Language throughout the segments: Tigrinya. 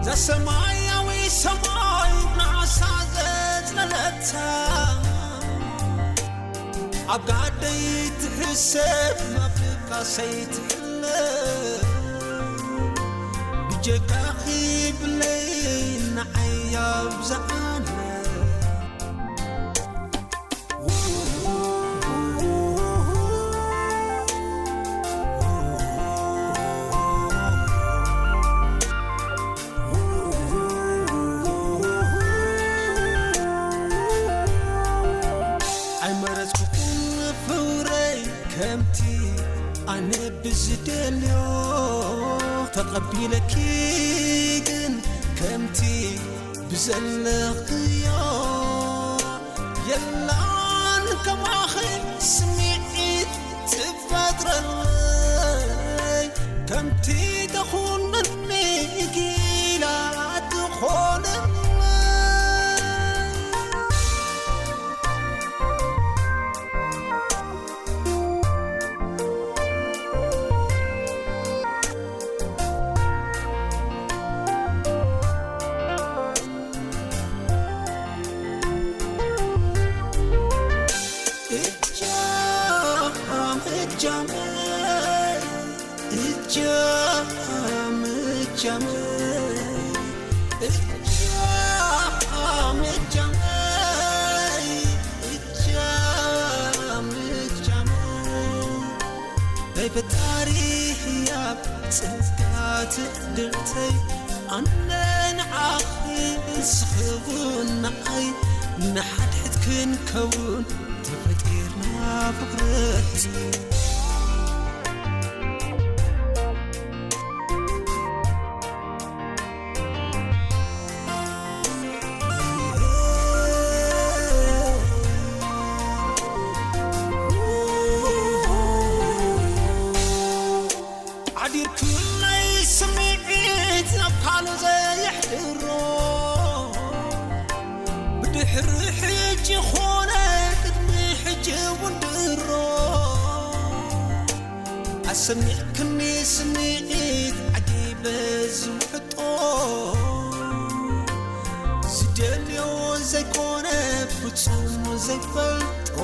እዛ ሰማያዊ ሰማይ ንዓሳ ዘጽለለታ፣ ኣብ ጋደይ ትሕሰብ፣ ኣብ ድቃሰይ ትሕለ። ብጀካኺ ብለይ ንዓይ ኣብዝሓለ። ኣይመረጽኩን ፍቕረይ ከምቲ ኣነ ብዝደልዮ፣ ተቐቢለኪ ግን ከምቲ ብዘለኽዮ። የላን ከማኺ ስምዒት ትፈጥረለይ፣ ከምቲ ተኹነኒ ጊላ ትኾነለይ። እጃም እጃመይ፣ እጃም እጃመይ፣ እጃም እጃመይ፣ እጃም እጃመይ። ናይ ፈጣሪ ህያብ ጸጋ ትዕድልተይ፣ ኣነ ንዓኺ ንስኺ እውን ንዓይ፣ ንሓድሕድ ክንከውን ተፈጢርና ፍቕረይ። ዓዲርኩለይ ስምዒት ናብ ካልእ ዘየሕድሮ፣ ብድሕሪ ሕጂ ኾነ ቅድሚ ሕጂ እውን ድሮ፣ ኣሰሚዕክኒ ስምዒት ዓጊበ ዝውሕጦ፣ ዝደልዮ ዘይኮነ ፍጹም ዘይፈልጦ።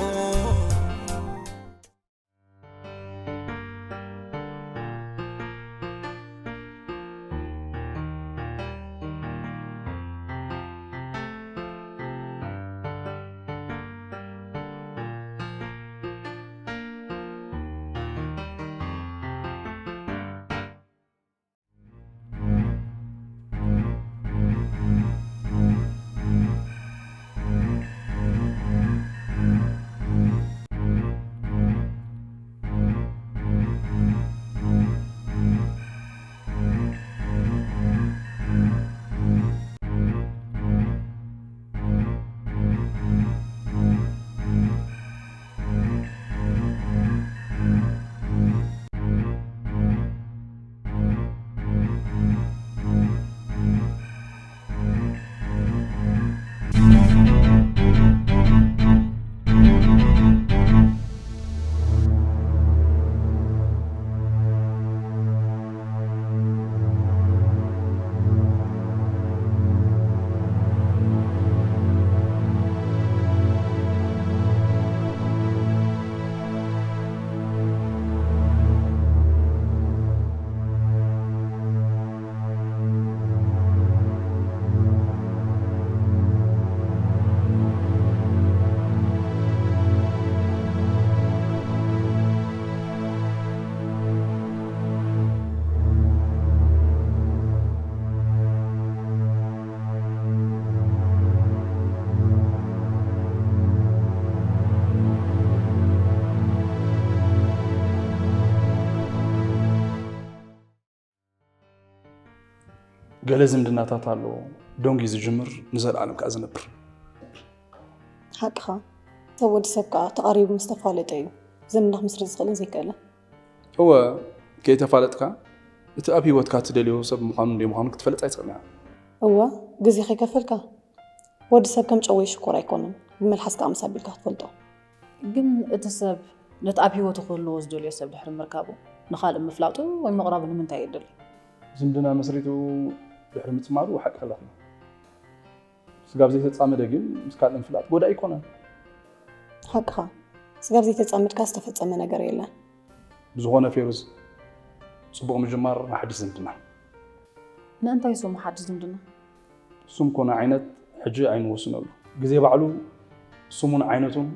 ገለ ዝምድናታት ኣሎ፣ ደንጉዩ ዝጅምር፣ ንዘለኣለም ከኣ ዝነብር። ሓቅኻ። ሰብ ወዲ ሰብ ከኣ ተቓሪቡ ምስ ተፋለጠ እዩ ዝምድና ክምስርት ዝኽእልን ዘይክእልን። እወ፣ ከይተፋለጥካ እቲ ኣብ ህይወትካ ትደልዮ ሰብ ምዃኑን ዘይምዃኑን ክትፈልጥ ኣይትኽእልን ኢኻ። እወ፣ ግዜ ከይከፈልካ። ወዲ ሰብ ከም ጨወይ ሽኮር ኣይኮነን፣ ብመልሓስ ከኣ ምስ ኣቢልካ ክትፈልጦ። ግን እቲ ሰብ ነቲ ኣብ ህይወቱ ክህልዎ ዝደልዮ ሰብ ድሕሪ ምርካቡ፣ ንኻልእ ምፍላጡ ወይ ምቕራቡ ንምንታይ የድሊ? ዝምድና መስሪቱ ድሕሪ ምጽማዱ ሓቂ ከለኽና። ስጋብ ዘይተጻመደ ግን ምስ ካልእ ምፍላጥ ጎዳኢ ኣይኮነን። ሓቅኻ፣ ስጋብ ዘይተጻመድካ ዝተፈጸመ ነገር የለን። ብዝኾነ ፌሩዝ፣ ጽቡቕ ምጅማር ንሓድሽ ዝምድና። ንእንታይ ስሙ ሓድሽ ዝምድና? ስም ኮነ ዓይነት ሕጂ ኣይንወስነሉ። ግዜ ባዕሉ ስሙን ዓይነቱን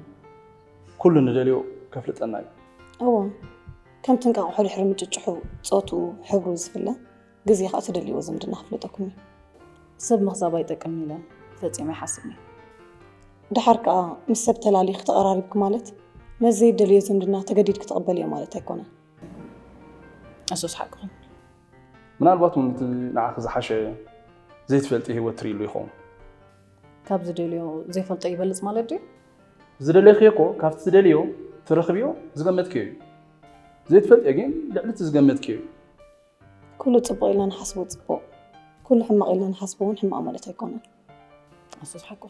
ኩሉ ንደልዮ ከፍልጠና እዩ። እወ፣ ከምቲ እንቃቑሖ ድሕሪ ምጭጭሑ ጾትኡ፣ ሕብሩ ዝፍለ፣ ግዜ ኸኣ ትደልይዎ ዝምድና ክፍልጠኩም እዩ። ሰብ ምኽዛብ ኣይጠቅምን ኢለ ፈጺመ ኣይሓስብን እየ። ደሓር ከኣ ምስ ሰብ ተላሊኺ ተቐራሪብኪ ማለት ነዚ ዘይደልዮ ዝምድና ተገዲድኪ ትቕበልዮ ማለት ኣይኮነን። እሱስ ሓቅኹም። ምናልባት እውን እቲ ንዓኺ ዝሓሸ ዘይትፈልጢ ህይወት ትርእይሉ ይኸውን። ካብ ዝደልዮ ዘይፈልጦ ይበልጽ ማለት ድዩ? ዝደለኽዮ እኮ ካብቲ ትደልዮ ትረኽብዮ ዝገመትክዮ እዩ። ዘይትፈልጥዮ ግን ልዕሊ እቲ ዝገመትክዮ እዩ። ኩሉ ጽቡቕ ኢልና ንሓስቦ ጽቡቕ፣ ኩሉ ሕማቕ ኢልና ንሓስቦ እውን ሕማቕ ማለት ኣይኮነን። እሱስ ሓቁ።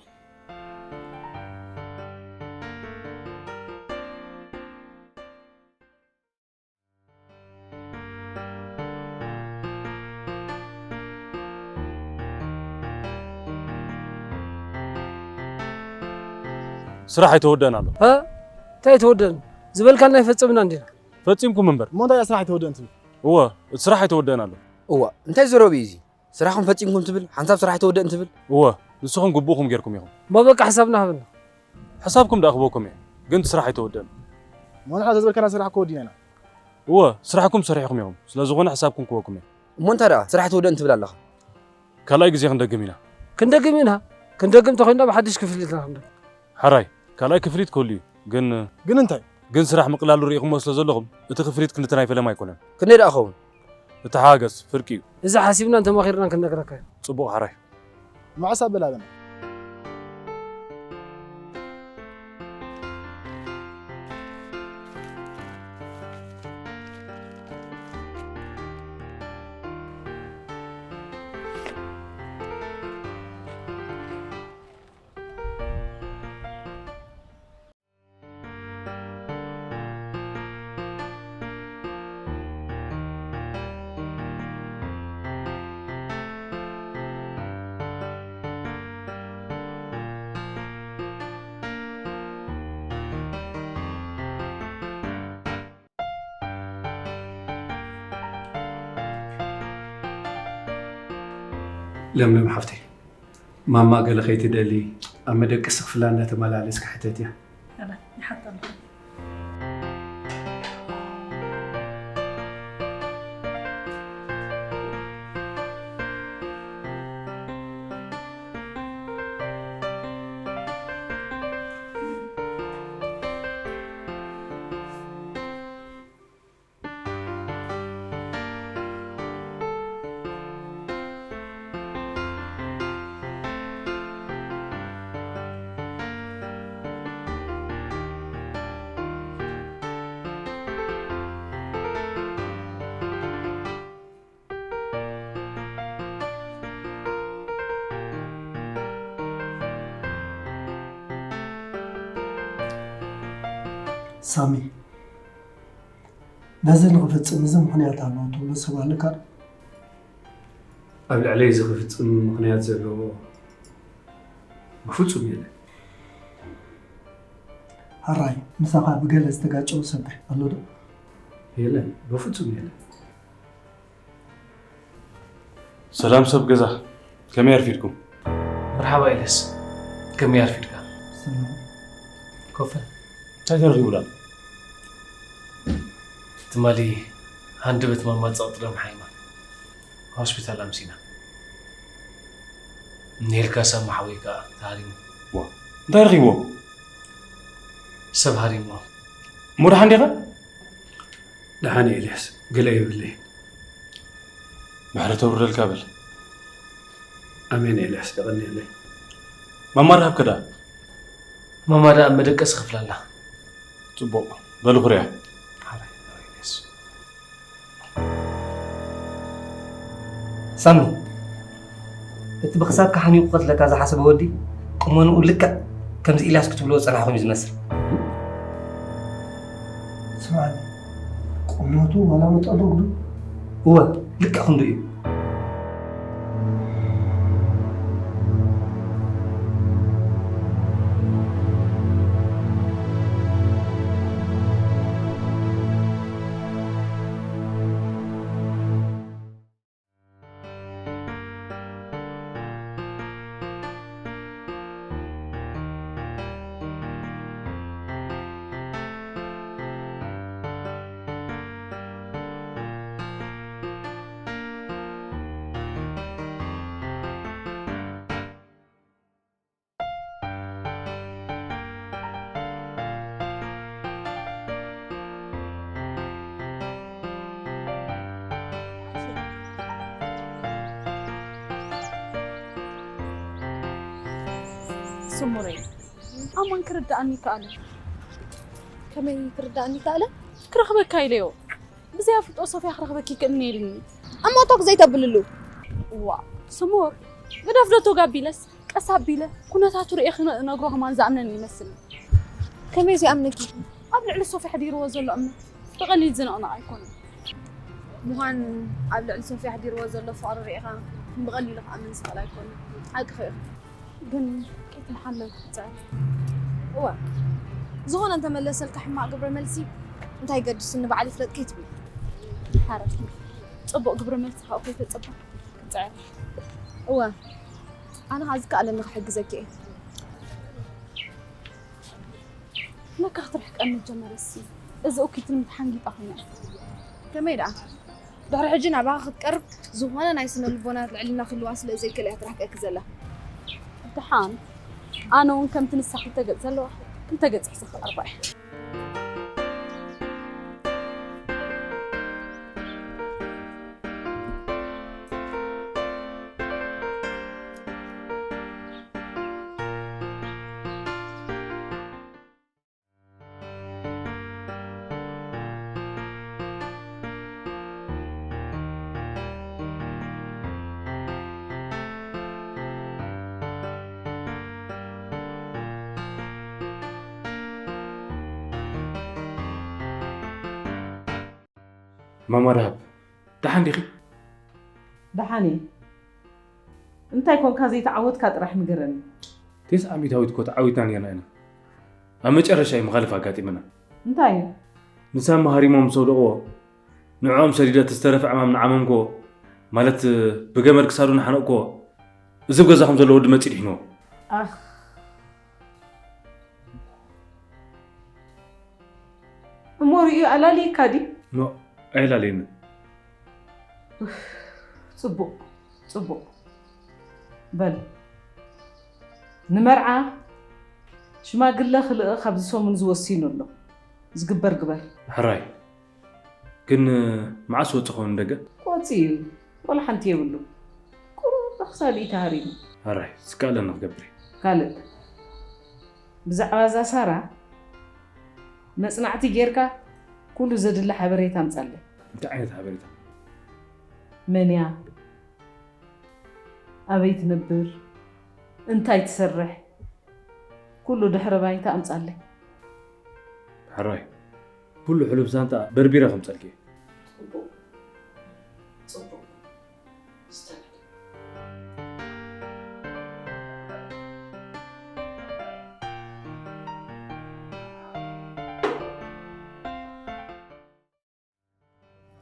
ስራሕ ኣይተወደእን ኣሎ። ሀ? እንታይ ኣይተወደእን? ዝበልካና ኣይፈጸምና እንዲና። ፈጺምኩም እምበር። እሞ እንታይ ስራሕ ኣይተወደእን ትብል? እወ፣ እቲ ስራሕ ኣይተወደእን ኣሎ። እዋ፣ እንታይ ዘረባ እዩ እዚ? ስራሕኩም ፈጺምኩም ትብል፣ ሓንሳብ ስራሕ ኣይተወደእን ትብል? እወ፣ ንስኹም ግቡእኹም ጌርኩም ኢኹም። እሞ በቃ ሕሳብና ሃበና። ሕሳብኩም ደኣ ክህበኩም እየ፣ ግን እቲ ስራሕ ኣይተወደእን። እሞ ንሕና ዘዝበልካና ስራሕ እኮ ወዲናና። እወ፣ ስራሕኩም ሰሪሕኹም ኢኹም፣ ስለ ዝኾነ ሕሳብኩም ክህበኩም እየ። እሞ እንታይ ደኣ ስራሕ ኣይተወደእን ትብል ኣለኻ? ካልኣይ ግዜ ክንደግም ኢና። ክንደግም ኢና። ክንደግም ተኾይንና ብሓድሽ ክፍሊት ኢና ክንደግም። ሕራይ፣ ካልኣይ ክፍሊት ክህሉ እዩ፣ ግን ግን እንታይ? ግን ስራሕ ምቕላሉ ርኢኹሞ ስለ ዘለኹም እቲ ክፍሊት ክንዲ ናይ ፈለማ ኣይኮነን። ክንደይ ደኣ ክኸውን? እተሓጋገዝ፣ ፍርቂ እዩ። እዚ ሓሲብናን ተማኺርናን ክንነግረካ ኢና። ጽቡቕ ሕራይ። መዓስ ኣበላበና? ለምለም ሓፍተይ፣ ማማ ገለ ከይትደሊ ኣብ መደቀሲ ክፍላ እናተመላለስካ ሕተትያ። ሳሚ፣ ነዚ ንኽፍጽም እዚ ምኽንያት ኣለዎ ትብሎ ሰብ ኣለካ ዶ? ኣብ ልዕለይ እዚ ክፍጽም ምኽንያት ዘለዎ ብፍጹም የለን። ሕራይ፣ ምሳኻ ብገለ ዝተጋጨወ ሰብ ኣሎ ዶ? የለን፣ ብፍጹም የለን። ሰላም ሰብ ገዛ፣ ከመይ ኣርፊድኩም? መርሓባ ኤልያስ፣ ከመይ ኣርፊድካ? ሰላም። ኮፍ በል። እንታይ ተረኺቡ ደኣ? ትማሊ ሃንደበት ማማ ጸቕጢ ደም ሓይማ ሆስፒታል ኣምሲና። እኒሄልካ ሳሚ ሓወይ ከኣ ተሃሪሙ። ዋ፣ እንታይ ረኺብዎ? ሰብ ሃሪምዎ። እሞ ደሓን ዲኻ? ደሓን እየ ኤልያስ፣ ገለ የብለይን። ምሕረት የውርደልካ በል። ኣሜን ኤልያስ፣ የቐንየለይ። ማማ ረኸብካ ደኣ? ማማ ደኣ ኣብ መደቀሲ ክፍሊ ኣላ። ጽቡቕ፣ በሉ ኩርያ። ሓራይ፣ ሓራይ ኤልያስ። ሳሚ፣ እቲ ብኽሳድካ ሓኒቑ ክቐትለካ ዝሓሰበ ወዲ፣ ቁመንኡ ልክዕ ከምዚ ኢልያስ ክትብልዎ ዝጸናሕኩም እዩ ዝመስል። ስምዓኒ፣ ቁመቱ ዋላ መጠኑ እግሩ? እወ፣ ልክዕ ክንዱ እዩ። ስሙረይ፣ ኣማን ክርዳእኒ ይከኣለ። ከመይ ክርዳእኒ ይከኣለ? ክረኽበካ ኢለዮ። ብዘይ ኣፍልጦ ሶፍያ ክረኽበኪ ይክእልኒ ኢልኒ። እሞ ቶክ ዘይተብልሉ። ዋ፣ ስሙር፣ ግደፍ ዶ ቶግ ኣቢለስ፣ ቀስ ኣቢለ ኩነታቱ ርእየ ክነግሮ ከማን ዝኣምነኒ ይመስል። ከመይ ዘይኣምነኪ? ኣብ ልዕሊ ሶፍያ ኣሕዲርዎ ዘሎ እምነት ብቐሊል ዝንቕነቕ ኣይኮነን። ምዃን ኣብ ልዕሊ ሶፍያ ኣሕዲርዎ ዘሎ ፍቕሪ ርኢኻ ብቐሊሉ ክኣምን ዝኽእል ኣይኮነን። ሓቅኺ ኢኺ። ግን ከይተሓለልኩ ክጽዕር። እወ፣ ዝኾነ እንተመለሰልካ ሕማቕ ግብረ መልሲ እንታይ ገድስ ንባዕሉ ይፍለጥ ከይትብሊ። ሓረፍቲ። ጽቡቕ ግብረ መልሲ ካብኡ ከይተጸበ ክጽዕር። እወ፣ ኣነ ኸኣ ዝከኣለኒ ክሕግዘኪ እየ። ለካ ክትርሕቀኒ ጀመረሲ። እዚ እኩይትኒ ተሓንጊጣ ኮይና። ከመይ ደኣ? ድሕሪ ሕጂ ናባኻ ክትቀርብ ዝኾነ ናይ ስነ ልቦና ልዕልና ክህልዋ ስለ ዘይክእል እያ ትርሕቀኪ ዘላ። ደሓን፣ ኣነ እውን ከምቲ ንሳ ክልተ ገጽ ዘለዋ፣ ክልተ ገጽ ሒዘ ክቐርባ እየ። ማማ ደሃብ፣ ደሓን ዲኺ? ደሓን እየ። እንታይ ኮንካ ዘይተዓወትካ ጥራሕ ንገረኒ። ተስዓ ሚእታዊት እኮ ተዓዊትና ኔርና ኢና። ኣብ መጨረሻ እዩ መኻልፍ ኣጋጢመና። እንታይ እዩ? ንሳሚ ሃሪሞም ምስ ኣውደቕዎ፣ ንዕኦም ሰዲደ እቲ ዝተረፈ ዕማም ንዓመምክዎ፣ ማለት ብገመድ ክሳዱ ንሓነቕክዎ፣ እዚ ኣብ ገዛኹም ዘሎ ወዲ መጺኡ ድሒንዎ። ኣኽ። እሞ ርእዩ ኣላልየካ ድዩ? ኖ፣ ኣየላልየንን። ጽቡቕ፣ ጽቡቕ። በል፣ ንመርዓ ሽማግለ ክልእኽ ኣብዚ ሰሙን እዚ ወሲኑ ኣሎ። ዝግበር ግበር። ሕራይ። ግን መዓስ ወጽእ ክኸውን ንደገ? ክወጽእ እዩ። ዋላ ሓንቲ የብሉ። ቁሩብ ክሳብ ኢቲ ሃሪሙ። ሕራይ፣ ዝከኣለኒ ክገብር እየ። ካልእ፣ ብዛዕባ እዛ ሳራ መጽናዕቲ ጌርካ ኩሉ ዘድሊ ሓበሬታ ኣምጻለይ። እንታይ ዓይነት ሓበሬታ? መን እያ? ኣበይ ትነብር? እንታይ ትሰርሕ? ኩሉ ድሕረ ባይታ ኣምጻለይ። ሕራይ፣ ኩሉ ሕሉፍ ዛንታ በርቢረ ከምጸልኪ። ጽቡቕ። ጽቡቕ። ስተን።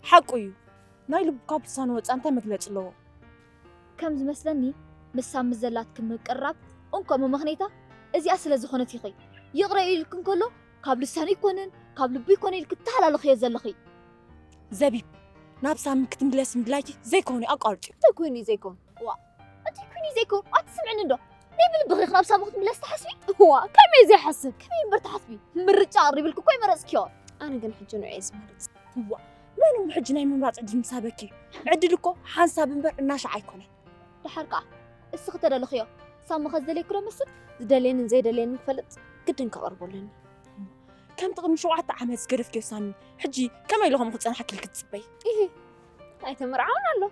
ሓቁ እዩ። ናይ ልቡ ካብ ልሳኑ ወጻኢ እንታይ መግለጺ ኣለዎ? ከም ዝመስለኒ፣ ምስ ሳሚ ዘላትኪ ምቅርራብ እንኮ መመኽነይታ እዚኣ ስለ ዝኾነት ኢኺ። ይቕረ ኢልኪ እንከሎ፣ ካብ ልሳኑ ኣይኮነን፣ ካብ ልቡ ኣይኮነ ኢልኪ ትተሃላለኽዮ ዘለኺ። ዘቢብ፣ ናብ ሳሚ ክትምለሲ ምድላይኪ ዘይኮነ ኣቋርጽዮ። እንታይ ኮይኑ እዩ ዘይኮን? ዋ፣ እንታይ ኮይኑ እዩ ዘይኮን? ኣትስምዕኒ እንዶ? ናይ ብልብኺ ናብ ሳሚ ክትምለስ ትሓስቢ? ዋ፣ ከመይ ዘይሓስብ? ከመይ እምበር ትሓስቢ? ምርጫ ኣቕሪብልኪ እኮ ኣይመረጽክዮን። ኣነ ግን ሕጂ ንዑ እየ ዝመርጽ። እዋ፣ መን እሞ ሕጂ ናይ ምምራጽ ዕድል ምስ ሃበኪ? ዕድል እኮ ሓንሳብ እምበር እናሻዕ ኣይኮነን። ደሓር ከኣ እስኺ ተደለኽዮ፣ ሳሚ ከ ዝደልየኪ ዶ መስል? ዝደልየንን ዘይደልየንን ክፈልጥ ግድን ከቕርቦ ኣለኒ። ከምቲ ቅድሚ ሸውዓተ ዓመት ዝገደፍክዮ ሳሚ፣ ሕጂ ከመይ ኢለ ከምኡ ክጸንሓኪ ኢልኪ ትጽበዪ? ኢሂ፣ ኣይተመርዓወን ኣሎ።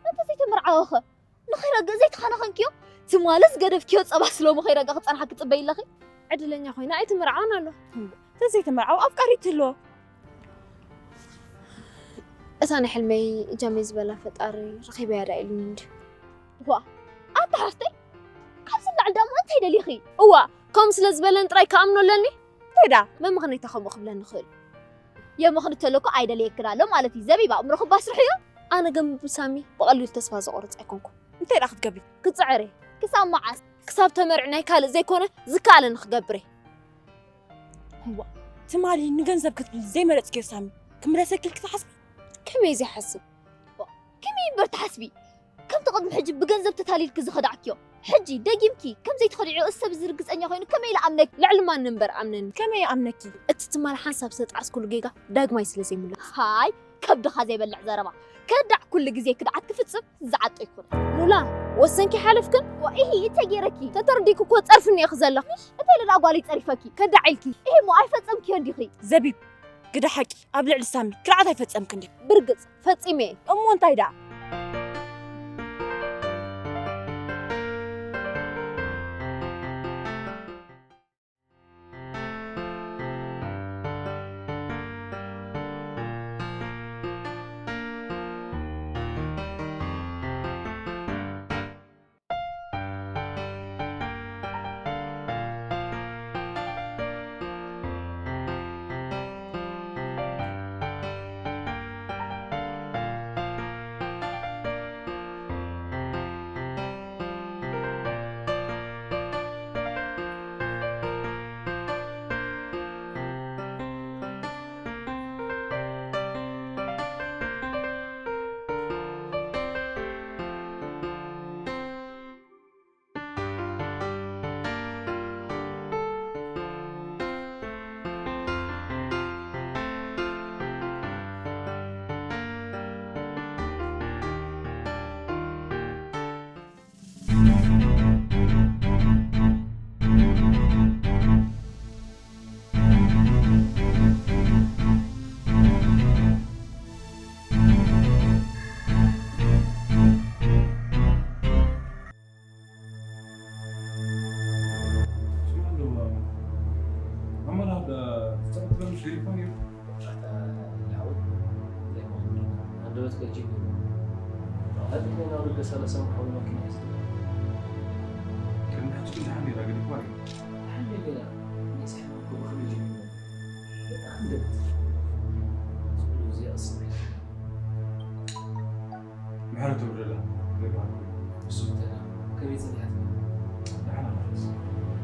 እንተ ዘይተመርዓወ ኸ? ንኸይረግእ ዘይተኸናኸንክዮ? ትማሊ ዝገደፍክዮ ጸባ ስሎሚ ከይረግእ ክጸንሓ ክትጽበዪ ኣለኺ? ዕድለኛ ኮይና ኣይትምርዓውን ኣሎ። ተዘይተመርዓው ኣፍቃሪ ትህልዎ። እታ ናይ ሕልመይ እጃመይ ዝበላ ፈጣሪ ረኺበያ ዳ ኢሉኒ እንዲ። ዋ፣ ኣታ ሓፍተይ፣ ካብዚ ንላዕሊ ደኣ እንታይ ደሊኺ? እዋ፣ ከምኡ ስለ ዝበለኒ ጥራይ ክኣምኖ ኣለኒ? እንታይ ደኣ መመኽነይታ ከምኡ ክብለኒ ይኽእል? የመኽንተሎ እኮ ኣይደልየክን ኣሎ ማለት እዩ። ዘቢብ ኣእምሮኺ ባስርሕዮ። ኣነ ግን ብሳሚ ብቐሊሉ ተስፋ ዘቑርጽ ኣይኮንኩን። እንታይ ደኣ ክትገብሪ? ክጽዕር እየ። ክሳብ መዓስ? ክሳብ ተመርዒ ናይ ካልእ ዘይኮነ ዝከኣለኒ ክገብር እየ። እዋ፣ ትማሊ ንገንዘብ ክትብሊ ዘይመረጽክዮ ሳሚ ክምለሰኪ ኢልኪ ትሓስቢ? ከመይ ዘይሓስብ? ዋ፣ ከመይ እምበር ትሓስቢ? ከምቲ ቅድሚ ሕጂ ብገንዘብ ተታሊልኪ ዝኸዳዕክዮ፣ ሕጂ ደጊምኪ ከም ዘይትኸድዕዮ እዚ ሰብ እዚ ርግጸኛ ኮይኑ ከመይ ኢለ ኣምነኪ? ልዕሊ ማንም እምበር ኣምነኒ። ከመይ ይኣምነኪ? እቲ ትማሊ ሓንሳብ ዝተጣዕስኩሉ ጌጋ ዳግማይ ስለ ዘይምለስ። ሃይ፣ ከብድኻ ዘይበልዕ ዘረባ። ከዳዕ ኩሉ ግዜ ክድዓት ክፍጽም ዝዓጦ ይኹን። ሉላ፣ ወሰንኪ ሓለፍክን? ዋኢሂ፣ እንታይ ገይረኪ? ተተርዲኩ እኮ ጸርፍኒ ኢኺ ዘለኺ። ምሽ? እንታይ ኢለ ደኣ ጓለይ ጸሪፈኪ? ከዳዕ ኢልኪ። ኢሂ፣ እሞ ኣይፈጸምክዮን ዲኺ? ዘቢብ፣ ግደ ሓቂ፣ ኣብ ልዕሊ ሳሚ ክድዓት ኣይፈጸምክን ዲኺ? ብርግጽ፣ ፈጺመ እየ። እሞ እንታይ ደኣ? ምሕረት ይውረደላ። ዘይበሃል ኮይኑ። እሱ እንተ ደኣ ከመይ ጸኒሓትካ? ደሓን ኣላ።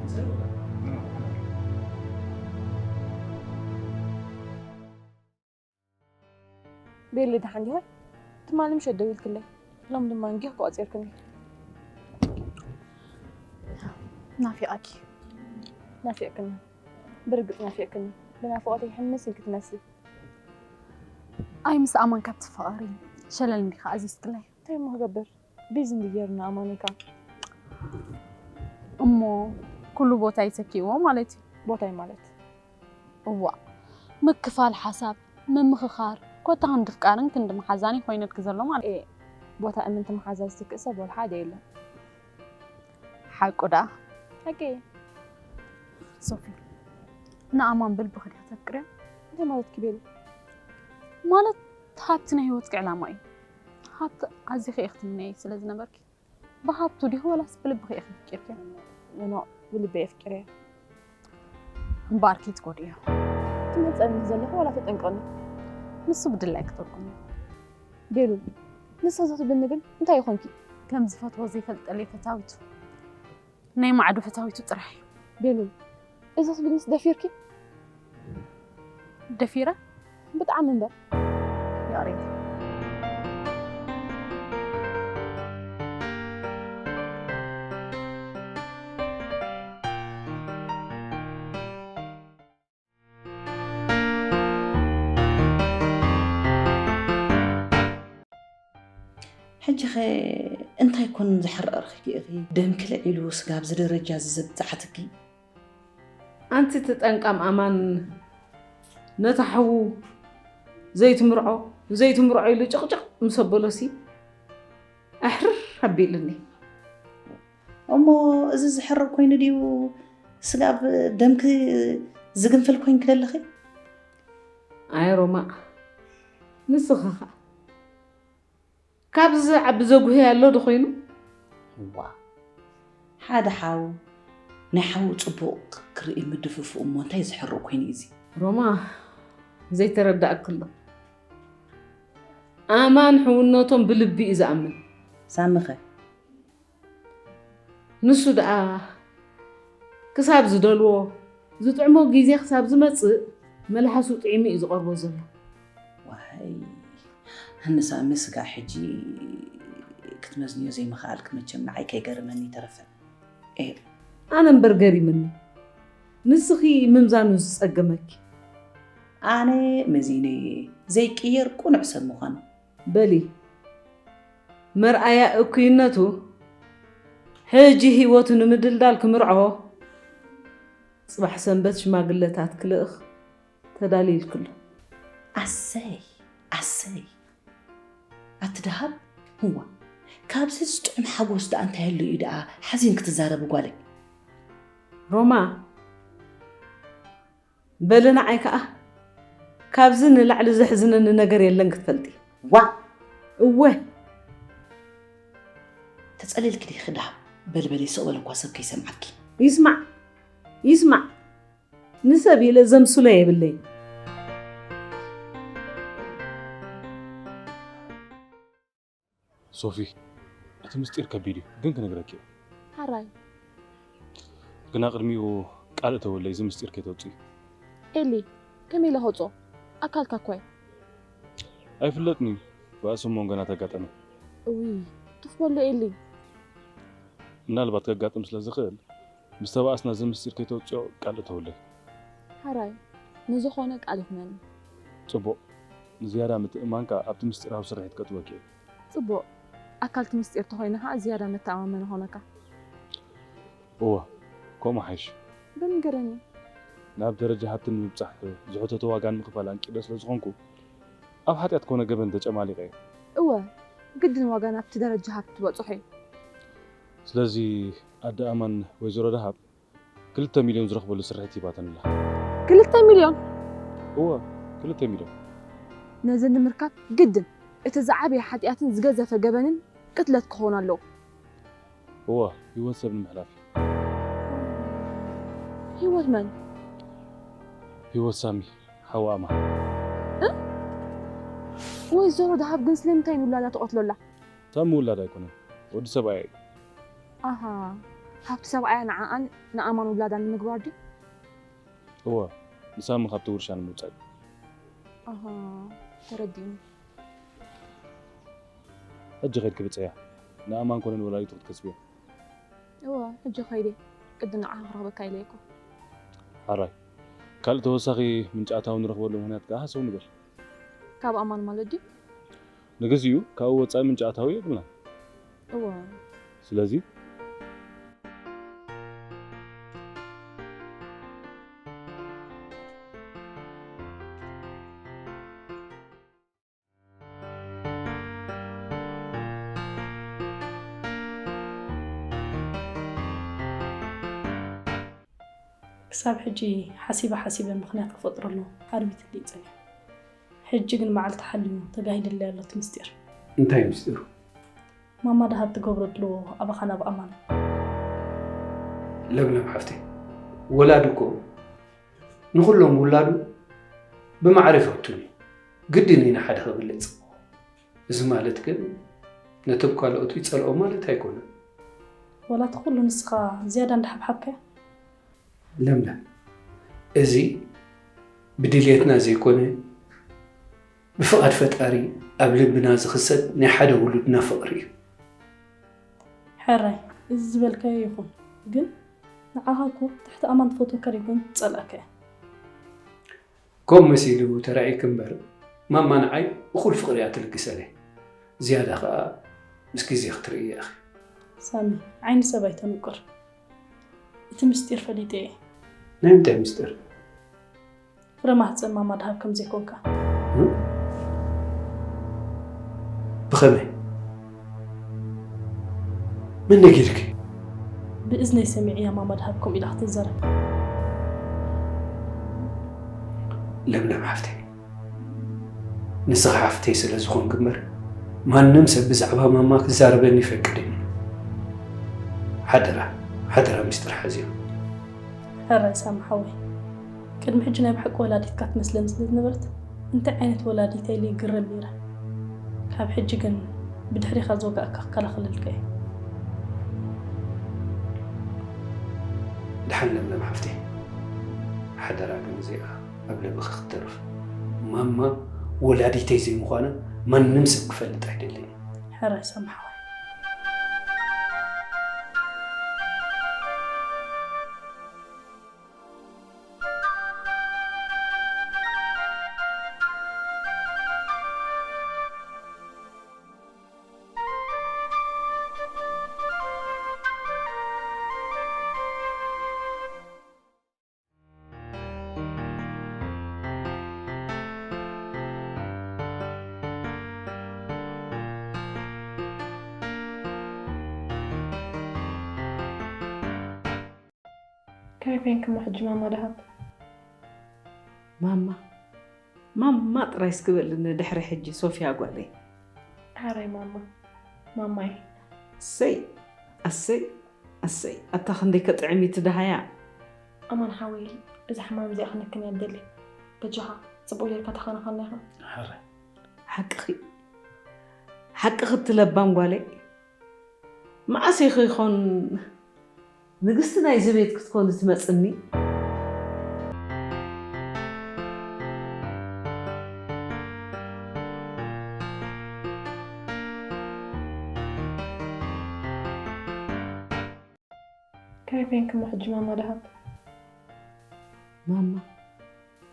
እንታይ በላ? ደሓን ኣላ። ቤሊ፣ ደሓን ዲኻ? ትማሊ ምሸት ደዊልክለይ፣ ሎም ድማ እንጌ ተቋጺርክኒ። ናፊቐኪ። ናፊቕክኒ። ብርግጽ ናፊቕክኒ። ብናፍቖተይ ሕምስ ኢልኪ ትመስሊ። ኣይ፣ ምስ ኣማን ካብ ትፋቐሪ ሸለል እንዲኻ ኣዚዝክለይ። እንታይ እሞ ክገብር? ቢዚ እንዲ ገይሩና ኣማን ኢልካ። እሞ ኩሉ ቦታይ ተኪእዎ ማለት እዩ? ቦታይ ማለት? እዋእ፣ ምክፋል ሓሳብ፣ ምምኽኻር፣ ኮታ ክንዲ ፍቃርን ክንዲ መሓዛን እዩ ኮይነልኪ ዘሎ ማለት እዩ። ኤ፣ ቦታ እምንቲ መሓዛ ዝትክእ ሰብ ወላ ሓደ የለን። ሓቁ ደኣ። ሓቂ። ሶፊ፣ ንኣማን ብልብኺ ዲኺ ተፍቅርያ? እንታይ ማለትኪ ቤሉ? ማለት ሃብቲ ናይ ህይወትኪ ዕላማ እዩ። ሃብቲ ኣዚኺ ኢኺ ትምነዪ ስለ ዝነበርኪ፣ ብሃብቱ ዲኺ ወላስ ብልብኺ ኢኺ ኣፍቂርክዮ? ኖ፣ ብልበይ ኣፍቂረዮ። እምበኣር ከይትጎድእዮ። ትመጸኒ ዘለኺ ዋላ ተጠንቀቕኒ። ንሱ ብድላይ ክትወቅኒ። ቤሉ፣ ንሳ ዘትብልኒ ግን እንታይ ይኾንኪ? ከም ዝፈትዎ ዘይፈልጠለይ ፈታዊቱ። ናይ ማዕዶ ፈታዊቱ ጥራሕ እዩ። ቤሉ፣ እዛ ትብልንስ ደፊርኪ? ደፊረ? ብጣዕሚ እምበር። ይቕሬታ። ሕጂ ኸ እንታይ ኮን ዝሕረቐርኺ ኢኺ? ደምኪ ልዒሉ ስጋብ እዚ ደረጃ እዚ ዘብጽሓትኪ? ኣንቲ እቲ ጠንቃም ኣማን ነታ ሓዉ ዘይትምርዖ፣ ዘይትምርዖ ኢሉ ጭቕጭቕ ምስ ኣበሎሲ ኣሕርር ኣቢሉኒ። እሞ እዚ ዝሕረቕ ኮይኑ ድዩ ስጋብ ደምኪ ዝግንፍል ኮይንኪ ዘለኺ? ኣይ ሮማ፣ ንስኺ ኸኣ ካብዚ ዝዓቢ ዘጉህይ ኣሎ ዶ ኮይኑ? እዋ፣ ሓደ ሓው ናይ ሓዉ ጽቡቕ ክርኢ ምድፍፍኡ እሞ እንታይ ዝሕርቕ ኮይኑ እዩ እዚ? ሮማ፣ ዘይተረዳእኪ ኣሎ። ኣማን ሕውነቶም ብልቢ እዩ ዝኣምን። ሳሚ ኸ? ንሱ ደኣ ክሳብ ዝደልዎ፣ ዝጥዕሞ ግዜ ክሳብ ዝመጽእ፣ መልሓሱ ጥዒሙ እዩ ዝቐርቦ ዘሎ። ዋይ፣ ንሳሚ ስጋብ ሕጂ ክትመዝንዮ ዘይምኽኣልኪ መቸም ንዓይ ከይገረመኒ ኣይተረፈን። ኤ። ኣነ እምበር ገሪምኒ። ንስኺ ምምዛኑ ዝጸገመኪ። ኣነ መዚነ እየ ዘይቅየር ቅኑዕ ሰብ ምዃኑ። በሊ፣ መርኣያ እኩይነቱ ሕጂ ህይወቱ ንምድልዳል ክምርዖ፣ ጽባሕ ሰንበት ሽማግለታት ክልእኽ ተዳልዩ ኢልክሎ። ኣሰይ ኣሰይ፣ ኣቲ ደሃብ፣ እዋ፣ ካብዚ ዝጥዑም ሓጎስ ደኣ እንታይ ኣሎ እዩ ደኣ ሓዚን ክትዛረቢ ጓለይ? ሮማ፣ በሊ ንዓይ ከኣ ካብዚ ንላዕሊ ዘሕዝነኒ ነገር የለን ክትፈልጢ። ዋ፣ እወ። ተጸሊልኪ ዲኺ ደሃብ? በሊ በሊ ስቕ በሊ እኳ ሰብ ከይሰምዓኪ። ይስማዕ ይስማዕ፣ ንሰብ ኢለ ዘምስሎ የብለይ። ሶፊ፣ እቲ ምስጢር ከቢድ እዩ፣ ግን ክነግረኪ እየ። ሓራይ። ግና ቅድሚኡ ቃል እተወለይ እዚ ምስጢር ከይተውፅኢ። ኤሊ፣ ከመይ ኢለ ከውፅኦ? ኣካልካ እኮ እየ። ኣይፍለጥን እዩ፣ ባእሲ እሞ ገና ተጋጠመ። እውይ፣ ትፍ በሎ ኤሊ። ምናልባት ከጋጥም ስለ ዝኽእል፣ ምስ ተባእስና እዚ ምስጢር ከይተውፅኦ ቃል እተወለይ። ሓራይ፣ ንዝኾነ ቃል ይኹነኒ። ፅቡቕ። ዝያዳ ምትእምማን ከኣ ኣብቲ ምስጢራዊ ስርሒት ከእትወኪ እየ። ጽቡቕ። ኣካልቲ ምስጢር ተኾይነ ኸኣ ዝያዳ መተኣማመኒ ኾነካ። እወ፣ ከምኡ ሓይሽ። በምገረኒ። ናብ ደረጃ ሃብቲ ንምብጻሕ ዝሕተቶ ዋጋን ምኽፋል ኣንቂደ ስለ ዝኾንኩ፣ ኣብ ሓጢኣት ኮነ ገበን ተጨማሊቐ እየ። እወ፣ ግድን ዋጋ ናብቲ ደረጃ ሃብቲ ትበጽሖ እዩ። ስለዚ ኣደ ኣማን ወይዘሮ ደሃብ ክልተ ሚልዮን ዝረኽበሉ ስርሒት ሂባተን ኣላ። ክልተ ሚልዮን? እወ፣ ክልተ ሚልዮን። ነዚ ንምርካብ ግድን እቲ ዝዓበየ ሓጢኣትን ዝገዘፈ ገበንን ቅትለት ክኸውን ኣለዎ። እወ፣ ህይወት ሰብ ንምሕላፍ እዩ። ህይወት መን? ህይወት ሳሚ፣ ሓዋ ኣማን። ወይዘሮ ደሃብ ግን ስለምንታይ ንውላዳ ትቐትሎ ኣላ? ሳሚ ውላዳ ኣይኮነን፣ ወዲ ሰብኣያ እዩ። ኣሃ፣ ሃብቲ ሰብኣያ ንዓኣን ንኣማን ውላዳን ንምግባር ድዩ? እወ፣ ንሳሚ ካብቲ ውርሻ ንምውጻእ እዩ። ኣሃ፣ ተረዲኡኒ። ሕጂ ከይድኪ ብጽሕያ፣ ንኣማን ኮነ ንወላዲቱ ክትከስብዮ። እወ፣ ሕጂ ከይደ ቅድም ንዓኻ ክረኽበካ ኢለ እኮ። ሓራይ፣ ካልእ ተወሳኺ ምንጪ ኣታዊ ንረኽበሉ ምኽንያት ከኣ ሃሰው ንበል። ካብ ኣማን ማለት ድዩ? ንግዚኡ ካብኡ ወጻኢ ምንጪ ኣታዊ የብልናን። እወ። ስለዚ ክሳብ ሕጂ ሓሲበ ሓሲበ ምኽንያት ክፈጥረሉ ሓርቢትለይ ጸኒሑ። ሕጂ ግን መዓልቲ ሓልዩ ተጋሂዱለይ ኣሎ እቲ ምስጢር። እንታይ ምስጢሩ? ማማ ደሃብ ትገብሮ ኣለዎ ኣባኻን ኣብ ኣማን። ለምለም ሓፍተይ፣ ወላዲ እኮ ንኹሎም ውላዱ ብማዕረ ይፈቱን እዩ። ግድን እዩ ንሓደ ክብልጽ። እዚ ማለት ግን ነቶም ካልኦቱ ይጸልኦም ማለት ኣይኮነን። ዋላ እቲ ኩሉ ንስኻ ዝያዳ እንዳሓብሓብካዮ። ለምለም፣ እዚ ብድልየትና ዘይኮነ ብፍቓድ ፈጣሪ ኣብ ልብና ዝኽሰት ናይ ሓደ ውሉድና ፍቕሪ እዩ። ሕራይ፣ እዚ ዝበልካዮ ይኹን፣ ግን ንዓኻ እኮ ትሕቲ ኣማን ትፈትወካ ደይኮነት ትጸልኣካ እያ። ከምኡ መሲሉ ተራእዩኪ እምበር፣ ማማ ንዓይ እኹል ፍቕሪ እያ ትልግሰለይ። ዝያዳ ኸኣ ምስ ግዜ ክትርእይያ ኢኺ። ሳሚ፣ ዓይኒ ሰብ ኣይተንቁር። እቲ ምስጢር ፈሊጠ እየ። ናይ ምንታይ ምስጢር? ፍረ ማህጸን ማማ ደሃብ ከም ዘይኮንካ። ብኸመይ? መን ነጊርኪ? ብእዝነይ ሰሚዐያ ማማ ደሃብ ከምኡ ኢላ ክትዛረብ። ለምለም ሓፍተይ፣ ንስኺ ሓፍተይ ስለ ዝኾንኪ እምበር ማንም ሰብ ብዛዕባ ማማ ክዛረበኒ ይፈቅድን እዩ። ሓደራ፣ ሓደራ ምስጢር ሓዝዮ። ሕራይ ሳሚ ሓወይ፣ ቅድሚ ሕጂ ናይ ብሓቂ ወላዲትካ ትመስለኒ ስለ ዝነበረት እንታይ ዓይነት ወላዲት እያ ኢለ ይግረም ነይረ። ካብ ሕጂ ግን ብድሕሪኻ ዝወጋእካ ክከላኸለልካ እየ። ደሓን ለምለም ሓፍተይ፣ ሓደራ ግን እዚኣ ኣብ ልብኺ ክትተርፍ። ማማ ወላዲተይ ዘይምዃና ማንም ሰብ ክፈልጥ ኣይደልን። ሕራይ ሳሚ ሓወይ። ከመይ ኮይንክሞ ሕጂ ማማ ደሃብ? ማማ ማማ ጥራይ እስክበልኒ ድሕሪ ሕጂ ሶፊያ ጓለይ። ሓራይ ማማ፣ ማማይ። ኣሰይ ኣሰይ ኣሰይ፣ ኣታ ክንደይ ከጥዕም እዩ እቲ ደሃያ። ኣማን ሓወይ፣ እዚ ሕማም እዚኣ ክነክን እያ ትደሊ። በጃኻ ጽቡቕ ጌርካ ተኸናኸና ኢኻ። ሓራይ ሓቅኺ ሓቅኺ እቲ ለባም ጓለይ። መዓስ ኢኺ ይኾን ንግስቲ ናይዚ ቤት ክትኮኒ ትመጽኒ? ከመይ ኮይንክሞ ሕጂ ማማ ደሃብ? ማማ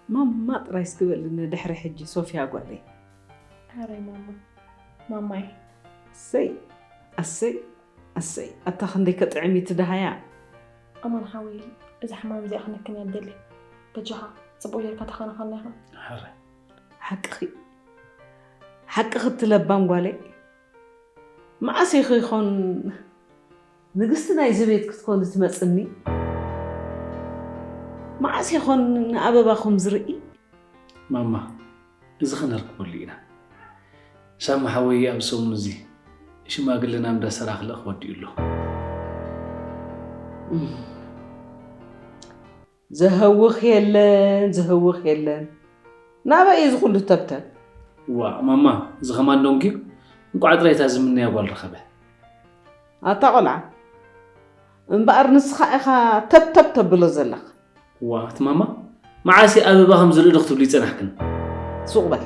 ማማ ጥራይ እስክበልኒ ድሕሪ ሕጂ ሶፊያ ጓለይ። ሓራይ ማማ፣ ማማይ። ኣሰይ ኣሰይ ኣሰይ፣ ኣታ ክንደይ ከጥዕም እዩ እቲ ደሃያ። ኣማን ሓወይ፣ እዚ ሕማም እዚኣ ክነክን እያ ትደሊ። በጃኻ ጽቡቕ ጌርካ ተኸናኸና ኢኻ። ሓራይ ሓቅኺ ሓቅኺ እቲ ለባም ጓለይ። መዓስ ኢኺ ይኾን ንግስቲ ናይዚ ቤት ክትኮኒ ትመጽኒ? መዓስ ይኾን ንኣበባኹም ዝርኢ? ማማ፣ እዚ ከነርክበሉ ኢና። ሳሚ ሓወይ ኣብ ሰሙን እዚ ሽማግለና እንዳ ሰራ ክልእኽ ወዲኡ ኣሎ። ዘህውኽ የለን፣ ዘህውኽ የለን። ናበይ እዩ እዚ ኩሉ ተብተብ? ዋ ማማ፣ እዚ ከማን ዶንኪ እንቋዕ ጥራይ እታ ዝምነያ ጓል ረኸበ። ኣታ ቆልዓ፣ እምበኣር ንስኻ ኢኻ ተብተብ ተብሎ ዘለኻ። ዋ እቲ ማማ፣ መዓስ እዩ ኣበባ ከም ዝርኢ ዶ ክትብሊ ይጸናሕክን? ሱቕ በል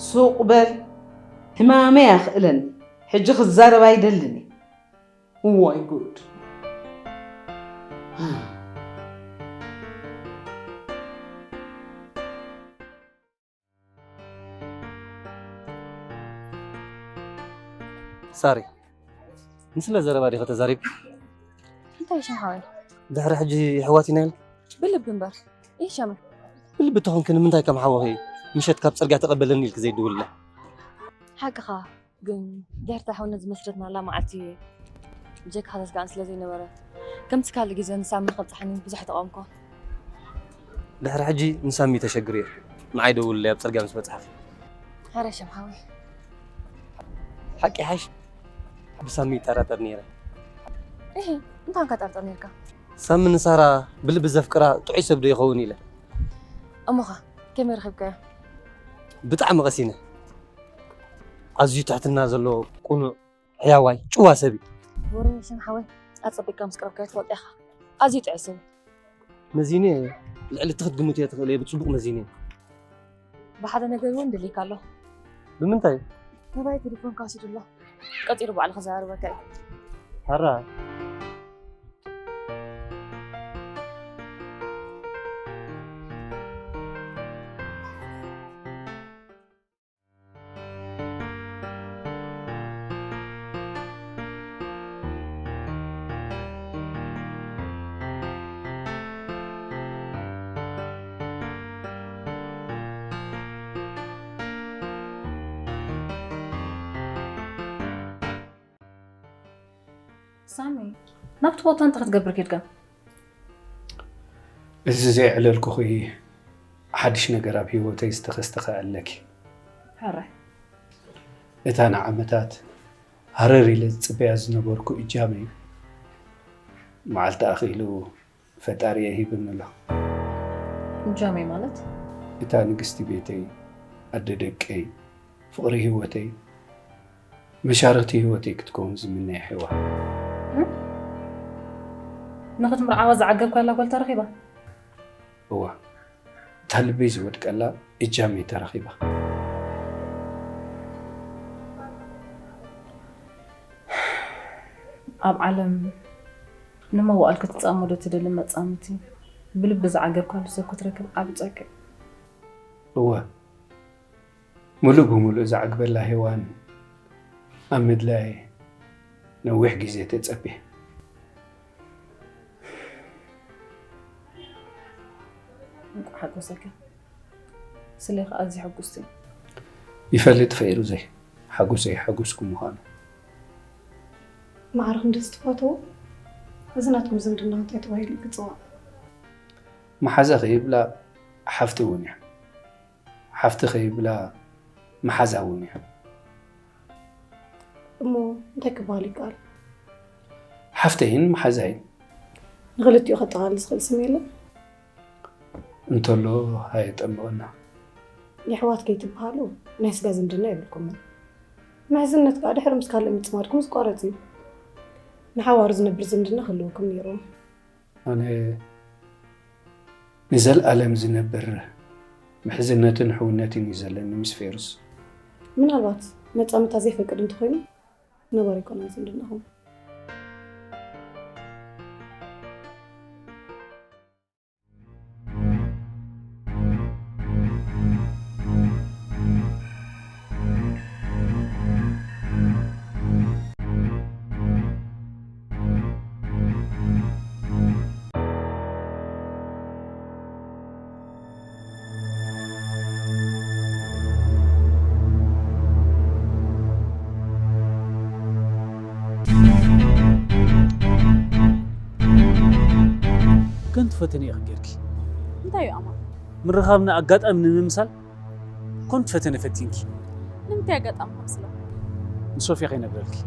ሱቕ በል። ሕማመይ ኣኽእለኒ። ሕጂ ክዛረብ ኣይደልን እየ። እዋይ ጉድ። ሳሪ፣ ንስለ ዘረባ ዲኸ ተዛሪብ? እንታይ ሽም ሓወይ? ድሕሪ ሕጂ ይሕዋት ኢና ኢልክ? ብልቢ እምበር። ይህ ሸመ። ብልቢ ተኾንክ ንምንታይ ከም ሓወኺ ምሸት ካብ ጽርግያ ተቐበለኒ ኢልክ ዘይድውልለ? ሓቅኻ፣ ግን ድሕርታ ሕውነት ዝመስረትናላ መዓልቲ ብጀካ ተስጋእን ስለ ዘይነበረ፣ ከምቲ ካልእ ግዜ ንሳሚ ከብጽሓኒ ብዙሕ ተቓወምኮ። ድሕሪ ሕጂ ንሳሚ ተሸግር እየ። ንዓይ ደውልለይ ኣብ ጽርግያ ምስ በጽሓኺ። ሓራይ ሸም ሓወይ። ሓቂ ሓሽ ብሳሚ ይጠራጠር ነይረ። እሂ፣ እንታይ ኮን ከጠርጥር ነይርካ? ሳሚ ንሳራ ብልቢ ዘፍቅራ ጥዑይ ሰብ ዶ ይኸውን ኢለ። እሞኻ፣ ከመይ ረኺብካዮ? ብጣዕሚ ቀሲነ። ኣዝዩ ትሕትና ዘለዎ ቁኑዕ ሕያዋይ ጭዋ ሰብ እዩ። ወረ ሸም ሓወይ፣ ኣጸቢቕካ ምስ ቀረብካዮ ትፈልጦ ኢኻ። ኣዝዩ ጥዑይ ሰብ እዩ። መዚነ ልዕሊ እቲ ክትግምትዮ ትኽእል እየ ብጽቡቕ መዚነ። ብሓደ ነገር እውን ደልየካ ኣሎ። ብምንታይ? ነባይ ቴሌፎንካ ወሲዱ ኣሎ። ቀጺሉ ባዕሉ ክዘራርበካ እዩ። ሓራ ሳሚ፣ ናብቲ ቦታ እንታይ ክትገብር ኬድካ? እዚ ዘየዕለልኩኺ ሓድሽ ነገር ኣብ ህይወተይ ዝተኸስተኸ ኣለኪ። ሕራይ። እታ ንዓመታት ሃረር ኢለ ዝጽበያ ዝነበርኩ እጃመይ መዓልቲ ኣኺሉ ፈጣሪየ ሂብኒ ኣሎ። እጃመይ ማለት? እታ ንግስቲ ቤተይ፣ ኣደ ደቀይ፣ ፍቕሪ ህይወተይ፣ መሻርኽቲ ህይወተይ ክትከውን ዝምነያ ሄዋን። ንኽትምርዓዋ ዝዓገብካላ ጓል ተረኺባ? እዋ፣ እታ ልበይ ዝወድቀላ እጃመይ ተረኺባ። ኣብ ዓለም ንመዋእል ክትጻመዶ ትደሊ መጻምቲ ብልቢ ዝዓገብካሉ ሰብ ክትረክብ ዓቢ ጸጋ እዩ። እወ፣ ሙሉእ ብሙሉእ ዝዓግበላ ሄዋን ኣብ ምድላይ ነዊሕ ግዜ ተጸብየ። እንቋዕ ሓጎሰካ። ስለ ከኣ ኣዝየ ሕጉስቲ እየ። ይፈልጥ ፈይሩ ዘይ ሓጎሰይ ሓጎስኩ ምዃኑ። ማዕረ ክንድዚ ትፈትዎ? እዚ ናትኩም ዝምድና እንታይ ተባሂሉ ይግፅዋዕ? መሓዛ ከይብላ ሓፍቲ እውን እያ። ሓፍቲ ከይብላ መሓዛ እውን እያ። እሞ እንታይ ክበሃል ይከኣል? ሓፍተይን መሓዛይን። ንክልቲኡ ከጠቓልል ዝኽእል ስም የለን? እንተሎ ኣየጠምቐና። የሕዋት ከይትበሃሉ ናይ ስጋ ዝምድና የብልኩምን። ምሕዝነት ከዓ ድሕሪ ምስ ካልእ ምፅማድኩም ዝቋረፅ እዩ። ንሓዋሩ ዝነብር ዝምድና ክህልወኩም ነይሩ። ኣነ ንዘለኣለም ዝነብር ምሕዝነትን ሕውነትን እዩ ዘለኒ ምስ ፌሩስ። ምናልባት መፃምታ ዘይፈቅድ እንተኾይኑ ነባሪ ኣይኮነን ዝምድናኹም። ግን ትፈትኒ ኢኺ ጌርኪ። እንታይ እዩ ኣማን? ምርኻብና ኣጋጣሚ ንምምሳል ኮን ትፈተነ ፈቲንኪ። ንምንታይ ኣጋጣሚ ከምስሎ? ንሶፊያ ከይነግረልኪ።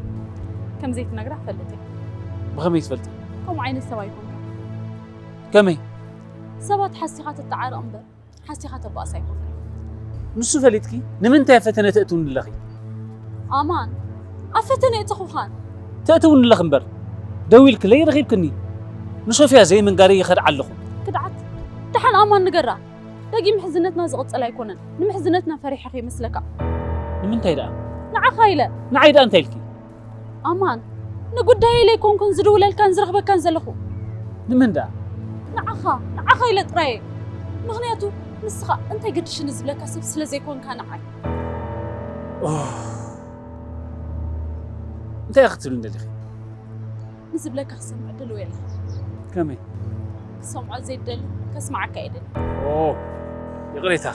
ከም ዘይትነግራ ፈልጥ እየ። ብኸመይ ትፈልጢ? ከምኡ ዓይነት ሰብ ኣይኮንካ። ከመይ? ሰባት ሓሲኻ ትተዓረቕ እምበር ሓሲኻ ተባእስ ኣይኮንካ። ንሱ ፈሊጥኪ ንምንታይ ፈተነ ተእትውኒ ኣለኺ? ኣማን ኣብ ፈተነ እተኹኻን ተእትውኒ ኣለኺ እምበር ደዊልክለይ ረኺብክኒ። ንሶፊያ ዘይምንጋረይ ይኸድዓ ኣለኹ። ክድዓት ደሓን ኣማን ንገራ። ደጊም ምሕዝነትና ዝቕጽል ኣይኮነን። ንምሕዝነትና ፈሪሐ ከይመስለካ። ንምንታይ ደኣ? ንዓኻ ኢለ። ንዓይ ደኣ እንታይ ኢልኪ? ኣማን ንጉዳይ ኢለ ኣይኮንኩን ዝድውለልካን ዝረኽበካን ዘለኹ። ንመን ደኣ? ንዓኻ ንዓኻ ኢለ ጥራየ። ምኽንያቱ ንስኻ እንታይ ገድሽኒ ዝብለካ ሰብ ስለ ዘይኮንካ ንዓይ። እንታይ ክትብልኒ ደሊኺ? ንዝብለካ ክሰምዕ ድልው የለ። ከመይ? ክሰምዖ ዘይደሊ ከስምዓካ እየ ደሊ። ኦ ይቕሬታ።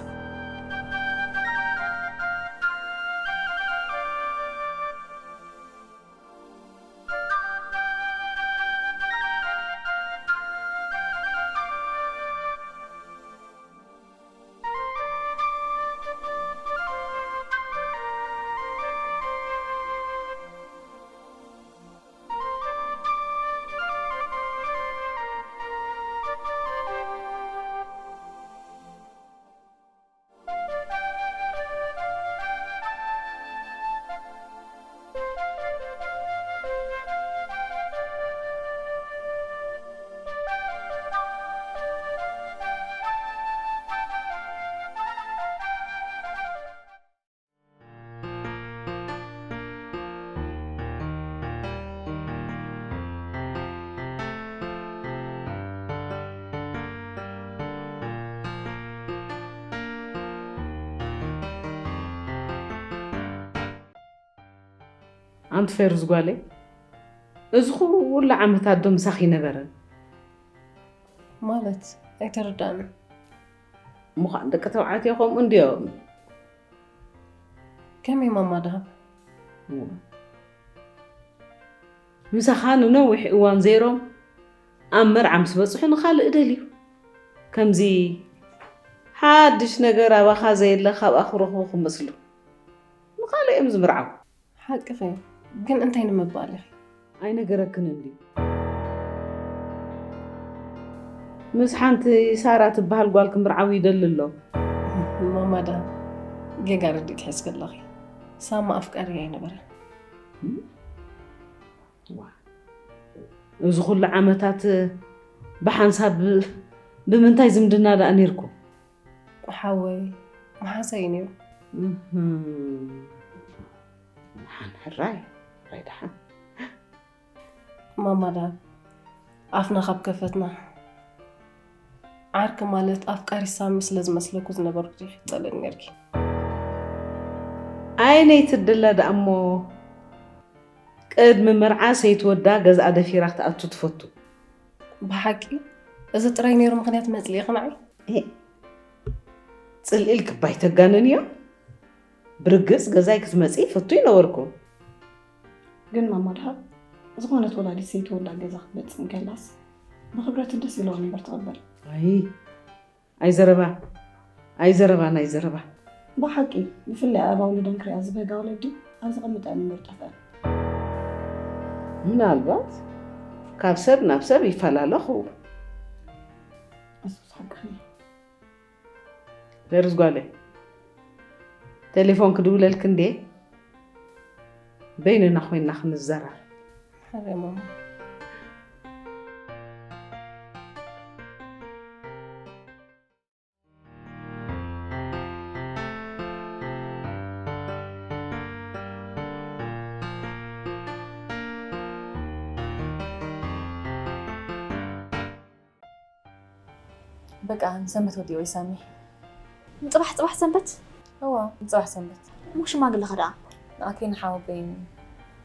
ኣንቲ ፌሩዝ ጓለይ፣ እዚ ኩሉ ዓመታት ዶ ምሳኺ ነበረ? ማለት ኣይተረዳእን። ምዃን ደቂ ተባዕትዮ ከምኡ እንድዮም። ከመይ ማማ ደሃብ? ምሳኻ ንነዊሕ እዋን ዘይሮም ኣብ መርዓ ምስ በጽሑ ንኻልእ ደልዩ። ከምዚ ሓድሽ ነገር ኣባኻ ዘየለ ካብኣ ክረኽቡ ክመስሉ። ንኻልእ እዮም ዝምርዓው። ሓቅኺ፣ ግን እንታይ ንምባል ኢኺ? ኣይነገረክን እንድዩ። ምስ ሓንቲ ሳራ ትበሃል ጓል ክምርዓው ይደሊ ኣሎ። ማማ ደሃብ፣ ጌጋ ርዲት ሒዝኪ ኣለኺ። ሳማ ኣፍቃሪይ ኣይነበረን። ዋ፣ እዚ ኩሉ ዓመታት ብሓንሳብ ብምንታይ ዝምድና ደኣ ኔርኩም? ሓወይ መሓዛይ እዩ ነይሩ። እህም። ደሓን ሕራይ፣ ሕራይ ደሓን። ማማ ደሃብ፣ ኣፍና ካብ ከፈትና ዓርኪ ማለት ኣፍቃሪ ሳሚ ስለ ዝመስለኩ ዝነበርኩ ዲኺ ትጸልእኒ ኔርኪ? ኣይ ነይቲ ድለ ደኣ እሞ ቅድሚ መርዓ ሰይቲ ወዳ ገዝኣ ደፊራ ክትኣቱ ትፈቱ። ብሓቂ እዚ ጥራይ ነይሩ ምኽንያት መጽልኢኺ ንዓይ? ኤ፣ ጽልኢ ኢልኪ እባ ኣይተጋንንዮ። ብርግጽ ገዛይ ክትመጺ ይፈቱ ይነበርኩ። ግን ማማ ደሃብ፣ ዝኾነት ወላዲት ሰይቲ ወልዳ ገዛ ክትመጽእ እንከላስ ብኽብረትን ደስ ኢልዋን እምበር ትቕበል። ኣይ ኣይ ዘረባ ኣይ ዘረባ ናይ ዘረባ። ብሓቂ ብፍላይ ኣባውልደን ክሪኣ ዝበጋ ወለዲ ኣብ ዝቐምጠን እምበር ጠፍአን። ምናልባት ካብ ሰብ ናብ ሰብ ይፈላለኹ። እሱስ ሓቅኺ። ፌሩዝ ጓለይ፣ ቴሌፎን ክድውለልክ እንዴ? በይንና ኮይንና ክንዘራረብ። ሕራይ ማማ። በቃ ንሰንበት ወዲኦ ይሳሚ። ንፅባሕ ፅባሕ ሰንበት? እዋ ንፅባሕ ሰንበት። እሞ ሽማግለ ኸ ደኣ? ንኣከይ ንሓወበይን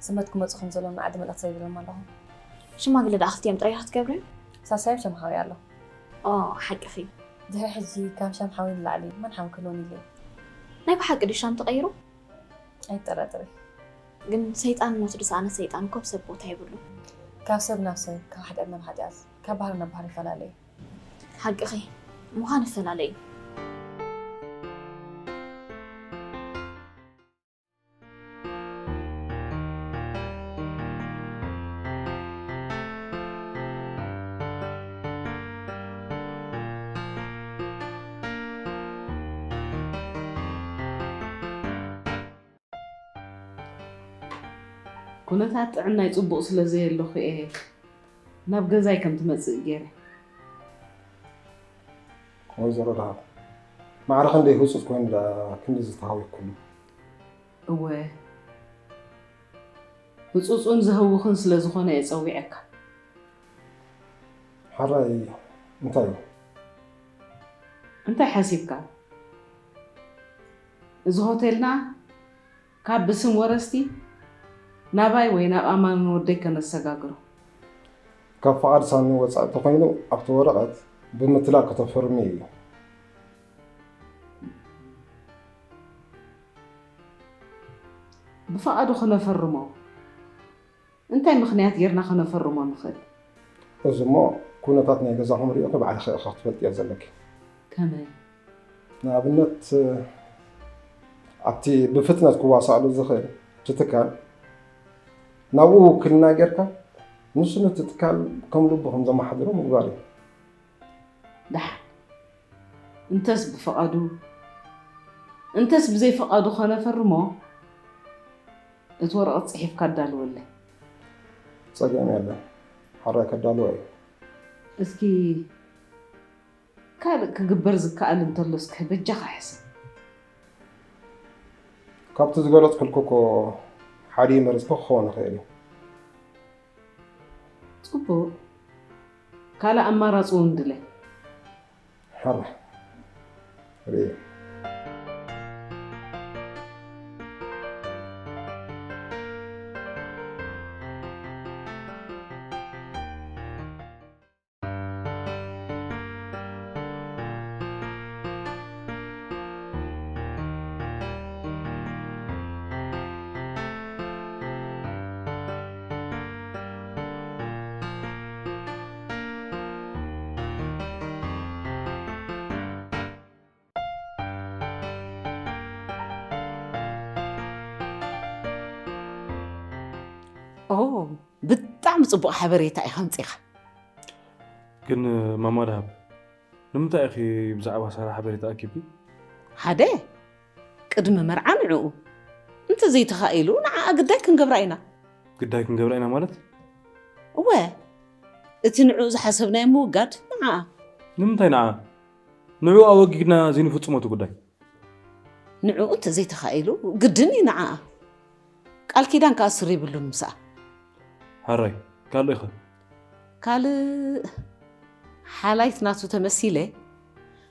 ሰንበት ክመፁ ከም ዘለዎም ንዓዲ መልእኽቲ ዘይብሎም ኣለኹ። ሽማግለ ደኣ ክልቲኦም ጥራይ ክትገብርዮም? ሳሳዮም ሸምሓዊ ኣሎ። ኦ ሓቅኺ። ድሕሪ ሕጂ ካብ ሻምሓዊ ንላዕሊ መን ሓው ክህልወኒ ኢለ። ናይ ብሓቂ ድዩ ሻም ተቐይሩ? ኣይጠራጠሪ። ግን ሰይጣንነቱ ዝሰኣነ ሰይጣን እኮ ኣብ ሰብ ቦታ የብሉ። ካብ ሰብ ናብ ሰብ፣ ካብ ሓጢኣት ናብ ሓጢኣት፣ ካብ ባህሪ ናብ ባህሪ ይፈላለ እዩ። ሓቅኺ። ምዃን ይፈላለ እዩ። ኩነታት ጥዕናይ ጽቡቕ ስለ ዘየለኹ እየ ናብ ገዛይ ከም ትመጽእ ገይረ። ወይዘሮ ደሃብ፣ ማዕረ ክንደይ ህጹጽ ኮይኑ ደኣ ክንድዚ ተሃዊኽኩሉ? እወ፣ ህጹጽን ዘህውኽን ስለ ዝኾነ እየ ጸዊዐካ። ሓራይ እንታይ እዩ? እንታይ ሓሲብካ? እዚ ሆቴልና ካብ ብስም ወረስቲ ናባይ ወይ ናብ ኣማንን ወደይ ከነሰጋግሮ። ካብ ፍቓድ ሳሚ ወጻኢ ተኾይኑ ኣብቲ ወረቐት ብምትላል ከተፈርሚ እዩ። ብፍቓዱ ክነፈርሞ እንታይ ምኽንያት ጌርና ክነፈርሞ ንኽእል? እዚ እሞ ኩነታት ናይ ገዛኹም ርኢኺ ባዕልኺ ኢኺ ክትፈልጥዮ ዘለኪ። ከመይ? ንኣብነት ኣብቲ ብፍጥነት ክዋሳእሉ ዝኽእል እቲ ትካል ናብኡ ውክልና ጌርካ ንሱ ነቲ ትካል ከም ልቡ ከም ዘመሓድሮ ምግባር እዩ። ደሓን እንተስ ብፍቓዱ እንተስ ብዘይ ፍቓዱ ከነፈርሞ እቲ ወረቐት ጽሒፍካ ኣዳልወለይ። ጸገም የለን ሓራይ ከዳልዎ እዩ። እስኪ ካልእ ክግበር ዝከኣል እንተሎ እስኪ በጃኻ ሕሰብ። ካብቲ ዝገለጽኩልኩ እኮ ሓዲኡ መሪጽኩ ክኸውን ይኽእል እዩ። ጽቡቕ ካልእ ኣማራጺ እውን ድለ። ሕራ ርኢ። ኦ ብጣዕሚ ጽቡቕ ሓበሬታ ኢኻ ኣምጺኻ። ግን ማማ ደሃብ ንምንታይ ኢኺ ብዛዕባ ሳራ ሓበሬታ ኣኪብኪ? ሓደ ቅድሚ መርዓ ንዕኡ እንተዘይተኻኢሉ ንዓኣ ግዳይ ክንገብራ ኢና። ግዳይ ክንገብራ ኢና ማለት? እወ እቲ ንዕኡ ዝሓሰብናዮ ምውጋድ ንዓኣ። ንምንታይ ንዓ? ንዕኡ ኣወጊድና ዘይንፍጽሞ እቲ ጉዳይ። ንዕኡ እንተዘይተኻኢሉ ግድን እዩ ንዓኣ። ቃል ኪዳን ክኣስር የብሉን ምስኣ። ሕራይ ካልእ ኸ? ካልእ ሓላይት ናቱ ተመሲለ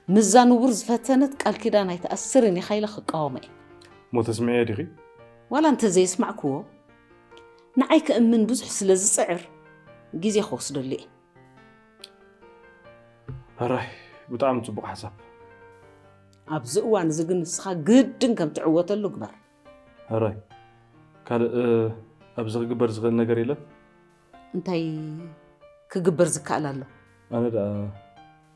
ምስዛ ንቡር ዝፈተነት ቃል ኪዳን ኣይትኣስርን ኢኻ ኢለ ክቃወሞ እየ። እሞ ተስምዕዮ ዲኺ? ዋላ እንተዘየስማዕክዎ ንዓይ ክእምን ብዙሕ ስለ ዝጽዕር ግዜ ክወስደሉ እየ። ሕራይ ብጣዕሚ ጽቡቕ ሓሳብ። ኣብዚ እዋን እዚ ግን ንስኻ ግድን ከም ትዕወተሉ ግበር። ሕራይ ካልእ ኣብዚ ክግበር ዝኽእል ነገር የለን? እንታይ ክግበር ዝከኣል ኣሎ? ኣነ ደኣ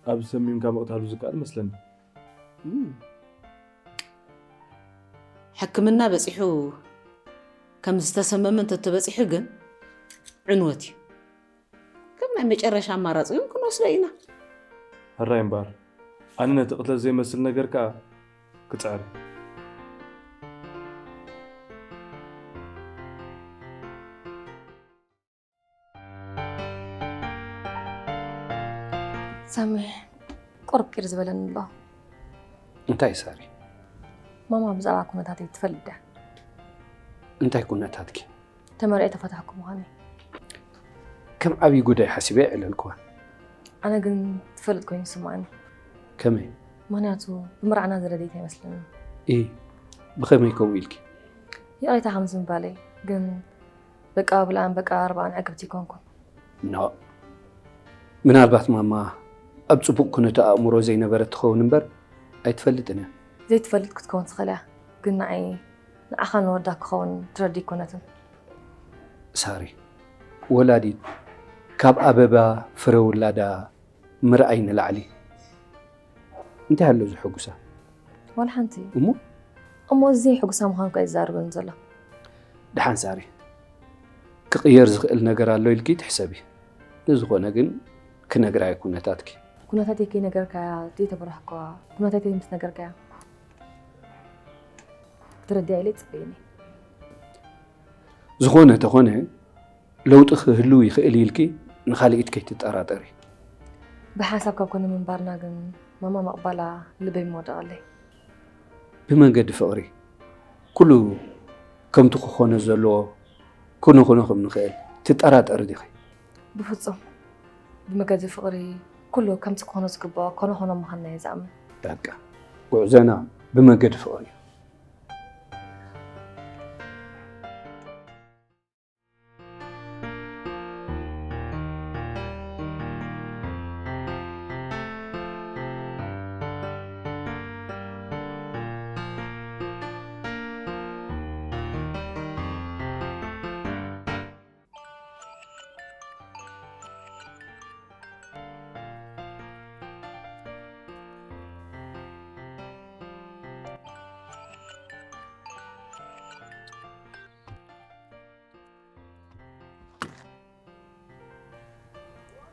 ኣብ ሰሚምካ ምቕታሉ ዝከኣል መስለኒ። እም። ሕክምና በጺሑ ከም ዝተሰመመ እንተተበጺሑ ግን ዕንወት እዩ። ከም ናይ መጨረሻ ኣማራጺ እውን ክንወስዶ ኢና። ሕራይ እምበኣር፣ ኣነ ነቲ ቅትለት ዘይመስል ነገር ከኣ ክጽዕር። ሳሚ፣ ቁርብ ቂር ዝበለኒ ኣሎ። እንታይ ሳሪ? ማማ ብዛዕባ ኩነታተይ ትፈልጥ ድያ? እንታይ ኩነታትኪ? ተመርዒ ተፈታሕኩ ምዃነይ። ከም ዓብዪ ጉዳይ ሓሲበ የዕለልክዋ። ኣነ ግን ትፈልጥ ኮይኑ ይስምዓኒ። ከመይ? ምኽንያቱ ብመርዓና ዝረደይት ኣይመስለንን። ኢ ብኸመይ ከምኡ ኢልኪ? ይቕሬታ ከምዚ ምባለይ ግን በቃ ብልኣን በቃ ኣርባኣን ዕግብቲ ይኮንኩን። ኖ፣ ምናልባት ማማ ኣብ ፅቡቕ ኩነተ ኣእምሮ ዘይነበረት ትኸውን እምበር ኣይትፈልጥን እያ። ዘይትፈልጥ ክትከውን ትኽእል እያ፣ ግን ንዓይ ንዓኻን ንወዳ ክኸውን ትረዲ ኣይኮነትን። ሳሪ፣ ወላዲት ካብ ኣበባ ፍረ ውላዳ ምርኣይ ንላዕሊ እንታይ ኣሎ ዝሕጉሳ? ዋላ ሓንቲ። እሞ? እሞ እዚ ሕጉሳ ምዃንኳ ይዛረበኒ ዘሎ። ደሓን ሳሪ፣ ክቕየር ዝኽእል ነገር ኣሎ ኢልኪ ትሕሰቢ። ንዝኾነ ግን ክነግራ እየ ኩነታትኪ። ኩነታተይ ከይነገርካያ ዘይተበራህኳ ኩነታተይ ምስ ነገርካያ ክትረድያ ኢለ ይጽበየኒ። ዝኾነ ተኾነ ለውጢ ክህልው ይኽእል ኢልኪ ንኻልኢት ከይትጠራጠሪ። ብሓንሳብ ካብ ኮነ ምንባርና ግን ማማ ምቕባላ ልበይ ምወደቐለይ። ብመንገዲ ፍቕሪ ኩሉ ከምቲ ክኾነ ዘለዎ ክንኾኖ ከም ንኽእል ትጠራጠሪ ዲኺ? ብፍጹም። ብመገዲ ፍቕሪ ኩሉ ከምቲ ክኾኖ ዝግብኦ ኮነ ኾኖ ምዃንና እየ ዝኣምን። በቃ ጉዕዞና ብመገዲ ፍቕሪ እዩ።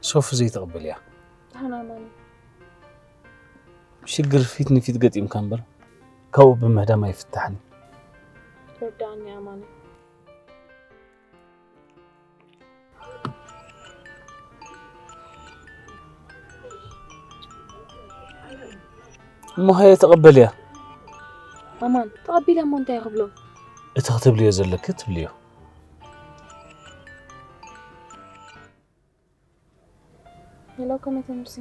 ሶፊ ዘይትቕበልያ። ደሓን ኣማኒ። ሽግር ፊት ንፊት ገጢምካ እምበር ካብኡ ብምህዳም ኣይፍታሕን። ተረዳእኒ ኣማኒ። እሞ ሃየ ተቐበልያ። ኣማን ተቐቢለ እሞ እንታይ ክብሎ? እቲ ክትብልዮ ዘለኪ ትብልዮ። ሄሎ ከመይ ተምሲ?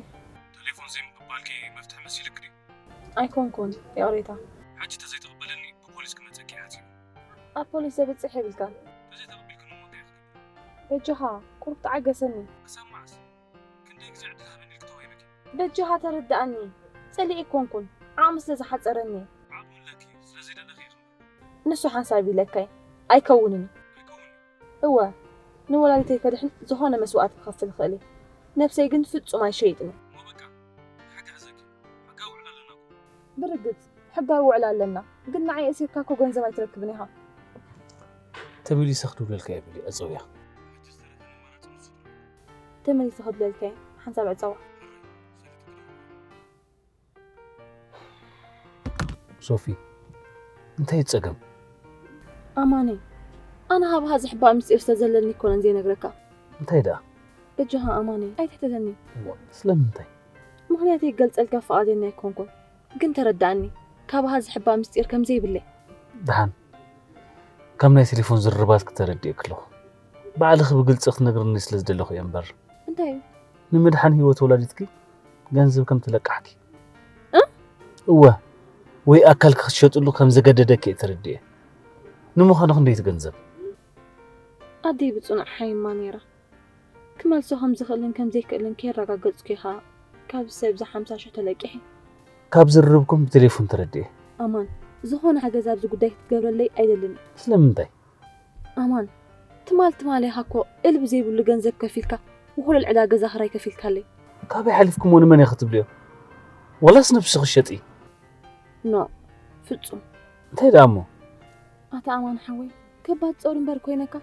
ቴሌፎን ዘይምቕባልኪ መፍትሒ መሲልክ ድዩ? ኣይኮንኩን ይቕሬታ። ሕጂ ተዘይተቕበለኒ ብፖሊስ ክመፀኪ እየ ሓሲበ። ኣብ ፖሊስ ዘብፅሕ የብልካን። ተዘይተቐቢልክኒ እሞ እንታይ ክገብር? በጃኻ ቁሩብ ተዓገሰኒ። ክሳብ መዓስ? ክንደይ ግዜ ዕድል ሃበኒ ኢልኪ ተዋሂበኪ? በጃኻ ተረድኣኒ። ፀሊኤ ኣይኮንኩን ዓቕሚ ስለ ዝሓፀረኒ። ዓቕሚ ኣለኪ ስለ ዘይደለኺ ኢኺ። ንሱ ሓንሳብ ኢለካይ ኣይከውንን እዩ። ኣይከውንን እዩ። እወ ንወላዲተይ ከድሕን ዝኾነ መስዋእቲ ክኸፍል እኽእል እየ። ነብሰይ ግን ፍጹም ኣይሸይጥን እየ። እሞ በቃ ክሕግዘኪ ሕጋዊ ውዕል ኣለና እኮ። ብርግጽ ሕጋዊ ውዕል ኣለና፣ ግን ንዓይ እሲርካ እኮ ገንዘብ ኣይትረክብን ኢኻ። ተመሊሰ ክድውለልካ እየ በሊ ዕጸውያ። ሕጂ ዝተረፈኒ ኣማራጺ ንሱ ጥራይ እዩ። ተመሊሰ ክድውለልካ እየ ሓንሳብ ዕጸዋ። ሶፊ እንታይ ጸገም? ኣማነ ኣነ ሃብሃ ዝሕባእ ምስጢር ስለ ዘለኒ እኮ ነን ዘይነግረካ። እንታይ ደኣ? በጃኻ ኣማነ ኣይትሕተተኒ። እዋ ስለምንታይ? ምኽንያተይ ክገልጸልካ ፍቓደኛ ኣይኮንኩን፣ ግን ተረዳኣኒ። ካባኻ ዝሕባእ ምስጢር ከም ዘይብለይ። ደሓን ካብ ናይ ቴሌፎን ዝርርባትኪ ተረዲኤኪ ኣለኹ። ባዕልኺ ብግልጺ ክትነግርኒ ስለ ዝደለኹ እየ እምበር። እንታይ እዩ? ንምድሓን ህይወት ወላዲትኪ ገንዘብ ከም ትለቃሕኪ። እ? እወ ወይ ኣካልኪ ክትሸጥሉ ከም ዘገደደኪ እየ ተረዲኤ። ንምዃኑ ክንደይ እቲ ገንዘብ? ኣደይ ብጽኑዕ ሓይማ ነይራ። ክመልሶ ከም ዝኽእልን ከም ዘይክእልን ከየረጋገጽኩ ኢኻ ካብ ሰብ ዛ ሓምሳ ሽሕ ተለቂሐ። ካብ ዝርርብኩም ብቴሌፎን ተረዲኤ። ኣማን ዝኾነ ሓገዝ ኣብዚ ጉዳይ ክትገብረለይ ኣይደልን። ስለምንታይ? ኣማን ትማል ትማል ኢኻ እኮ እልቢ ዘይብሉ ገንዘብ ከፊልካ፣ ውኹለል ዕዳ ገዛ ክራይ ከፊልካለይ። ካበይ ሓሊፍክሞ ንመን ኢኺ ትብልዮ? ዋላስ ነብስኺ ሸጢ? ኖ፣ ፍጹም። እንታይ ደኣ እሞ? ኣታ ኣማን ሓወይ፣ ከባድ ጾር እምበር ኮይነካ።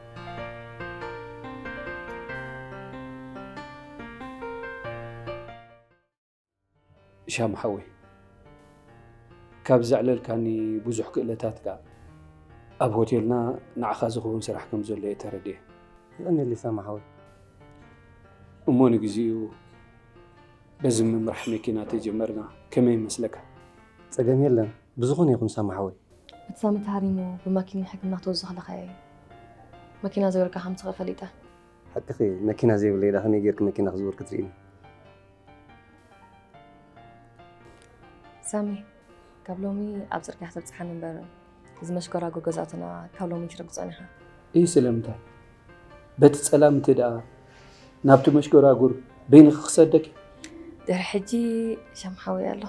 ሻም ሓወይ፣ ካብ ዘዕለልካኒ ብዙሕ ክእለታትካ፣ ኣብ ሆቴልና ንዓኻ ዝኸውን ስራሕ ከም ዘሎ እየ ተረዲኤ። የቐንየለይ ሳሚ ሓወይ። እሞ ንግዚኡ በዚ ምምራሕ መኪና ተጀመርና ከመይ ይመስለካ? ጸገም የለን፣ ብዝኾነ ይኹን ሳሚ ሓወይ። እቲ ሳሚ ተሃሪሙ ብማኪና ሕክምና ክትወስዶ ከለኻ እየ መኪና ዘይብልካ ከም ትኽእል ፈሊጠ። ሓቅኺ፣ መኪና ዘይብለይ ደኣ ከመይ ጌርኪ መኪና ክዝውር ክትርእይኒ? ሳሚ፣ ካብ ሎሚ ኣብ ጽርግያ ከተብጽሓኒ እምበር፣ እዚ መሽጎራጉር ገዛእትና ካብ ሎሚ ትረግጾን ኢኻ። እይ ስለምንታይ? በቲ ጸላም እንተ ደኣ ናብቲ መሽጎራጉር በይንኺ ክሰደኪ? ድሕሪ ሕጂ ሻም ሓወይ ኣሎ።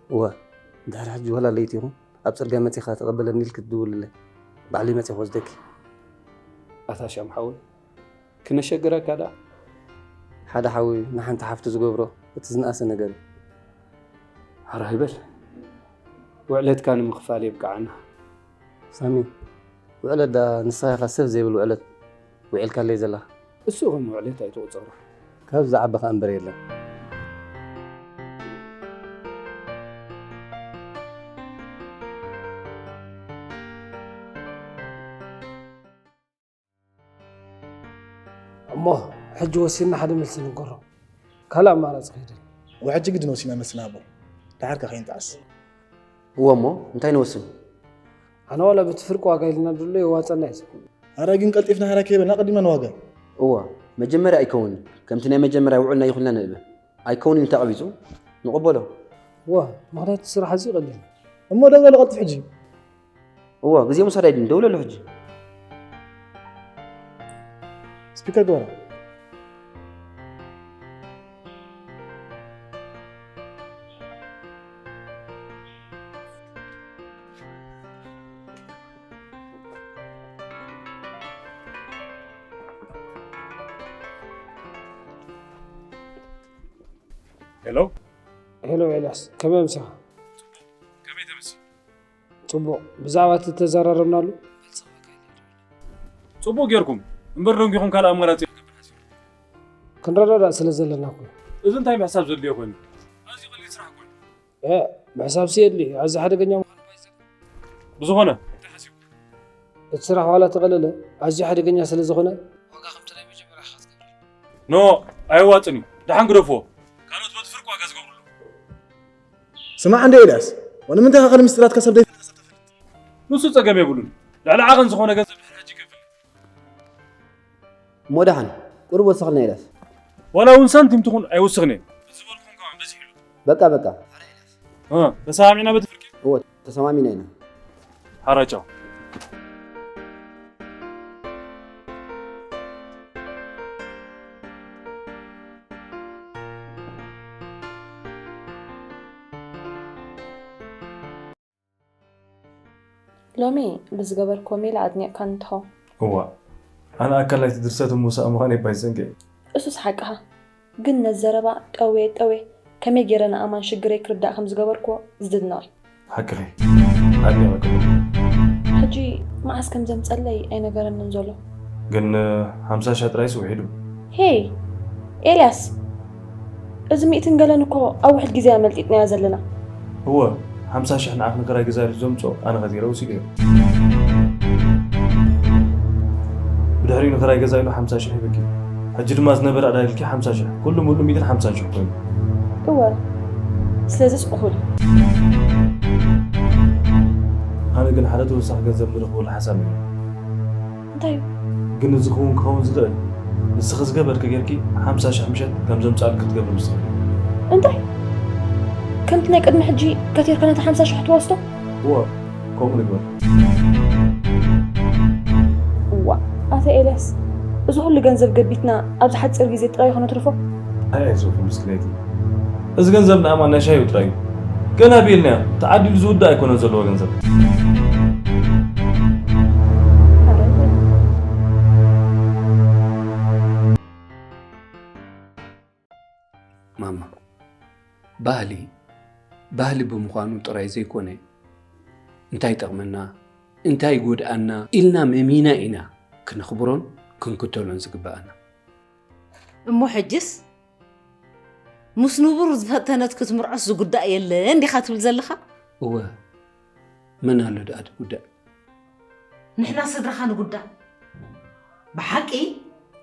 እወ፣ ድሕሪ ሕጂ ወላ ለይቲ ይኹን ኣብ ጽርግያ መጺኻ ተቐበለኒ ኢልኪ ትድውልለይ። ባዕለይ መጺ ክወስደኪ። ኣታ ሻም ሓወይ፣ ክነሸግረካ ደኣ። ሓደ ሓዊ ንሓንቲ ሓፍቱ ዝገብሮ እቲ ዝነኣሰ ነገር እዩ። ሓራይ በል፣ ውዕለትካ ንምኽፋል የብቅዓና። ሳሚ፣ ውዕለት ደኣ ንስኻ ኢኻ ሰብ ዘይብል ውዕለት ውዒልካለይ ዘለኻ። እሱ ከም ውዕለት ኣይትቑጸሮ። ካብዚ ዝዓቢ ከኣ እምበር የለን። እሞ ሕጂ ወሲንና ሓደ መልሲ ንገሮ። ካልእ ኣማራጺ ከይደል። እወ ሕጂ ግድን ወሲና መልሲ ንሃቦ። ደሓር ከ ከይንጠዓስ። እወ እሞ እንታይ ንወስን? ኣነ ዋላ በቲ ፍርቂ ዋጋ ኢልና ንድሎ የዋጸና እዩ ዝብል። ኣረ ግን ቀልጢፍና ሃራ ከይበልና ኣቐዲምና ንዋጋ። እወ መጀመርያ ኣይከውንን። ከምቲ ናይ መጀመርያ ውዕልና ይኹንና ንእበ። ኣይከውንን ተቐቢጹ ንቕበሎ። እወ ምኽንያቱ ስራሕ ኣዝዩ ቀሊል እዩ። እሞ ደውለሉ ቀልጥፍ ሕጂ። እወ ግዜ ምውሳድ ኣይድልን፣ ደውለሉ ሕጂ። ስፒከር ግበራ። ሄሎ ሄሎ፣ ኤልያስ ከመይ ኣምሲኻ? ከመይ ተመሲ? ጽቡቕ፣ ብዛዕባ እቲ ተዘራረብናሉ። ጽቡቕ ጌርኩም፣ እምበር ደንጊኹም ካልእ ኣማራጺ የለን። ክንረዳዳእ ስለ ዘለና እኮ። እዚ እንታይ ምሕሳብ ዘድልዮ ኮይኑ? ኣዝዩ ቀሊል ስራሕ እኮ እዩ። እ፣ ምሕሳብሲ የድሊ፣ ኣዝዩ ሓደገኛ ምዃኑ እኳ ይዘክር። ብዝኾነ፣ እንታይ ሓሲብኩም? እቲ ስራሕ ዋላ ተቐለለ፣ ኣዝዩ ሓደገኛ ስለ ዝኾነ፣ ዋጋ ከምቲ ናይ መጀመርያ ኢኻ ክትገብረሉ። ኖ፣ ኣየዋጽን እዩ። ደሓን ግደፍዎ። ካልኦት በቲ ፍርቂ ዋጋ ዝገብሩ ኣለዉ። ስማዕ እንደ ኤልያስ፣ ወንምንታይ ኢኻ ካልእ ምስጢራትካ ሰብ ዘይፈልጥ ሰብ ተፈልጥ? ንሱ ጸገም የብሉን። ልዕሊ ዓቐን ዝኾነ ገንዘብ ድሕሪ ሕጂ ይከፍል። እሞ ደሓን ቁሩብ ወስኽልና ኢለስ። ዋላ እውን ሳንቲም ትኹን ኣይውስኽን እየ። ዝበልኩም ከማን በዚሕ ኢሉ። በቃ በቃ። እ፣ ተሰማሚዕና በቲ ፍርቂ? እወ ተሰማሚዕና ኢና። ሓራይ ቻው። ሎሚ ብዝገበርክዎ ሜላ ኣድኒቕካኒ ትኸውን። እዋእ ኣነ ኣካል ናይቲ ድርሰት እሞ ሳእ ምዃነይ እባ ኣይትዘንግዒ። እሱስ ሓቅኻ፣ ግን ነዚ ዘረባ ጠውየ ጠውየ ከመይ ገይረ ንኣማን ሽግረይ ክርዳእ ከም ዝገበርክዎ ዝድነቕ እዩ። ሓቅኺ፣ ኣድኒቐኪ ኣለኹ። ሕጂ መዓስ ከም ዘምጸለይ ኣይነገረንን ዘሎ። ግን ሓምሳ ሽሕ ጥራይስ ውሒዱ። ሄይ ኤልያስ፣ እዚ ሚእትን ገለን እኮ ኣብ ውሕድ ግዜ እያ ኣመልጢጥናያ ዘለና። እወ፣ ሓምሳ ሽሕ ንዓኽ ንክራይ ገዛ ኢሉ ዘምጽኦ ኣነ ከዚረ ወሲደዮ። ብድሕሪኡ ንክራይ ገዛ ኢሉ ሓምሳ ሽሕ ሂበኪ። ሕጂ ድማ ዝነበረ ዕዳ ኢልኪ ሓምሳ ሽሕ፣ ኩሉ ምሉእ ሚእትን ሓምሳን ሽሕ ኮይኑ። እወ፣ ስለዚስ እኹል እዩ። ኣነ ግን ሓደ ተወሳኺ ገንዘብ ንረኽበሉ ሓሳብ ነይሩ። እንታይ እዩ? ግን እዚ ክውን ክኸውን ዝኽእል ንስኺ ዝገበርኪ ጌርኪ ሓምሳ ሽሕ ምሸት ከም ዘምጽኣልኪ ክትገብሪ ምስ ትኽእሊ። እንታይ? ከምቲ ናይ ቅድሚ ሕጂ ከቲርካ ነቲ ሓምሳ ሽሕ ትወስዶ? እወ፣ ከምኡ ንግበር። እዋእ ኣታ ኤልያስ፣ እዚ ኩሉ ገንዘብ ገቢትና ኣብዚ ሓጺር ግዜ ጥራይ ከነትርፎ? ኣይ ኣይዞኺ ምስክነይቲ፣ እዚ ገንዘብ ንኣማን ናይ ሻሂ ጥራይ እዩ። ገና ኣቢልናዮ፣ ተዓዲሉ ዝውዳእ ኣይኮነን ዘለዎ ገንዘብ። ባህሊ፣ ባህሊ ብምዃኑ ጥራይ ዘይኮነ፣ እንታይ ይጠቕመና፣ እንታይ ይጎድኣና ኢልና መሚና ኢና ክነኽብሮን ክንክተሎን ዝግብኣና። እሞ ሕጅስ፣ ምስ ንቡር ዝፈተነት ክትምርዖስ ዝጉዳእ የለን ዲኻ ትብል ዘለኻ? እወ፣ መን ኣሎ ደኣ ዝጉዳእ? ንሕና ስድራኻ ንጉዳእ። ብሓቂ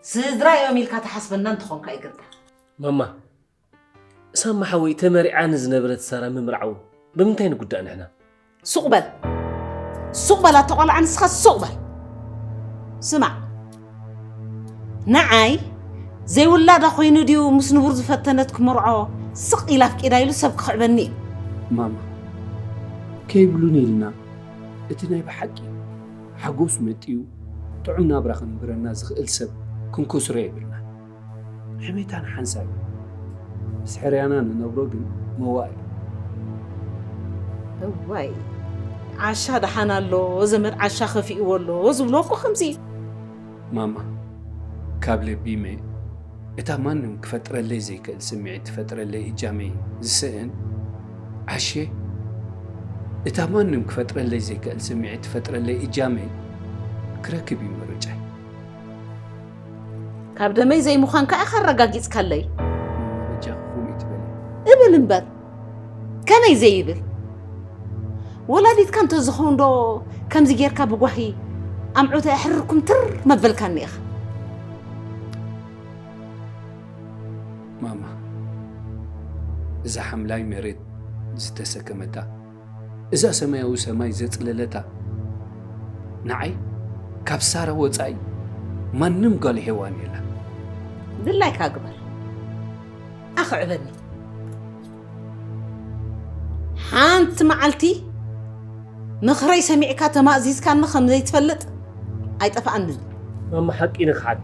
ስድራ እዮም ኢልካ ትሓስበና እንተኾንካ ይግርታ። ማማ፣ ሳማ ሓወይ ተመሪዓ ንዝነበረት ሳራ ምምርዓው ብምንታይ ንጉዳእ ንሕና? ሱቕ በል። ሱቕ በል ኣቶ ቆልዓ ንስኻ ሱቕ በል። ስማዕ። ንዓይ ዘይውላዳ ኮይኑ ድዩ ምስ ንቡር ዝፈተነት ክመርዖ ስቕ ኢላ ኣፍቂዳ ኢሉ ሰብ ክኽዕበኒ እዩ። ማማ፣ ከይብሉን ኢልና እቲ ናይ ብሓቂ ሓጎስ መጢኡ ጥዑም ናብራ ከንብረና ዝኽእል ሰብ ክንከስሮ የብልናን። ሕሜታን ሓንሳብ እዩ። ምስ ሕርያና ንነብሮ ግን መዋእል እዩ። እዋይ፣ ዓሻ ደሓን ኣሎ፣ ዘመድ ዓሻ ከፊእዎ ኣሎ ዝብሎ እኮ ከምዚ እዩ። ማማ፣ ካብ ልቢ መ-፣ እታ ማንም ክፈጥረለይ ዘይክእል ስምዒት ትፈጥረለይ እጃመይ ዝስእን ዓሼ፣ እታ ማንም ክፈጥረለይ ዘይክእል ስምዒት ትፈጥረለይ እጃመይ ክረክብ እዩ ምርጫይ። ካብ ደመይ ዘይምዃንካ ኢኻ ኣረጋጊጽካለይ። ማማ፣ በጃኺ ከምኡ ይትበሊ። እብል እምበር፣ ከመይ ዘይብል? ወላዲትካ እንተዝኸውን ዶ ከምዚ ጌርካ ብጓሂ ኣምዑተ ሕርኩም ትር መበልካኒ ኢኻ። ማማ፣ እዛ ሓምላይ መሬት ዝተሰከመታ፣ እዛ ሰማያዊ ሰማይ ዘጽለለታ፣ ንዓይ ካብ ሳራ ወጻኢ ማንም ጓል ሄዋን የላን። ድላይካ ግበር፣ ኣኽዕበኒ። ሓንቲ መዓልቲ ምኽረይ ሰሚዕካ ተማእዚዝካኒ ከም ዘይትፈልጥ ኣይጠፍኣንን። ማማ፣ ሓቂ ንኽሓድ፣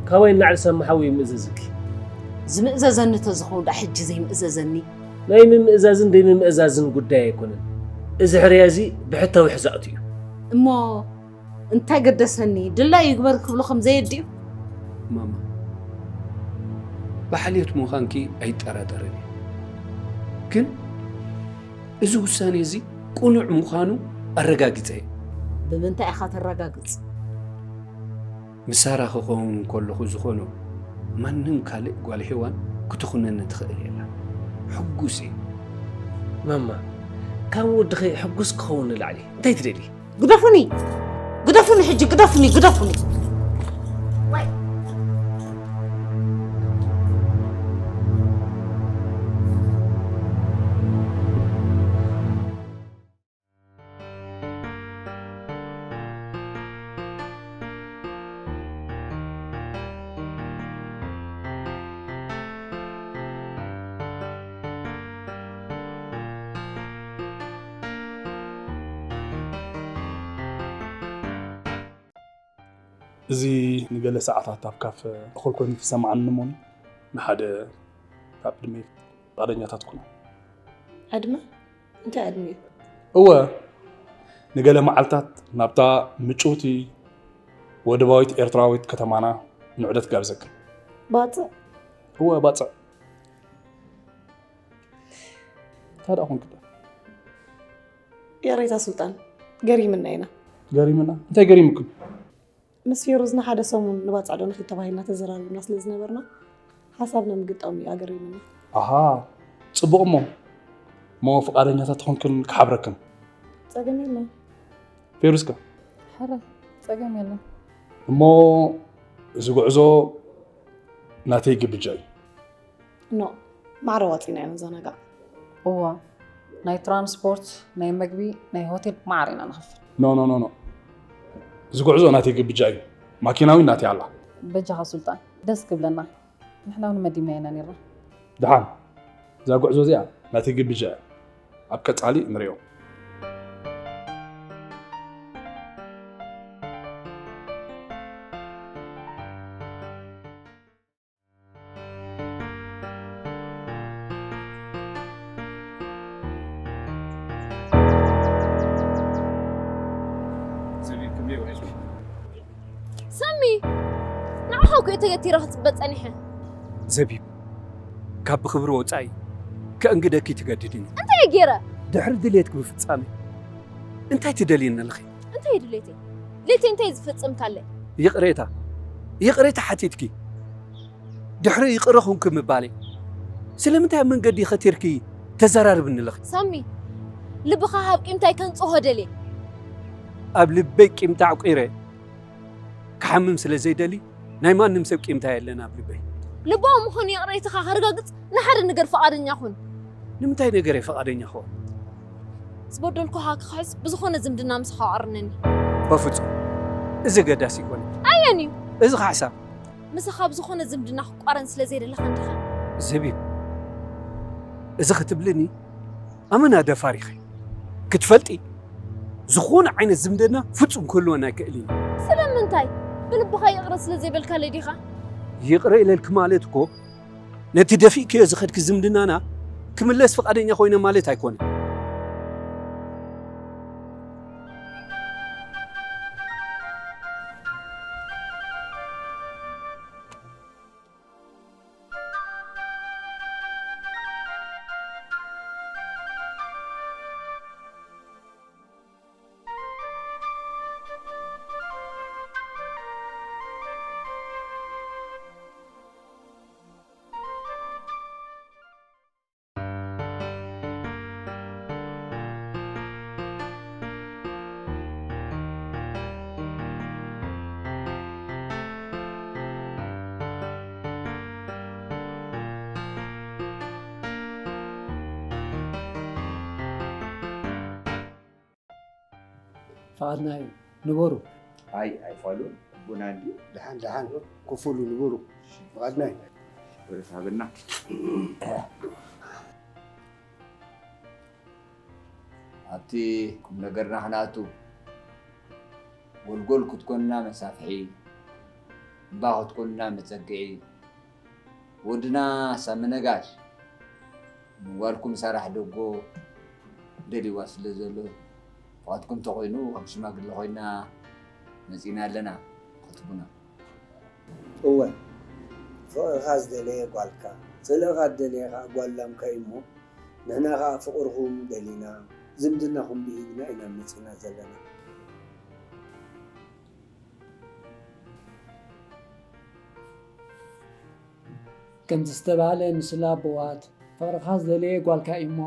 ካባይ ንላዕሊ ሳማ ሓወይ ይምእዘዝኪ። ዝምእዘዘኒ ተዝኸውን ደኣ ሕጂ ዘይምእዘዘኒ? ናይ ምምእዛዝን ዘይምምእዛዝን ጉዳይ ኣይኮነን። እዚ ሕርያ እዚ ብሕታዊ ሕዛእቱ እዩ። እሞ እንታይ ገደሰኒ፣ ድላዩ ይግበር ክብሎ ከም ዘየድዩ? ማማ፣ ብሓልዮት ምዃንኪ ኣይጠራጠርን እየ። ግን እዚ ውሳኔ እዚ ቅኑዕ ምዃኑ ኣረጋጊጸ እየ። ብምንታይ ኢኻ ተረጋግጽ? ምስ ሳራ ክኸውን ከለኹ ዝኾኖ ማንም ካልእ ጓል ሄዋን ክትኹነኒ ትኽእል የላን። ሕጉስ እየ። ማማ፣ ካብ ወድኺ ሕጉስ ክኸውን ንላዕሊ እንታይ ትደልዪ? ግደፉኒ! ግደፉኒ ሕጂ! ግደፉኒ! ግደፉኒ! እዚ ንገለ ሰዓታት ኣብ ካፈ እኹል ኮይኑ ተሰማዓኒ እሞ፣ ንሓደ ካብ ዕድመይ ፍቓደኛታት ኩኑ። ዕድመ? እንታይ ዕድመ እዩ? እወ፣ ንገለ መዓልታት ናብታ ምጭውቲ ወደባዊት ኤርትራዊት ከተማና ንዑደት ጋብዘክን። ባጽዕ? እወ፣ ባጽዕ። እንታይ ደኣ ኮንክ? ይቕሬታ ሱልጣን፣ ገሪምና ኢና። ገሪምና? እንታይ ገሪምኩም? ምስ ፌሩዝ ንሓደ ሰሙን ንባጽዕ ዶ ንኺድ ተባሂልና ተዘራሪብና ስለ ዝነበርና፣ ሓሳብና ምግጣሙ እዩ ኣገሪምና። ኣሃ፣ ጽቡቕ እሞ። እሞ ፍቓደኛታት ተኾንክን ክሓብረክን። ጸገም የለን። ፌሩዝከ? ሕረ፣ ጸገም የለን። እሞ እዚ ጉዕዞ ናተይ ግብጃ እዩ። ኖ፣ ማዕረ ዋጺና ኢና ንዘናጋዕ። እዋ፣ ናይ ትራንስፖርት፣ ናይ መግቢ፣ ናይ ሆቴል ማዕረ ኢና ንኸፍል። ኖ፣ ኖ፣ ኖ፣ ኖ። እዚ ጉዕዞ ናተይ ግብጃ እዩ። ማኪና እውን ናተይ ኣላ። በጃኻ ሱልጣን፣ ደስ ክብለና። ንሕና እውን መዲብና ኢና ነይርና። ደሓን፣ እዛ ጉዕዞ እዚኣ ናተይ ግብጃ እያ። ኣብ ቀጻሊ ንሪኦ። ዘቢብ፣ ክንደይ ውዒልኩም? ሳሚ፣ ንዓኻ እኮ እየ ተገቲረ ክጽበ ጸኒሐ። ዘቢብ፣ ካብ ብኽብሪ ወጻኢ ከእንግደኪ ትገድድኒ። እንታይ ገይረ? ድሕሪ ድሌትኪ ምፍጻመይ እንታይ ትደልይኒ ኣለኺ? እንታይ ድሌተይ? ድሌተይ እንታይ ዝፈጸምካለይ? ይቕሬታ፣ ይቕሬታ ሓቲትኪ። ድሕሪ ይቕረ ኹንኪ ምባለይ ስለምንታይ ኣብ መንገዲ ከቲርኪ ተዘራርብኒ ኣለኺ? ሳሚ፣ ልብኻ ካብ ቂምታይ ከንጽሆ ደልየ። ኣብ ልበይ ቂምታ ኣዕቂረ ክሓምም ስለ ዘይደሊ ናይ ማንም ሰብ ቂምታ የለን ኣብ ልበይ። ልባዊ ምዃኑ ይቕሬታኻ ከረጋግጽ ንሓደ ነገር ፍቓደኛ ኩን። ንምንታይ ነገር እየ ፍቓደኛ ክኸውን? ዝበደልኩኻ ክኽሕስ ብዝኾነ ዝምድና ምሳኻ ኣቐርነኒ። በፍጹም። እዚ ገዳስ ይኮነ። ኣየን እዩ? እዚ ካሕሳ። ምሳኻ ብዝኾነ ዝምድና ክቋረን ስለ ዘይደለኻ እንዲኻ። ዘቢብ፣ እዚ ክትብልኒ ኣመና ደፋር ኢኺ። ክትፈልጢ፣ ዝኾነ ዓይነት ዝምድና ፍጹም ክህልወና ኣይክእልን እዩ። ስለምንታይ? ብልብኻ ይቕረ ስለ ዘይበልካለይ ዲኻ? ይቕረ ኢለልኪ ማለት እኮ፣ ነቲ ደፊእክዮ ዝኸድኪ ዝምድናና ክምለስ ፍቓደኛ ኮይነ ማለት ኣይኮነን። ፍቓድና እዩ። ንበሩ። ኣይ ኣይፋሉን ኣቦና እንድዩ። ደሓን ደሓን፣ ኮፍ በሉ ንበሩ። ፍቓድና እዩ። ክብረት ሃበና። ኣብቲ ቁም ነገርና ክንኣቱ፣ ጎልጎል ክትኮንና መሳፍሒ፣ እምባ ክትኮንና መጸግዒ፣ ወድና ሳሚ ነጋሽ ንጓልኩም ሳራሕ ደጎ ደልይዋ ስለ ዘሎ፣ ፍቓድኩም ተኾይኑ ከም ሽማግለ ኮይና መጺና ኣለና። ከትቡና። እወ፣ ፍቕርኻ ዝደለየ ጓልካ፣ ጽልእኻ ዝደለየ ኸኣ ጓል ላምካ እዩ እሞ፣ ንሕና ኸኣ ፍቕርኹም ደሊና፣ ዝምድናኹም ብሂግና ኢና መጺና ዘለና። ከምቲ ዝተባህለ፣ ንስለ ኣቦዋት፣ ፍቕርኻ ዝደለየ ጓልካ እዩ እሞ፣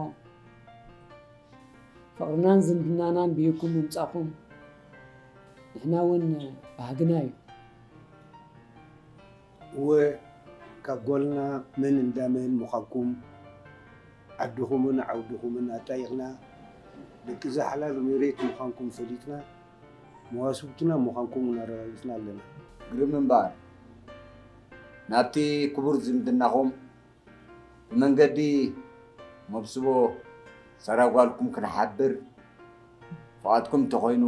ፍቕርናን ዝምድናናን ብሂግኩም ምምጻእኩም፣ ንሕና እውን ባህግና እዩ። እወ፣ ካብ ጓልና መን እንዳ መን ምዃንኩም፣ ዓድኹምን ዓውድኹምን ኣጣይቕና፣ ደቂ እዛ ሓላል መሬት ምዃንኩም ፈሊጥና፣ መዋስብትና ምዃንኩም እውን ኣረጋጊጽና ኣለና። ግርም እምበኣር፣ ናብቲ ክቡር ዝምድናኹም ብመንገዲ መብስቦ ሰራ ጓልኩም ክንሓብር ፍቓድኩም እንተኾይኑ፣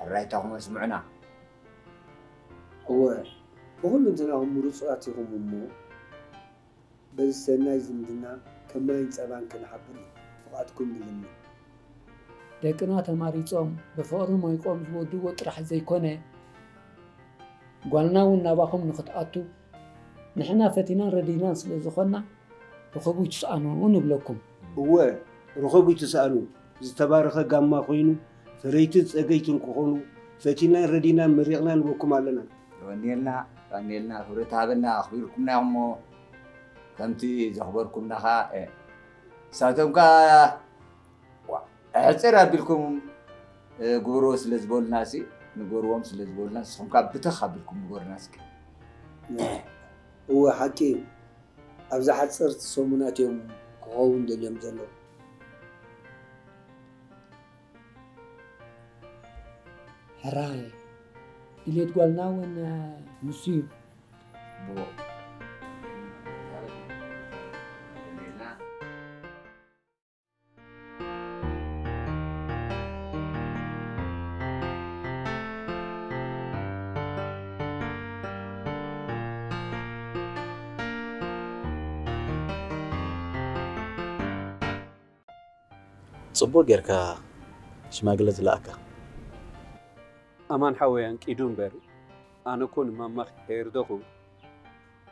ሕራይታኹም ኣስምዑና። እወ፣ ብኹሉ እንትናኹም ምሩጻት ኢኹም እሞ፣ በዚ ሰናይ ዝምድና ከም ማይን ጸባን ክንሓብር እዩ ፍቓድኩም ንልምን። ደቅና ተማሪጾም ብፍቕሪ ሞይቆም ዝወድዎ ጥራሕ ዘይኮነ፣ ጓልና እውን ናባኹም ንኽትኣቱ ንሕና ፈቲናን ረዲናን ስለ ዝኾንና፣ ርኸቡ ይትስኣኑ ንብለኩም። እወ፣ ርኸቡ ይትስኣኑ። ዝተባረኸ ጋማ ኮይኑ፣ ፈረይትን ጸገይትን ክኾኑ፣ ፈቲናን ረዲናን መሪቕና ንበኩም ኣለና። የቐንየልና፣ የቐንየልና፣ ክብረት ሃበና፣ ኣኽቢርኩምና ኢኹም እሞ፣ ከምቲ ዘኽበርኩምና ኸኣ፣ እ፣ ንሳቶም ከኣ፣ ዋ፣ ኣሕጽር ኣቢልኩም፣ እ፣ ግበርዎ ስለ ዝበሉና ሲ፣ ንገርዎም ስለ ዝበሉና፣ ንስኹም ከኣ ብተኽ ኣቢልኩም ንገሩና እስኪ። እወ፣ ሓቂ እዩ። ኣብዛ ሓጸርቲ ሰሙናት እዮም ክኸውን ደልዮም ዘለዉ። ሕራይ፣ ድሌት ጓልና እውን ንሱ እዩ። ጽቡቕ ጌርካ ሽማግለ ዝለኣካ። ኣማን ሓወይ ኣንቂዱ እምበር፣ ኣነ እኮ ንማማ ከየርደኹ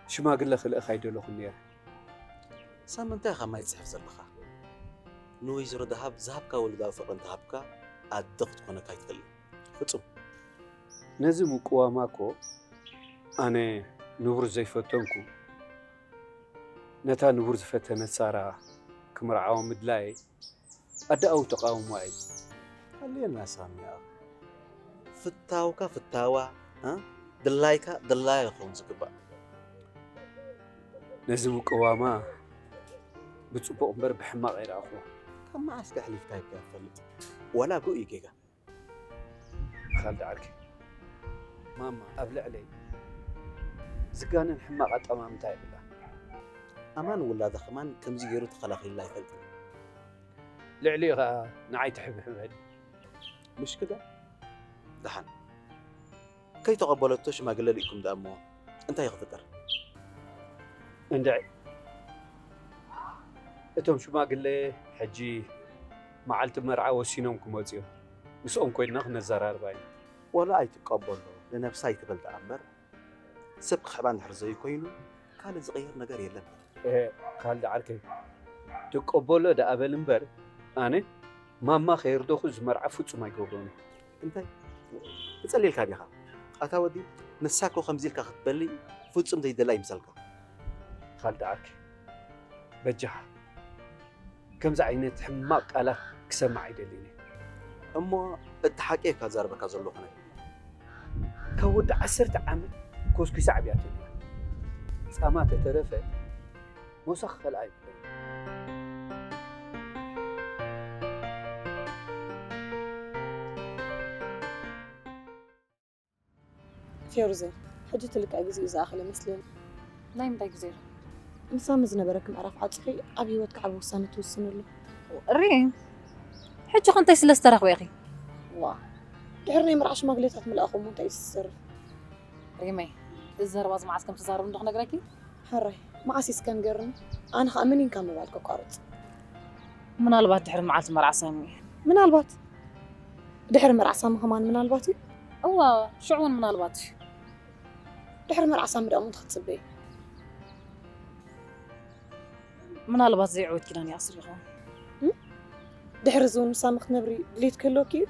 ሽማግለ ክልእኽ ኣይደለኹን ነይረ። ሳሚ፣ እንታይ ኢኻ ማይ ትጽሕፍ ዘለኻ? ንወይዘሮ ደሃብ ዝሃብካ ወለዳዊ ፍቕሪ እንተሃብካ፣ ኣደ ክትኮነካ ኣይትኽእልን። ፍጹም። ነዚ ምቅዋማ እኮ ኣነ ንቡር ዘይፈተንኩ፣ ነታ ንቡር ዝፈተነት ሳራ ክምርዓዋ ምድላየይ ኣደኣዊ ተቓውሞኣ እዩ። ሃልየና ሳሚ፣ ኣኽ። ፍታውካ ፍታዋ፣ እ? ድላይካ ድላያ ክኸውን ዝግባእ። ነዚ ምቅዋማ ብጽቡቕ እምበር ብሕማቕ ኣይረኣኹዋ። ካብ መዓስ ከ ኣሕሊፍካ ሂብካያ ትፈልጥ? ዋላ ብኡ እዩ ጌጋ። ካልድ ዓርከይ፣ ማማ ኣብ ልዕለይ ዝጋነን ሕማቕ ኣጠማምታ የብላን። ኣማን ውላዳ ከማን ከምዚ ገይሩ ተኸላኺልላ ኣይፈልጥን። ልዕሊኡ ኸኣ ንዓይ ትሕብሕበኒ። ምሽ ክዳ? ደሓን። ከይተቐበለቶ ሽማግለ ልኢኩም ደኣ እሞ እንታይ ክፍጠር? እንድዒ፣ እቶም ሽማግለ ሕጂ መዓልቲ መርዓ ወሲኖም ክመጹ እዮም። ምስኦም ኮይንና ክነዘራርባ ኢና። ዋላ ኣይትቀበሎ፣ ንነብሳ ኣይትበል ደኣ እምበር፣ ሰብ ክሕባ እንድሕር ዘይኮይኑ ካልእ ዝቕየር ነገር የለን። እህ፣ ካልድ ዓርከይ፣ ትቀበሎ ደኣ በል እምበር፣ ኣነ ማማ ከየርደኹ እዚ መርዓ ፍጹም ኣይገብሮን እየ። እንታይ? ትጸልየልካ ዲኻ? ኣታ ወዲ፣ ንሳ እኮ ከምዚ ኢልካ ክትበሊ ፍጹም ዘይደላ ይምሰልካ። ካልድ ዓርከይ፣ በጃኻ፣ ከምዚ ዓይነት ሕማቕ ቃላት ክሰምዕ ኣይደልን እየ። እሞ እቲ ሓቂ እየ ካዛርበካ ዘለኹ ናይ። ካብ ወዲ ዓሰርተ ዓመት ኮስኩሳ ዓብያትኒ እያ። ጻማ ተተረፈ ሞሳ ክኸልኣ ይብለኒ። ፌሩዘ፣ ሕጂ እቲ ልክዕ ግዜኡ ዝኣኸለ መስለኒ። ናይ ምንታይ ግዜ? ምስ ሳሚ ዝነበረኪ ምዕራፍ ዓጺኺ ኣብ ህይወትኪ ዓቢ ውሳነ ትውስንሉ። ሪ፣ ሕጂ ከ እንታይ ስለ ዝተረኽበ ኢኺ? ዋ፣ ድሕሪ ናይ መርዓ ሽማግሌታት ምልኣኹ እሞ እንታይ እዩ ዝሰርፍ? ሪመይ፣ እዚ ዘረባ እዚ መዓስ ከም ትዛረብ እንዶ ክነግረኪ? ሕራይ፣ መዓስ እስከ ንገርኒ፣ ኣነ ኸኣ ምኒን ካብ ምባል ከቋርጽ። ምናልባት ድሕሪ መዓልቲ መርዓ ሳሚ። ምናልባት? ድሕሪ መርዓ ሳሚ ከማን ምናልባት እዩ? እዋ፣ ሽዑ እውን ምናልባት እዩ። ድሕሪ መርዓ ሳሚ ደኣ እሞ እንታይ ክትጽበዪ? ምናልባት ዘይዕወት ኪዳን ይኣስር ይኸውን። እም? ድሕሪ እዚ እውን ምስ ሳሚ ክትነብሪ ድሌት ክህልወኪ እዩ?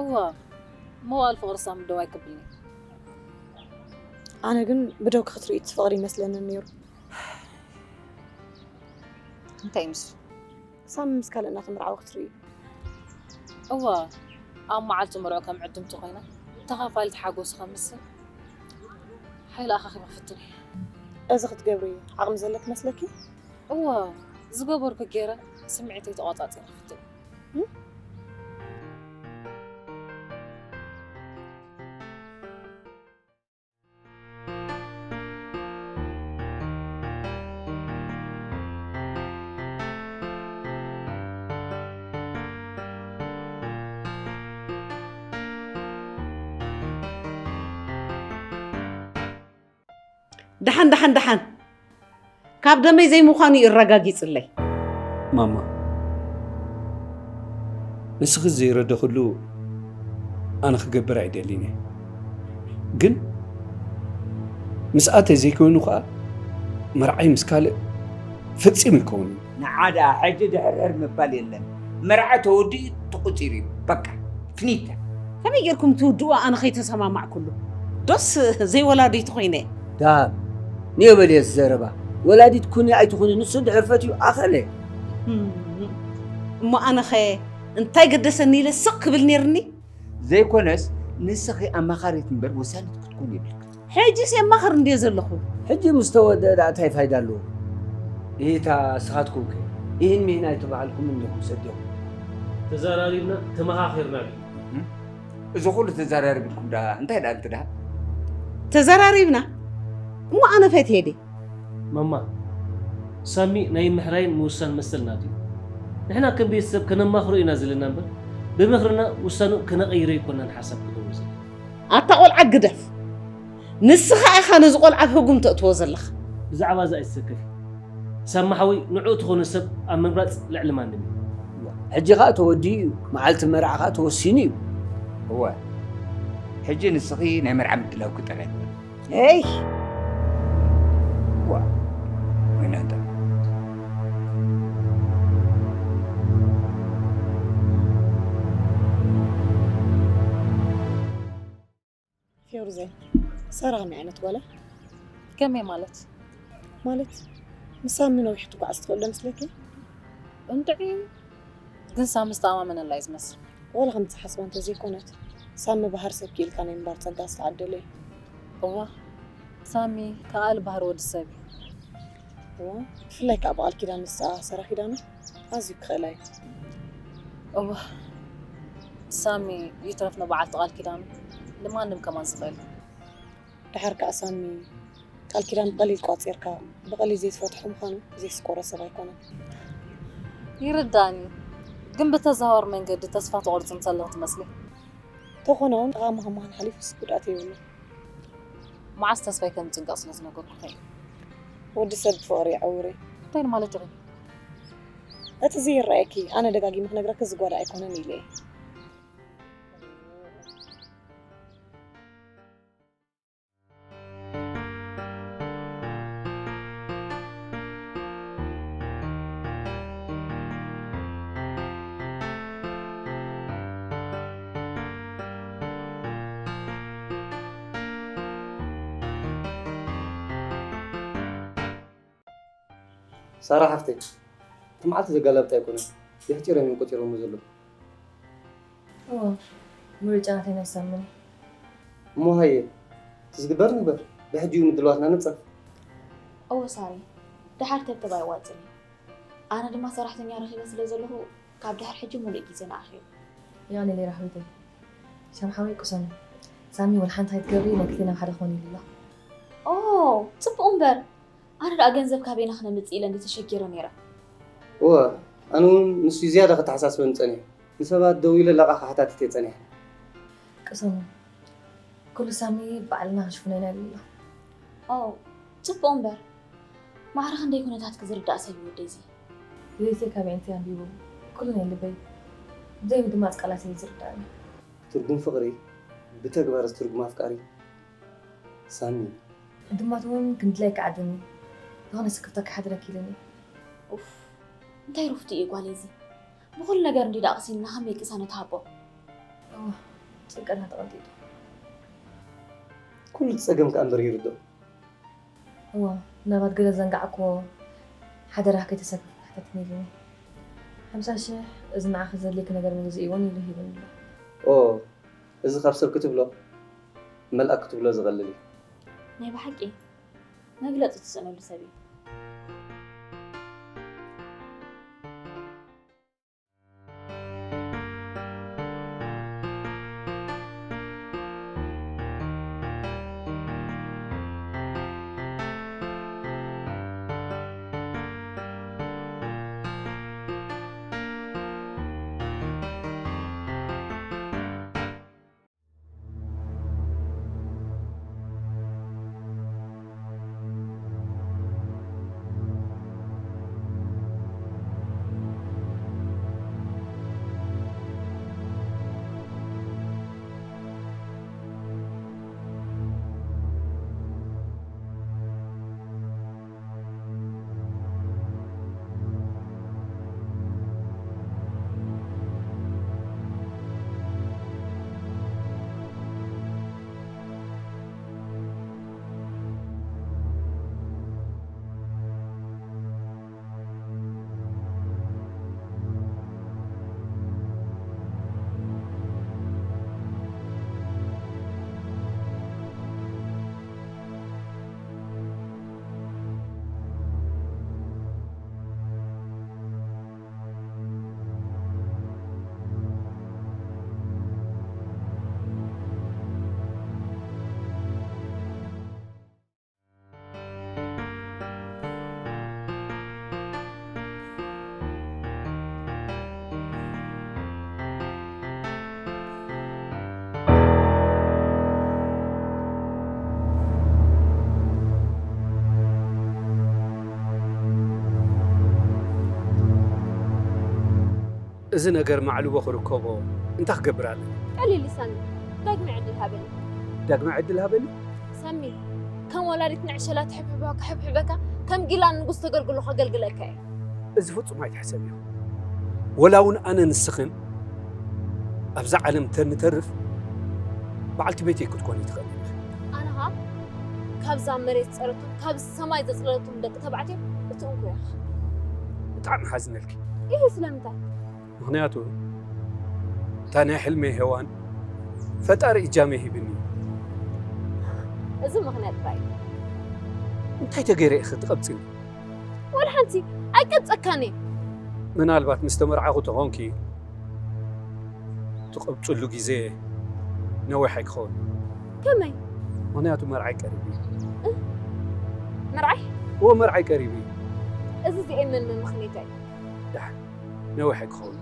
እዋ፣ መዋእል ፍቕሪ ሳሚ ደው ኣይከብልኒ። ኣነ ግን ብደውኪ ክትርእዪ እቲ ፍቕሪ ይመስለኒ ነይሩ። እንታይ ይመስል? ሳሚ ምስ ካልእ እናተመርዓወ ክትርእዩ። እወ፣ ኣብ መዓልቲ መርዑ ከም ዕድምቲ ኮይና ተኻፋሊት ሓጎሱ ከም ምስል ሓይሊ ኣኻኺበ ክፍትን እየ። እዚ ክትገብሪ ዓቕሚ ዘለኪ መስለኪ? እወ፣ ዝገበርኩ ገይረ ስምዒተይ ተቖጻጺረ ክፍትን እየ። ደሓን፣ ደሓን፣ ደሓን። ካብ ደመይ ዘይምዃኑ እዩ ኣረጋጊጽለይ። ማማ፣ ንስኺ ዘይረደኽሉ ኣነ ክገብር ኣይደልን እየ። ግን ምስኣ ተዘይኮይኑ ኸኣ መርዓይ ምስ ካልእ ፈጺሙ ኣይከውንን። ንዓ ደኣ ሕጂ ድሕርሕር ምባል የለን። መርዓ ተወዲኡ ተቖጺሩ እዩ። በቃ፣ ፊኒታ። ከመይ ጌርኩም ትውድኡ ኣነ ከይተሰማማዕኩሉ? ዶስ ዘይወላዲት ኮይነ? ዳብ፣ ንዮ በልዮ ዘረባ። ወላዲት ኩኒ ኣይትኹኒ፣ ንሱ ድሕር ፈትዩ ኣኸለ። እም፣ እሞ ኣነኸ እንታይ ገደሰኒ ኢለ ስቕ ክብል ኔርኒ? ዘይኮነስ፣ ንስኺ ኣማኻሪት እምበር ወሳኒት ክትኮኒ የብልክን። ሕጂስ የማኽር እንድየ ዘለኹ። ሕጂ ምስ ተወደአ ደኣ እንታይ ፋይዳ ኣለዎ? ኢታ፣ ንስኻትኩም ከ? ኢሂን ሚሂን ኣይተባሃልኩምን ዲኹም ሰዲኹም? ተዘራሪብና፣ ተመኻኺርና ድዩ? እም? እዚ ኹሉ ተዘራሪብኩም ደኣ እንታይ ደኣ እንትደኣ? ተዘራሪብና? እሞ ኣነ ፈትየ ድየ? ማማ፣ ሳሚ ናይ ምሕራይን ምውሳን መሰል ናቱ እዩ። ንሕና ከም ቤተሰብ ከነማኽሮ ኢና ዘለና እምበር፣ ብምኽርና ውሳንኡ ከነቐይሮ ኣይኮናን ሓሳብ ክነውሪ ዘለና። ኣታ ቆልዓ ግደፍ። ንስኻ ኢኻ ነዚ ቆልዓ ኣብ ህጉም ተእትዎ ዘለኻ። ብዛዕባ እዚ ኣይትሰከፊ። ሳሚ ሓወይ ንዕኡ ትኾኑ ሰብ ኣብ ምምራጽ ልዕሊ ማንም እዩ። ሕጂ ኸኣ ተወዲኡ እዩ። መዓልቲ መርዓ ኸኣ ተወሲኑ እዩ። እወ። ሕጂ ንስኺ ናይ መርዓ ምድላውኪ ጥራይ ግበሪ። ሄይ! ዋ፣ ወይናታ። ሳራ ከመይ ዓይነት ጓል እያ? ከመይ ማለት? ማለት ምስ ሳሚ ነዊሕ ትጓዓዝ ትኽእል ዶ መስለኪ? እንድዒ፣ ግን ሳሚ ዝተኣማመነላ እዩ ዝመስል። ዋላ ከምቲ ዝሓስባ እንተዘይኮነት፣ ሳሚ ባህር ሰብ ክኢልካ ናይ ምንባር ጸጋ ዝተዓደለ እዩ። እዋ፣ ሳሚ ከኣል ባህር ወዲ ሰብ እዩ። እዋ፣ ብፍላይ ከኣ ብቓል ኪዳን ምስ ዝተኣሳሰረ ኪዳኑ ኣዝዩ ክኽእላ እዩ። እዋ፣ ሳሚ ይትረፍ ንበዓልቲ ቃል ኪዳኑ ንማንም ከማን ዝኽእል እዩ። ደሓር ከኣ ሳሚ ቃል ኪዳን ብቐሊል ቋጺርካ ብቐሊል ዘይትፈትሖ ምዃኑ ዘይስቆሮ ሰብ ኣይኮነን። ይርዳኒ፣ ግን ብተዘዋወር መንገዲ ተስፋ ትቆርጽ እንተለኹ ትመስሊ። ተኾነ እውን ጠቓሚ ካብ ምዃን ሓሊፉስ ጉድኣት የብሉን። መዓስ ተስፋይ ከም ዝጭንቀቕ ስለ ዝነገርኩኺ። ወዲ ሰብ ብፍቕሪ ይዕውር እዩ። እንታይ ማለት ኢኺ? እቲ ዘይረኣየኪ ኣነ ደጋጊመ ክነግረኪ ዝጓዳ ኣይኮነን ኢለ እየ። ሳራ ሓፍተይ፣ እቲ መዓልቲ ዘጋላብጥ ኣይኮነን። የሕፂሮም እዮም ቆፂሮሞ ዘለዉ። እዎ፣ ምርጫ ናተይ ናይ ሳሚ። እሞ ሃየ፣ እቲ ዝግበር ንግበር። ብሕጂ እዩ ምድልዋትና ንፀፍ። እዎ ሳሪ፣ ደሓር ተብተብ ኣይዋፅን እዩ። ኣነ ድማ ሰራሕተኛ ረኺበ ስለ ዘለኹ ካብ ድሕሪ ሕጂ ሙሉእ ግዜ ንኣኺ እዩ። የቐንየለይ ራህዊተይ። ሻም ሓወይ ቅሰኑ። ሳሚ ወላ ሓንቲ ከይትገብሪ ናይ ክልቴና ሓደ ክኾን ኢሉ ኣሎ። ኦ፣ ፅቡቕ እምበር። ኣነ ደኣ ገንዘብ ካበይ ኢና ክነምጽእ ኢለ እንዲ ተሸጊረ ነይረ። እወ፣ ኣነ እውን ንሱ ዝያዳ ከተሓሳስበኒ ጸኒሑ። ንሰባት ደው ኢለ ላቓ ክሓታትት እየ ጸኒሐ። ቅሰኑ። ኩሉ ሳሚ ባዕልና ክንሽፍኖ ኢና ኢሉ ኣሎ። ኦ፣ ጽቡቕ እምበር። ማዕረ ክንደይ ኩነታትኪ ዝርዳእ ሰብ እዩ ወደይ እዚ። ድሌተይ ካብ ኣዒንተይ ኣንቢቡ፣ ኩሉ ናይ ልበይ፣ ብዘይ ምድማጽ ቃላተይ እዩ ዝርዳእኒ። ትርጉም ፍቕሪ ብተግባር ዝትርጉም ኣፍቃሪ ሳሚ። ዕዱማት እውን ክንድላይ ክዓድም እዩ። ዝኾነ ስክፍታ ክሓድረኪ ኢሉኒ። ኡፍ፣ እንታይ ሩፍቲ እዩ ጓለይ እዚ። ብኹሉ ነገር እንዲ ደኣ ቀሲንና ከመይ ቅሳነት ሃቦ። እዋ፣ ጭንቀትና ተቐንጢጡ። ኩሉ ጸገም ከኣ እምበር ይርድኦ። እዋ፣ ምናልባት ገለ ዘንጋዕክዎ ሓደራ ከይተሰከፍኪ ክሕተትኒ ኢሉኒ። ሓምሳ ሽሕ እዚ ንዓኺ ዘድልየኪ ነገር ምግዝኢ እውን ኢሉ ሂቡኒ ኣሎ። ኦ፣ እዚ ካብ ሰብ ክትብሎ መልኣክ ክትብሎ ዝቐልል እዩ። ናይ ብሓቂ መግለጺ ትስእነሉ ሰብ እዩ። እዚ ነገር ማዕልቦ ክርከቦ እንታይ ክገብር ኣለኒ? ቀሊል እዩ ሳሚ፣ ዳግማይ ዕድል ሃበኒ። ዳግማይ ዕድል ሃበኒ? ሳሚ፣ ከም ወላዲት ንዕሸላ ትሕብሕባ ክሕብሕበካ፣ ከም ጊላ ንጉስ ተገልግሎ ከገልግለካ እየ። እዚ ፍጹም ኣይትሕሰብዮ። ወላ እውን ኣነ ንስኽን ኣብዛ ዓለም ተንተርፍ በዓልቲ ቤተይ ክትኮኒ ትኽእሊ ኢኺ። ካብዛ መሬት ዝጸረቶም፣ ካብ ሰማይ ዘጽለለቶም ደቂ ተባዕትዮ እቲ እንኮ ኢኻ። ብጣዕሚ ሓዝነልኪ። ይህ ስለምንታይ? ምኽንያቱ እታ ናይ ሕልመይ ሄዋን ፈጣሪ እጃመይ ሂብኒ። እዚ ምኽንያት ጥራይ እዩ። እንታይ ተገይረ ኢኺ ትቐብጽኒ? ወላ ሓንቲ ኣይቀብጸካን እየ። ምናልባት ምስ ተመርዓኹ ተኾንኪ ትቐብጽሉ ግዜ ነዊሕ ኣይክኸውን። ከመይ? ምኽንያቱ መርዓይ ቀሪቡ እዩ። መርዓይ? እዎ መርዓይ ቀሪቡ እዩ። እዚ ዝኤመን መመኽኔታ እዩ። ደሓን ነዊሕ ኣይክኸውን።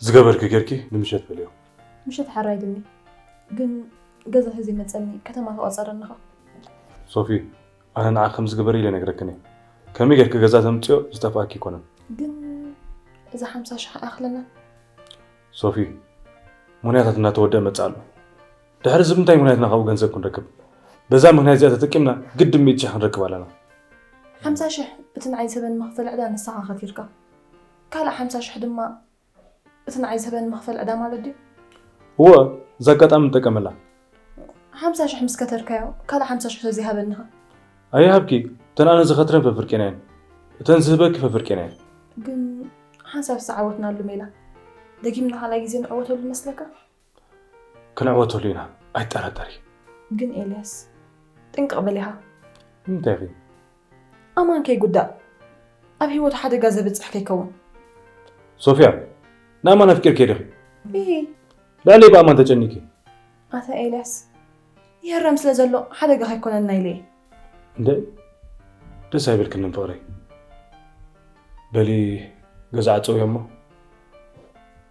ዝገበርኪ ጌርኪ ንምሸት በልዮ። ምሸት ሓራይ ድኒ ግን ገዛ ሒዘ መጸኒ ከተማ ተቋጸረንኻ። ሶፊ ኣነ ንዓ ከም ዝገበር ኢለ ነግረክኒ። ከመይ ጌርኪ ገዛ ተምጽዮ ዝጠፍኣኪ ይኮነን። ግን እዛ ሓምሳ ሽሕ ኣኽለና። ሶፊ ምክንያታት እናተወደአ መጽእ ኣሎ። ድሕሪ እዚ ብምንታይ ምክንያትና ካብኡ ገንዘብ ክንረክብ? በዛ ምክንያት እዚኣ ተጠቂምና ግድን ሚእቲ ሽሕ ክንረክብ ኣለና። ሓምሳ ሽሕ እቲ ንዓይ ዝህበኒ መኽፈል ዕዳ ንስኻ ከፊልካ ካልእ ሓምሳ ሽሕ ድማ እቲ ንዓይ ዝህበኒ መኽፈል ዕዳ ማለት ድዩ? እወ እዛ ኣጋጣሚ ንጠቀመላ። ሓምሳ ሽሕ ምስ ከተርካዮ ካልእ ሓምሳ ሽሕ ተዘይሃበኒኻ? ኣይሃብኪ እተን ኣነ ዝኸትረን ፈፍርቄና እየን እተን ዝህበኪ ፈፍርቄና እየን። ግን ሓንሳብ ዝተዓወትናሉ ሜላ ደጊምና ካልኣይ ግዜ ንዕወተሉ ይመስለካ? ክንዕወተሉ ኢና ኣይጠራጠሪ። ግን ኤልያስ ጥንቅቕ በል ኢኻ። እንታይ ኢኺ? ኣማን ከይጉዳእ ኣብ ህይወቱ ሓደጋ ዘብፅሕ ከይከውን። ሶፍያ ንኣማን ኣፍቂርኪ ዲኺ? ኢሂ። ልዕለይ ብኣማን ተጨኒኪ። ኣታ ኤልያስ ይህረም ስለ ዘሎ ሓደጋ ከይኮነና ኢለ እየ። እንደ ደስ ኣይበልክንን ፍቕረይ። በሊ ገዛ ዓፀውዮ እሞ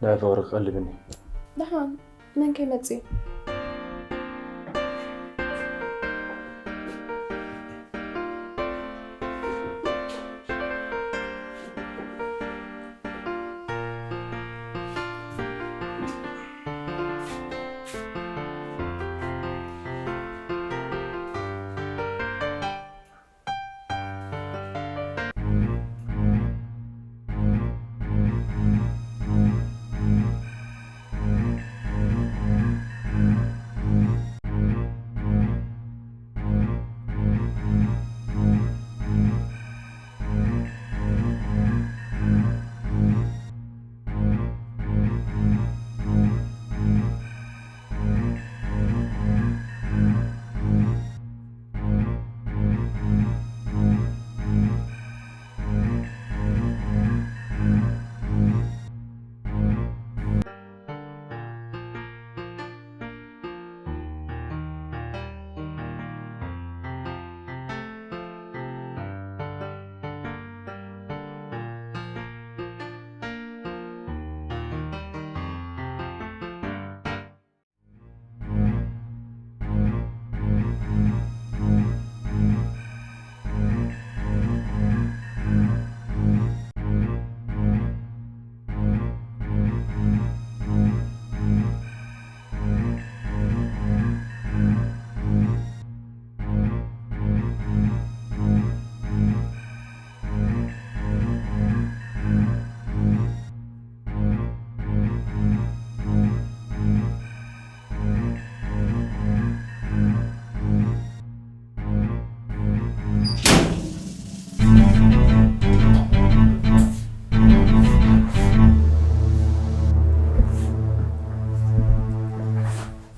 ንዕ ፍቕሪ ክቐልብኒ። ደሓን መን ከይመፅእ እዩ?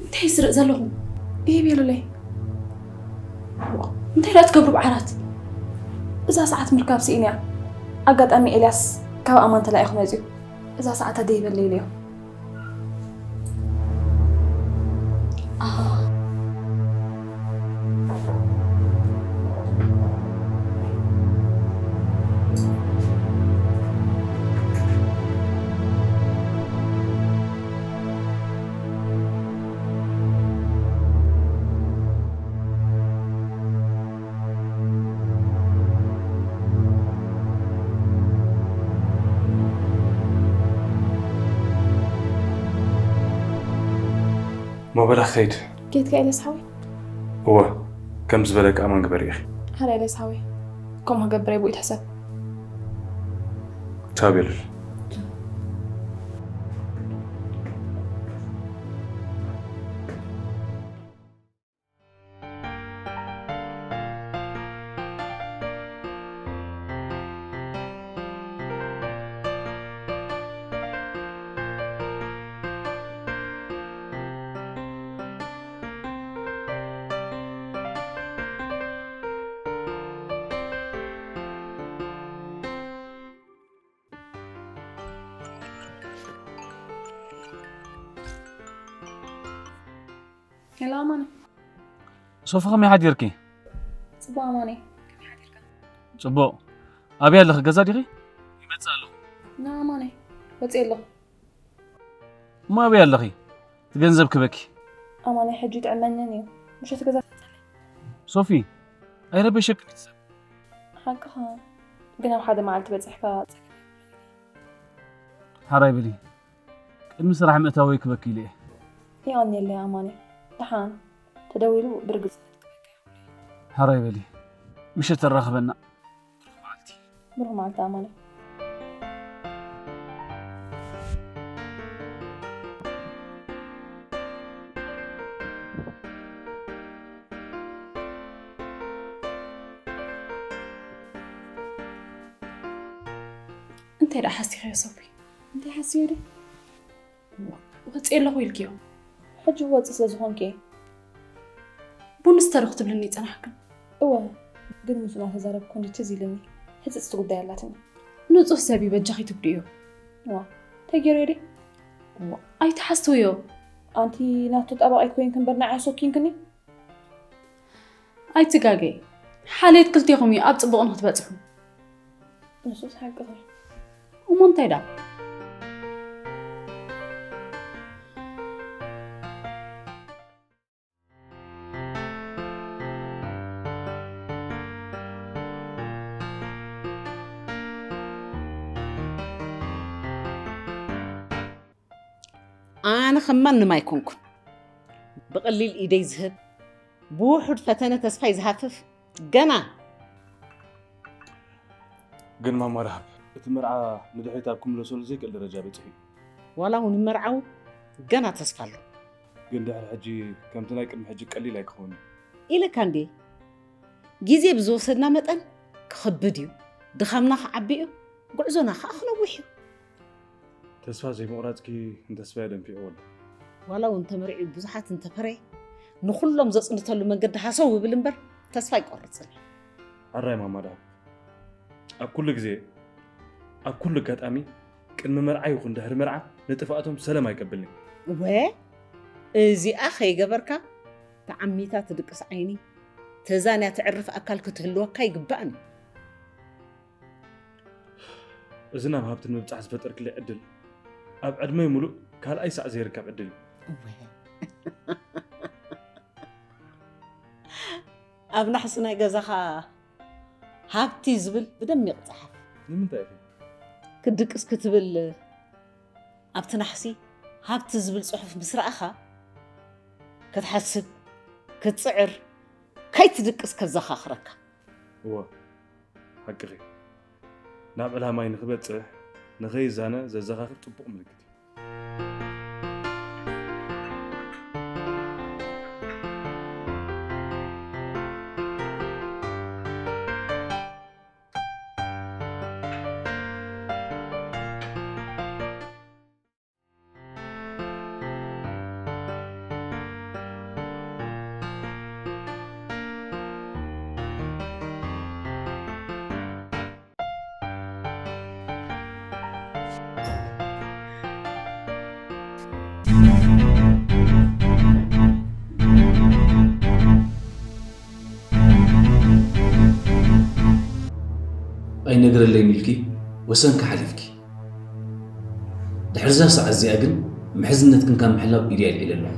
እንታይ ስርእ ዘለኹም? ይህ ቤሉለይ እንታይ ዳ ትገብሩ ብዓራት? እዛ ሰዓት ምርካብ ስኢን እያ። ኣጋጣሚ ኤልያስ ካብ ኣማን ተላኢኹ መፅዩ። እዛ ሰዓት ኣደይበለ ኢለዮ። ሞበላ ክኸይድ። ጌትካ ኤልያስ ሓወይ? እወ፣ ከም ዝበለኪ ኣማን ግበሪ ኢኺ። ኣረ ኤልያስ ሓወይ፣ ከምኡ ክገብር ኣይብኡ ይትሕሰብ። ቻው ቤሉል። ሄሎ ኣማነ። ሶፊ ከመይ ሓዲርኪ? ጽቡቕ ኣማነ። ጽቡቕ። ኣበይ ኣለኺ? ገዛ ዲኺ? ይመጽእ ኣለኹ። ና ኣማነ፣ ወጺኤ ኣለኹ። እሞ ኣበይ ኣለኺ? እቲ ገንዘብ ክበኪ። ኣማነ፣ ሕጂ ጥዕመንን እዩ። ምሸት ገዛ ትመጸለይ። ሶፊ፣ ኣይረበሸክን እቲ ሰብ። ሓቅኻ፣ ግን ኣብ ሓደ መዓልቲ በጺሕካ። ሓራይ በሊ። ቅድሚ ስራሕ ምእታወይ ክበኪ ኢለ እየ። የቐንየለይ ኣማነ። ደሓን ተደዊሉ ብርግጽ። ሓራይ በሊ። ምሸት ተራኽበና። ብሩኽ መዓልቲ ኣማነ። እንታይ ደኣ ሓሲኽዮ ሶፊ? እንታይ ሓስዮ ድዩ? ወፂ ኣለኹ ኢልክዮ። ሕጂ ወፂ ስለ ዝኾንኪ። ቡንስ ተረኽ ትብልኒ ይፀናሕክን። እወ፣ ግን ምስ ናተዛረብኩ እንዲ ትዝ ኢልኒ። ሕፅፅቲ ጉዳይ ኣላትኒ። ንፁህ ሰብ እዩ በጃኺ ትጉድእዮ። ዋ፣ እንታይ ገይረዮ ድየ? ዋ፣ ኣይትሓስትውዮ። ኣንቲ ናቱ ጠባቒት ኮይንኪ እምበር ንዓይ ኣሰኪንክኒ። ኣይትጋገይ። ሓልየት ክልቴኹም እዩ ኣብ ፅቡቕ ንክትበፅሑ። ንሱስ ሓቅኺ። እሞ እንታይ ደኣ? ኣነ ከም ማንም ኣይኮንኩን። ብቐሊል ኢደይ ዝህብ፣ ብውሑድ ፈተነ ተስፋይ ዝሃፍፍ፣ ገና ግን ማማ ረሃብ፣ እቲ መርዓ ንድሕሪት ኣብ ክምለሰሉ ዘይክእል ደረጃ በፂሑ እዩ። ዋላ እውን ይመርዓው፣ ገና ተስፋ ኣሎ። ግን ድሕሪ ሕጂ ከምቲ ናይ ቅድሚ ሕጂ ቀሊል ኣይክኸውን እዩ። ኢለካ እንዴ? ግዜ ብዝወሰድና መጠን ክኸብድ እዩ፣ ድኻምና ክዓቢ እዩ፣ ጉዕዞና ከዓ ክነውሕ እዩ። ተስፋ ዘይምቑራፅኪ ንተስፋ የደንፊዕዎ ኣሎ። ዋላ እውን ተመሪዑ ብዙሓት እንተፈረየ፣ ንኹሎም ዘፅንተሉ መንገዲ ሃሰው እብል እምበር ተስፋ ኣይቆርፅን። ኣራይ ማማ ደሃብ፣ ኣብ ኩሉ ግዜ፣ ኣብ ኩሉ ኣጋጣሚ ቅድሚ መርዓ ይኹን ድሕሪ መርዓ ንጥፍኣቶም ሰለም ኣይቀብልን። ወ እዚኣ ከይገበርካ ተዓሚታ ትድቅስ ዓይኒ፣ ተዛንያ ትዕርፍ ኣካል ክትህልወካ ይግባእን እዩ። እዚ ናብ ሃብቲ ንምብፃሕ ዝፈጠርክለይ ዕድል ኣብ ዕድመይ ሙሉእ ካልኣይ ሳዕ ዘይርከብ ዕድል እዩ። እወ። ኣብ ናሕሲ ናይ ገዛኻ ሃብቲ ዝብል ብደሚቕ ፀሓፍ። ንምንታይ ኢኺ? ክድቅስ ክትብል ኣብቲ ናሕሲ ሃብቲ ዝብል ፅሑፍ ምስ ረኣኻ ክትሓስብ ክትፅዕር ከይትድቅስ ከዘኻኽረካ። እወ፣ ሓቅኺ። ናብ ዕላማይ ንኽበፅሕ ንኸይዛነ ዘዘኻኽር ፅቡቕ ምልክት እዩ። ኣይነግረለይን ኢልኪ ወሰንኪ ሓሊፍኪ። ድሕርዛ ሰዓት እዚኣ ግን ምሕዝነትክን ካብ ምሕላው ኢደይ ኣልዒለ ኣለኹ።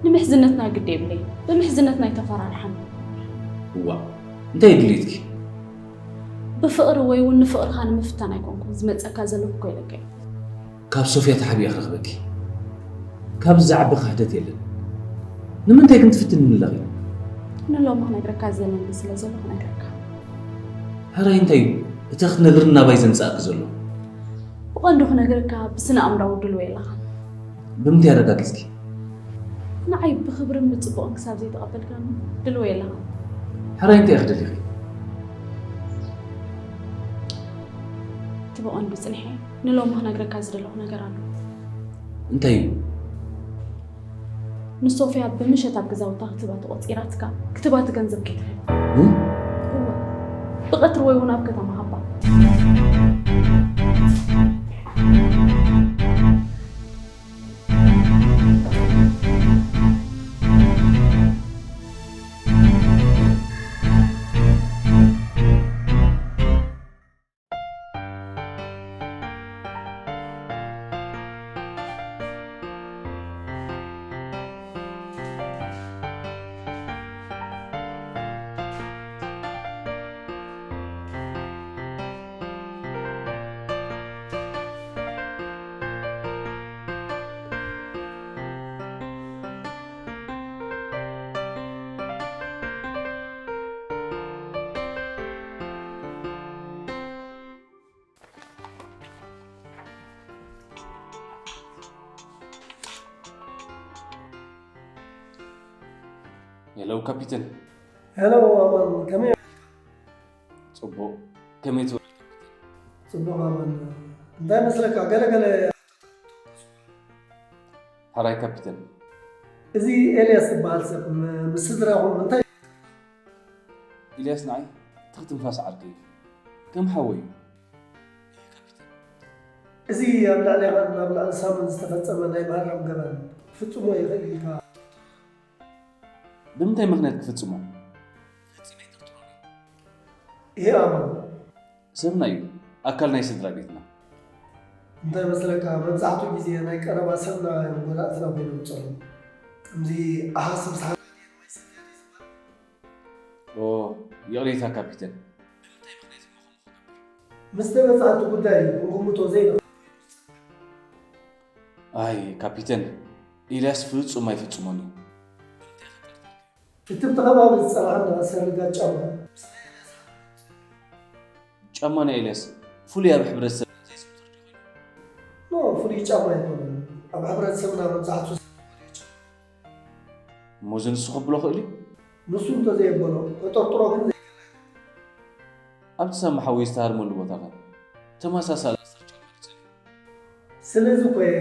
ንምሕዝነትና ግዲ የብለይ፣ ብምሕዝነትና ኣይተፈራርሓና። እዋእ፣ እንታይ ድሌትኪ? ብፍቕሪ ወይ እውን ንፍቕርኻ ንምፍታን ኣይኮንኩን ዝመፀካ ዘለኹ እኮ ኢለካ እየ። ካብ ሶፍያ ተሓቢኣ ክረኽበኪ። ካብዚ ዝዓቢ ክሕደት የለን። ንምንታይ ግን ትፍትንኒ ኣለኺ? ንሎሚ ክነግረካ ዘለኒ ስለ ዘሎ ክነግረካ። ሕራይ እንታይ እዩ እቲ ክትነግርኒ ናባይ ዘንጻእኪ ዘሎ? ብቐንዱ ክነግረካ ብስነ ኣእምራዊ ድልዎ የለኻ። ብምንታይ ኣረጋጊጽኪ? ንዓይ ብኽብርን ብጽቡቕን ክሳብ ዘይተቐበልካኒ ድልዎ የለኻ። ሕራይ እንታይ እዩ ክደሊኺ? እቲ ብቐንዱ ጽንሐ ንሎሚ ክነግረካ ዝደለኹ ነገር ኣሎ። እንታይ እዩ? ንሶፍያ ብምሸት ኣብ ገዛውታ ክትባ ተቖጺራትካ ክትባቲ ገንዘብ ከይትህብ። እ? እወ። ብቐትሪ ወይ እውን ኣብ ከተማ ሃባ። ሄሎ ካፒተን። ሄሎ ኣማን፣ ከመይ? ጽቡቕ። ከመይ ትብል? ጽቡቕ ኣማን። እንታይ መስለካ? ገለ ገለ ሕራይ ካፒተን። እዚ ኤልያስ ዝበሃል ሰብ ም- ምስ ስድራኹም እንታይ? ኢልያስ ንዓይ ትኽ ትንፋስ ዓርከይ እዩ። ከም ሓወይ እዩ። እዚ ኣብ ልዕሌኻን ኣብ ልዕሊ ሳምን ዝተፈጸመ ናይ ምህራም ገበን ክፍጽሞ ይኽእል ኢልካ? ብምንታይ ምኽንያት ክፍጽሞ? ይሄ ኣማን ሰብና እዩ፣ ኣካል ናይ ስድራ ቤትና። እንታይ መስለካ፣ መብዛሕትኡ ግዜ ናይ ቀረባ ሰብና እዮም ጎዳእትና ኮይኖም ዝጸልዉ። ከምዚ ኣሃስብ ሳህና ኦ፣ ይቕሬታ ካፒተን። ምስ ተበጻሕቲ ጉዳይ ክንግምቶ ዘይንኽእል። ኣይ ካፒተን፣ ኢልያስ ፍጹም ኣይፍጽሞን እዩ። እቲ ብቲ ከባቢ ዝጸንሓና ሰርጋ ጫማ ጫማ ናይ ኤልያስ ፍሉይ ኣብ ሕብረተሰብ ዘይዝውተር ዶ ኮይኑ? ኖ፣ ፍሉይ ጫማ ኣይኮነን። ኣብ ሕብረተሰብና መብዛሕትኡ ሰብ ዝኽደኖ ጫማ። እሞ እዚ ንሱ ክብሎ ክእል እዩ? ንሱ እንተዘየበሎ፣ ከጠርጥሮ ግን ዘይክእል ኣይኮነን። ኣብቲ ሳሚ ሓወይ ዝተሃርመሉ ቦታ ኸ ተመሳሳሊ ኣስር ጫማ ድዩ ጸኒሑ? ስለዚ እኮ እየ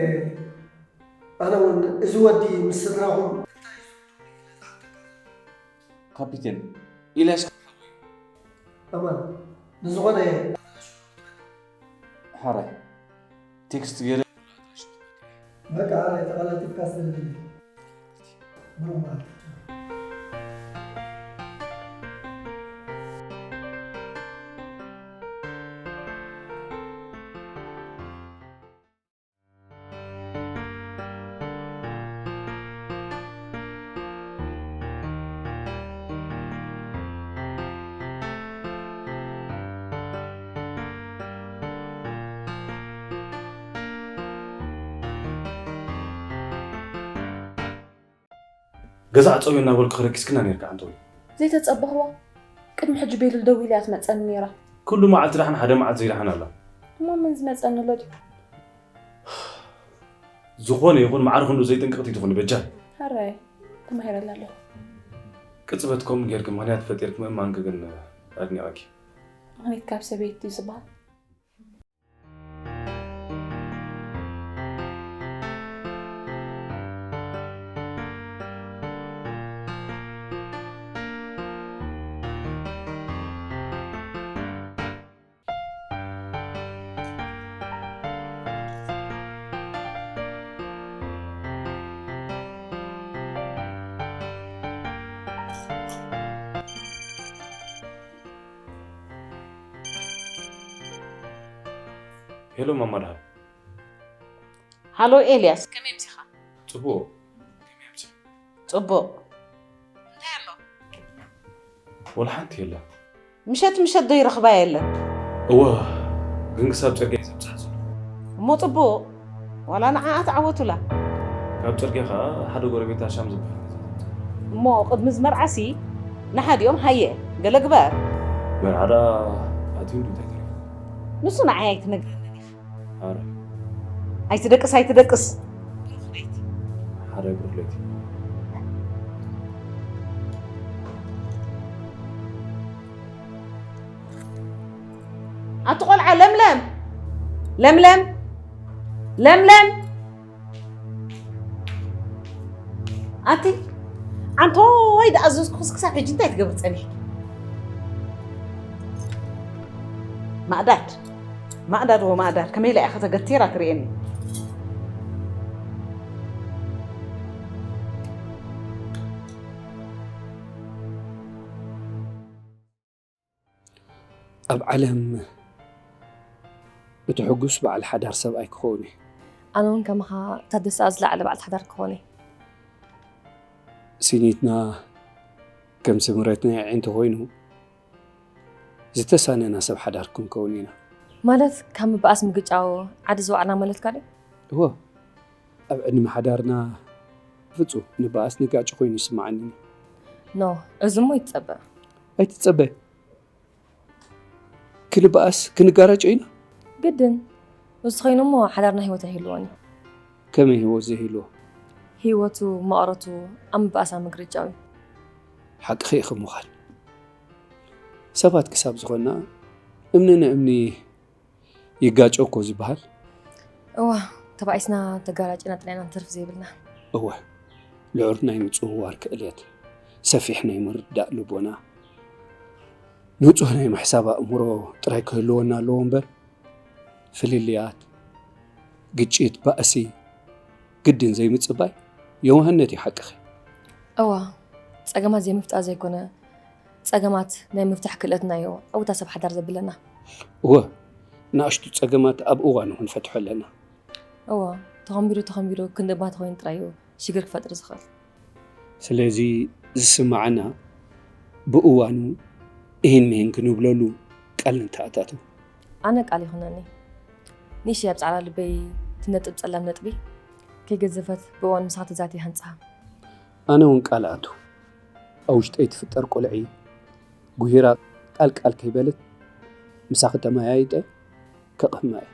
ኣነ እውን እዚ ወዲ ምስ ስድራኹም እንታይ እዩ ዝፍትኑ ኢለ ዝሓተካ ዘለኹ። ካፒቴን፣ ኢልያስ ከም ሓወይ እዩ። ኣማን፣ ንዝኾነ ሓራይ፣ ቴክስት ገይረ። በቃ፣ ሓራይ ተቐላጢፍካ ስለ ዝብል። ብሩኽ መዓልቲ። ገዛ ዕጸውዮ እናበልኩ ክረኪስክና ነርካ ዓንተውዮ። ዘይተጸበኽዋ ቅድሚ ሕጂ ቤሉል ደዊላ እያ ትመጸኒ ነይራ። ኩሉ መዓልቲ ደሓን ሓደ መዓልቲ ዘይደሓን ኣላ። እሞ መን ዝመጸኒ ኣሎ ድዩ? ዝኾነ ይኹን ማዕረ ክንዱ ዘይጥንቅቕቲ ትኹኒ በጃ። ሕራይ ተማሂረላ ኣለኹ። ቅጽበት ከምኡ ጌርኪ ምኽንያት ፈጢርኪ ምእማንኪ ግን ኣድኒቐኪ። ምኽንያት ካብ ሰበይቲ እዩ ዝበሃል። ሄሎ ማማ ደሃብ። ሃሎ ኤልያስ፣ ከመይ ምሲኻ? ጽቡቕ። ጽቡቕ። እንታይ ኣሎ? ወላ ሓንቲ የለን። ምሸት ምሸት ዶ ይረኽባ የለን? እወ፣ ግን ክሳብ ጽርግያ እዩ ዘብጽሕ ዘሎ። እሞ ጽቡቕ፣ ዋላ ንዓኣ ተዓወቱላ። ኣብ ጽርግያ ኸኣ ሓደ ጎረቤት ኣሻም ዝበሃል። እሞ ቅድሚ ዝመርዓሲ ንሓዲኦም ሃየ ገለ ግበር። መርዓ ደኣ ኣትዩ እንዱ እንታይ ተሪፉ? ንሱ ንዓይ ኣይትነግረንን ኢኻ። ኣረ ኣይትደቅስ ኣይትደቅስ። ሓደ ብሩኽ ለይቲ። ኣቲ ቆልዓ ለምለም ለምለም ለምለም ኣቲ ኣንቶይ ደኣ ኣዘዝኩስ ክሳብ ሕጂ እንታይ ትገብር ጸኒሕ? ማእዳድ ማእዳድ ወማእዳድ ከመይ ኢላ ኢኻ ተገቲራ ትርእየኒ? ኣብ ዓለም እቲ ሕጉስ በዓል ሓዳር ሰብኣይ ክኸውን እዩ። ኣነ እውን ከማኻ እታ ደስኣ ዝለዓለ በዓል ሓዳር ክኾን እየ። ሲኒትና ከም ስምረትና የዒንቲ ኮይኑ ዝተሳነና ሰብ ሓዳር ክንከውን ኢና። ማለት ካብ ምብኣስ ምግጫው ዓዲ ዝወዓልና ማለትካ ድዩ? እወ ኣብ ዕድመ ሓዳርና ፍጹም ንበኣስ ንጋጭ ኮይኑ ይስምዓኒ። ኖ፣ እዚ እሞ ይትጸበ። ኣይትጸበ ክንበኣስ ክንጋራጮ ኢና። ግድን እዚ ኮይኑ እሞ ሓዳርና ህይወት ኣይህልዎን እዩ። ከመይ ህይወት ዘይህልዎ? ህይወቱ መቐረቱ ኣብ ምብኣሳ ምግርጫው እዩ። ሓቅኺ ኢኺ ምዃን ሰባት ክሳብ ዝኾንና እምኒ ንእምኒ ይጋጨው እኮ ዝበሃል። እዋ ተባኢስና ተጋራጭና ጥራይና ንተርፍ ዘይብልና። እወ ልዑል ናይ ምጽውዋር ክእለት፣ ሰፊሕ ናይ ምርዳእ ልቦና፣ ንጹህ ናይ ምሕሳብ ኣእምሮ ጥራይ ክህልወና ኣለዎ እምበር ፍልልያት፣ ግጭት፣ ባእሲ ግድን ዘይምጽባይ የዋህነት እዩ ሓቅኺ። እዋ ጸገማት ዘይምፍጣር ዘይኮነ ጸገማት ናይ ምፍታሕ ክእለትና እዩ ዕውታ ሰብ ሓዳር ዘብለና። እወ ንኣሽቱ ጸገማት ኣብ እዋኑ ክንፈትሖ ኣለና። እዋ ተኸንቢሩ ተኸንቢሩ ክንድባ ተኾይኑ ጥራይ እዩ ሽግር ክፈጥር ዝኽእል። ስለዚ ዝስምዓና ብእዋኑ እሂን ምሂን ክንብለሉ ቃል ንተኣታተው። ኣነ ቃል ይኹነኒ ንእሽተይ ኣብ ጻዕዳ ልበይ ትነጥብ ጸላም ነጥቢ ከይገዘፈት ብእዋን ምሳኻ ተዛቲ ይሃንጽሃ። ኣነ እውን ቃል ኣቱ ኣብ ውሽጠይ ትፍጠር ቁልዒ ጉሂራ ቃል ቃል ከይበለት ምሳኺ ተመያይጠ ከቕህማ እየ።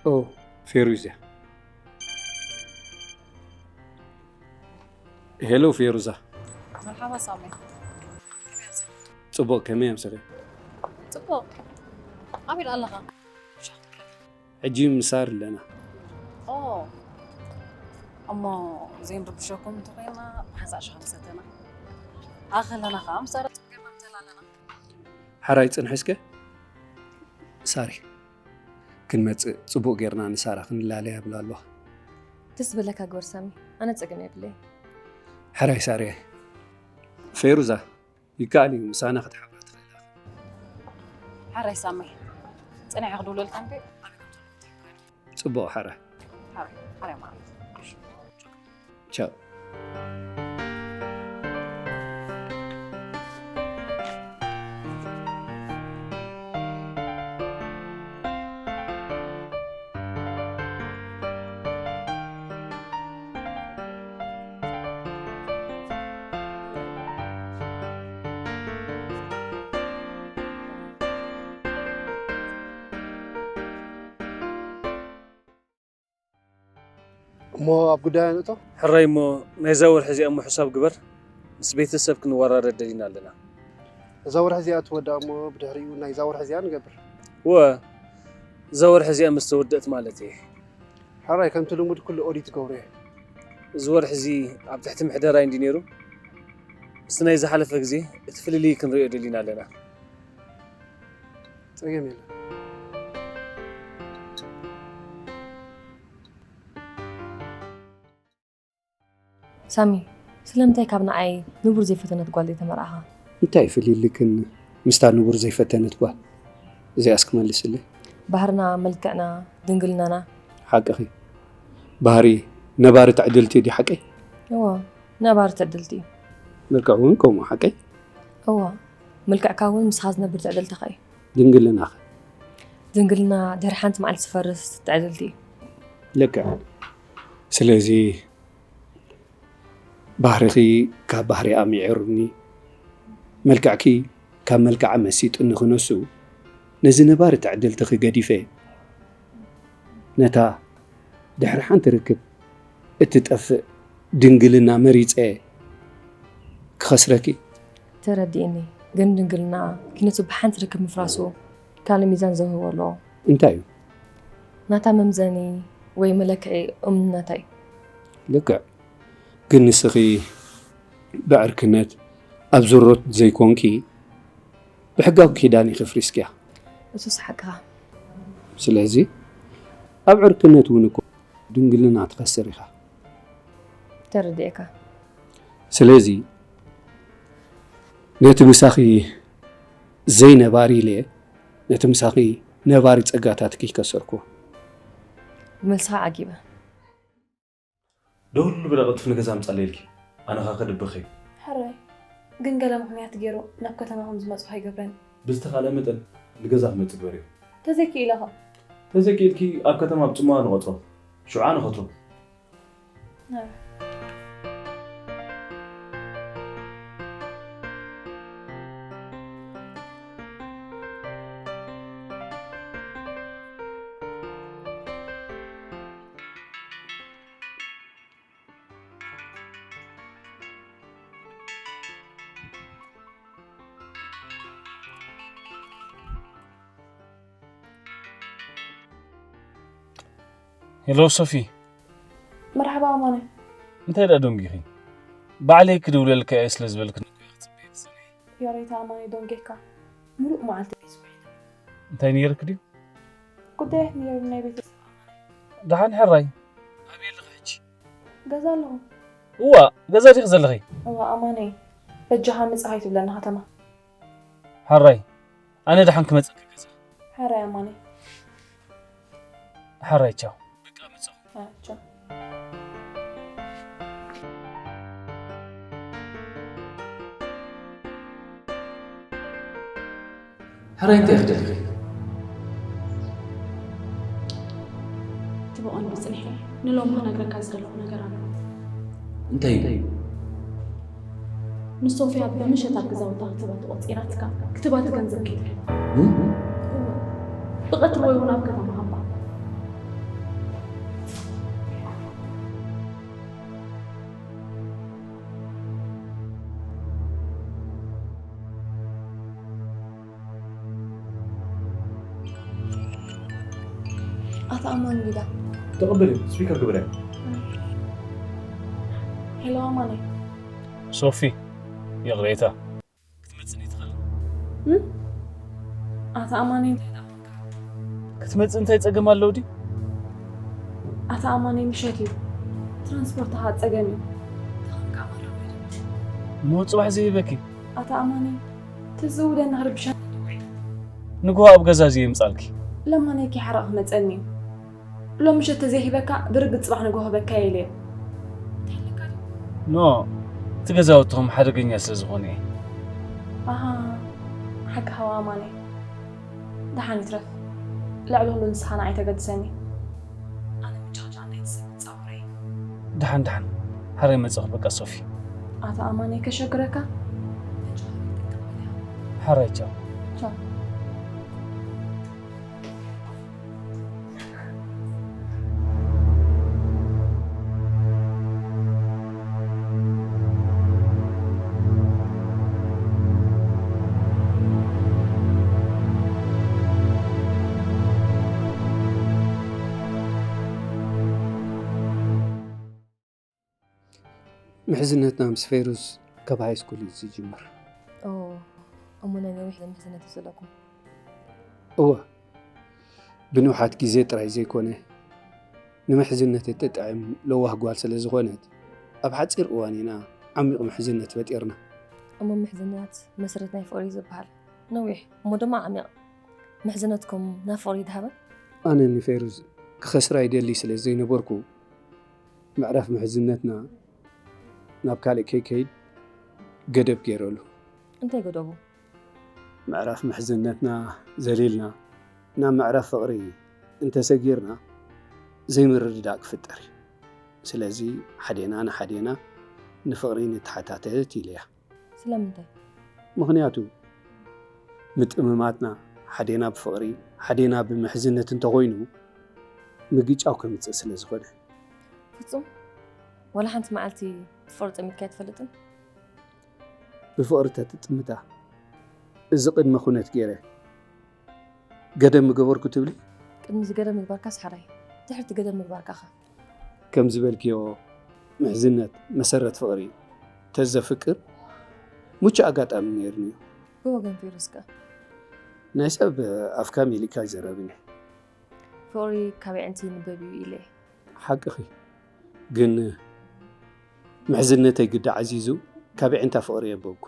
ኦ ፌሩዝ እያ። ሄሎ ፌሩዛ። መርሓባ ሳሚ። ጽቡቕ ከመይ ኣምሰለ? ጽቡቕ። ኣበይ ኣለኻ? ሕጂ ምሳር ኣለና። ኦ እሞ ዘይንርብሸኩም እንተኮይና ሓንሳእ ሻሂ ምሰተና ኣኸለና ከዓ ምሳር ኣለና። ሓራይ ጽንሒ እስከ ሳሪ ክንመጽእ ጽቡቕ ጌርና ንሳራ ክንላለያ ብላ ኣለዋ። ደስ ዝበለካ ግበር ሳሚ፣ ኣነ ጸገም የብለይ። ሕራይ ሳርየ። ፌሩዛ ይከኣል እዩ ምሳና ክትሓብራ ትኽእል ኢኻ። ሓራይ ሳሚ፣ ጸኒሐ ክድውለልካ እንዴ? ጽቡቕ ሓራይ። ሓራይ፣ ሓራይ ማለት። ቻው። እሞ ኣብ ጉዳይ ኣነእቶ። ሕራይ እሞ ናይዛ ወርሒ እዚኣ እሞ ሕሳብ ግበር፣ ምስ ቤተሰብ ክንወራረድ ደሊና ኣለና። እዛ ወርሒ እዚኣ ትወዳእ እሞ ብድሕሪኡ ናይዛ ወርሒ እዚኣ ንገብር። ወ እዛ ወርሒ እዚኣ ምስ ተወደእት ማለት እየ። ሕራይ ከምቲ ልሙድ ኩሉ ኦዲት ገብሮ እየ። እዚ ወርሒ እዚ ኣብ ትሕቲ ምሕደራይ እንዲ ነይሩ፣ ምስቲ ናይ ዝሓለፈ ግዜ እቲ ፍልልይ ክንሪኦ ደሊና ኣለና። ጸገም የለን። ሳሚ፣ ስለምንታይ ካብ ንዓይ ንቡር ዘይፈተነት ጓል ዘይተመርዓኻ? እንታይ ፍልልክን ምስታ ንቡር ዘይፈተነት ጓል? እዚኣስ ክመልስለይ? ባህርና፣ መልክዕና፣ ድንግልናና። ሓቅኺ። ባህሪ ነባሪ ትዕድልቲ ድዩ ሓቀይ? እዋ፣ ነባሪ ትዕድልቲ እዩ። መልክዕ እውን ከምኡ ሓቀይ? እዋ፣ ምልክዕካ እውን ምስኻ ዝነብር ትዕድልትኻ እዩ። ድንግልናኸ? ድንግልና ድሕሪ ሓንቲ መዓልቲ ዝፈርስ ትዕድልቲ እዩ። ልክዕ። ስለዚ ባህርኺ ካብ ባህሪ ኣሚዕሩኒ፣ መልክዕኪ ካብ መልክዓ መሲጡኒ ክነሱ፣ ነዚ ነባሪ ትዕድልትኺ ገዲፈ፣ ነታ ድሕሪ ሓንቲ ርክብ እትጠፍእ ድንግልና መሪጸ ክኸስረኪ። ተረዲእኒ፣ ግን ድንግልና ኪነቱ ብሓንቲ ርክብ ምፍራሱ ካልእ ሚዛን ዘውህቦ ኣለዎ። እንታይ እዩ? ናታ መምዘኒ ወይ መለክዒ እምነታ እዩ። ልክዕ። ግን ንስኺ ብዕርክነት ኣብ ዝሮት ዘይኮንኪ፣ ብሕጋዊ ኪዳን ኢኺ ፍሪስክያ። እሱስ ሓቅኻ። ስለዚ ኣብ ዕርክነት እውን እኮ ድንግልና ትኸስር ኢኻ። ተረዲኤካ። ስለዚ ነቲ ምሳኺ ዘይነባሪ ኢለ ነቲ ምሳኺ ነባሪ ጸጋታትኪ ከሰርኩ። ብመልስኻ ዓጊበ። ደውል ብለቕልጥፍ ንገዛ ምጻለይ ኢልኪ። ኣነ ኸኣ ክድብኽ እየ። ሕራይ። ግን ገለ ምኽንያት ገይሩ ናብ ከተማ ከም ዝመጽእ ኣይገብረን። ብዝተኻእለ መጠን ንገዛ ክመጽእ ግበርዮ። ተዘይክኢለ ኸ? ተዘይክኢልኪ ኣብ ከተማ ኣብ ጽምዋ ንቐጽሮ። ሽዑ ኣነ ኸትሮ። ሕራይ። ሄሎ ሶፊ። መርሓባ ኣማነ። እንታይ ደኣ ደንጊኺ? ባዕለይ ክድውለልካ እየ ስለ ዝበልክ። ዮሬታ ኣማነ ደንጊኻ። ምሉእ መዓልቲ ቤት ውዒለ። እንታይ ነይርክ ድዩ? ጉዳያት ነይሩ ናይ ቤተሰብ ኣማነ። ደሓን ሕራይ። ኣበይ ኣለኺ ሕጂ? ገዛ ኣለኹ። እዋ፣ ገዛ ዲኺ ዘለኺ? እዋ ኣማነ። በጃኻ ምጻእ ኣይትብለና ከተማ። ሕራይ። ኣነ ደሓን ክመጸኪ ገዛ። ሕራይ ኣማነ። ሕራይ ቻው። በቃ መጻኹ። ሕራይ ቻው። ሕራይ እንታይ ክትደሊ? እቲ ብቐንዱ ጽኒሐ ንሎሚ ክነግረካ ዝደለኹ ነገር ኣሎ። እንታይ እዩ? ንሶፍያ ብምሸት ኣብ ገዛውታ ክትህባ ተቖጺራትካ ክትህባ እቲ ገንዘብ ከይትርሕቕ። እ? እወ። ብቐትሪ ወይ እውን ኣብ ከተማ ሃባ። ኣታ ኣማን ቢዳ። ተቐበሊ፣ ስፒከር ግበሪ። ሄሎ ኣማነ። ሶፊ፣ ይቕሬታ። ክትመጽእን ኣይትኽእልን። እም? ኣታ ኣማነ እንታይ ደኣ ኮንካ? ክትመጽእ እንታይ ጸገም ኣለዎ ድዩ? ኣታ ኣማነ ምሸት እዩ። ትራንስፖርት ኸኣ ጸገም እዩ። እንታይ ኮንካ ኣማን? እሞ ጽባሕ ዘይህበኪ? ኣታ ኣማነ፣ ተዝውደና ክርብሸና። ንግሆ ኣብ ገዛ እዚ የምጻልኪ። ለማነኪ ሓራቕ ክመጸኒ እዩ። ሎሚ ምሸት ተዘይሂበካ፣ ብርግጽ ጽባሕ ንግሆ ክህበካ እየ ኢለዮ። እንታይ ኣለካ ድዩ? ኖ፣ እቲ ገዛውትኹም ሓደገኛ ስለ ዝኾነ እየ። ኣሃ፣ ሓቂ ሃዋ ኣማነ። ደሓን ይትረፍ። ልዕሊ ኩሉ ንስኻ ንዓይ ተገድሰኒ። ኣነ ምጭቕጫቕ ናይቲ ሰብ ክጻወሮ እየ። ደሓን፣ ደሓን። ሓራይ መጻኹ በቃ ሶፊ። ኣታ ኣማነ ከሸግረካ? ሕራይ ቻው። ቻው። ምሕዝነትና ምስ ፌሩዝ ካብ ሃይስኩል እዩ ዝጅምር። ኦ፣ እሞ ናይ ነዊሕ ምሕዝነት እዩ ዘለኩም? እወ፣ ብንውሓት ግዜ ጥራይ ዘይኮነ፣ ንምሕዝነት እትጥዕም ለዋህ ጓል ስለ ዝኾነት፣ ኣብ ሓጺር እዋን ኢና ዓሚቕ ምሕዝነት ፈጢርና። እሞ ምሕዝነት መሰረት ናይ ፍቕሪ እዩ ዝበሃል። ነዊሕ እሞ ድማ ዓሚቕ ምሕዝነትኩም ናብ ፍቕሪ ይድሃበ? ኣነ ንፌሩዝ ክኸስራ ይደሊ ስለ ዘይነበርኩ፣ ምዕራፍ ምሕዝነትና ናብ ካልእ ከይከይድ ገደብ ገይረሉ። እንታይ ገደቡ? ምዕራፍ ምሕዝነትና ዘሊልና ናብ ምዕራፍ ፍቕሪ እንተሰጊርና ዘይምርድዳእ ክፍጠር እዩ። ስለዚ ሓዴና ንሓዴና ንፍቕሪ ንተሓታተት ኢለያ። ስለምንታይ? ምኽንያቱ ምጥምማትና ሓዴና ብፍቕሪ ሓዴና ብምሕዝነት እንተኾይኑ ምግጫው ከምፅእ ስለ ዝኾነ። ፍጹም? ዋላ ሓንቲ መዓልቲ ብፍቕሪ ጠሚትካ ኣይትፈልጥን? ብፍቕሪ ተትጥምታ እዚ ቅድመ ኩነት ገይረ ገደብ ምገበርኩ ትብሊ? ቅድሚ እዚ ገደብ ምግባርካስ ሓራይ፣ ድሕርቲ ገደብ ምግባርካ ኸ? ከም ዝበልክዮ ምሕዝነት መሰረት ፍቕሪ እዩ። ተዘፍቅር ምቹእ ኣጋጣሚ ነይርኒ እዩ። ብወገን ፌሩስ ከ? ናይ ሰብ ኣፍካ ሚሊካ ይዘረብን እዩ። ፍቕሪ ካብ ኣዒንቲ ይንበብ እዩ ኢለ። ሓቅኺ፣ ግን ምሕዝነተይ ግዳ ዓዚዙ ካብ ኣዒንታ ፍቕሪ የበብኩ።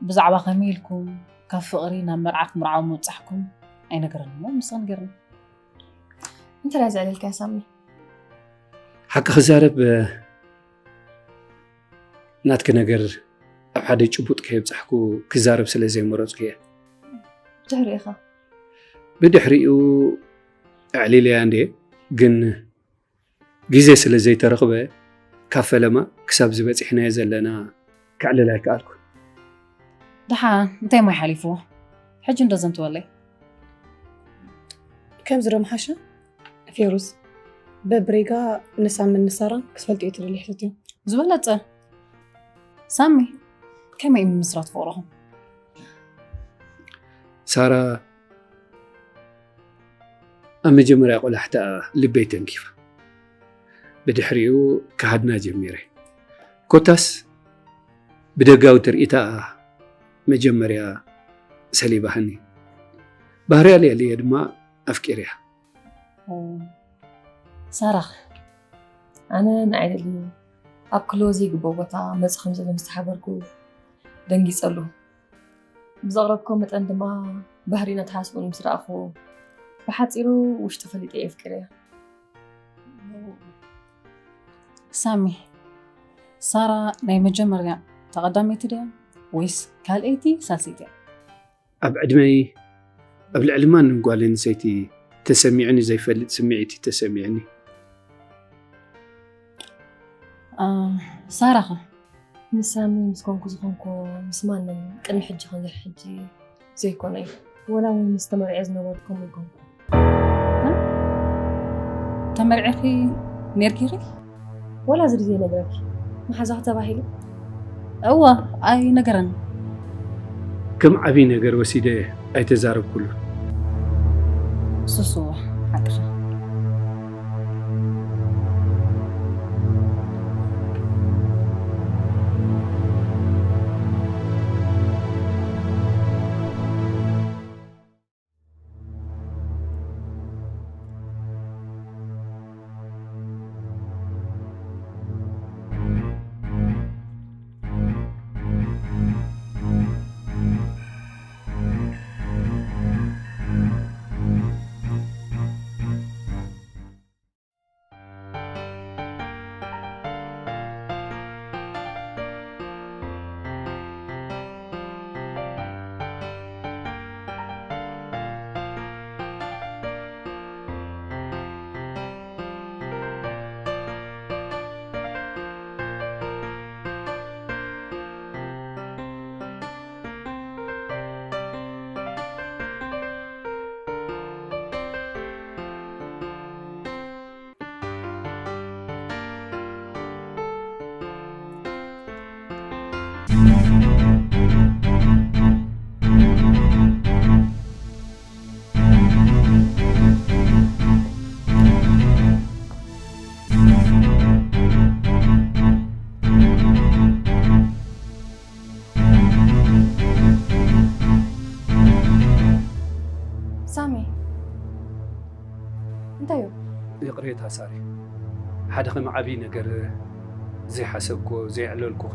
ብዛዕባ ከመይ ኢልኩም ካብ ፍቕሪ ናብ መርዓ ክትምርዓዉ ምብጻሕኩም ኣይነገረን እሞ ንስኺ ንገርኒ። እንታይ ደኣ ዘዕለልካያ ሳሚ? ሓቂ ክዛረብ፣ ናትኪ ነገር ኣብ ሓደ ጭቡጥ ከየብጻሕኩ ክዛረብ ስለ ዘይመረጽኩ እየ። ድሕሪኡ ኸ? ብድሕሪኡ ኣዕሊለያ እንድየ፣ ግን ግዜ ስለ ዘይተረኽበ ካብ ፈለማ ክሳብ ዝበጺሕናዮ ዘለና ከዕልል ኣይከኣልኩን። ደሓን እንታይ ማይ ሓሊፍዎ? ሕጂ እንዶ ዘንትወለይ። ከምዚ ዶ ምሓሸ? ፌሩዝ፣ በብሬጋ ንሳምን ንሳራን ክትፈልጥዮ ትደልዩ ሕተትዮም። ዝበለጸ። ሳሚ፣ ከመይ እዩ ምምስራት ፍቕርኹም? ሳራ ኣብ መጀመርያ ቆላሕታ ልበይ ተንኪፋ። ብድሕሪኡ ክሃድና ጀሚረ። ኮታስ ብደጋዊ ትርኢታ መጀመርያ ሰሊባህኒ። ባህርያ ልዕሊየ ድማ ኣፍቂርያ። ኦ፣ ሳራኽ? ኣነ ንዓይ ደልዩ ኣብ ክልወ ዘይግብኦ ቦታ መጽእ ከም ዘሎ ምስ ተሓበርኩ ደንጊጸሉ። ብዘቕረብኮ መጠን ድማ ባህሪን ኣተሓሳስብኡን ምስ ረኣኹ፣ ብሓጺሩ ውሽጡ ፈሊጠ የፍቅርያ። ሳሚ፣ ሳራ ናይ መጀመርያ ተቐዳመይቲ ድያ ወይስ ካልኣይቲ ሳልሰይቲ እያ? ኣብ ዕድመይ ኣብ ልዕሊ ማንም ጓል ኣንስተይቲ ተሰሚዑኒ ዘይፈልጥ ስምዒት እዩ ተሰሚዑኒ። አ፣ ሳራ ኸ? ምስ ሳሚ ምስ ኮንኩ ዝኾንኩ ምስ ማንም ቅድሚ ሕጂ ከምዚ ሕጂ ዘይኮነ እዩ። ወላ እውን ምስ ተመርዐ ዝነበርኩ ከምኡ ይኮንኩ። ተመርዒኺ ነይርኪ ኢኺ? ወላ ዝርዝር ይነግረኪ። መሓዛኺ ተባሂሉ? እወ፣ ኣይነገረን። ከም ዓብዪ ነገር ወሲደ ኣይተዛረብኩሉን። ሱስ፣ እወ፣ ሓቅኻ። እንታይ እዩ? ይቕሬታ ሳሪ፣ ሓደ ከም ዓብዪ ነገር ዘይሓሰብኩ፣ ዘየዕለልኩኺ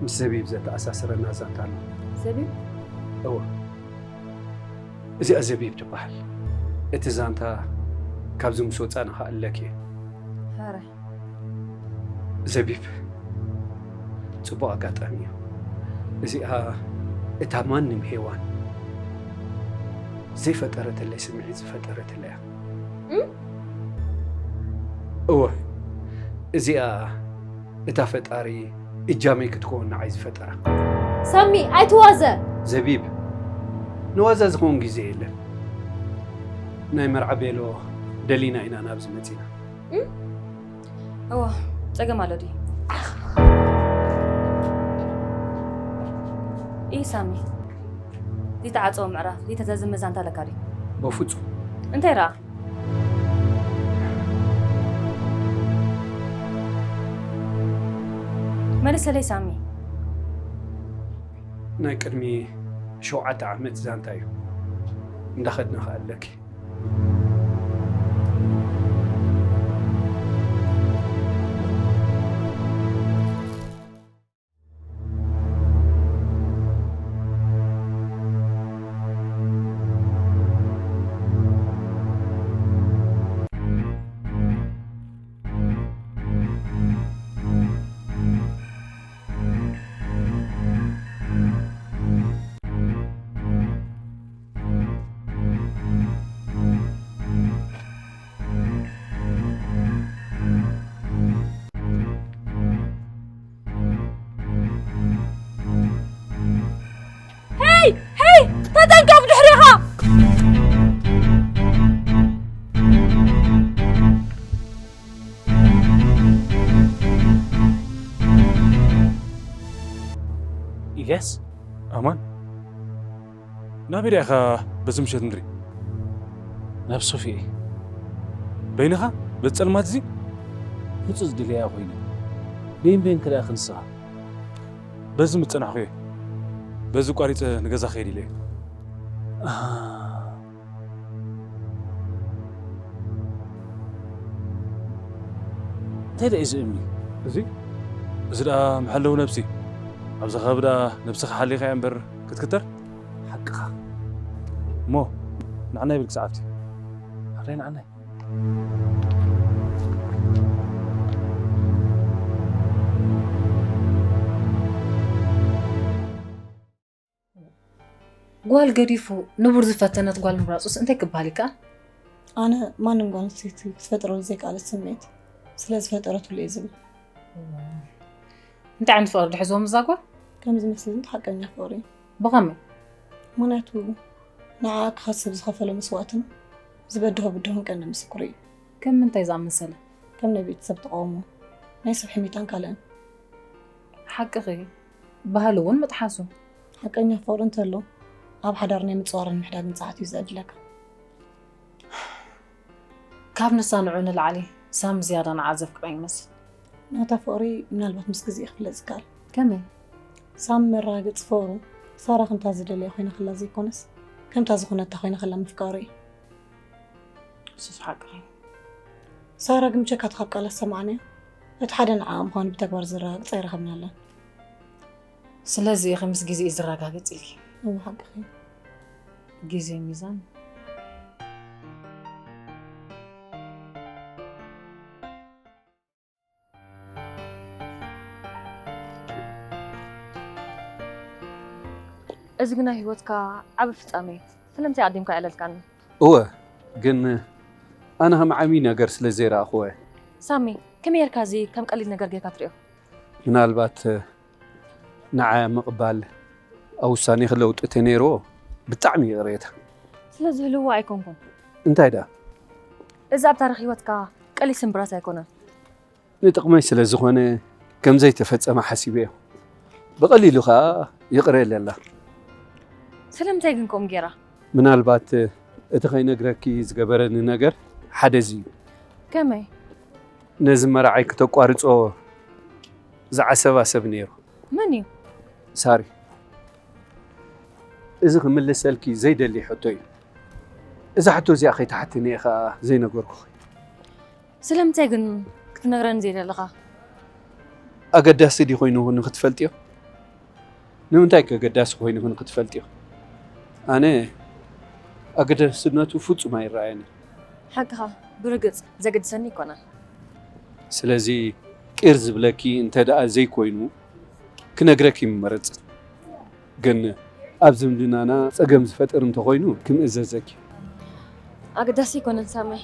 ምስ ዘቢብ ዘተኣሳስረና ዛንታ ኣሎ። ዘቢብ? እወ፣ እዚኣ ዘቢብ ትበሃል። እቲ ዛንታ ካብዚ ምስ ወፃእና ከኣ ኣለኪ እየ። ሕራይ። ዘቢብ፣ ፅቡቕ ኣጋጣሚ እዩ። እዚኣ እታ ማንም ሄዋን ዘይፈጠረትለይ ስምዒት ዝፈጠረትለይ እያ። እም? እወ፣ እዚኣ እታ ፈጣሪ እጃመይ ክትከውን ንዓይ ዝፈጠራ። ሳሚ፣ ኣይትዋዘ። ዘቢብ፣ ንዋዛ ዝኸውን ግዜ የለን። ናይ መርዓ ቤሎ ደሊና ኢና ናብዚ መፂና። እም? እወ፣ ጸገም ኣሎ ድዩ? ኢ ሳሚ፣ ዝተዓጸወ ምዕራፍ፣ ዝተዛዘመ ዛንታ ኣለካ ድዩ? በፍጹም። እንታይ ረኣ? መልሰለይ ሳሚ። ናይ ቅድሚ ሸውዓተ ዓመት ዛንታ እዩ። እንዳኸድና ከኣ ኣለኪ። ሄይ! ሄይ! ተጠንቀቕ ብድሕሪኻ! ኢልያስ? ኣማን? ናበይ ዲኻ በዚ ምሸት ንርኢ? ናብ ሶፊ እየ። በይንኻ? በዚ ጸልማት እዚ? ህጹጽ ድልያ ኮይነ። በይን በይን ክርእያ ክንስኻ። በዚ ምጸናሕኩ እየ። በዚ ቋሪጸ ንገዛ ክኸይድ ኢለ እየ። ኣሃ። እንታይ ደኣ እዩ እዚ እምኒ? እዚ? እዚ ደኣ መሐለዊ ነብሲ። ኣብዚ ከባቢ ደኣ ነብስኻ ሓሊኻ እያ እምበር ክትክተር? ሓቅኻ። እሞ ንዓናይ ብል ክሰዓብቲ። ሕራይ ንዓናይ። ጓል ገዲፉ ንቡር ዝፈተነት ጓል ምምራፁስ እንታይ ክበሃል ይከኣል? ኣነ ማንም ጓል ኣንስተይቲ ክትፈጥረሉ ዘይከኣለት ስምዒት ስለ ዝፈጠረትሉ እየ ዝብል። እንታይ ዓይነት ፍቕሪ ድሕዝዎም እዛ ጓል? ከም ዝመስለኒ ሓቀኛ ፍቕሪ እዩ። ብኸመይ? ምኽንያቱ ንዓኣ ክኸስብ ዝኸፈሎ መስዋእትን ዝበድሆ ብድሆን ቀንዲ ምስክሩ እዩ። ከም ምንታይ ዝኣመሰለ? ከም ናይ ቤተሰብ ተቓውሞ፣ ናይ ሰብ ሕሚታን ካልእን። ሓቅኺ፣ ባህሊ እውን ምጥሓሱ። ሓቀኛ ፍቕሪ እንተሎ ኣብ ሓዳር ናይ ምጽዋርን ምሕዳግን ጸዓት እዩ ዘዕድለካ። ካብ ንሳ ንዑ ንላዕሊ ሳም ዝያዳ ንዓ ዘፍቅራ ይመስል። ናታ ፍቕሪ ምናልባት ምስ ግዜ እዩ ክፍለጥ ዝከኣል። ከመይ? ሳም መረጋገጺ ፍቕሩ ሳራ ከምታ ዝደለየ ኮይና ከላ ዘይኮነስ ከምታ ዝኾነታ ኮይና ከላ ምፍቃሩ እዩ። እሱስ ሓቅኺ። ሳራ ግን ብጀካ እቲ ካብ ቃላት ዝሰማዕናዮ እቲ ሓደ ንዓኣ ምዃኑ ብተግባር ዘረጋግጽ ኣይረኸብናላን። ስለዚ ኢኺ ምስ ግዜ እዩ ዝረጋገጽ ኢልኪ። እወ ሓቅኺ። ግዜ ሚዛን። እዚ ግና ህይወትካ ዓቢ ፍጻመ እዩ። ስለምንታይ ኣዲምካ የዕለልካኒ? እወ፣ ግን ኣነ ከም ዓብዪ ነገር ስለ ዘይረኣኽዎ እየ። ሳሚ፣ ከመይ ጌርካ እዚ ከም ቀሊል ነገር ጌርካ ትሪኦ? ምናልባት ንዓይ ኣብ ምቕባል ኣብ ውሳኔኺ ለውጢ ተነይርዎ ብጣዕሚ ይቕሬታ። ስለ ዝህልዎ ኣይኮንኩን። እንታይ ደኣ? እዚ ኣብ ታሪኽ ህይወትካ ቀሊል ስምብራት ኣይኮነን። ንጥቕመይ ስለ ዝኾነ ከም ዘይተፈጸመ ሓሲበዮ። ብቐሊሉ ኸኣ ይቕረ ኢለላ። ስለምንታይ ግን ከምኡ ጌራ? ምናልባት እቲ ከይነግረኪ ዝገበረኒ ነገር ሓደ እዚ እዩ። ከመይ? ነዚ መርዓይ ክተቋርጾ ዝዓሰባ ሰብ ነይሩ። መን እዩ? ሳሪ። እዚ ክምልሰልኪ ዘይደሊ ሕቶ እዩ። እዛ ሕቶ እዚኣ ከይትሓትኒ እየ ኸኣ ዘይነገርኩኺ። ስለምንታይ ግን ክትነግረኒ ዘይደለኻ? ኣገዳሲ ድዩ ኮይኑ ንኽትፈልጥዮ? ንምንታይ ከ ኣገዳሲ ኮይኑ ንኽትፈልጥዮ? ኣነ ኣገዳስነቱ ፍጹም ኣይረኣየንን። ሓቅኻ፣ ብርግጽ ዘገድሰኒ ኣይኮነን። ስለዚ ቂር ዝብለኪ እንተ ደኣ ዘይኮይኑ ክነግረኪ ምመረጽ። ግን ኣብ ዝምድናና ጸገም ዝፈጥር እንተኾይኑ ክምእዘዘኪ። ኣገዳሲ ኣይኮነን ሳመይ።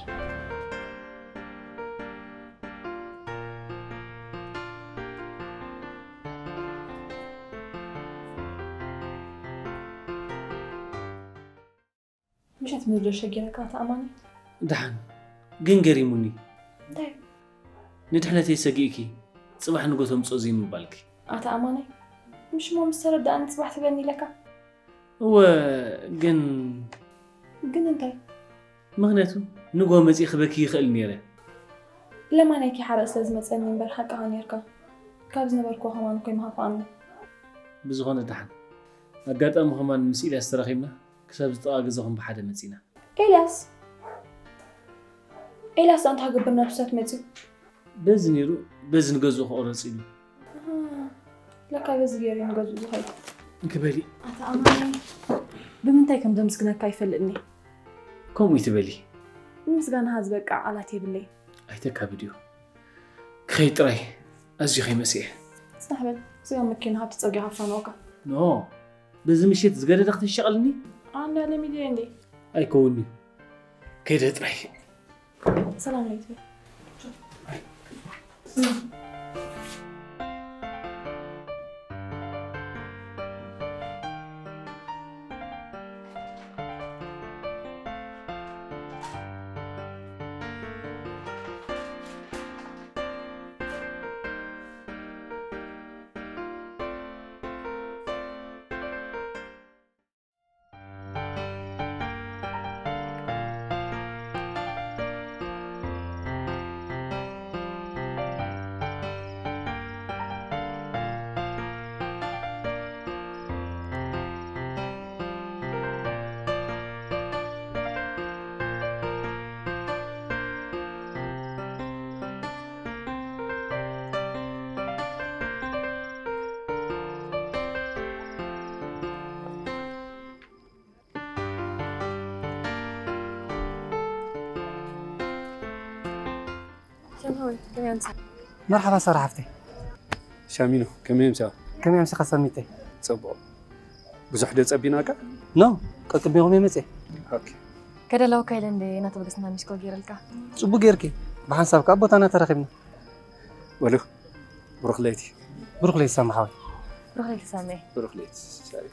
ምሸት ምድሪ ሸጊረካ ኣታ ኣማኒ። ደሓን ግን ገሪሙኒ። እንታይ? ንድሕነተይ ሰጊእኪ ጽባሕ ንጎ ተምጽኦ ዘይምባልኪ። ኣታ ኣማኒ፣ ምሽ እሞ ምስ ተረዳእኒ ጽባሕ ትበኒ ኢለካ። እወ ግን ግን እንታይ? ምኽንያቱ ንጎ መጺእ ክበኪ ይኽእል ነይረ። ለማናይ ኪሓረእ ስለ ዝመጸኒ እምበር ሓቅኻ ነርካ። ካብ ዝነበርክዎ ከማን እኮ ይምሃፋኣኒ። ብዝኾነ ደሓን ኣጋጣሚ ከማን ምስ ኢልያስ ተራኺብና ክሳብ ዝጠቓ ገዛኹም ብሓደ መጺና። ኤልያስ ኤልያስ እንታይ ክገብር ናብ ስታት መጺኡ? በዚ ነይሩ በዚ ንገዝኡ ክቕረጽ ኢሉ። ለካ በዚ ገይሩ ንገዝኡ ዝኸይድ። እንክበሊ ኣታ ኣማኒ ብምንታይ ከም ዘምስግነካ ይፈልጥኒ። ከምኡ ይትበሊ። ንምስጋናኻ ዝበቅዕ ቃላት የብለይ። ኣይተካብድዮ ክኸይድ ጥራይ። ኣዝዩ ከይመስየ። ጽናሕ በል ስጋ መኪና ሃብቲ ጸጊኻ ክፋነወካ። ኖ በዚ ምሽት ዝገደደ ክትሸቐልኒ ኣነ ለሚድዮ እንዴ? ኣይከውንዩ። ከይደ ጥራይ። ሰላም ለይቲ። መርሓባ ሳራ ሓፍተይ። ሻሚኖ ከመይ ምሳ? ከመይ ኣምሲኻ ሰሚተይ? ጽቡቕ። ብዙሕ ዶ ጸቢናካ? ኖ፣ ቀቅድሚኹም እየ መጽየ። ኦኬ። ከደለወካ ኢለ እንደ ናተበገስና ሚስኮ ገይረልካ። ጽቡቅ ጌርኪ። ብሓንሳብ ከኣ ቦታና ተረኺብና። ወሉ ብሩኽ ለይቲ። ብሩኽ ለይቲ ሳሚ ሓወይ። ብሩኽ ለይቲ ሳሚ። ብሩኽ ለይቲ ሳሪ።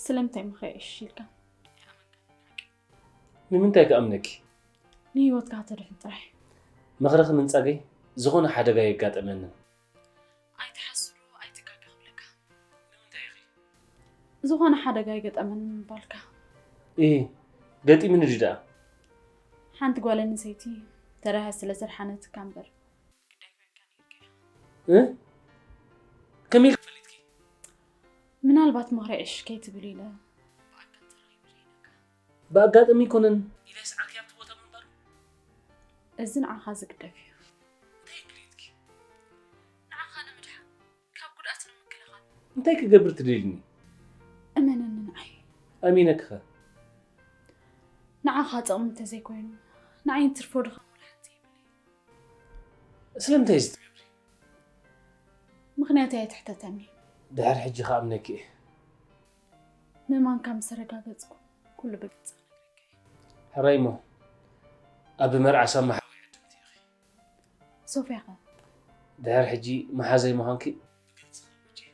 ስለምንታይ ምኸ እሺ ኢልካ? ንምንታይ ክኣምነኪ? ንህይወትካ ከተድሕን ጥራይ። ምኽርኺ ምንጻገይ ዝኾነ ሓደጋ የጋጠመንን። ኣይትሓስዶ ኣይትጋጋ ክብለካ። ንምንታይ ኢኺ ዝኾነ ሓደጋ ኣይገጠመን ምባልካ። እ ገጢሙኒ ድዩ ደኣ? ሓንቲ ጓል ኣንስተይቲ ተራሃ ስለ ዘድሓነትካ እምበር። እ ከመይ ኢልኪ ፈሊጥኪ? ምናልባት ምኽሪ ዕሽ ከይትብል ኢለ። ብኣጋጣሚ ኣይኮነን ኢለ ስዓልኪ ኣብቲ ቦታ ምንባሩ። እዚ ንዓኻ ዝግደፍ እዩ። እንታይ ድልየትኪ? ንዓኻ ንምድሓን፣ ካብ ጉድኣት ንምክልኻል። እንታይ ክገብር ትደልኒ? እመነኒ ንዓይ። ኣሚነኪኸ? ንዓኻ ጥቕሚ እንተዘይኮይኑ ንዓይ ትርፎ ድኻም ወላ ሓንቲ የብለይ። ስለምንታይ እዚ ትገብሪ? ምኽንያት ኣይትሕተተኒ። ድሕሪ ሕጂ ክኣምነኪ እየ። ምእማንካ ምስ ኣረጋገጽኩ ኩሉ ብግልጺ ክነግረካ እየ። ሕራይ እሞ ኣብ መርዓ ሳማ ሓወይ ዕድምቲ ኢኺ። ሶፍያ ኸ? ድሕሪ ሕጂ መሓዘይ ምዃንኪ ብግልጺ ክነግረኪ እየ።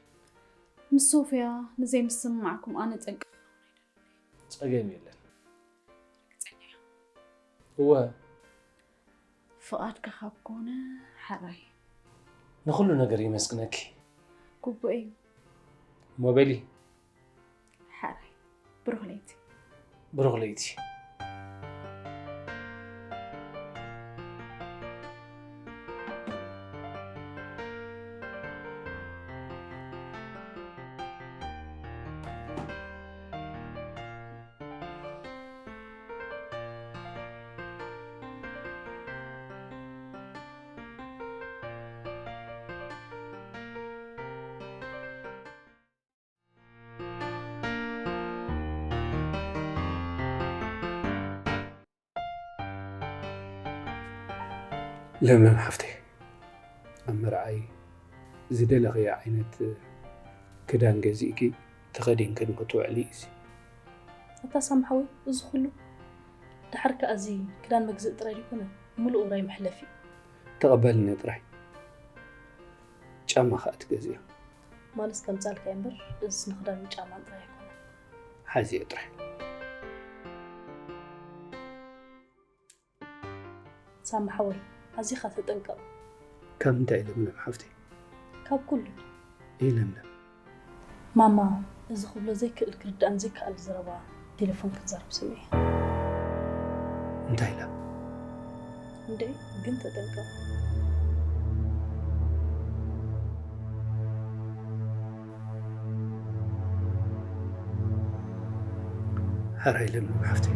ምስ ሶፍያ ንዘይምስምማዕኩም ኣነ ጠንቂ ክኸውን ኣይደልን። ጸገም የለን። ርግጸኛ እያ። እወ። ፍቓድካ ካብ ኮነ ሕራይ። ንኹሉ ነገር የመስግነኪ። ግቡእ እዩ። እሞ በሊ። ሕራይ። ብሩኽ ለይቲ። ብሩኽ ለይቲ። ለምለም ሓፍተይ፣ ኣብ መርዓይ ዝደለኽዮ ዓይነት ክዳን ገዚእኪ ተኸዲንኪ ንክትውዕሊ እዩ። ኣታ ሳሚ ሓወይ፣ እዚ ኩሉ ድሓር ከኣ እዚ ክዳን መግዝኢ ጥራይ ዘይኮነ፣ ምሉእ ውራይ መሕለፊ እዩ። ተቐበልኒ ጥራይ። ጫማ ከኣ ትገዝእዮ። ማለስ ከምጻልካ እምበር፣ እዚ ንክዳን ጫማን ጥራይ ኣይኮነን። ሓዝዮ ጥራይ። ሳሚ ሓወይ፣ ኣዚኻ ተጠንቀቕ። ካብ ምንታይ ለምለም ሓፍተይ? ካብ ኩሉ። እይ ለምለም። ማማ፣ እዚ ክብሎ ዘይክእል ክርዳእን ዘይከኣል ዘረባ ቴሌፎን ክትዛረብ ሰሚዐ። እንታይ ኢላ? እንዴ፣ ግን ተጠንቀቕ። ሕራይ ለምለም ሓፍተይ።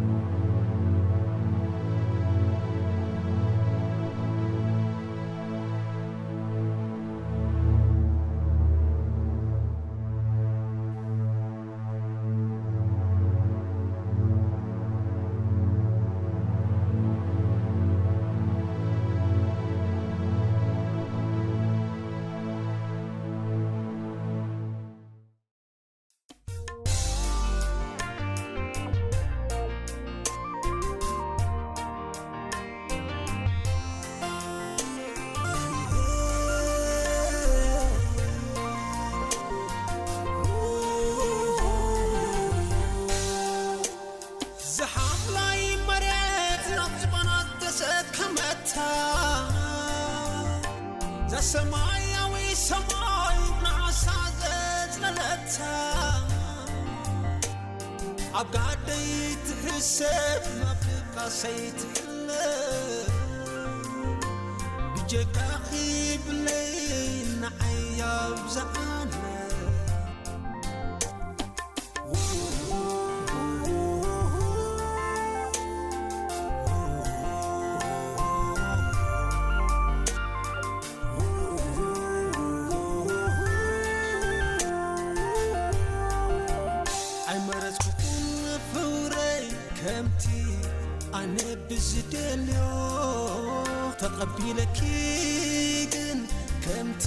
ዝሓምላይ መሬት ናብ ዝባና ተሰከመታ፣ ዘሰማያዊ ሰማይ ንዓሳ ዘጽለለታ፣ ኣብ ጋደይ ትሕሰብ ናብ ድቃሰይ ትሕለብ፣ ብጀካኺ ብለይ ንዓይ ኣብዝሓለ። ኣይመረጽኩኹን ፍቕረይ ከምቲ ኣነ ብዝደልዮ፣ ተቐቢለኪ ግን ከምቲ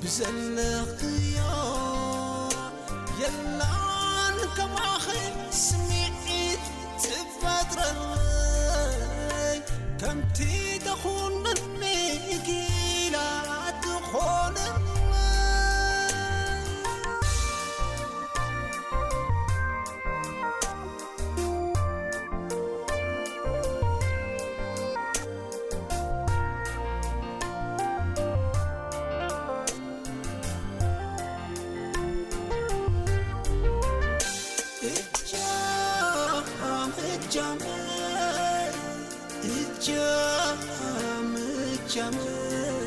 ብዘለኽዮ። የላን ከማኺ ስምዒት ትፈጥረለይ፣ ከምቲ ተኹነኒ ኢላ ትኾነለይ። ጃምጃመይ፣ ጃምጃመይ፣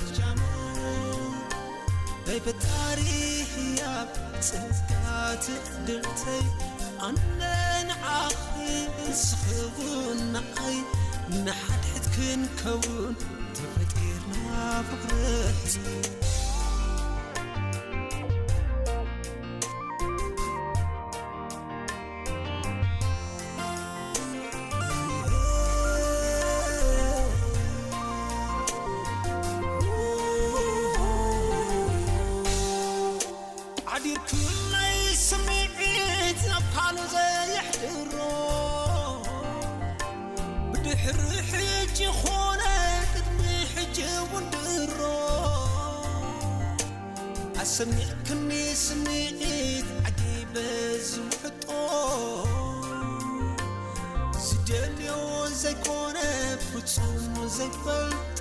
ጃምጃመይ። ናይ ፈጣሪ ህያብ ጸጋ ትዕድልተይ፣ ኣነ ንዓኺ ንስኺ እውን ንዓይ፣ ንሓድሕድ ክንከውን ተፈጢርና ፍቕረይ። ዓዲርክለይ ስምዒት ናብ ካልእ ዘየሕድሮ፣ ብድሕሪ ሕጂ ኾነ ቅድሚ ሕጂ እውን ድሮ፣ ኣሰሚዕክኒ ስምዒት ዓጊበ ዝውሕጦ፣ ዝደልዮ ዘይኮነ ፍጹም ዘይፈልጦ።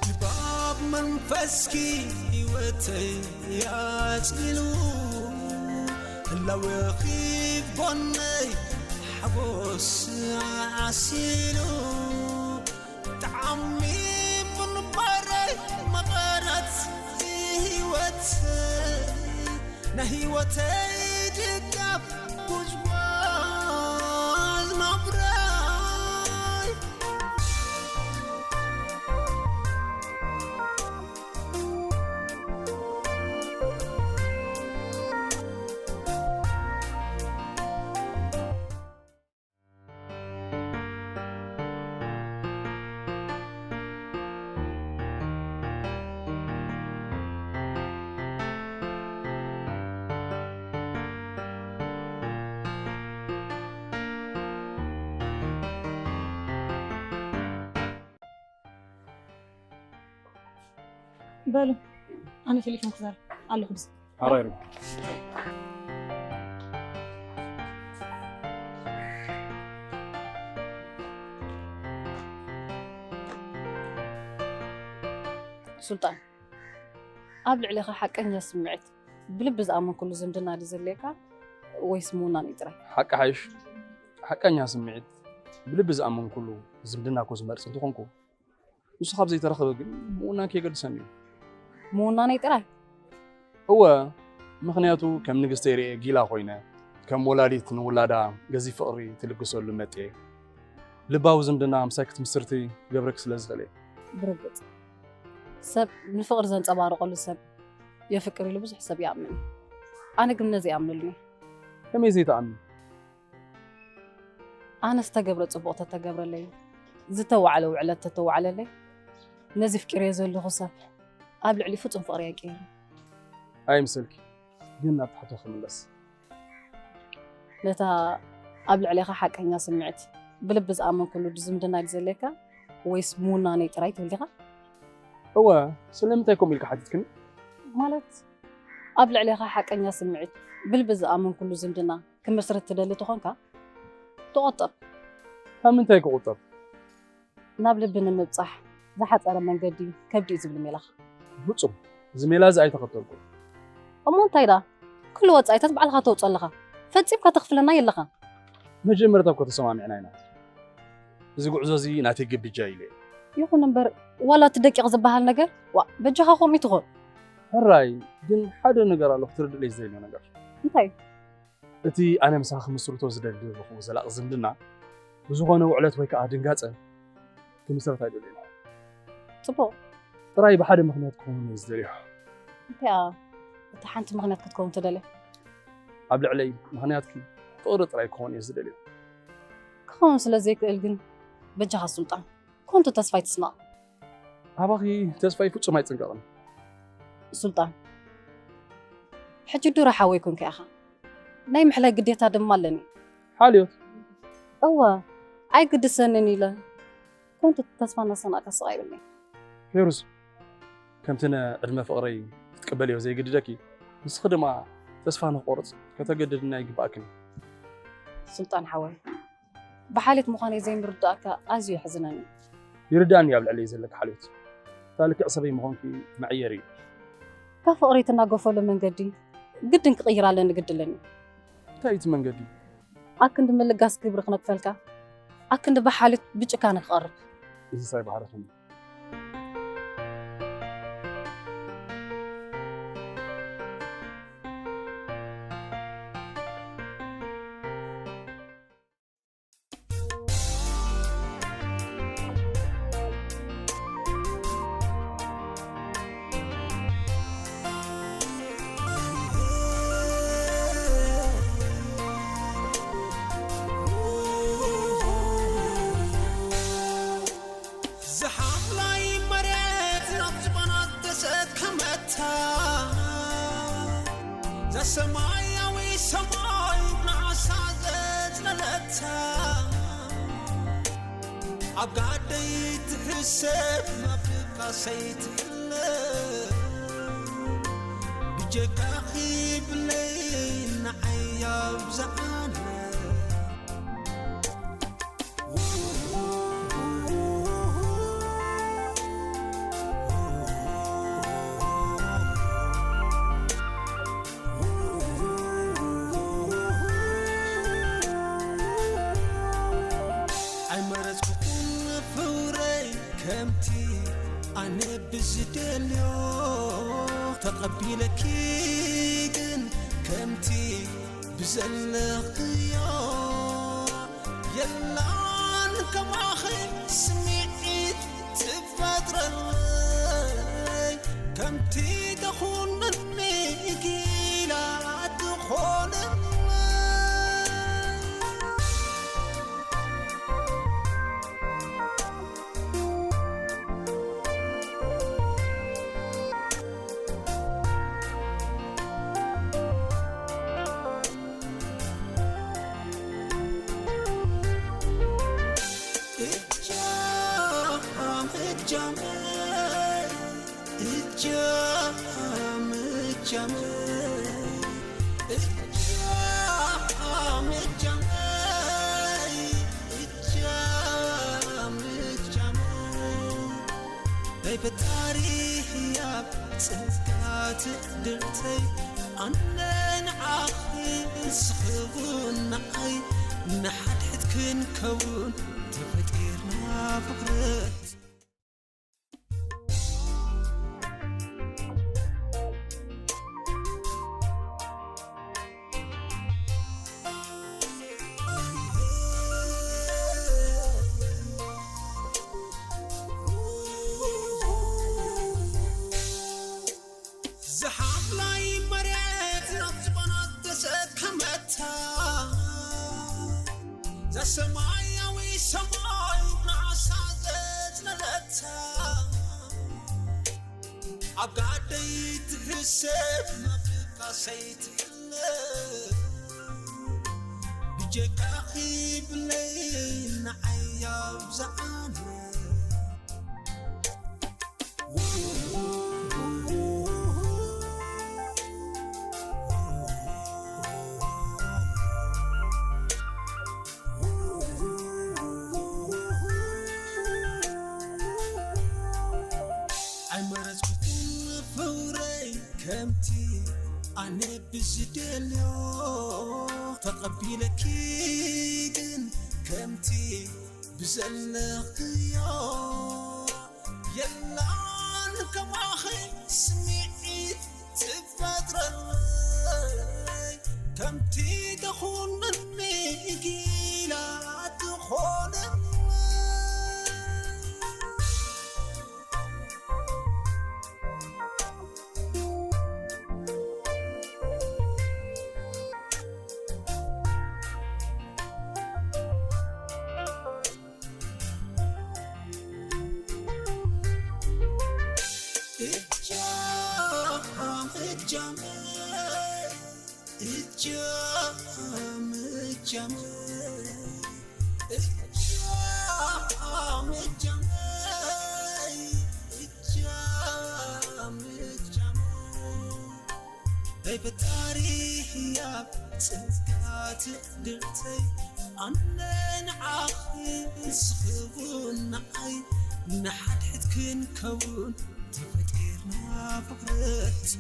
ድባብ መንፈስኪ ህይወተይ ኣጽሊሉ፣ ህላወኺ ጎነይ ሓጎስ ዓሲሉ፣ ጣዕሚ ምንባረይ መቐረት ህይወተይ፣ ናይ ህይወተይ ድጋፍ ጉዝጓዝ ናብራይ። በሉ፣ ኣነ ቴሌፎን ክዛረብ ኣለኹ። ምስ ኣራይ ርጉ። ሱልጣን፣ ኣብ ልዕሌኻ ሓቀኛ ስምዒት፣ ብልቢ ዝኣመንኩሉ ዝምድና ድዩ ዘድልየካ ወይስ ምውናን እዩ ጥራይ? ሓቂ ሓይሽ፣ ሓቀኛ ስምዒት፣ ብልቢ ዝኣመንኩሉ ዝምድና እኮ ዝመርጽ እንተኾንኩ፣ ንሱ ካብ ዘይተረኸበ ግን ምውናን ከየገድሰኒ እዩ። ምውናነይ ጥራይ? እወ፣ ምኽንያቱ ከም ንግስተይ ርእየ ጊላ ኮይነ፣ ከም ወላዲት ንውላዳ ገዚፍ ፍቕሪ ትልግሰሉ መጤ፣ ልባዊ ዝምድና ምሳይ ክትምስርቲ ክገብረኪ ስለ ዝኽእል እየ። ብርግጽ፣ ሰብ ንፍቕሪ ዘንጸባርቐሉ ሰብ የፍቅር ኢሉ ብዙሕ ሰብ ይኣምን እዩ። ኣነ ግን ነዚ ኣይኣምነሉን እየ። ከመይ ዘይትኣምኒ? ኣነ ዝተገብረ ጽቡቕ ተተገብረለይ፣ ዝተዋዕለ ውዕለት ተተዋዕለለይ፣ ነዚ ኣፍቂረዮ ዘለኹ ሰብ ኣብ ልዕሊ ፍጹም ፍቕሪ ኣይቅይርን። ኣይምሰልኪ፣ ግን ናብ ትሕቶ ክምለስ። ነታ ኣብ ልዕሌኻ ሓቀኛ ስምዒት፣ ብልቢ ዝኣመንኩሉ ዝምድና ድዩ ዘድልየካ ወይስ ምውናነይ ጥራይ ትብል ዲኻ? እወ፣ ስለምንታይ ከምኡ ኢልካ ሓቲትክኒ? ማለት፣ ኣብ ልዕሌኻ ሓቀኛ ስምዒት፣ ብልቢ ዝኣመንኩሉ ዝምድና ክምስርት ትደሊ ተኾንካ፣ ተቖጠብ። ካብ ምንታይ ክቑጠብ? ናብ ልቢ ንምብጻሕ ዝሓጸረ መንገዲ ከብዲ እዩ ዝብል ሜላኻ። ፍጹም፣ እዚ ሜላ እዚ ኣይተኸተልኩን። እሞ እንታይ ደኣ? ኩሉ ወጻኢታት ባዕልኻ ተውጽኦ ኣለኻ። ፈጺምካ ተኽፍለና የለኻን። መጀመርታ እኮ ተሰማሚዕና ኢና። እዚ ጉዕዞ እዚ ናተይ ግብጃ ኢለ እየ። ይኹን እምበር፣ ዋላ እቲ ደቂቕ ዝበሃል ነገር፣ ዋእ፣ በጃኻ ከምኡ ኣይትኹን። ሕራይ፣ ግን ሓደ ነገር ኣሎ ክትርድእለይ ዝደልዮ ነገር። እንታይ? እቲ ኣነ ምሳኺ ክምስርቶ ዝደሊ ዘለኹ ዘላቒ ዝምድና፣ ብዝኾነ ውዕለት ወይ ከኣ ድንጋጸ ክምስረት ኣይደልዮን። ጽቡቕ። ጥራይ ብሓደ ምኽንያት ክኸውን እየ ዝደልዮ። እንታይ እያ እታ ሓንቲ ምኽንያት ክትከውን ትደልያ? ኣብ ልዕለይ ምኽንያትኪ ፍቕሪ ጥራይ ክኸውን እየ ዝደልዮ። ክኸውን ስለ ዘይክእል ግን በጃኻ ሱልጣን፣ ኮንቱ ተስፋ ኣይትስመቕ። ኣባኺ ተስፋይ ፍጹም ኣይጽንቀቕን። ሱልጣን፣ ሕጂ ዱር ሓወይ ኮንካ ኢኻ። ናይ ምሕላይ ግዴታ ድማ ኣለኒ። ሓልዮት? እወ፣ ኣይግድሰንን ኢለ ኮንቱ ተስፋ እናሰናእካ ስቕ ኣይብለይ። ፌሩዝ፣ ከምቲ ንዕድመ ፍቕረይ ክትቅበልዮ ዘይግድደኪ፣ ንስኺ ድማ ተስፋ ንኽቆርጽ ከተገድድኒ ኣይግባእክን። ሱልጣን ሓወይ፣ ብሓልዮት ምዃነይ ዘይምርዳእካ ኣዝዩ የሕዝነኒ። ይርዳእኒ ኣብ ልዕለይ ዘለካ ሓልዮት። እታ ልክዕ ሰበይ ምዃንኪ መዐየሪ እዩ። ካብ ፍቕሪ ትናገፈሉ መንገዲ ግድን ክቕይር ኣለኒ ግድለኒ። እንታይ እዩ እቲ መንገዲ? ኣክንዲ ምልጋስ ክብሪ ክነክፈልካ፣ ኣክንዲ ብሓልዮት ብጭካነ ክቐርብ። እዚ ሳይ ባህርኽን እዩ። ዝሓምላይ መሬት ናብ ዝባና ዝተሰከመታ፣ ዘሰማያዊ ሰማይ ንዓሳ ዘጽለለታ፣ ኣብ ጋደይ ትሕሰብ፣ ኣብ ድቃሰይ ትሕለብ፣ ብጀካኺ ብለይ ንዓይ ኣብዝሓለ። ኣይመረጽኩኹን ፍቕረይ ከምቲ ኣነ ብዝደልዮ፣ ተቐቢለኪ ግን ከምቲ ብዘለኽዮ። የላን ከማኺ ስምዒት ትፈጥረለይ፣ ከምቲ ተኹነኒ ጊላ ትኾነለይ። ናይ ፈጣሪ ህያብ ጸጋ ትዕድልተይ፣ ኣነ ንዓኺ ንስኺ እውን ንዓይ፣ ንሓድሕድ ክንከውን ተፈጢርና ፍቕረት። ዝሓምላይ መሬት ናብ ዝባና ዝተሰከመታ፣ ዘሰማያዊ ሰማይ ንዓሳ ዘጽለለታ፣ ኣብ ጋደይ ትሕሰብ፣ ናብ ድቃሰይ ትሕለብ፣ ብጀካኺ ብለይ ንዓይ ኣብዝሓለ። ኣይመረጽኩኹን ፍቕረይ ከምቲ ኣነ ብዝደልዮ፣ ተቐቢለኪ ግን ከምቲ ብዘለኽዮ። የላን ከማኺ ስምዒት ትፈጥረለይ፣ ከምቲ ተኹነኒ ጊላ ትኾነለይ። ፈጣሪ ህያብ ጸጋ ትዕድልተይ ኣነ ንዓኺ ንስኺ እውን ንዓይ ንሓድሕድ ክንከውን ተፈጢርና ፍቕረት።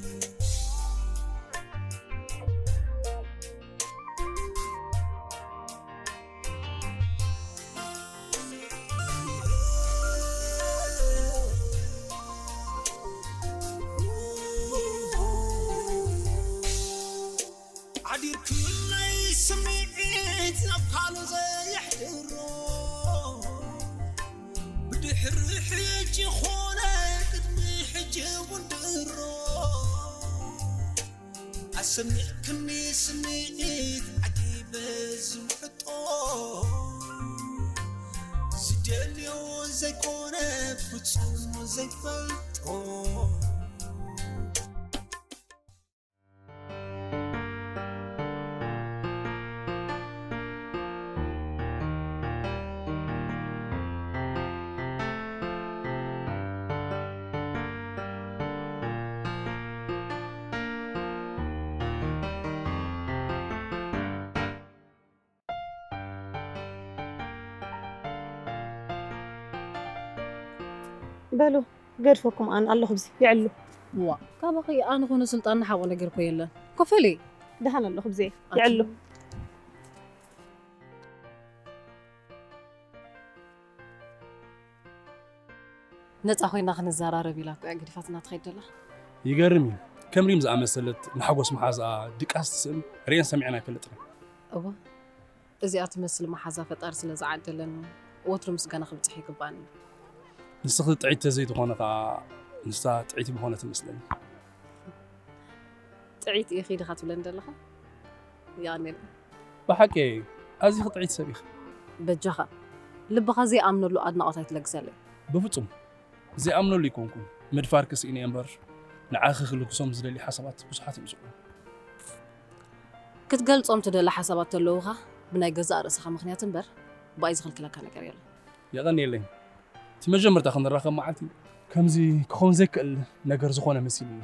ዓዲርክለይ ስምዒት ናብ ካልእ ዘየሕድሮ ብድሕሪ ሕጂ ኾነ ቅድሚ ሕጂ እውን ድሮ ኣሰሚዕክኒ ስምዒት ዓጊበ ዝውሕጦ ዝደልዮ ዘይኮነ ፍጹም ዘይፈልጦ። በሉ ገድፈኩም ኣን ኣለኹ ብዚ ይዕሉ። ዋ፣ ካባኺ ኣነ ኾነ ስልጣን ንሓቦ ነገር እኮ የለን። ኮፈሊ። ደሃን ኣለኹ ብዚ ኣቲ- ይዕሉ። ነጻ ኮይና ክንዘራረብ ኢላ እኮ እያ ገዲፋትና ትኸይድ ዘላ። ይገርም እዩ። ከም ሪም ዝኣመሰለት ንሓጎስ መሓዛኣ ድቃስ ትስእን ርእየን ሰሚዐን ኣይፈልጥን። እወ፣ እዚኣ ትመስል መሓዛ ፈጣሪ ስለ ዝዓደለኒ ወትሩ ምስጋና ክብጽሕ ይግባኒ። ንስኺ ጥዕይቲ ተዘይትኾነ ኸኣ ንሳ ጥዕይቲ ምኾነት ትመስለኒ። ጥዕይቲ ኢኺ ዲኻ ትብለኒ ዘለኻ? የቐንየለይ። ብሓቂ ኣዚኺ ጥዕይቲ ሰብ ኢኺ። በጃኻ ልብኻ ዘይኣምነሉ ኣድናቖት ኣይትለግሰለይ። ብፍጹም ዘይኣምነሉ ኣይኮንኩን። ምድፋርኪ ስኢነ እየ እምበር ንዓኺ ክልግሶም ዝደሊ ሓሳባት ብዙሓት እዮም ዘለዉ። ክትገልጾም ትደሊ ሓሳባት ተለዉኻ ብናይ ገዛእ ርእስኻ ምኽንያት እምበር ብኣይ ዝኽልክለካ ነገር የለን። የቐንየለይ። እቲ መጀመርታ ክንራኸብ መዓልቲ ከምዚ ክኸውን ዘይክእል ነገር ዝኾነ መሲሉኒ።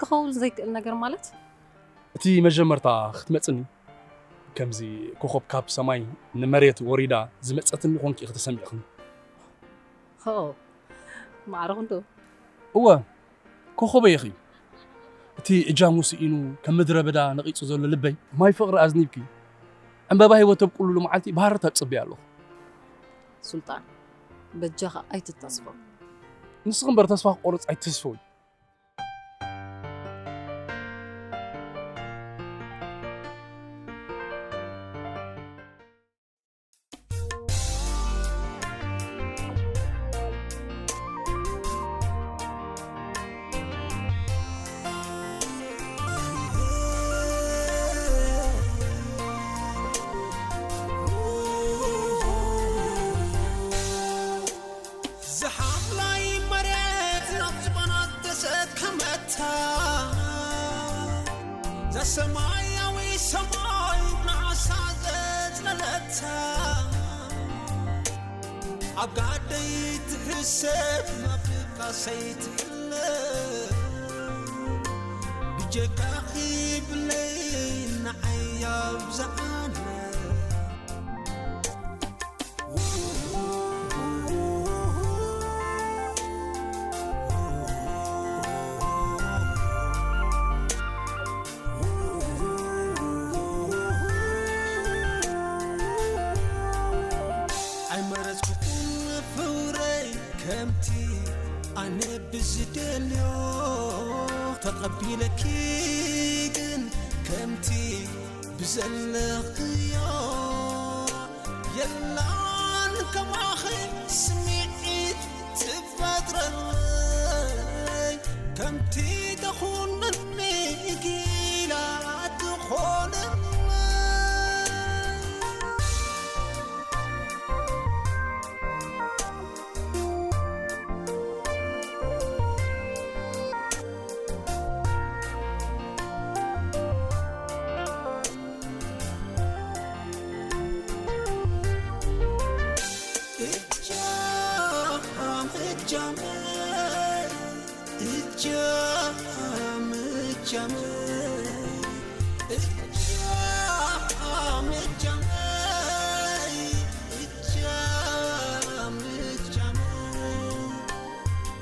ክኸውን ዘይክእል ነገር ማለት? እቲ መጀመርታ ክትመጽኒ ከምዚ ኮኾብ ካብ ሰማይ ንመሬት ወሪዳ ዝመጸትኒ ኮንኪ ኢኺ ተሰሚዕኽኒ። ሆ፣ ማዕረ ክንዶ? እወ፣ ኮኾበይ ኢኺ። እቲ እጃሙ ስኢኑ ከም ምድረ በዳ ነቒጹ ዘሎ ልበይ ማይ ፍቕሪ ኣዝኒብኪ ዕምበባ ህይወት ተብቁልሉ መዓልቲ ብሃረርታ እጽበያ ኣለኹ። ሱልጣን፣ በጃኻ ኣይትተስፎ። ንስኺ እምበር ተስፋ ክቆርጽ ኣይትተስፈዊ። ዝሓምላይ መሬት ናብ ዝባና ተሰከመታ፣ ዘሰማያዊ ሰማይ ንዓሳ ዘጽለለታ፣ ኣብ ጋደይ ትሕሰብ ናብ ድቃሰይ ትሕለብ፣ ብጀካኺ ብለይ ንዓይ ኣብዝሓነ። ኣይመረጽኩኹን ፍቕረይ ከምቲ ኣነ ብዝደልዮ፣ ተቐቢለኪ ግን ከምቲ ብዘለኽዮ። የላን ከማኺ ስምዒት ትፈጥረለይ፣ ከምቲ ተኹንኒ ጊላ ትኾነለይ። እጃም እጃመይ፣ እጃም እጃመይ፣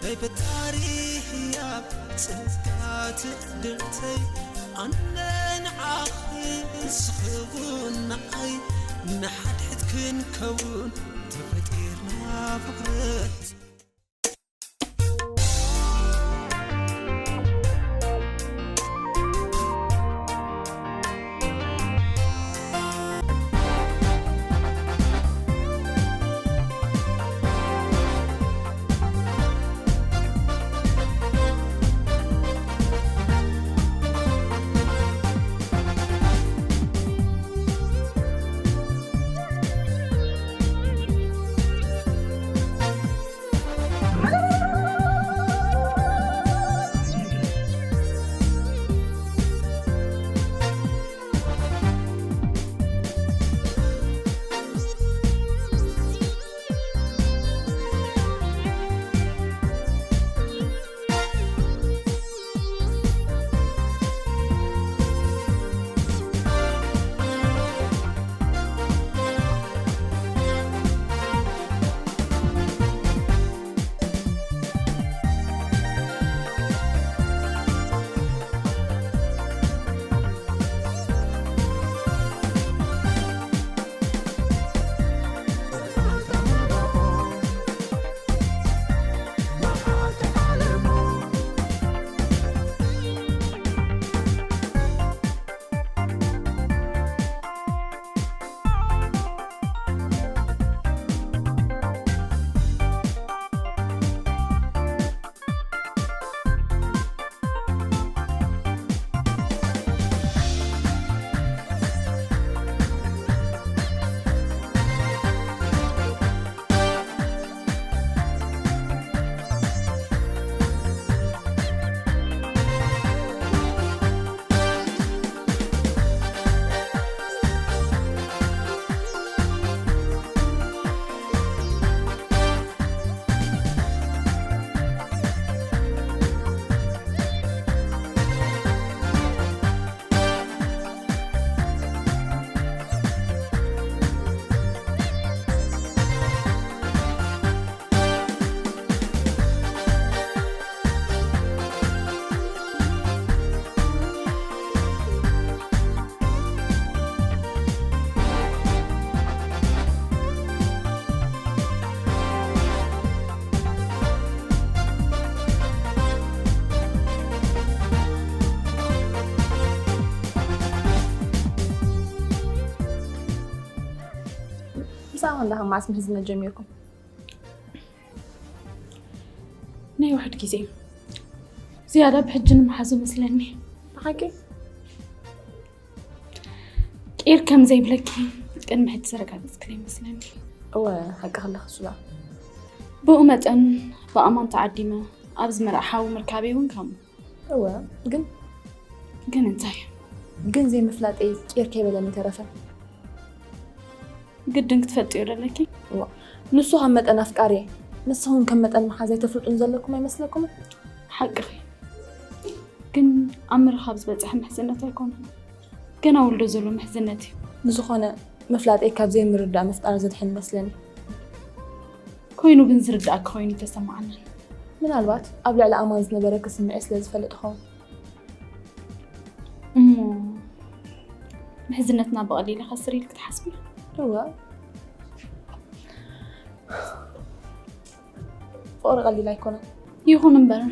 ናይ ፈጣሪ ህያብ ጸጋ ትዕድልተይ ኣነ ንዓኺ ንስኺ እውን ንዓይ ንሓድሕድ ክንከውን ተፈጢርና ፍቕረት። ምሳኻ እንዳ መዓስ ምሕዝነት ጀሚርኩም? ናይ ውሕድ ግዜ እዩ። ዝያዳ ብሕጂ ንምሓዞ መስለኒ። ብሓቂ? ቂር ከም ዘይብለኪ ቅድሚ ሕጂ ዘረጋገጽክለይ መስለኒ። እወ፣ ሓቂ ከለኺ ሱዛ። ብኡ መጠን ብኣማን ተዓዲመ ኣብዚ መርዓ ሓዊ ምርካበይ እውን ከምኡ። እወ፣ ግን ግን እንታይ? ግን ዘይምፍላጠይ ቂር ከይበለኒ ተረፈ። ግድን ክትፈልጥዮ ደለኪ። እዋ፣ ንሱ ከም መጠን ኣፍቃሪ እየ፣ ንስኻ እውን ከም መጠን መሓዛይ ተፍልጡን ዘለኩም ኣይመስለኩምን? ሓቅኺ። ግን ኣብ ምርኻብ ዝበጽሐ ምሕዝነት ኣይኮነን። ገና ውልዶ ዘሎ ምሕዝነት እዩ። ንዝኾነ ምፍላጠይ ካብ ዘይምርዳእ ምፍጣር ዘድሕን መስለኒ። ኮይኑ ግን ዝርዳእኪ ኮይኑ ይተሰማዓንን። ምናልባት ኣብ ልዕሊ ኣማን ዝነበረኪ ስምዒት ስለ ዝፈልጥ ይኸውን። እሞ ምሕዝነትና ብቐሊሉ ይኸስር ኢልኪ ትሓስቢ? እወ። ፍቕሪ ቀሊል ኣይኮነን። ይኹን እምበር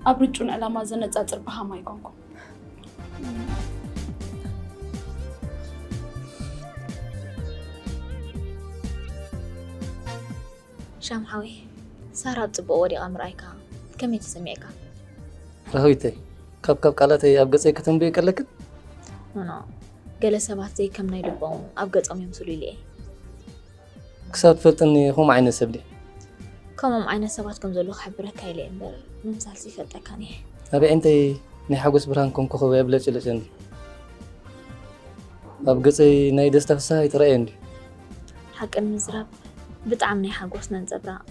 ኣብ ርጩን ዕላማ ዘነጻጽር በሃም ኣይኮንኩን። ሻም ሓወይ፣ ሳራ ኣብ ጽቡቕ ወዲቓ ምርኣይካ ከመይ ተሰሚዕካ? ራህዊተይ፣ ካብ ካብ ቃላተይ ኣብ ገጸይ ከተንብዮ ይቀለክን? ኖ፣ ኖ። ገለ ሰባት ዘይከም ናይ ልቦም ኣብ ገጾም የምስሉ ኢለ እየ። ክሳብ ትፈልጥኒ ከምኡ ዓይነት ሰብ ድየ? ከምኦም ዓይነት ሰባት ከም ዘለዉ ክሕብረካ ኢለ እየ እምበር፣ ምምሳልሲ ይፈልጠካን እየ። ኣብ ኣዒንተይ ናይ ሓጎስ ብርሃን ከም ኮኸብ የብለጭልጭ እንድዩ። ኣብ ገጸይ ናይ ደስታ ፍስሃ ኣይተራእየ እንድዩ። ሓቂ ንምዝራብ፣ ብጣዕሚ ናይ ሓጎስ ነንጸብራቕ።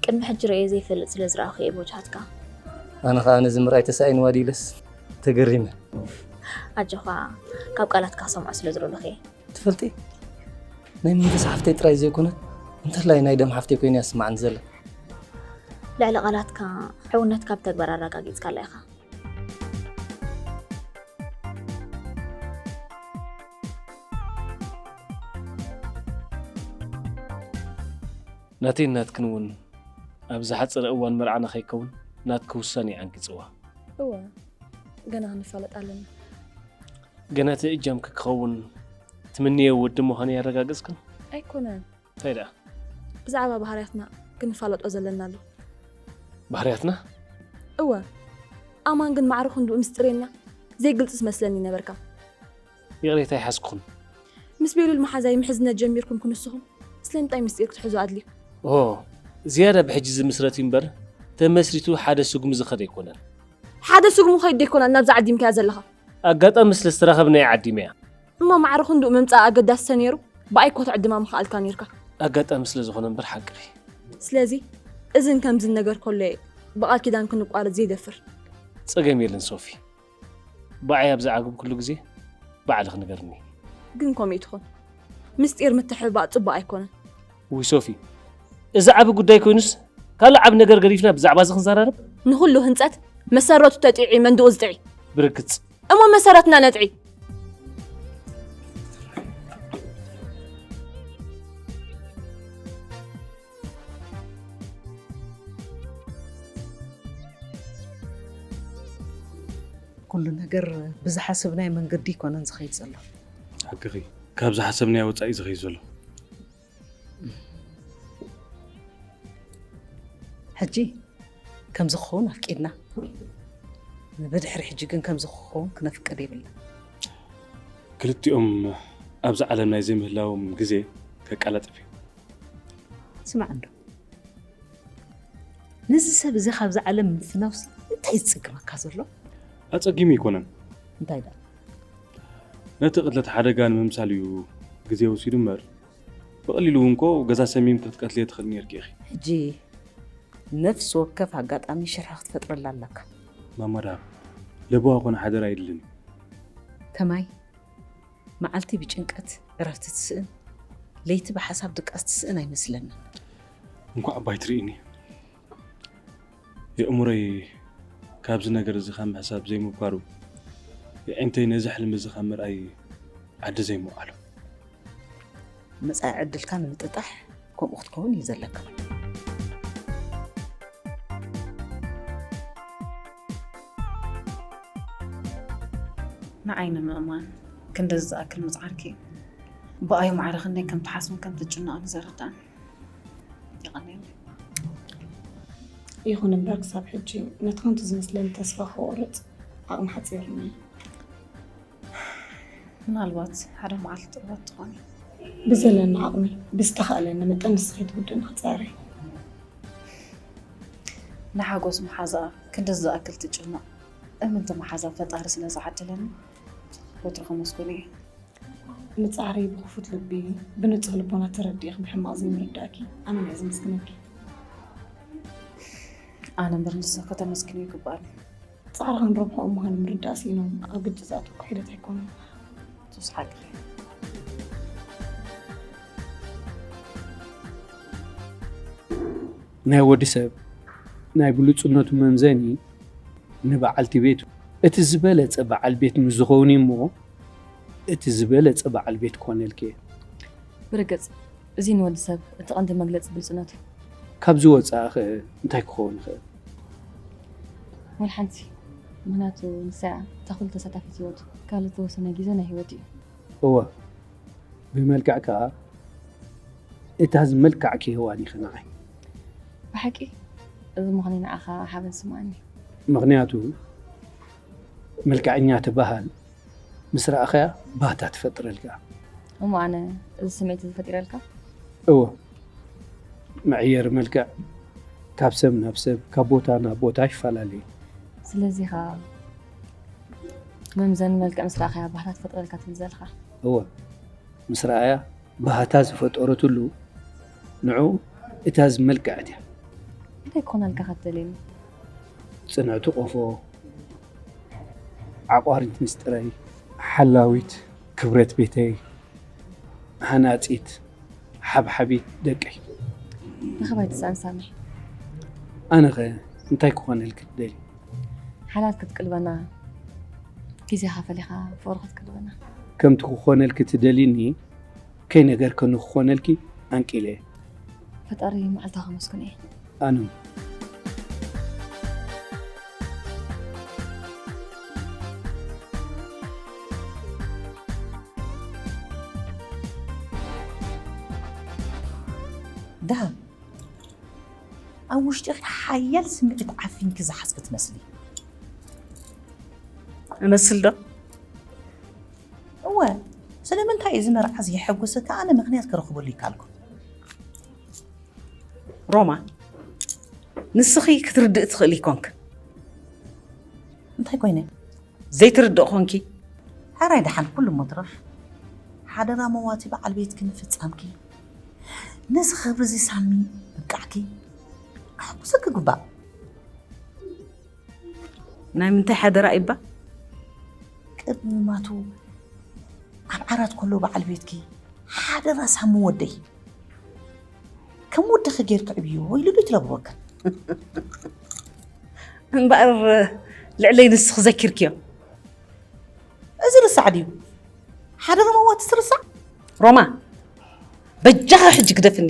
ቅድሚ ሕጂ ርእየ ዘይፈልጥ ስለ ዝረኣኹ እየ ብውጅሃትካ። ኣነ ኸኣ ነዚ ምርኣይ ተሳኢንዋ ድዩ ኢለስ፣ ተገሪመ። ኣጆኻ፣ ካብ ቃላትካ ክሰምዖ ስለ ዝደለኹ እየ። ትፈልጢ፣ ናይ መንፈስ ሓፍተይ ጥራይ ዘይኮነ፣ እንተላይ ናይ ደም ሓፍተይ ኮይኑ እያ ዝስማዓኒ ዘላ። ልዕሊ ቃላትካ፣ ሕውነትካ ብተግባር ኣረጋጊጽካላ ኢኻ። ናተይን ናትክን እውን ኣብ ዝሓጸረ እዋን መርዓና ከይከውን ናትኪ ውሳኔ ዓንቂጽዋ። እወ፣ ገና ክንፋለጥ ኣለና። ገና እቲ እጃምኪ ክኸውን ትምንዮ ወዲ ምዃኑ ያረጋግጽክን? ኣይኮነን። እንታይ ደኣ? ብዛዕባ ባህርያትና ክንፋለጦ ዘለና ኣሎ። ባህርያትና? እወ፣ ኣማን ግን ማዕረ ክንድኡ ምስጢረኛ ዘይግልጽ ዝመስለኒ ነበርካ። ይቕሬታ ይሓዝኩኹን። ምስ ቤሉል መሓዛይ ምሕዝነት ጀሚርኩም ክንስኹም ስለምንታይ ምስጢር ክትሕዙ ኣድልዩ? ኦ፣ ዝያዳ ብሕጂ ዝምስረት እዩ እምበር ተመስሪቱ ሓደ ስጉሚ ዝኸደ ኣይኮነን። ሓደ ስጉሚ ከይዱ ኣይኮነን ናብዛ ዓዲምካያ ዘለኻ። ኣጋጣሚ ስለ ዝተራኸብና እየ ዓዲመያ። እሞ ማዕረ ክንድኡ ምምጻእ ኣገዳሲ ተነይሩ ብኣይ እኮ ትዕድማ ምኽኣልካ ነይርካ። ኣጋጣሚ ስለ ዝኾነ እምበር ሓቅኺ። ስለዚ እዝን ከምዝን ነገር ከሎ እየ ብቓል ኪዳን ክንቋረጽ ዘይደፍር። ጸገም የለን ሶፊ። ብኣይ ኣብ ዝዓገብኩሉ ግዜ ባዕልኺ ንገርኒ። ግን ከምኡ ትኹን ምስጢር ምትሕብባእ ጽቡቕ ኣይኮነን። ውይ ሶፊ፣ እዚ ዓቢ ጉዳይ ኮይኑስ ካልእ ዓቢ ነገር ገዲፍና ብዛዕባ እዚ ክንዘራረብ? ንኹሉ ህንጸት መሰረቱ ተጢዑ መንድኡ ዝጥዒ። ብርግጽ። እሞ መሰረትና ነጥዒ። ኩሉ ነገር ብዝሓሰብናዮ መንገዲ ኣይኮነን ዝኸይድ ዘሎ። ሓቅኺ፣ ካብ ዝሓሰብናዮ ወጻኢ ዝኸይድ ዘሎ። ሕጂ ከምዚ ክኸውን ኣፍቂድና፣ ብድሕሪ ሕጂ ግን ከምዚ ክኸውን ክነፍቅድ የብልና። ክልቲኦም ኣብዚ ዓለም ናይ ዘይምህላዎም ግዜ ከቃላጥፍ እዩ። ስማዕ እንዶ፣ ነዚ ሰብ እዚ ካብዚ ዓለም ምፍናውሲ እንታይ ዝጽግመካ ዘሎ? ኣጸጊሙ ኣይኮነን። እንታይ ደኣ? ነቲ ቅትለት ሓደጋ ንምምሳል እዩ ግዜ ወሲዱ እምበር፣ ብቐሊሉ እውን እኮ ገዛ ሰሚምኪ ክትቀትልዮ ትኽእሊ ነይርኪ ኢኺ። ሕጂ ነፍሲ ወከፍ ኣጋጣሚ ሽርሒ ክትፈጥረላ ኣለካ። ማማ ደሃብ፣ ለበዋ ኮነ ሓደራ የድልን እዩ። ከማይ መዓልቲ ብጭንቀት ዕረፍቲ ትስእን፣ ለይቲ ብሓሳብ ድቃስ ትስእን ኣይመስለንን። እንኳዕ ኣባይ ትርእይኒ። የእምሮይ ካብዚ ነገር እዚ ካብ ምሕሳብ ዘይምብኳሩ፣ የዒንተይ ነዚ ሕልሚ እዚ ካብ ምርኣይ ዓዲ ዘይምውዓሉ። መጻኢ ዕድልካ ንምጥጣሕ ከምኡ ክትከውን እዩ ዘለካ። ንዓይ ንምእማን ክንደዚ ዝኣክል ምጽዓርኪ፣ ብኣይ ማዕረ ክንደይ ከም ትሓስብን ከም ትጭነቕን እዩ ዘረድኣኒ። የቐንየለይ። ይኹን እምበር ክሳብ ሕጂ ነቲ ከምቲ ዝመስለኒ ተስፋ ክቆርጽ ዓቕሚ ሓጺርኒ እዩ። ምናልባት ሓደ መዓልቲ ጥበብ ትኾኒ። ብዘለኒ ዓቕሚ ብዝተኻእለኒ መጠን ንስኺ ትውድእኒ ክጻረ እየ። ንሓጎስ መሓዛኣ ክንደዚ ዝኣክል ትጭነቕ እምንቲ መሓዛ ፈጣሪ ስለ ዝዓደለኒ ወትሩ ከመስግኖ እየ። ንጻዕረይ ብኽፉት ልቢ ብንጹህ ልቦና ተረዲእኺ ብሕማቕ ዘይምርዳእኪ ኣመና እየ ዘመስግነኪ። ኣነ እምበር ንስኺ ከተመስግንዮ ይግብኣኒ። ጻዕርኽን ረብሕኦም ምዃኑ ምርዳእ ስኢኖም ኣብ ግጭት ዝኣትዉ እኮ ሒደት ኣይኮኑን። ሱስ ሓቅኺ። ናይ ወዲ ሰብ ናይ ብሉጽነቱ መምዘኒ ንበዓልቲ ቤቱ። እቲ ዝበለጸ በዓል ቤት ምስ ዝኸውን እዩ እሞ፣ እቲ ዝበለጸ በዓል ቤት ክኾነልኪ እየ። ብርግጽ፣ እዚ ንወዲ ሰብ እቲ ቀንዲ መግለጺ ብሉጽነቱ እዩ። ካብዚ ወጻኢ ኸ እንታይ ክኸውን ይኽእል? ወላ ሓንቲ። ምኽንያቱ ንሳ እያ እታ ኩሉ ተሳታፊት ህይወቱ። ካብ ዝተወሰነ ግዜ ናይ ህይወቱ እዩ። እወ፣ ብመልክዕ ከኣ እታ ዝመልካዕኪ ሄዋን ኢኺ ንዓይ። ብሓቂ እዚ ምዃነይ ንዓኻ ሓበን ስምዓኒ። ምኽንያቱ መልክዐኛ ትበሃል ምስ ረኣኻያ ባህታ ትፈጥረልካ። እሞ ኣነ እዚ ስምዒት እዚ ፈጢረልካ? እወ፣ መዕየሪ መልክዕ ካብ ሰብ ናብ ሰብ ካብ ቦታ ናብ ቦታ ይፈላለ እዩ። ስለዚ ኸኣ መምዘኒ መልክዕ ምስ ረኣኻያ ባህታ ትፈጥረልካ ትብል ዘለኻ? እወ፣ ምስ ረኣያ ባህታ ዝፈጠረትሉ ንዑ እታ ዝመልክዐት እያ። እንታይ ክኾነልካ ኸትደልየኒ? ጽንዕቲ ቆፎ፣ ዓቋሪት ምስጢረይ፣ ሓላዊት ክብረት ቤተይ፣ ሃናጺት ሓብሓቢት ደቀይ። ንኽባይ ትስኣን ሳሚ። ኣነኸ እንታይ ክኾነልኪ ትደሊ? ሓላል ክትቅልበና፣ ግዜኻ ፈሊኻ ፍቕሪ ክትቅልበና። ከምቲ ክኾነልኪ ትደሊኒ ከይነገርክኒ ክኾነልኪ ኣንቂለ። ፈጣሪ መዓልታ ከመስግኖ እየ። ኣኑ ደሃብ፣ ኣብ ውሽጢኺ ሓያል ስምዒት ዓፊንኪ ዝሓዝኪ ትመስሊ። እመስል ዶ? እወ፣ ስለምንታይ እዚ መርዓ ዘየሐጉሰካ ኣነ ምኽንያት ክረኽበሉ ይካልኩ። ሮማ፣ ንስኺ ክትርድእ ትኽእሊ ይኮንክ። እንታይ ኮይነ? ዘይትርድእ ኾንኪ። ሕራይ ደሓን ኩሉ ሞትረፍ ሓደራ መዋቲ በዓል ቤትኪ ምፍጻምኪ ነዚ ክብሪ እዚ ሳሚ ምብቃዕኪ ክሕጉሰኪ ግባእ። ናይ ምንታይ ሓደራ ይባ? ቅድሚ ማቱ ኣብ ዓራት ከሎ በዓል ቤትኪ ሓደራ ሳሚ ወደይ ከም ወድኺ ጌርኪ ዕብዮ ኢሉ ዶ ይትለብወካ? እምበኣር ልዕለይ ንስኺ ዘኪርክዮ። እዚ ርሳዕ ድዩ? ሓደራ መዋቲ ትርሳዕ? ሮማ፣ በጃኻ ሕጂ ግደፍኒ፣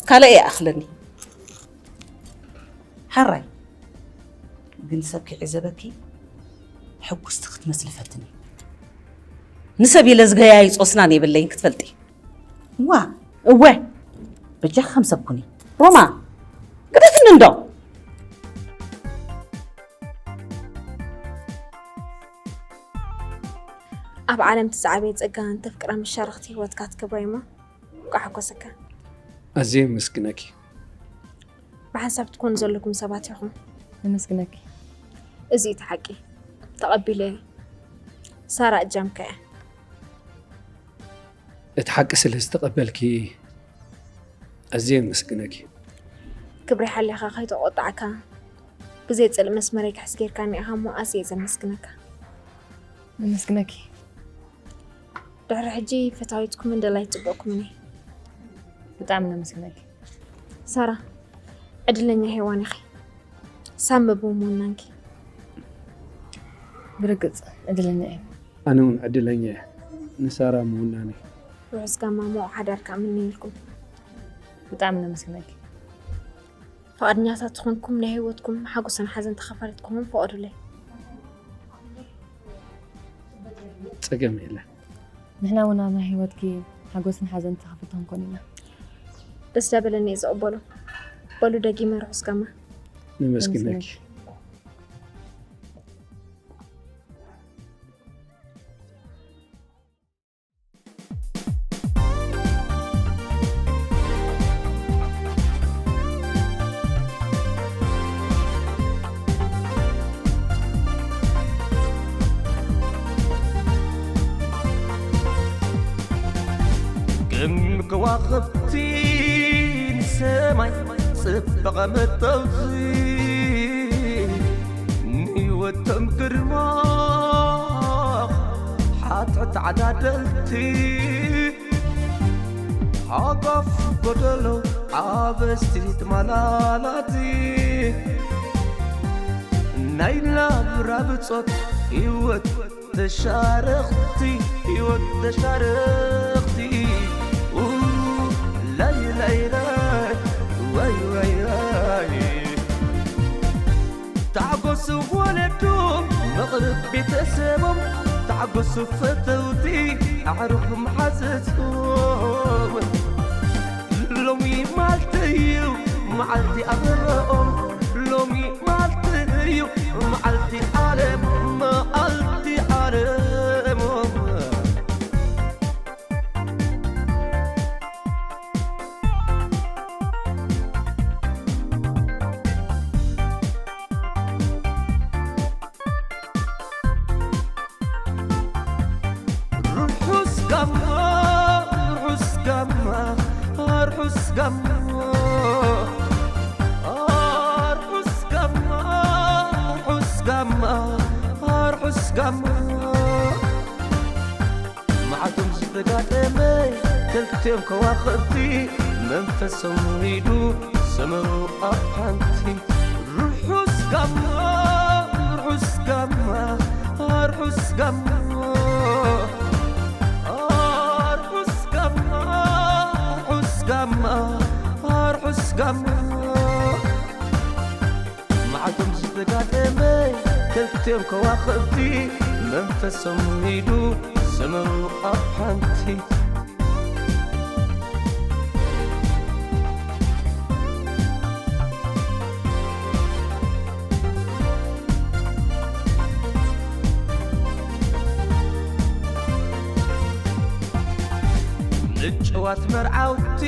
ካልእ ይኣኽለኒ። ሕራይ ግን ሰብ ክዕዘበኪ ሕጉስቲ ክትመስሊ ፈትኒ። ንሰብ ኢለ ዝገያይጾ ስናን የብለይን ክትፈልጢ። ዋ እወ፣ በጃኺ ከም ሰብ ኩኒ። ሮማ፣ ግደፍኒ እንዶ። ኣብ ዓለም እቲ ዝዓበየ ጸጋ እንተፍቅራ መሻርኽቲ ህይወትካ ትገብራ እሞ እንቋዕ ሓጎሰካ። ኣዝየ የመስግነኪ። ብሓንሳብ ትኮኑ ዘለኩም ሰባት ኢኹም። ነመስግነኪ። እዚ እቲ ሓቂ። ተቐቢለ እየ። ሳራ እጃምካ እያ። እቲ ሓቂ ስለ ዝተቐበልኪ ኣዝየ የመስግነኪ። ክብሪ ሓሊኻ ከይተቆጣዕካ ብዘይ ጽልኢ መስመረይ ክሕዝ ጌርካኒ ኢኻ እሞ ኣዝየ ዘመስግነካ። ነመስግነኪ። ድሕሪ ሕጂ ፈታዊትኩምን ደላይ ጽቡቕኩምን እየ። ብጣዕሚ ነመስግነኪ። ሳራ፣ ዕድለኛ ሄዋን ኢኺ። ሳሚ ብምውናንኪ። ብርግጽ ዕድለኛ እየ። ኣነ እውን ዕድለኛ እየ ንሳራ ምውናነይ። ርሑስ ጋማ ምዉቕ ሓዳር ከኣ እምነየልኩም። ብጣዕሚ ነመስግነኪ። ፍቓድኛታት ዝኾንኩም ናይ ህይወትኩም ሓጎስን ሓዘን ተኻፋሊት ክኾን ፍቐዱለይ። ጸገም የለን። ንሕና እውን ኣብ ናይ ህይወትኪ ሓጎስን ሓዘን ተኻፈልቲ ክንኮን ኢና። ደስ ዳበለኒ እየ ዝቕበሎ። በሉ ደጊመ ርሑስ ጋማ። ነመስግነኪ። ከም ከዋኽብቲ ንሰማይ ጽባቐ መጠውቲ ንህይወቶም ግርማ ሓትሕት ዓዳደልቲ ሓጓፍ ጎደሎ ሓበስቲ ተማላላቲ ናይ ናብራ ብጾት ህይወት ተሻረኽቲ ህይወት ተሻረኽቲ ኡ፣ ላይ ላይ ላይ ዋይ ዋይ ዋይ ታዕጎስ ወለዶም መቕርብ ቤተሰቦም ታዕጎስ ፈተውቲ ኣዕሩኽ መሓዘዝኦም ሎሚ ማልቲ እዩ መዓልቲ ኣበባኦም ሎሚ ማልቲ እዩ መዓልቲ ዓለም መዓልቲ ዓለሞም ርሑስ ጋማ ርሑስ ጋማ ርሑስ ጋማ ርሑስ ጋማ ርሑስ ጋማ ርሑስ ጋማ። መዓልቶም ዝተጋጠመ ክልቲኦም ከዋኽብቲ፣ መንፈሶም ሂዱ ሰመሩ ኣብ ሓንቲ። ርሑስ ጋማ፣ ርሑስ ጋማ፣ ርሑስ ጋማ፣ ርሑስ ጋማ፣ ርሑስ ጋማ፣ ርሑስ ጋማ። መዓልቶም ዝተጋጠመ ክልቲኦም ከዋኽብቲ፣ መንፈሶም ሂዱ ሰመሩ ኣብ ሓንቲ። ምጭዋት መርዓውቲ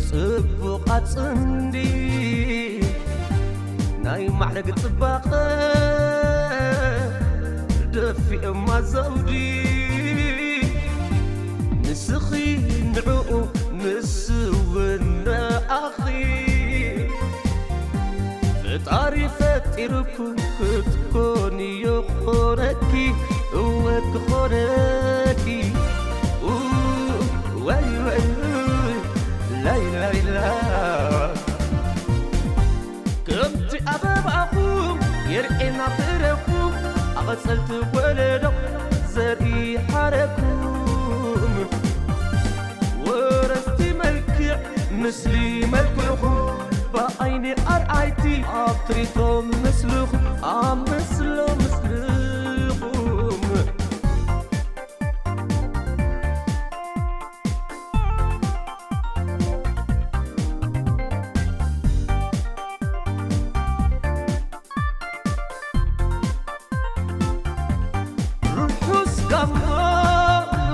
ጽቡቓት ጽምዲ፣ ናይ ማዕረግ ጽባቐ ደፊኦማ ዘውዲ። ንስኺ ንዕኡ፣ ንሱ እውን ንኣኺ። ፈጣሪ ፈጢርኩም ክትኮኒ ይኾነኪ፣ እወ ክኾነኪ። ኡ፣ ወይ፣ ወይ፣ ወይ፣ ላይ፣ ላይ፣ ላይ። ከምቲ ኣበባኹም የርኤና ፍረኹም፣ ኣቐጸልቲ ወለዶ ዘርኢ ሓረኩም። ወረስቲ መልክዕ፣ ምስሊ መልክዕኹም፣ ብዓይኒ ኣርኣይቲ ኣብ ትርኢቶም ምስልኹም፣ ኣብ ምስሎ ምስልኹም። ርሑስ ጋማ፣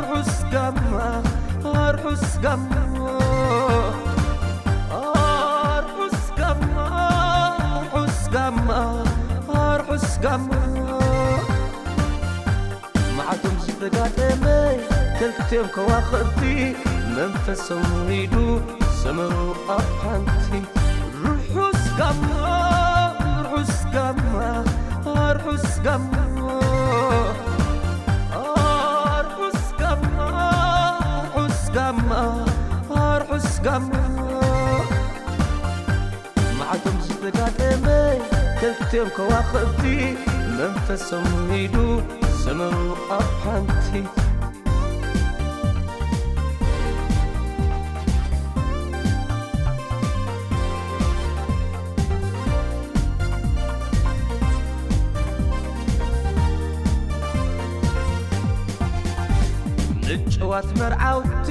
ርሑስ ጋማ፣ ርሑስ ጋማ፣ ርሑስ ጋማ፣ ርሑስ ጋማ፣ ርሑስ ጋማ። መዓልቶም ዝተጋጠመ ክልቲኦም ከዋኽብቲ፣ መንፈሶም ሂዱ ሰመሩ ኣብ ሓንቲ። ርሑስ ጋማ፣ ርሑስ ጋማ፣ ርሑስ ጋማ፣ ርሑስ ጋማ፣ ርሑስ ጋማ፣ ርሑስ ጋማ። መዓልቶም ዝተጋጠመ ክልቲኦም ከዋኽብቲ፣ መንፈሶም ሂዱ ሰመሩ ኣብ ሓንቲ። ምጭዋት መርዓውቲ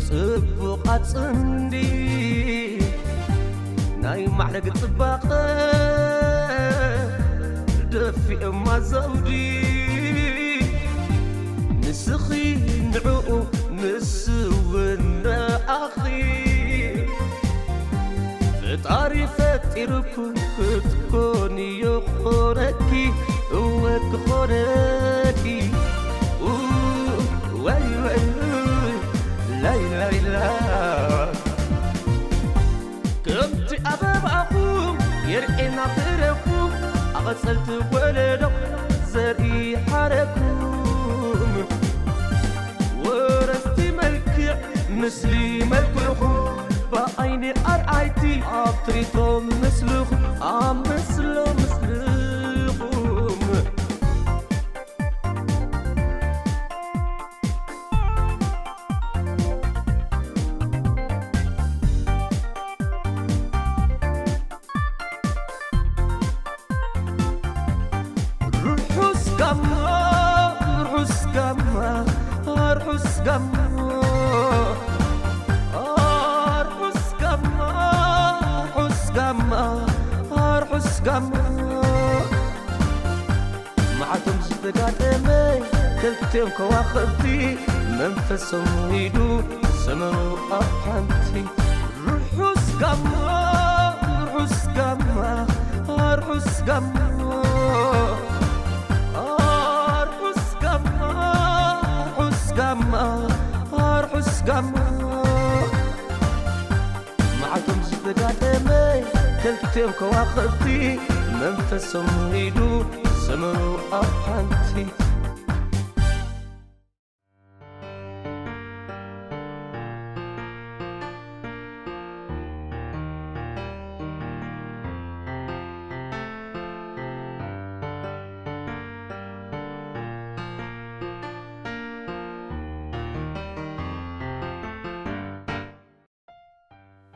ጽቡቓት ጽምዲ፣ ናይ ማዕረግ ጽባቐ ደፊኦማ ዘውዲ። ንስኺ ንዕኡ፣ ንሱ እውን ንኣኺ። ፈጣሪ ፈጢርኩም ክትኮኒ ይኾነኪ፣ እወ ክኾነኪ። ኡ፣ ወይ፣ ወይ፣ ወይ፣ ላይ፣ ላይ፣ ላይ። ከምቲ ኣበባኹም የርኤና ፍረኹም፣ ኣቐጸልቲ ወለዶ ዘርኢ ሓረኩም። ወረስቲ መልክዕ፣ ምስሊ መልክዕኹም፣ ብዓይኒ ኣርኣይቲ ኣብ ትርኢቶም ምስልኹም፣ ኣብ ምስሎ ምስልኹም። ርሑስ ጋማ፣ ርሑስ ጋማ፣ ርሑስ ጋማ፣ ርሑስ ጋማ፣ ርሑስ ጋማ፣ ርሑስ ጋማ። መዓልቶም ዝተጋጠመ ክልቲኦም ከዋኽብቲ፣ መንፈሶም ሂዱ ሰመሩ ኣብ ሓንቲ። ርሑስ ጋማ፣ ርሑስ ጋማ፣ ርሑስ ጋማ፣ ርሑስ ጋማ፣ ርሑስ ጋማ፣ ርሑስ ጋማ። መዓልቶም ዝተጋጠመ ክልቲኦም ከዋኽብቲ፣ መንፈሶም ሂዱ ሰመሩ ኣብ ሓንቲ።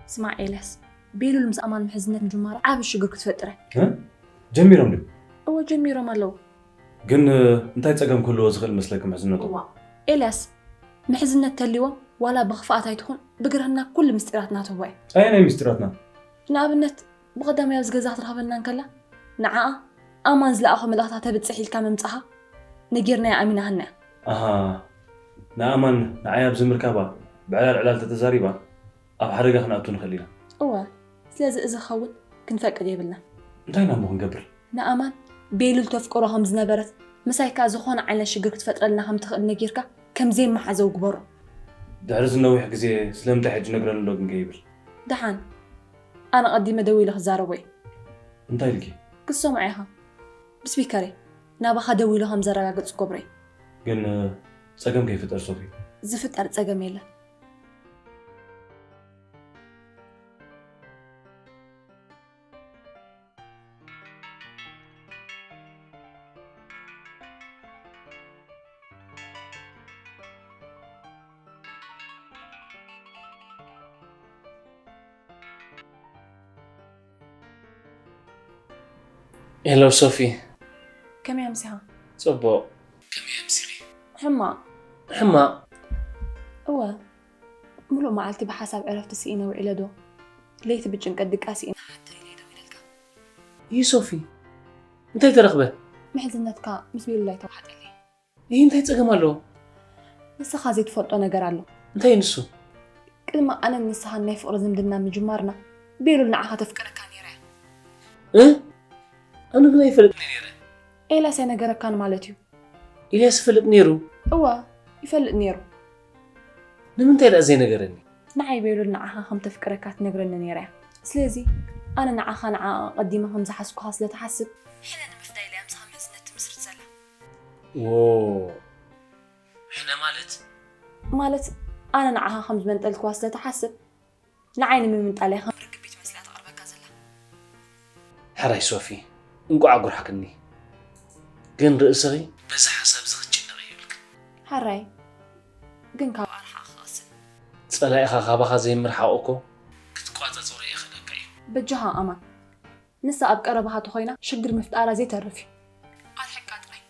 ስማዕ ኤልያስ፣ ቤሉል ምስ ኣማን ምሕዝነት ምጅማራ ዓቢ ሽግር ክትፈጥረ። እ? ጀሚሮም ድዩ? እወ ጀሚሮም ኣለዉ። ግን እንታይ ጸገም ክህልዎ ዝኽእል መስለኪ ምሕዝነቱ? እዋ ኤልያስ፣ ምሕዝነት ተልዎም ዋላ ብኽፍኣት ኣይትኹን ብግርህና ኩሉ ምስጢራትና ትህቦ እያ። ኣየናይ ምስጢራትና? ንኣብነት ብቐዳማይ ኣብዚ ገዛ ክትረኽበና እንከላ ንዓኣ ኣማን ዝለኣኾ መልእኽታ ተብጽሕ ኢልካ ምምጻኻ ነጊርናያ ኣሚናሃና እያ። ኣሃ፣ ንኣማን ንዓይ ኣብዚ ምርካባ ብዕላል ዕላል ተተዛሪባ ኣብ ሓደጋ ክንኣቱ ንኽእል ኢና። እወ፣ ስለዚ እዚ ክኸውን ክንፈቅድ የብልና። እንታይ ኢና እሞ ክንገብር? ንኣማን ቤሉል ተፍቅሮ ከም ዝነበረት ምሳይ ከኣ ዝኾነ ዓይነት ሽግር ክትፈጥረልና ከም ትኽእል ነጊርካ ከም ዘይመሓዘው ግበሮ። ድሕሪ እዚ ነዊሕ ግዜ ስለምንታይ ሕጂ ነግረኒ ኣሎ ግን ከይብል? ደሓን፣ ኣነ ቀዲመ ደዊለ ክዛረቦ እየ። እንታይ ኢልኪ? ክትሰምዖ ኢኻ። ብስፒከር እየ ናባኻ ደዊለ ከም ዘረጋግጽ ክገብሮ እየ። ግን ጸገም ከይፍጠር ሶፊ። ዝፍጠር ጸገም የለን። ሄሎ ሶፊ። ከመይ ኣምሲኻ? ጽቡቕ። ከመይ ኣምሲኺ? ሕማቕ። ሕማቕ። እወ፣ ምሉእ መዓልቲ ብሓሳብ ዕረፍቲ ስኢነ ውዒለ ዶ ለይቲ ብጭንቀት ድቃስ ስኢነ ሓተይ ኢለ ደዊለልካ። ይህ ሶፊ፣ እንታይ ተረኽበ? ምሕዝነትካ ምስ ቤሉል ኣይተዋሓጠለይ። ይህ እንታይ ጸገም ኣለዎ? ንስኻ ዘይትፈልጦ ነገር ኣሎ። እንታይ ንሱ? ቅድሚ ኣነን ንስኻን ናይ ፍቕሪ ዝምድና ምጅማርና ቤሉል ንዓኻ ተፍቅረካ ነይራ እያ። እ? ኣነ ግን ኣይፈልጥን እየ ነይረ። ኤልያስ ኣይነገረካን ማለት እዩ። ኢልያስ ይፈልጥ ነይሩ? እወ፣ ይፈልጥ ነይሩ። ንምንታይ ደኣ ዘይነገረኒ? ንዓይ ቤሉል ንዓኻ ከም ተፍቅረካ ትነግረኒ ነይራ እያ። ስለዚ ኣነ ንዓኻ ንዓኣ ኣቐዲመ ከም ዝሓዝኩኻ ስለ ትሓስብ ሕነ ንምፍዳይ ኢላ እያ ምሳኻ ምሕዝነት ትምስርት ዘላ። ዎ ሕነ ማለት? ማለት ኣነ ንዓኻ ከም ዝመንጠልክዋ ስለ ትሓስብ ንዓይ ንምምንጣል እያ ከም ርግቢት መሲላ ተቕርበካ ዘላ። ሕራይ ሶፊ፣ እንቋዕ ኣጉርሕክኒ። ግን ርእስኺ በዚ ሓሳብ እዚ ክትጭነቒ የብልክን። ሕራይ ግን ካብ ኣርሓቕ ክቐስን። ጸላኢኻ ካባኻ ዘይምርሓቑ እኮ ክትቋጻጸሮ የኽእለካ እዩ። በጃኻ ኣማን ንሳ ኣብ ቀረባኻ ተኾይና ሽግር ምፍጣራ ዘይተርፍ እዩ። ኣርሕቃ ጥራይ።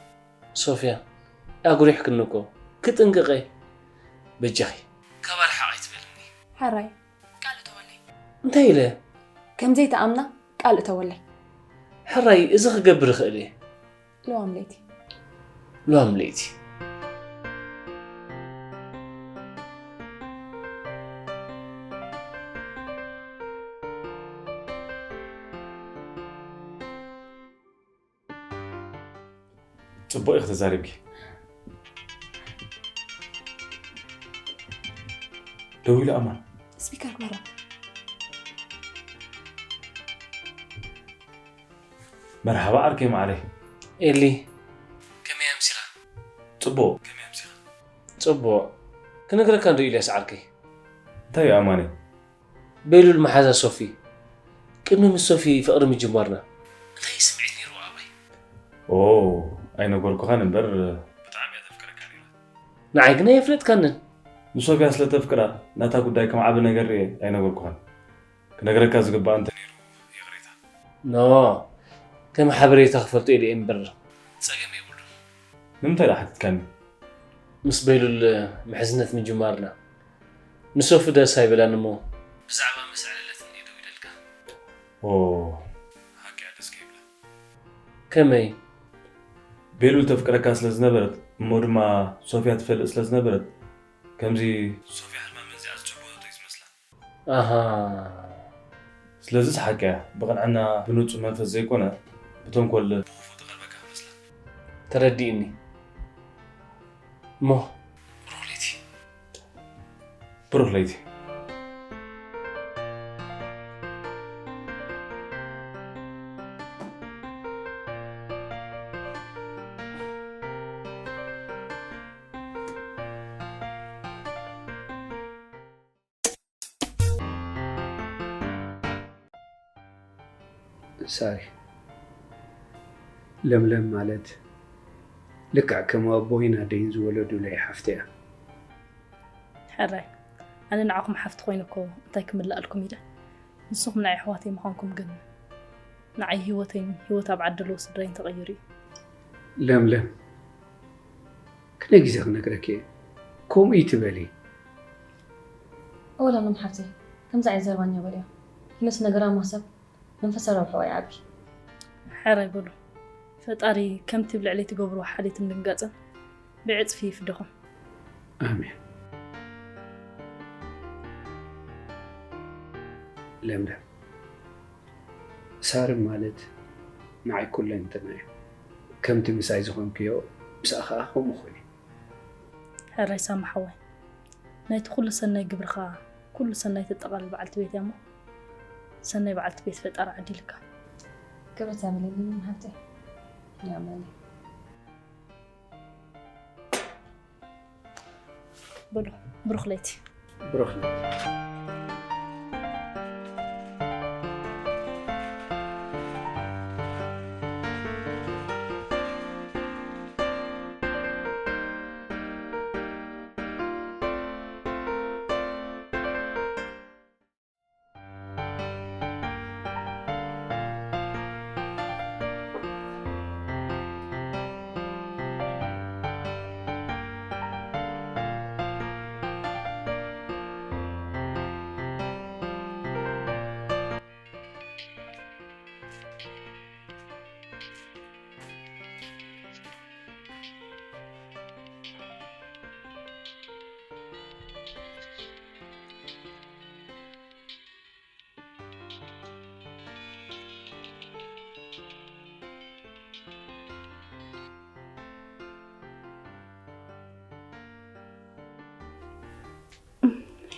ሶፍያ ኣጉሪሕክኒ እኮ ክጥንቅቐ በጃኺ ካብ ኣርሓቕ ኣይትበልኒ። ሕራይ ቃል እተወለይ። እንታይ ኢለ? ከምዘይትኣምና ቃል እተወለይ። ሕራይ እዚ ክገብር እኽእል እየ። ሎዋም ለይቲ። ሎዋም ለይቲ። ጽቡቕ ኢኺ ተዛሪብኪ። ደዊሉ ኣማን። ስፒከር ግበሮ። መርሓባ ዓርከይ ማዓረይ። ኤሊ ከመይ ኣምሲኻ? ጽቡቕ ከመይ ኣምሲኻ? ጽቡቕ ክነግረካ እንዶ ኢልያስ ዓርከይ። እንታይ እዩ ኣማነይ? ቤሉል መሓዛ ሶፊ ቅድሚ ምስ ሶፊ ፍቕሪ ምጅማርና እንታይ ስምዒት ነይርዎ ኣባይ? ኦ ኣይነገርኩኻን እምበር ብጣዕሚ እያ ተፍቅረካ ነይራ። ንዓይ ግን ኣየፍለጥካንን። ንሶፍያ ስለ ተፍቅራ ናታ ጉዳይ ከም ዓቢ ነገር ርኤ ኣይነገርኩኻን። ክነግረካ ዝግባእ እንተ ነይሩ ይቕሬታ። ኖ ከም ሓበሬታ ክፈልጦ ኢለ እየ እምበር ጸገም የብሉን። ንምንታይ ደኣ ሓቲትካኒ? ምስ ቤሉል ምሕዝነት ምጅማርና ንሶፊ ደስ ኣይበላን እሞ ብዛዕባ ምስ ኣዕለለትኒ እየ ደዊለልካ። ኦ ሓቂ እያ ደስ ከይብላ። ከመይ? ቤሉል ተፍቅረካ ስለ ዝነበረት እሞ ድማ ሶፍያ ትፈልጥ ስለ ዝነበረት ከምዚ ሶፍያ ሕልማ መዚኣ ዝጨበጠቶ እዩ ዝመስላ። ኣሃ ስለዝስ ሓቂ እያ ብቕንዕና ብንጹህ መንፈስ ዘይኮነ ብተንኮል ብኽፉእ ትቐርበካ መስላ። ተረዲእኒ እሞ ብሩኽ ለይቲ። ብሩኽ ለይቲ። ሳሪ፣ ለምለም ማለት ልክዕ ከም ኣቦይን ኣደይን ዝወለዱለይ ሓፍተይ እያ። ሕራይ፣ ኣነ ንዓኹም ሓፍቲ ኮይነ እኮ እንታይ ክምልኣልኩም ኢለ። ንስኹም ንዓይ ኣሕዋተይ ምዃንኩም ግን ንዓይ ህይወተይን ህይወት ኣብ ዓዲ ኣለዉ ስድራይን ተቐይሩ እዩ። ለምለም፣ ክንደይ ግዜ ክነግረኪ እየ፣ ከምኡ ይትበሊ። እወ ለምለም ሓፍተይ፣ ከምዚ ዓይነት ዘረባ እኛ በልዮ። ኪኖስ ነገራ ማሰብ መንፈሳዊ ረብሕኡ ኣይዓቢ። ሕራይ በሉ። ፈጣሪ ከምቲ ኣብ ልዕለይ ትገብርዎ ሓልዮትን ድንጋጸን ብዕጽፊ ይፍደኹም። ኣሜን። ለምለም፣ ሳሪ ማለት ንዓይ ኩለንተና እዩ። ከምቲ ምሳይ ዝኾንክዮ ምሳኣ ኸኣ ከምኡ ኹኒ። ሕራይ ሳሚ ሓወይ፣ ናይቲ ኩሉ ሰናይ ግብርኻ ኩሉ ሰናይ ተጠቓልል በዓልቲ ቤት እያ እሞ ሰናይ በዓልቲ ቤት ፈጣሪ ዓዲልካ። ክብረት ያብለልኝ ሓፍተይ። ያብለልኝ። በሉ ብሩኽ ለይቲ። ብሩኽ ለይቲ።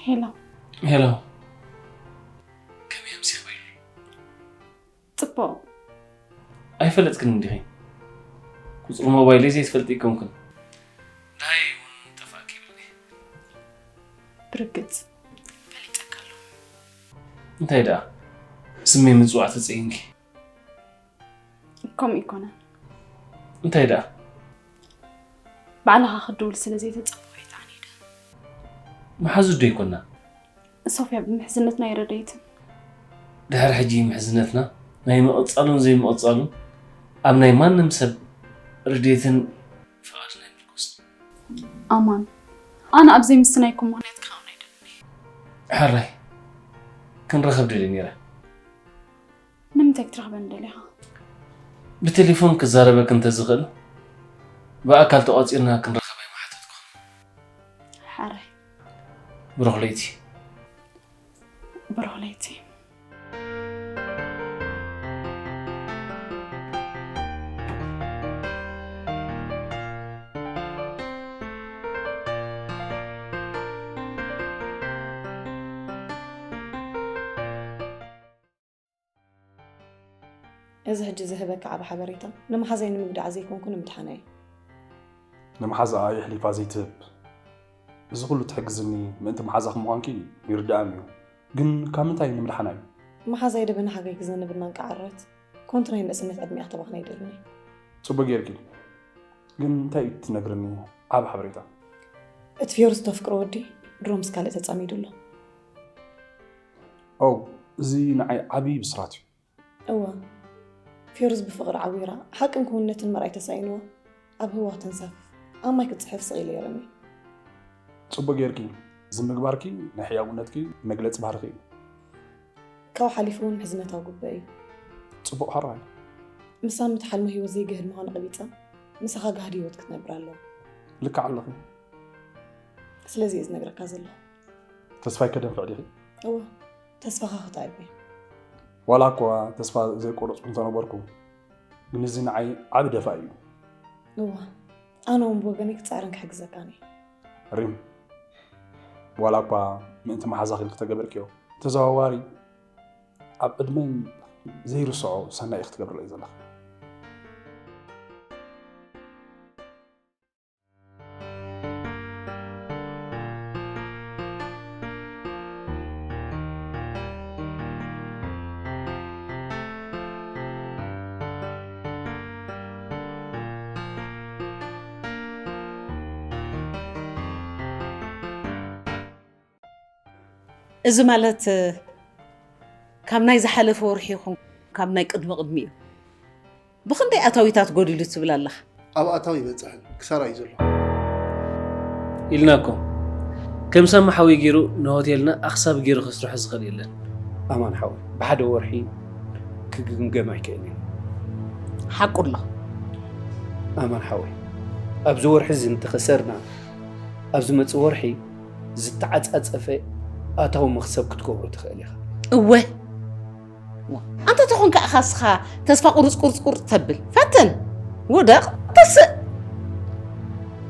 ሄሎ። ሄሎ፣ ከመይ ኣምሲኺ? ጽቡቕ። ኣይፈለጥክን እንዲኺ? ቁጽሪ ሞባይለይ ዘይትፈልጢ ኣይኮንክን። ደሃይ እውን ጠፋእኪ ይብልኒ። ብርግጽ ፈሊጠካ ኣለኹ። እንታይ ደኣ ስመይ ምጽዋዕ ተጸይንኪ? ከምኡ ኣይኮነን። እንታይ ደኣ? ባዕልኻ ክትድውል ስለ ዘይተጸበኹ ኣይተዓኒደ። መሓዙት ዶ ኣይኮና? ሶፍያ ብምሕዝነትና ኣይረደይትን። ድሕሪ ሕጂ ምሕዝነትና ናይ ምቕጻሉን ዘይምቕጻሉን ኣብ ናይ ማንም ሰብ ርድየትን ፍቓድን ኣይምርኮስን። ኣማን፣ ኣነ ኣብ ዘይምስናይኩም ምኽንያት ክኸውን ኣይደልን። ሕራይ ክንረኸብ ደልየ ነይረ። ንምንታይ ክትረኽበኒ ደሊኻ? ብቴሌፎን ክዛረበኪ እንተዝኽእል ብኣካል ተቋጺርና ክንራኸብ ኣይምሓተትኩ። ሕራይ። ብሩኽ ለይቲ። ብሩኽ ለይቲ። እዚ ሕጂ ዝህበኪ ዓቢ ሓበሬታ ንመሓዛይ ንምጉዳኣ ዘይኮንኩ ንምድሓና እዩ። ንመሓዛኣ የሕሊፋ ዘይትህብ። እዚ ኩሉ ትሕግዝኒ ምእንቲ መሓዛኺ ምዃንኪ ይርድኣኒ እዩ። ግን ካብ ምንታይ ንምድሓና እዩ? መሓዛይ ደበና ሓጋይ ክዘንብ እናንቃዓረት ኮንቱ ናይ ንእስነት ዕድሚኣ ክተባኽና ኣይደልን እየ። ጽቡቕ ጌርኪ። ግን እንታይ እዩ ትነግርኒ ዓቢ ሓበሬታ? እቲ ፊዮርስ ተፍቅሮ ወዲ ድሮ ምስ ካልእ ተጻሚዱ ኣሎ። ኦ፣ እዚ ንዓይ ዓቢ ብስራት እዩ። እወ፣ ፌሩዝ ብፍቕሪ ዓዊራ፣ ሓቅን ክውንነትን ምርኣይ ተሳኢንዋ፣ ኣብ ህዋ ተንሳፍፍ፣ ኣብ ማይ ክትጽሕፍ ስቕ ኢለ የረኒ። ጽቡቕ ጌርኪ። እዚ ምግባርኪ ናይ ሕያውነትኪ መግለጺ ባህርኺ እዩ። ካብኡ ሓሊፉ እውን ምሕዝነታዊ ጉባኤ እዩ። ጽቡቕ ሕራይ። ምሳ ምትሓልሞ ህይወት ዘይግህድ ምዃኑ ቀቢጻ፣ ምሳኻ ጋህዲ ህይወት ክትነብር ኣለዋ። ልክዕ ኣለኺ። ስለዚ እየ ዝነግረካ ዘለኹ። ተስፋ ኣይከደንፍዕ ዲኺ? እወ፣ ተስፋኻ ክትዕቢ። ዋላ እኳ ተስፋ ዘይቆረጽኩ እንተነበርኩ፣ ግን እዚ ንዓይ ዓቢ ደፋእ እዩ። እወ፣ ኣነ እውን ብወገነይ ክጽዕርን ክሕግዘካን እየ። ሪም፣ ዋላ እኳ ምእንቲ መሓዛኺ ኢልኪ ተገበርክዮ፣ ብተዘዋዋሪ ኣብ ዕድመይ ዘይርስዖ ሰናይ ኢኺ ትገብርለይ ዘለኺ። እዚ ማለት ካብ ናይ ዝሓለፈ ወርሒ ይኹን ካብ ናይ ቅድሚ ቅድሚ እዩ። ብኽንደይ ኣታዊታት ጎዲሉ ትብል ኣለኻ? ኣብ ኣታዊ ይበጽሕን ክሳራ እዩ ዘሎ። ኢልና እኮ ከም ሳማ ሓወይ ገይሩ ንሆቴልና ኣኽሳብ ገይሩ ከስርሖ ዝኽእል የለን። ኣማን ሓወይ ብሓደ ወርሒ ክግምገም ኣይክእልን እዩ። ሓቁ ኣሎ። ኣማን ሓወይ ኣብዚ ወርሒ እዚ እንተኸሰርና ኣብ ዝመፅእ ወርሒ ዝተዓፃፀፈ ኣታዊ መኽሰብ ክትገብሮ ትኽእል ኢኻ። እወ ኣንተ ተኾንካ ኢኻ እስኻ ተስፋ ቁርፅ ቁርፅ ቁርፅ ተብል ፈትን ውደቕ ተስእ።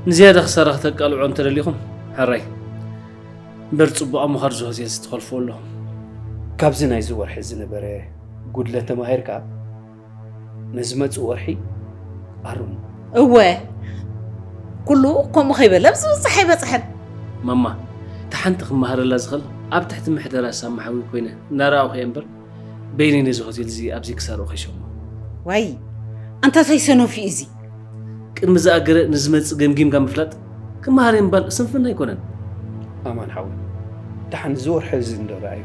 ንዝያዳ ክሳራ ክተቃልዖ እንተደሊኹም ሕራይ እምበር ፅቡቕ ኣምኻር ዝሆቴል ዝተኸልፍዎ ኣለኹም። ካብዚ ናይዚ ወርሒ ዝነበረ ጉድለት ተማሂርካ ንዝመፅእ ወርሒ ኣርሙ። እወ ኩሉ ከምኡ ከይበለ ኣብዚ ብፅሕ ኣይበፅሐን። ማማ እቲ ሓንቲ ክመሃረላ ዝኽእል ኣብ ትሕቲ ምሕደራ ሳማ ሓዊ ኮይነ እናረኣኹ እየ እምበር በይነይ ነዚ ሆቴል እዚ ኣብዚ ክሳርኦ ከይሸሞ። ዋይ ኣንታታይ ሰነፍ እዩ እዚ። ቅድሚ ዝኣገረ ንዝመፅእ ገምጊምካ ምፍላጥ ክመሃር እየ ምባል ስንፍና ኣይኮነን። ኣማን ሓዊ ደሓን እዚ ወርሒ እዚ እንዶ ረኣዩ።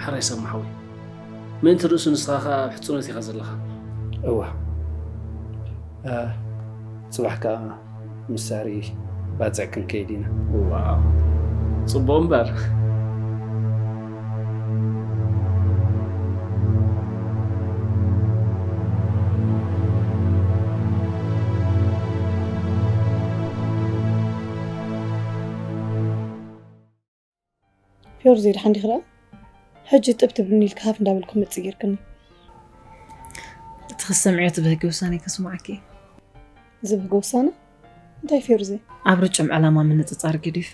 ሓራይ ሳማ ሓዊ ምእንቲ ርእሱ ንስኻ ኸኣ ኣብ ሕጽኖት ኢኻ ዘለኻ። እዋ ጽባሕ ከኣ ምስ ሳሪ ባጽዕ ክንከይድ ኢና። ዋው ጽቡቕ እምበር። ፊዮርዚ ድሓን ዲኺ ደኣ? ሕጂ ጥብ ትብልኒ ኢልኪ ሃፍ እንዳበልኩ ክመጽእ ጌርክኒ። እቲ ክትሰምዕዮ ትብህጊ ውሳኔ ከስምዓኪ እየ። ዝብህጎ ውሳነ? እንታይ ፊዮርዚ? ኣብ ርጩም ዕላማ ምንጽጻር ገዲፈ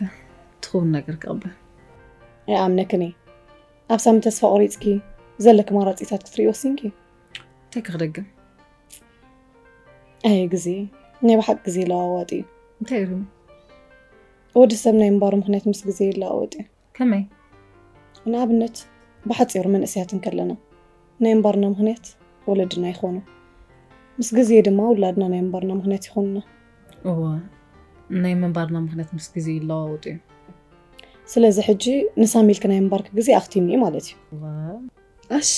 ትኽውን ነገር ክቕበል። ኣይኣምነክን እየ። ኣብ ሳሚ ተስፋ ቆሪጽኪ ዘለኪ ኣማራጺታት ክትርኢ ወሲንኪ። እንታይ ክኽደግም? ኣየ ግዜ፣ ናይ ብሓቂ ግዜ ለዋዋጢ እዩ። እንታይ እዩ ሪሚ? ወዲ ሰብ ናይ ምንባሩ ምኽንያት ምስ ግዜ ይለዋወጥ እዩ። ከመይ? ንኣብነት ብሓፂሩ መንእሰያት እንከለና ናይ ምንባርና ምኽንያት ወለድና ይኾኑ። ምስ ግዜ ድማ ውላድና ናይ ምንባርና ምኽንያት ይኾኑና። እወ፣ ናይ ምንባርና ምኽንያት ምስ ግዜ ይለዋወጡ እዮም። ስለዚ ሕጂ ንሳሚ ኢልኪ ናይ ምንባርኪ ግዜ ኣኽቲሙ እዩ ማለት እዩ። እወ። ኣሽ።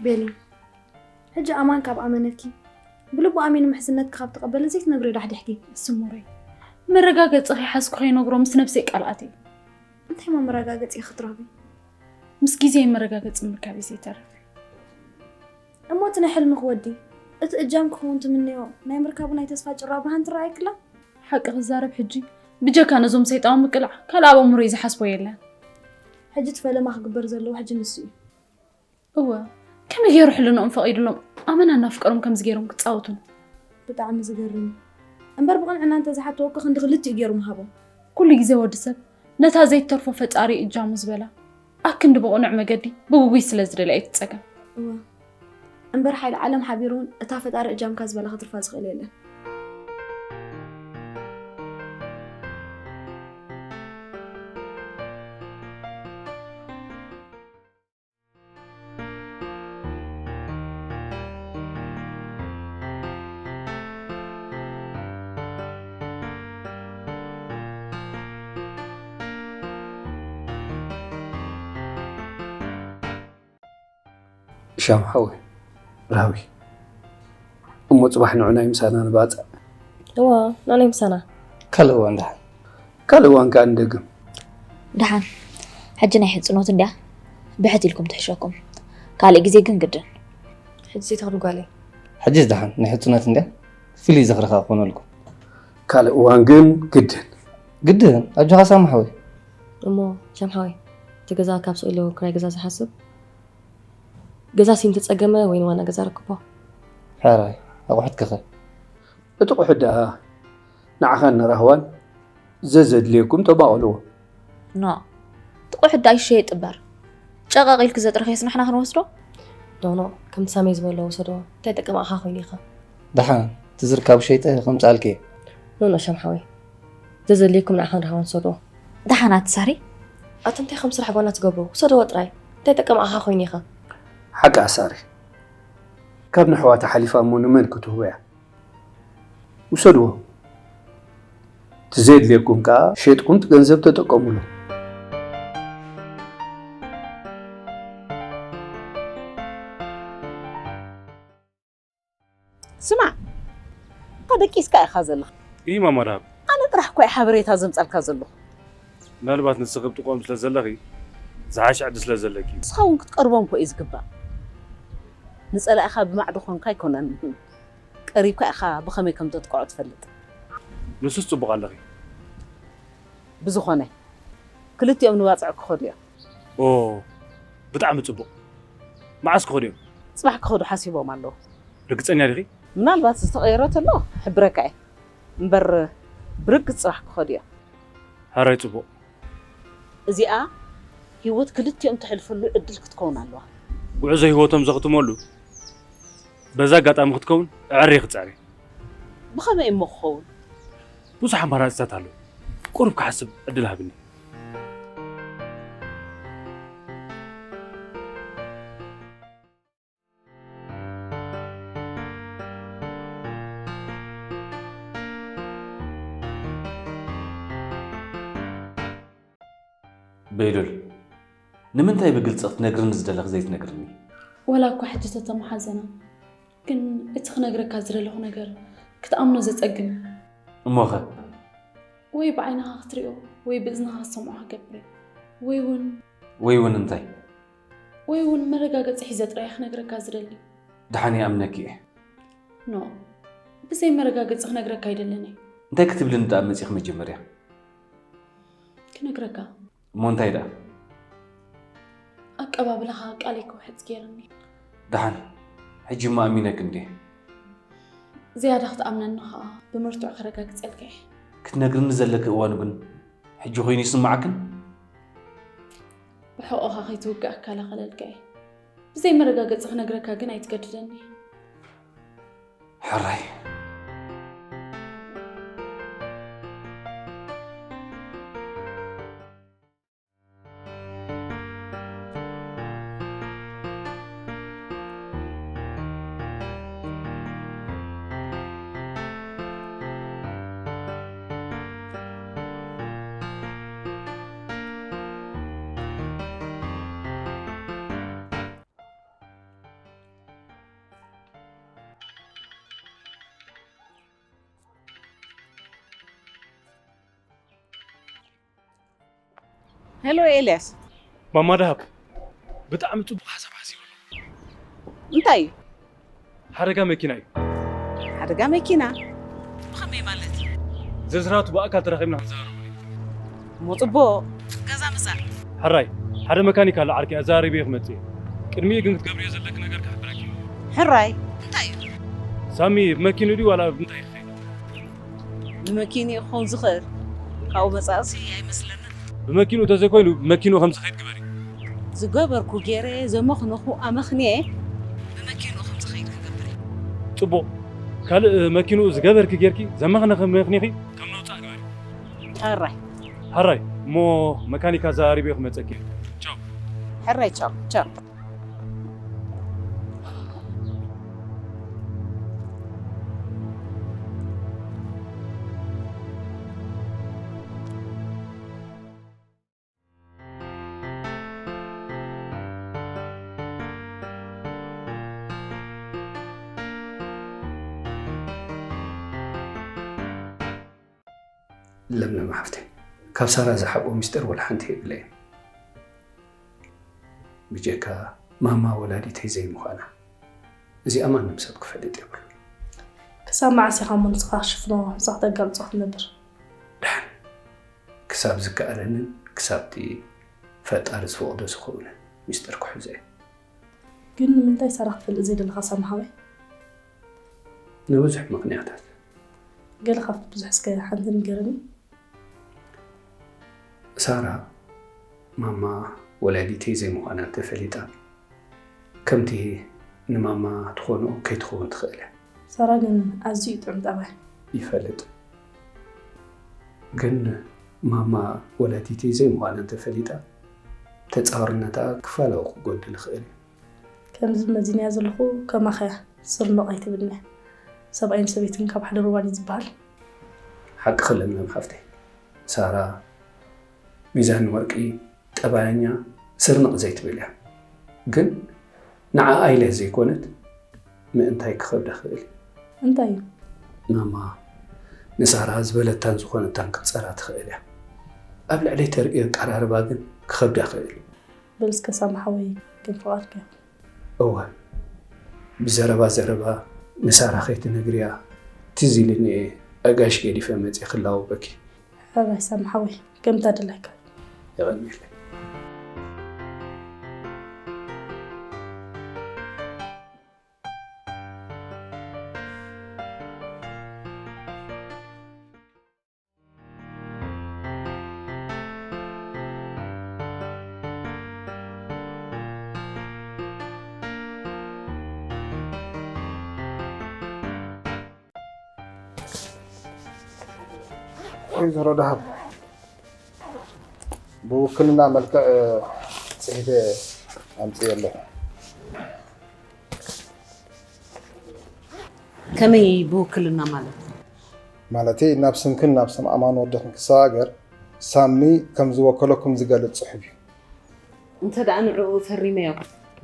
ቤላ፣ ሕጂ ኣማን ካብ ኣመነኪ፣ ብልቡ ኣሚኑ ምሕዝነትኪ ካብ ተቐበለ ዘይትነግርዮ ዳሕዲሕኪ። ስሙረይ፣ መረጋገጺ ከይሓዝኩ ከይነግሮ ምስ ነብሰይ ቃል ኣትየ። እንታይ እሞ መረጋገጺ ኢኺ ክትረኽቢ? ምስ ግዜይ መረጋገጺ ምርካበይ ዘይተርፍ። እሞ እቲ ናይ ሕልምኺ ወዲ፣ እቲ እጃም ክኸውን ትምነዮ ናይ ምርካቡ ናይ ተስፋ ጭራ ብርሃን ትረኣየኪ ኣላ? ሓቂ ክዛረብ ሕጂ ብጀካ ነዞም ሰይጣዊ ምቅላዕ ካልእ ኣብ ኣእምሮይ ዝሓስቦ የለን። ሕጂ እቲ ፈለማ ክግበር ዘለዎ ሕጂ ንሱ እዩ። እወ ከመይ ገይሩ ሕልንኦም ፈቒድሎም ኣመና እናፍቀሮም ከምዚ ገይሮም ክጻወቱኒ። ብጣዕሚ ዝገርም እዩ። እምበር ብቕንዕና እንተዝሓተወኪ ክንዲ ክልቲኡ ገይሩ ምሃቦም። ኩሉ ግዜ ወዲ ሰብ ነታ ዘይትተርፎ ፈጣሪ እጃሙ ዝበላ ኣክንዲ ብቕኑዕ መገዲ ብግጉይ ስለ ዝደልያ እዩ እቲ ጸገም። እወ እምበር ሓይሊ ዓለም ሓቢሩ እውን እታ ፈጣሪ እጃምካ ዝበላ ክትርፋ ዝኽእል የለን። ሻም ሓወይ ራዊ እሞ ፅባሕ ንዑ ናይ ምሳና ንባፅዕ። እዋ ናናይ ምሳና። ካልእ እዋን ደሓን ካልእ እዋን ከዓ ንደግም። ደሓን ሕጂ ናይ ሕፅኖት እንድያ ብሕት ኢልኩም ትሕሸኩም። ካልእ ግዜ ግን ግድን። ሕጂ ዘይትኽእሉ ጓለይ። ሕጂስ ደሓን ናይ ሕፅኖት እንድያ ፍልይ ዝኽሪ ከዓ ክኾነልኩም። ካልእ እዋን ግን ግድን። ግድን ኣጆኻ ሳሚ ሓወይ። እሞ ሻም ሓወይ እቲ ገዛ ካብ ስቕ ኢሉ ክራይ ገዛ ዝሓስብ ገዛ ሲም ተጸገመ ወይ ንዋና ገዛ ረክቦ። ሕራይ ኣቑሑት ክኸ? እቲ ቁሑት ደኣ ንዓኻን ንራህዋን ዘዘድልየኩም ተባቐልዎ። ኖ እቲ ቁሑት ደኣ ይሸየጥ እምበር ጨቐቕ ኢልኪ ዘጥረኽዮስ ንሕና ክንወስዶ? ኖኖ፣ ከምቲ ሳሚ ዝበሎ ውሰዶ። እንታይ ጠቅም ኣኻ ኮይኑ ኢኻ? ደሓን፣ እቲ ዝርካቡ ሸይጠ ከምጻልኪ። ኖኖ፣ ሻም ሓወይ። ዘዘድልየኩም ንዓኻ ንረኸባ ንሰዶ። ደሓን ኣቲ ሳሪ። ኣቲ እንታይ ከም ስራሕ ጓና ትገብሩ? ውሰዶ ጥራይ። እንታይ ጠቅም ኣኻ ኮይኑ ኢኻ? ሓቂ ኣሳሪ። ካብ ንሕዋታ ሓሊፋ እሞ ንመን ክትህቦ እያ? ውሰድዎ። እቲ ዘየድልየኩም ከኣ ሸጥኩም እቲ ገንዘብ ተጠቀሙሉ። ስማዕ፣ እኻ ደቂስካ ኢኻ ዘለኻ። ይህ ማማ ደሃብ። ኣነ ጥራሕ እኮ እየ ሓበሬታ ዘምጻልካ ዘለኹ። ምናልባት ንስኺ ብጥቕኦም ስለ ዘለኺ ዝሓሸ ዕድል ስለ ዘለኪ እዩ። ንስኻ እውን ክትቀርቦም እኮ እዩ ዝግባእ። ንጸላኢኻ ብማዕዶ ኾንካ ኣይኮነን፣ ቀሪብካ ኢኻ ብኸመይ ከም ተጥቅዖ ትፈልጥ። ንሱስ ጽቡቕ ኣለኺ። ብዝኾነ ክልቲኦም ንባጽዕ ክኸዱ እዮም። ኦ ብጣዕሚ ጽቡቕ። መዓስ ክኸዱ እዮም? ጽባሕ ክኸዱ ሓሲቦም ኣለዉ። ርግጸኛ ዲኺ? ምናልባት ዝተቐየረ ተሎ ሕብረካ እየ እምበር ብርግጽ ጽባሕ ክኸዱ እዮም። ሕራይ ጽቡቕ። እዚኣ ህይወት ክልቲኦም ተሕልፈሉ ዕድል ክትከውን ኣለዋ። ጉዕዞ ህይወቶም ዘኽትመሉ በዛ ኣጋጣሚ ክትከውን ኣዐርየ ክጽዕር እየ። ብኸመይ እሞ ክኸውን? ብዙሕ ኣማራፅታት ኣለዉ። ቁሩብ ክሓስብ ዕድል ሃብኒ። ቤሉል፣ ንምንታይ ብግልፂ ክትነግርኒ ዝደለኺ ዘይትነግርኒ? ወላ እኳ ሕጂ ተተመሓዘና፣ ግን እቲ ክነግረካ ዝደለኹ ነገር ክትኣምኖ ዘጸግም እዩ። እሞኸ? ወይ ብዓይንኻ ክትሪኦ ወይ ብእዝንኻ ክትሰምዖ ክገብር እዩ። ወይ እውን ወይ እውን እንታይ? ወይ እውን መረጋገጺ ሒዘ ጥራይ ክነግረካ ዝደሊ። ደሓን ይኣምነኪ እየ። ኖ፣ ብዘይ መረጋገጺ ክነግረካ ኣይደልን እየ። እንታይ ክትብልኒ ደኣ መጺኺ መጀመርያ? ክነግረካ። እሞ እንታይ ደኣ? ኣቀባብላኻ ቃለይ ክውሕጥ ገይርኒ። ደሓን፣ ሕጂ እሞ ኣሚነኪ እንድየ። ዝያዳ ክትኣምነኒ ኸኣ ብመርትዖ ከረጋግጸልካ እየ። ክትነግርኒ ዘለኪ እዋኑ ግን ሕጂ ኮይኑ ይስምዓክን? ብሕቖኻ ከይትውጋእ እከላኸለልካ እየ። ብዘይ መረጋገጺ ክነግረካ ግን ኣይትገድደኒ። ሕራይ። ሄሎ ኤልያስ። ማማ ደሃብ፣ ብጣዕሚ ጽቡቕ ሓሳብ ሓሲበ ኣለኹ። እንታይ እዩ? ሓደጋ መኪና እዩ። ሓደጋ መኪና? ብኸመይ ማለት? ዝርዝራቱ ብኣካል ተራኺብና ክንዘራረበሉ ኢና። እሞ ጽቡቕ። ገዛ ምጻእ። ሕራይ፣ ሓደ መካኒክ ኣሎ ዓርከይ፣ ኣዘራሪበዮ ክመጽእ እየ። ቅድሚኡ ግን ክትገብርዮ ዘለኪ ነገር ክሕብረኪ እየ። ሕራይ፣ እንታይ እዩ? ሳሚ ብመኪንኡ ድዩ ዋላ ብምንታይ ይኸይድ? ብመኪንኡ ክኸውን ዝኽእል። ካብኡ መጻእሲ ኣይመስለንን። ብመኪንኡ ተዘይኮይኑ ብመኪንኡ ከም ዝኸይድ ግበሪ። ዝገበርኩ ገይረ ዘመኽነኹ ኣመኽንየ ብመኪንኡ ከም ዝኸይድ ክገብር እየ። ጽቡቕ። ካልእ መኪንኡ ዝገበርኪ ጌርኪ ዘመኽነኺ መኽኒኺ ከም ነውጻእ ግበሪ። ሕራይ። ሕራይ፣ እሞ መካኒክ ኣዘራሪበዮ ክመጸኪ እየ። ቻው። ሕራይ ቻው ቻው። ለምለም ሓፍተይ፣ ካብ ሳራ ዝሓብኦ ሚስጥር ወላ ሓንቲ የብለይን። ብጀካ ማማ ወላዲተይ ዘይምዃና። እዚኣ ማንም ሰብ ክፈልጥ የብሉን። ክሳብ መዓስ ኢኻ እሞ ንስኻ ክትሽፍኖ ንስኻ ክተጋልጾ ክትነብር? ደሓን ክሳብ ዝከኣለንን ክሳብቲ ፈጣሪ ዝፈቕዶ ዝኸውንን ሚስጥር ክሕዞ እየ። ግን ንምንታይ ሳራ ክትፈልጥ ዘይደለኻ ሳሚ ሓወይ? ንብዙሕ ምኽንያታት። ገለ ካብቲ ብዙሕ እስከ ሓንቲ ንገረኒ። ሳራ ማማ ወላዲተይ ዘይምዃና እንተፈሊጣ፣ ከምቲ ንማማ ትኾኖ ከይትኸውን ትኽእል እያ። ሳራ ግን ኣዝዩ ጥዑም ጠባይ። ይፈልጥ። ግን ማማ ወላዲተይ ዘይምዃና እንተፈሊጣ፣ ተጻዋርነታ ክፋላዊ ክጎድል ይኽእል እዩ። ከምዚ መዚንያ ዘለኹ ከማኸ ስርኖቕ ኣይትብልኒ። ሰብኣይን ሰበይትን ካብ ሓደ ሩባ ድዩ ዝበሃል? ሓቂ ክለምለም ሓፍተይ፣ ሳራ ሚዛን ወርቂ፣ ጠባያኛ፣ ስርንቕ ዘይትብል እያ። ግን ንዓኣ ኢለ ዘይኮነት ምእንታይ ክኸብዳ ክእል እዩ። እንታይ እዩ? ማማ ንሳራ ዝበለታን ዝኾነታን ክትጸራ ትኽእል እያ። ኣብ ልዕለይ ተርእዮ ኣቀራርባ ግን ክኸብዳ ክእል እዩ። በል እስከ ሳሚ ሓወይ ግን ፍቓድካ። እወ፣ ብዘረባ ዘረባ ንሳራ ከይትነግርያ ትዝ ኢልኒ እየ ኣጋይሽ ገዲፈ መፅየ ክላወበኪ። ሕራይ ሳሚ ሓወይ ከምታ ደላይካ። የቐንየለይ። ወይዘሮ ደሃብ፣ ብውክልና መልክዕ ፅሒፈ ኣምፅኤ ኣለኹ። ከመይ ብውክልና ማለት? ማለተይ ናብ ስምክን ናብ ስም ኣማን ወድኽን ክሰጋገር ሳሚ ከም ዝወከለኩም ዝገልፅ ፅሑፍ እዩ። እንተ ደኣ ንዕኡ ፈሪመዮ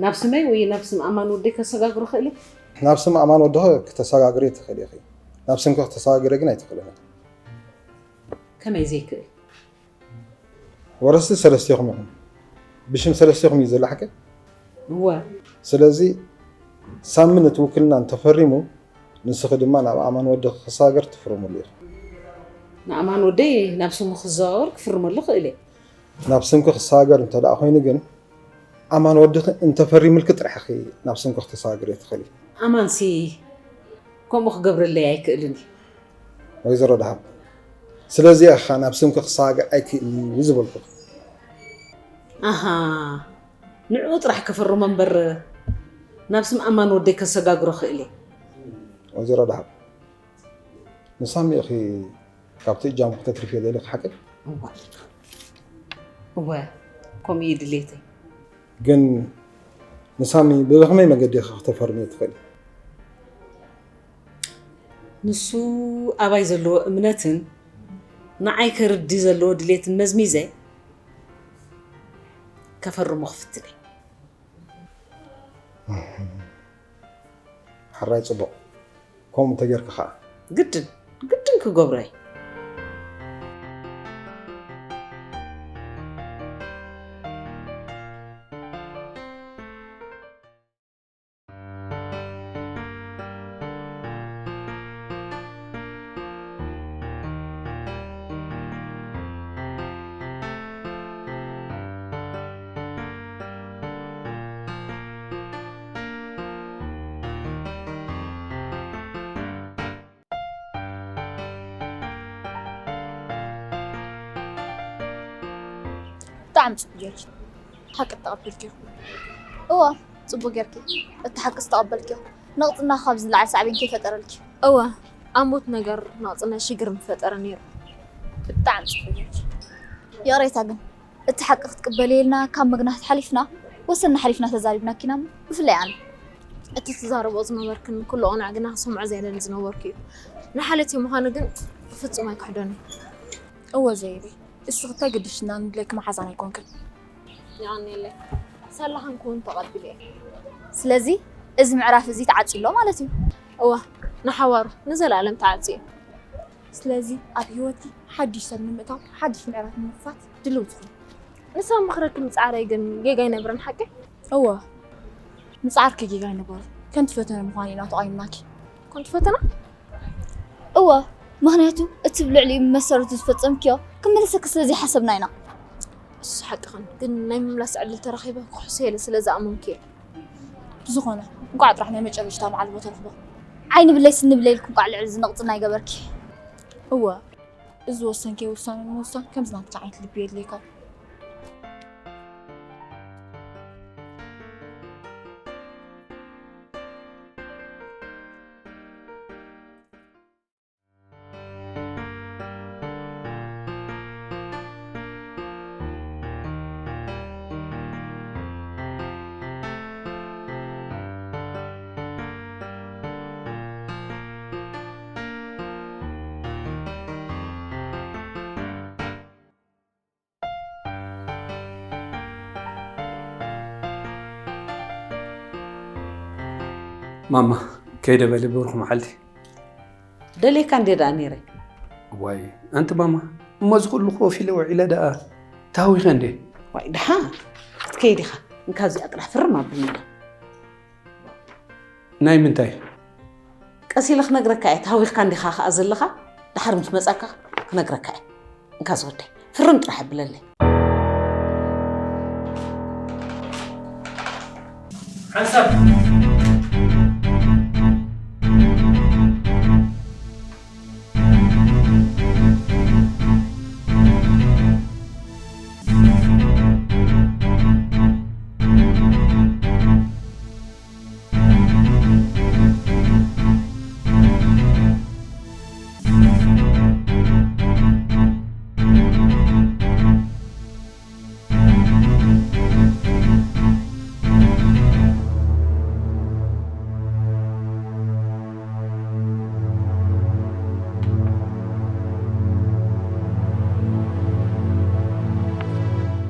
ናብ ስመይ ወይ ናብ ስም ኣማን ወደይ ከሰጋግሮ ክእል እየ? ናብ ስም ኣማን ወድኺ ክተሰጋግሪ ትኽእል ኢኺ። ናብ ስምኪ ክተሰጋግሪ ግን ኣይትኽእልን ኢኺ። ከመይ ዘይክእል? ወረስቲ ሰለስቴኹም ኢኹም። ብሽም ሰለስቴኹም እዩ ዘሎ ሓቂ? እወ። ስለዚ ሳሚ ነቲ ውክልና እንተፈሪሙ ንስኺ ድማ ናብ ኣማን ወድኺ ክሰጋገር ትፍርምሉ ኢኺ። ንኣማን ወደይ ናብ ስሙ ክዘዋወር ክፍርመሉ ክእል እየ። ናብ ስምኪ ክሰጋገር እንተ ደኣ ኮይኑ ግን ኣማን ወድኺ እንተፈሪምልኪ ጥራሕ ኢኺ ናብ ስምኪ ክተሰጋግርዮ ትኽእሊ። ኣማንሲ ከምኡ ክገብረለይ ኣይክእልን እዩ። ወይዘሮ ደሃብ፣ ስለዚ ኢኻ ናብ ስምኪ ክሰጋገር ኣይክእልን እዩ ዝበልኩኺ። ኣሃ፣ ንዕኡ ጥራሕ ክፍርሞ እምበር ናብ ስም ኣማን ወደይ ከሰጋግሮ ክእል እየ። ወይዘሮ ደሃብ፣ ንሳሚ ኢኺ ካብቲ እጃሙ ክተትርፍዮ ደሊኺ ሓቂ? እወ፣ እወ፣ ከምኡ እዩ ድሌተይ። ግን ንሳሚ ብኸመይ መገዲ ኢኺ ክተፈርምዮ ትኽእሊ? ንሱ ኣባይ ዘለዎ እምነትን ንዓይ ከርዲ ዘለዎ ድሌትን መዝሚዘ ከፈርሞ ክፍትን እየ። ሕራይ ጽቡቕ። ከምኡ እንተጌርኪ ኸኣ። ግድን፣ ግድን ክገብሮ እየ። ብጣዕሚ ጽቡቅ ጌርኪ። ሓቂ ተቐቢልኪ። እወ፣ ጽቡቅ ጌርኪ። እቲ ሓቂ ዝተቐበልኪ። ነቕጽና ካብ ዝለዓል ሳዕቤን ከይፈጠረልኪ። እወ፣ ኣብ ሞት ነገር ነቕጽና ሽግር ምፈጠረ ነይሩ። ብጣዕሚ ጽቡቅ ጌርኪ። ይቕሬታ ግን እቲ ሓቂ ክትቅበልየልና ካብ ምግናት ሓሊፍና ወሰንና ሓሊፍና ተዛሪብናኪና እሞ ብፍላይ ኣነ። እቲ ትዛረብኦ ዝነበርክን ኩሉ ቅኑዕ ግና ክሰምዖ ዘየለኒ ዝነበርኩ እዩ። ንሓለቲ ምዃኑ ግን ፍጹም ኣይክሕዶን እየ። እወ ዘይበይ፣ እስኺ እንታይ ግድሽና ንድለኪ መሓዛን ኣይኮንክን። የቐንየለይ። ሳላ ክንከውን ተቐቢለ እየ። ስለዚ እዚ ምዕራፍ እዚ ተዓጽዩ ኣሎ ማለት እዩ። እወ፣ ንሓዋሩ ንዘለኣለም ተዓጽዩ እዩ። ስለዚ ኣብ ህይወትኪ ሓድሽ ሰብ ንምእታው ሓድሽ ምዕራፍ ንምኽፋት ድልውቲ ኩኒ። ንሳብ ምኽረኪ ምጽዓረይ ግን ጌጋ ኣይነብረን ሓቂ? እወ፣ ምጽዓርኪ ጌጋ ኣይነበሮን። ከምቲ ፈተነ ምዃኑ ኢና ተቓይምናኪ። ከምቲ ፈተነ? እወ፣ ምኽንያቱ እቲ ብልዕሊኡ መሰረቱ ዝፈጸምክዮ ክምልሰኪ ስለ ዘይሓሰብና ኢና። እሱ ሓቅኽን፣ ግን ናይ ምምላስ ዕድል ተረኺበ ክሕሶ ኢለ ስለ ዝኣመንኩ እየ። ብዝኾነ፣ እንቋዕ ጥራሕ ናይ መጨረሽታ መዓልቦ ተረኽቦ። ዓይኒ ብለይ ስኒ ብለይ ኢልኪ እንቋዕ ልዕሊ እዚ ነቕጽና ኣይገበርኪ። እወ፣ እዚ ዝወሰንክዮ ውሳነ ንምውሳን ከምዚ ናትኪ ዓይነት ልቢ የድልየካ እዩ። ማማ፣ ከይደ በሊ ብሩኽ መዓልቲ። ደልየካ እንዴ ደኣ ነይረ? ዋይ፣ ኣንቲ ማማ፣ እሞ እዚ ኩሉ ኮፍ ኢለ ውዒለ ደኣ ተሃዊኸ እንዴ? ዋይ፣ ደሓ ክትከይድ ኢኻ። እንካ እዚኣ ጥራሕ ፍርም ኣብልና። ናይ ምንታይ? ቀስ ኢለ ክነግረካ እየ። ተሃዊኽካ እንዲኻ ከኣ ዘለኻ፣ ደሓር ምስ መጻካ ክነግረካ እየ። እንካ ዝወደይ፣ ፍርም ጥራሕ ኣብለለይ። ሓንሳብ።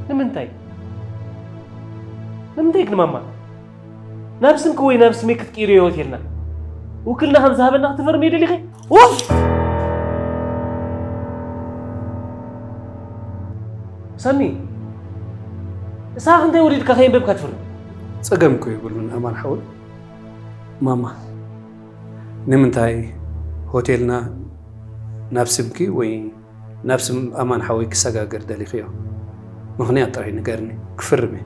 ንምንታይ? ንምንታይ ግን ማማ? ናብ ስምኪ ወይ ናብ ስመይ ክትቅይርዮ ሆቴልና? ውክልና ከም ዝሃበና ክትፈርምዮ ደሊኺ? ውፍ! ሳሚ፣ ንስኻ ክንታይ ወሪድካ ከየንበብካ ትፍርም? ጸገም እኮ የብሉን ኣማን ሓወይ። ማማ፣ ንምንታይ ሆቴልና ናብ ስምኪ ወይ ናብ ስም ኣማን ሓወይ ክሰጋገር ደሊኽዮ? ምኽንያት ጥራይ ንገርኒ፣ ክፍርም እየ።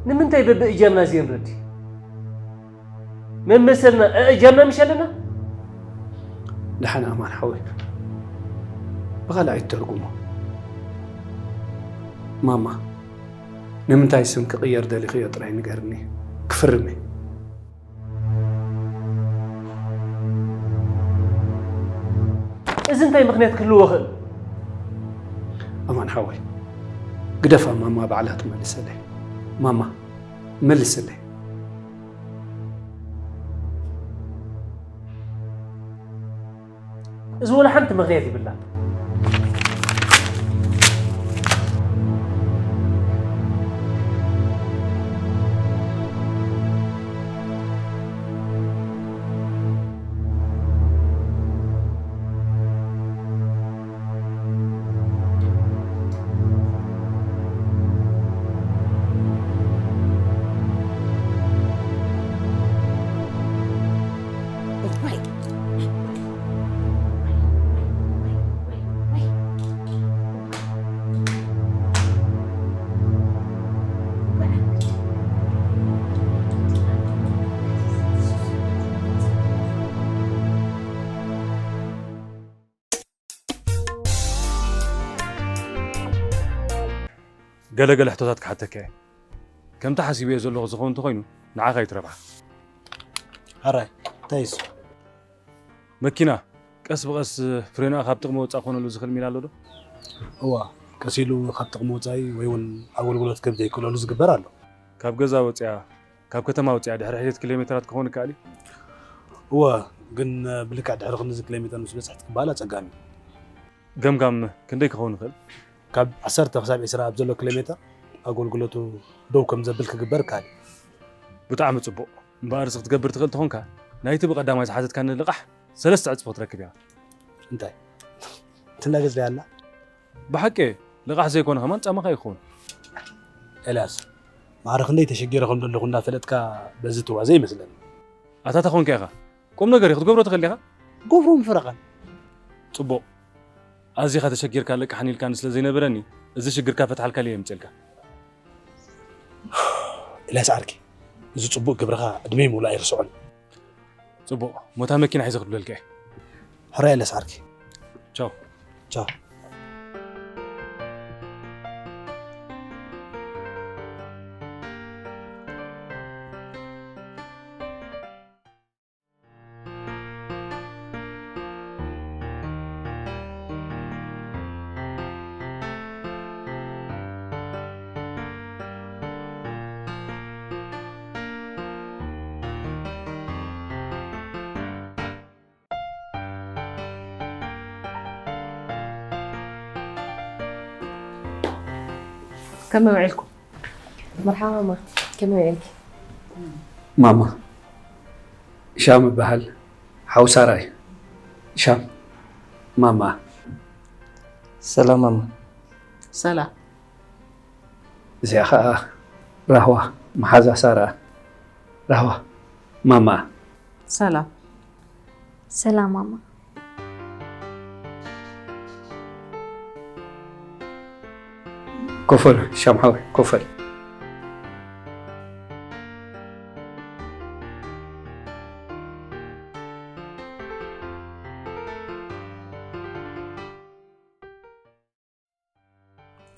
ንምንታይ በብእጃምና ዘይንረዲ? መመሰልና ኣእጃምና ምሽ ኣለና? ደሓን ኣማን ሓወይ፣ ብኻልእ ኣይትተርጉሞ። ማማ፣ ንምንታይ ስም ክቕየር ደሊኽዮ ጥራይ ንገርኒ፣ ክፍርም እየ። እዚ እንታይ ምኽንያት ክህልዎ ኽእል? ኣማን ሓወይ፣ ግደፋ፣ ማማ ባዕላ ትመልሰለይ። ማማ፣ መልስለይ። እዚ ወላ ሓንቲ ምኽንያት ይብላ። ገለ ገለ ሕቶታት ክሓተካ እየ። ከምቲ ሓሲበዮ ዘለኹ ዝኸውን እንተኾይኑ፣ ንዓኻ እዩ እቲ ረብሓ። ሕራይ፣ እንታይ እሱ? መኪና ቀስ ብቐስ ፍሬናኣ ካብ ጥቕሚ ወጻእ ክኾነሉ ዝኽእል ሜላ ኣሎ ዶ? እዋ፣ ቀስ ኢሉ ካብ ጥቕሚ ወጻኢ ወይ እውን ኣገልግሎት ከም ዘይክእለሉ ዝግበር ኣሎ። ካብ ገዛ ወጺኣ፣ ካብ ከተማ ወጺኣ ድሕሪ ሕደት ኪሎ ሜተራት ክኸውን ይከኣል እዩ? እወ፣ ግን ብልክዕ ድሕሪ ክንድዚ ኪሎ ሜተር ምስ በጽሐት ክበሃል ኣጸጋሚ እዩ። ገምጋም ክንደይ ክኸውን ይኽእል? ካብ ዓሰርተ ክሳብ ዕስራ ኣብ ዘሎ ኪሎ ሜተር ኣገልግሎቱ ደው ከም ዘብል ክግበር ይከኣል እዩ። ብጣዕሚ ጽቡቕ። እምበኣር፣ እዚ ክትገብር ትኽእል ተኾንካ፣ ናይቲ ብቐዳማይ ዝሓተትካኒ ልቓሕ ሰለስተ ዕጽፊ ክትረክብ ኢኻ። እንታይ? ትናገጽ ድያ ኣላ? ብሓቂ፣ ልቓሕ ዘይኮነ ከማን ጻማኻ ይኸውን። ኤልያስ፣ ማዕረ ክንደይ ተሸጊረ ከም ዘለኹ እናፈለጥካ በዚ ትዋዘ ይመስለኒ። ኣታ ተኾንካ ኢኻ። ቁም ነገር እዩ፣ ክትገብሮ ትኽእል ዲኻ? ገብሮ ምፍረቐን። ጽቡቕ። ኣዚኻ ተሸጊርካ ለቅሓኒ ኢልካኒ ስለ ዘይነበረኒ፣ እዚ ሽግርካ ፈትሓልካ ኢለ የምጽኤልካ። ኤልያስ ዓርኪ፣ እዚ ጽቡቕ ግብርኻ ዕድመይ ምሉእ ኣይርስዖን። ጽቡቕ፣ ሞታ መኪና ሒዘ ክትብለልካ እየ። ሕራይ ኤልያስ ዓርኪ። ቻው። ቻው። ከመይ ውዒልኩም? መርሓባ ማማ፣ ከመይ ውዒልኪ? ማማ፣ ሻም እበሃል። ሓው ሳራ እዩ። ሻም፣ ማማ። ሰላም ማማ። ሰላም። እዚኣ ኸኣ ራህዋ፣ መሓዛ ሳራ። ራህዋ፣ ማማ። ሰላም። ሰላም ማማ። ኮፈል፣ ሻም ሓወይ፣ ኮፈል።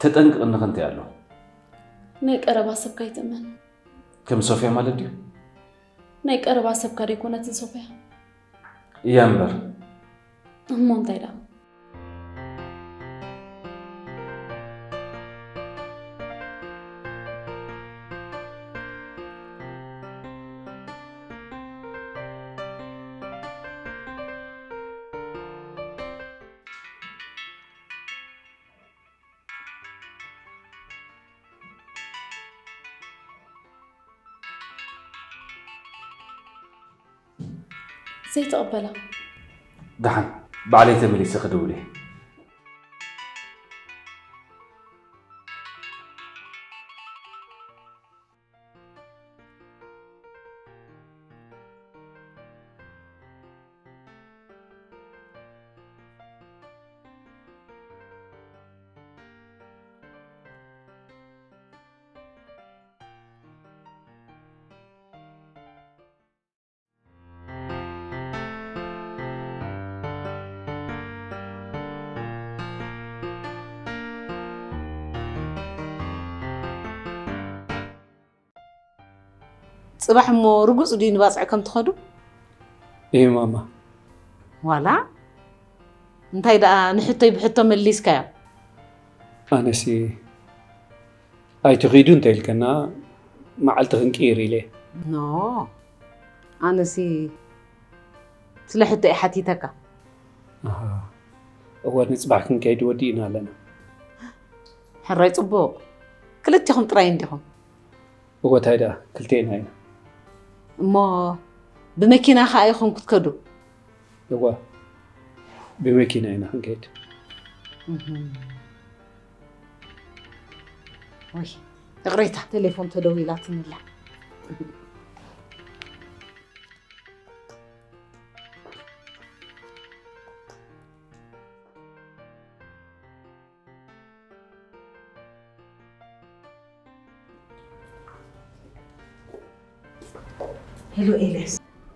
ተጠንቅቕኒ ከንታይ ኣሎ። ናይ ቀረባ ሰብካ ኣይትእመን። ከም ሶፍያ ማለት ድዩ? ናይ ቀረባ ሰብካ ደይኮነትን ሶፍያ? እያ እምበር። እሞ እንታይ ደኣ? ዘይትቕበላ። ደሓን፣ ባዕለይ ተመሊሰ ክድውል እየ። ጽባሕ እሞ ርጉጽ ድዩ ንባጽዕ ከም ትኸዱ? እዩ ማማ። ዋላ? እንታይ ደኣ ንሕቶይ ብሕቶ መሊስካዮ? ኣነሲ ኣይትኺዱ እንተ ኢልከና መዓልቲ ክንቅይር ኢለ። ኖ፣ ኣነሲ ስለ ሕቶ እየ ሓቲተካ። ኣሃ፣ እወ ንጽባሕ ክንከይድ ወዲእና ኣለና። ሕራይ ጽቡቕ። ክልቲኹም ጥራይ እንዲኹም? እወ፣ ታይ ደኣ፣ ክልቴና ኢና። እሞ ብመኪና ኸኣ ኢኹም ክትከዱ? እወ፣ ብመኪና ኢና ክንከይድ። እህም። ወይ፣ ይቕሬታ፣ ቴሌፎን ተደዊላትኒ ኣላ። ሄሎ ኤልያስ።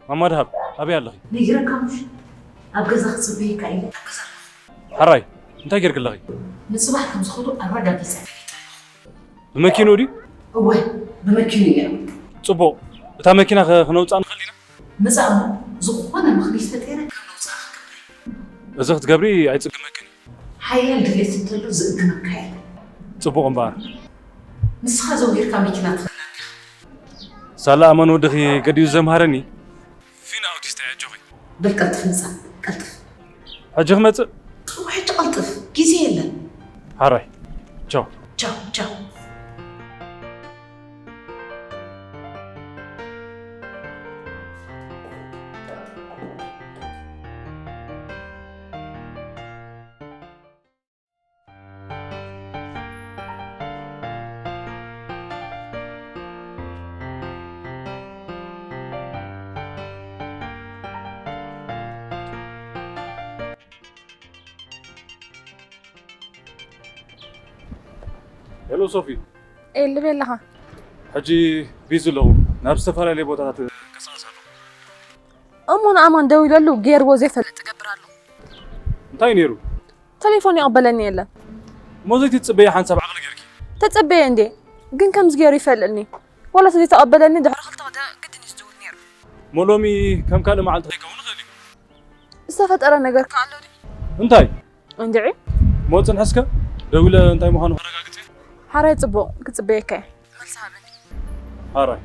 ማማ ደሃብ፣ ኣበይ ኣለኺ? ነጊረካ ምሽ? ኣብ ገዛ ክጽበየካ ኢለ። ኣብ ገዛ ኣለኹ። ሕራይ፣ እንታይ ጌርኪ ኣለኺ? ንጽባሕ ከም ዝኸዱ ኣረጋጊጸ ፈሊጠ ኣለኹ። ብመኪንኡ ድዩ? እወ፣ ብመኪንኡ እየ። ጽቡቕ። እታ መኪና ከ-፣ ክነውጽኣ ንኽእል ኢና? ምጻእ እሞ ዝኾነ ምኽንያት ፈጢረ ከም ነውጽኣ ክገብር እየ። እዚ ክትገብሪ ኣይጽግመክን እዩ። ሓያል ድሌት እንተሎ ዝእግመካ የለን። ጽቡቕ እምበኣር። ንስኻ ዘውሂርካ መኪና ትኽእል እንዲኻ። ሳላ ኣማን ወድኺ ገዲዱ ዘምሃረኒ ፊን ኣውቲስታ እየ፣ ኣጆኺ። በል ቀልጥፍ ምጻእ፣ ቀልጥፍ። ሕጂ ክመጽእ? እወ፣ ሕጂ ቀልጥፍ፣ ግዜ የለን። ሓራይ። ቻው። ቻው፣ ቻው። ሄሎ ሶፊ። ኤል በለኻ። ሕጂ ቢዚ ኣለኹ። ናብ ዝተፈላለየ ቦታታት እንቀሳቐስ ኣለኹ። እሞ ንኣማን ደዊለሉ ገይርዎ ዘይፈልጥ እገብር ኣለኹ። እንታይ ነይሩ? ተሌፎን ይቕበለኒ የለን። እሞ ዘይትጽበዪ ሓንሳብ ዓቕሊ ጌርኪ። ተጸበየ እንዴ? ግን ከምዚ ገይሩ ይፈልጥኒ። ዋላ ተዘይተቐበለኒ ድሕሪ ክልተ ግዜ ግድን እዩ ዝድውል ነይሩ። እሞ ሎሚ ከም ካልእ መዓልቲ ከይከውን ይኽእል እዩ። ዝተፈጠረ ነገር ከ ኣሎ ድዩ? እንታይ? እንድዒ። እሞ ጽንሒ እስከ፣ ደዊለ እንታይ ምዃኑ ከረጋግጽ እየ። ሓራይ ጽቡቕ፣ ክጽበየካ እየ። መልሲ ሃበኒ። ሓራይ።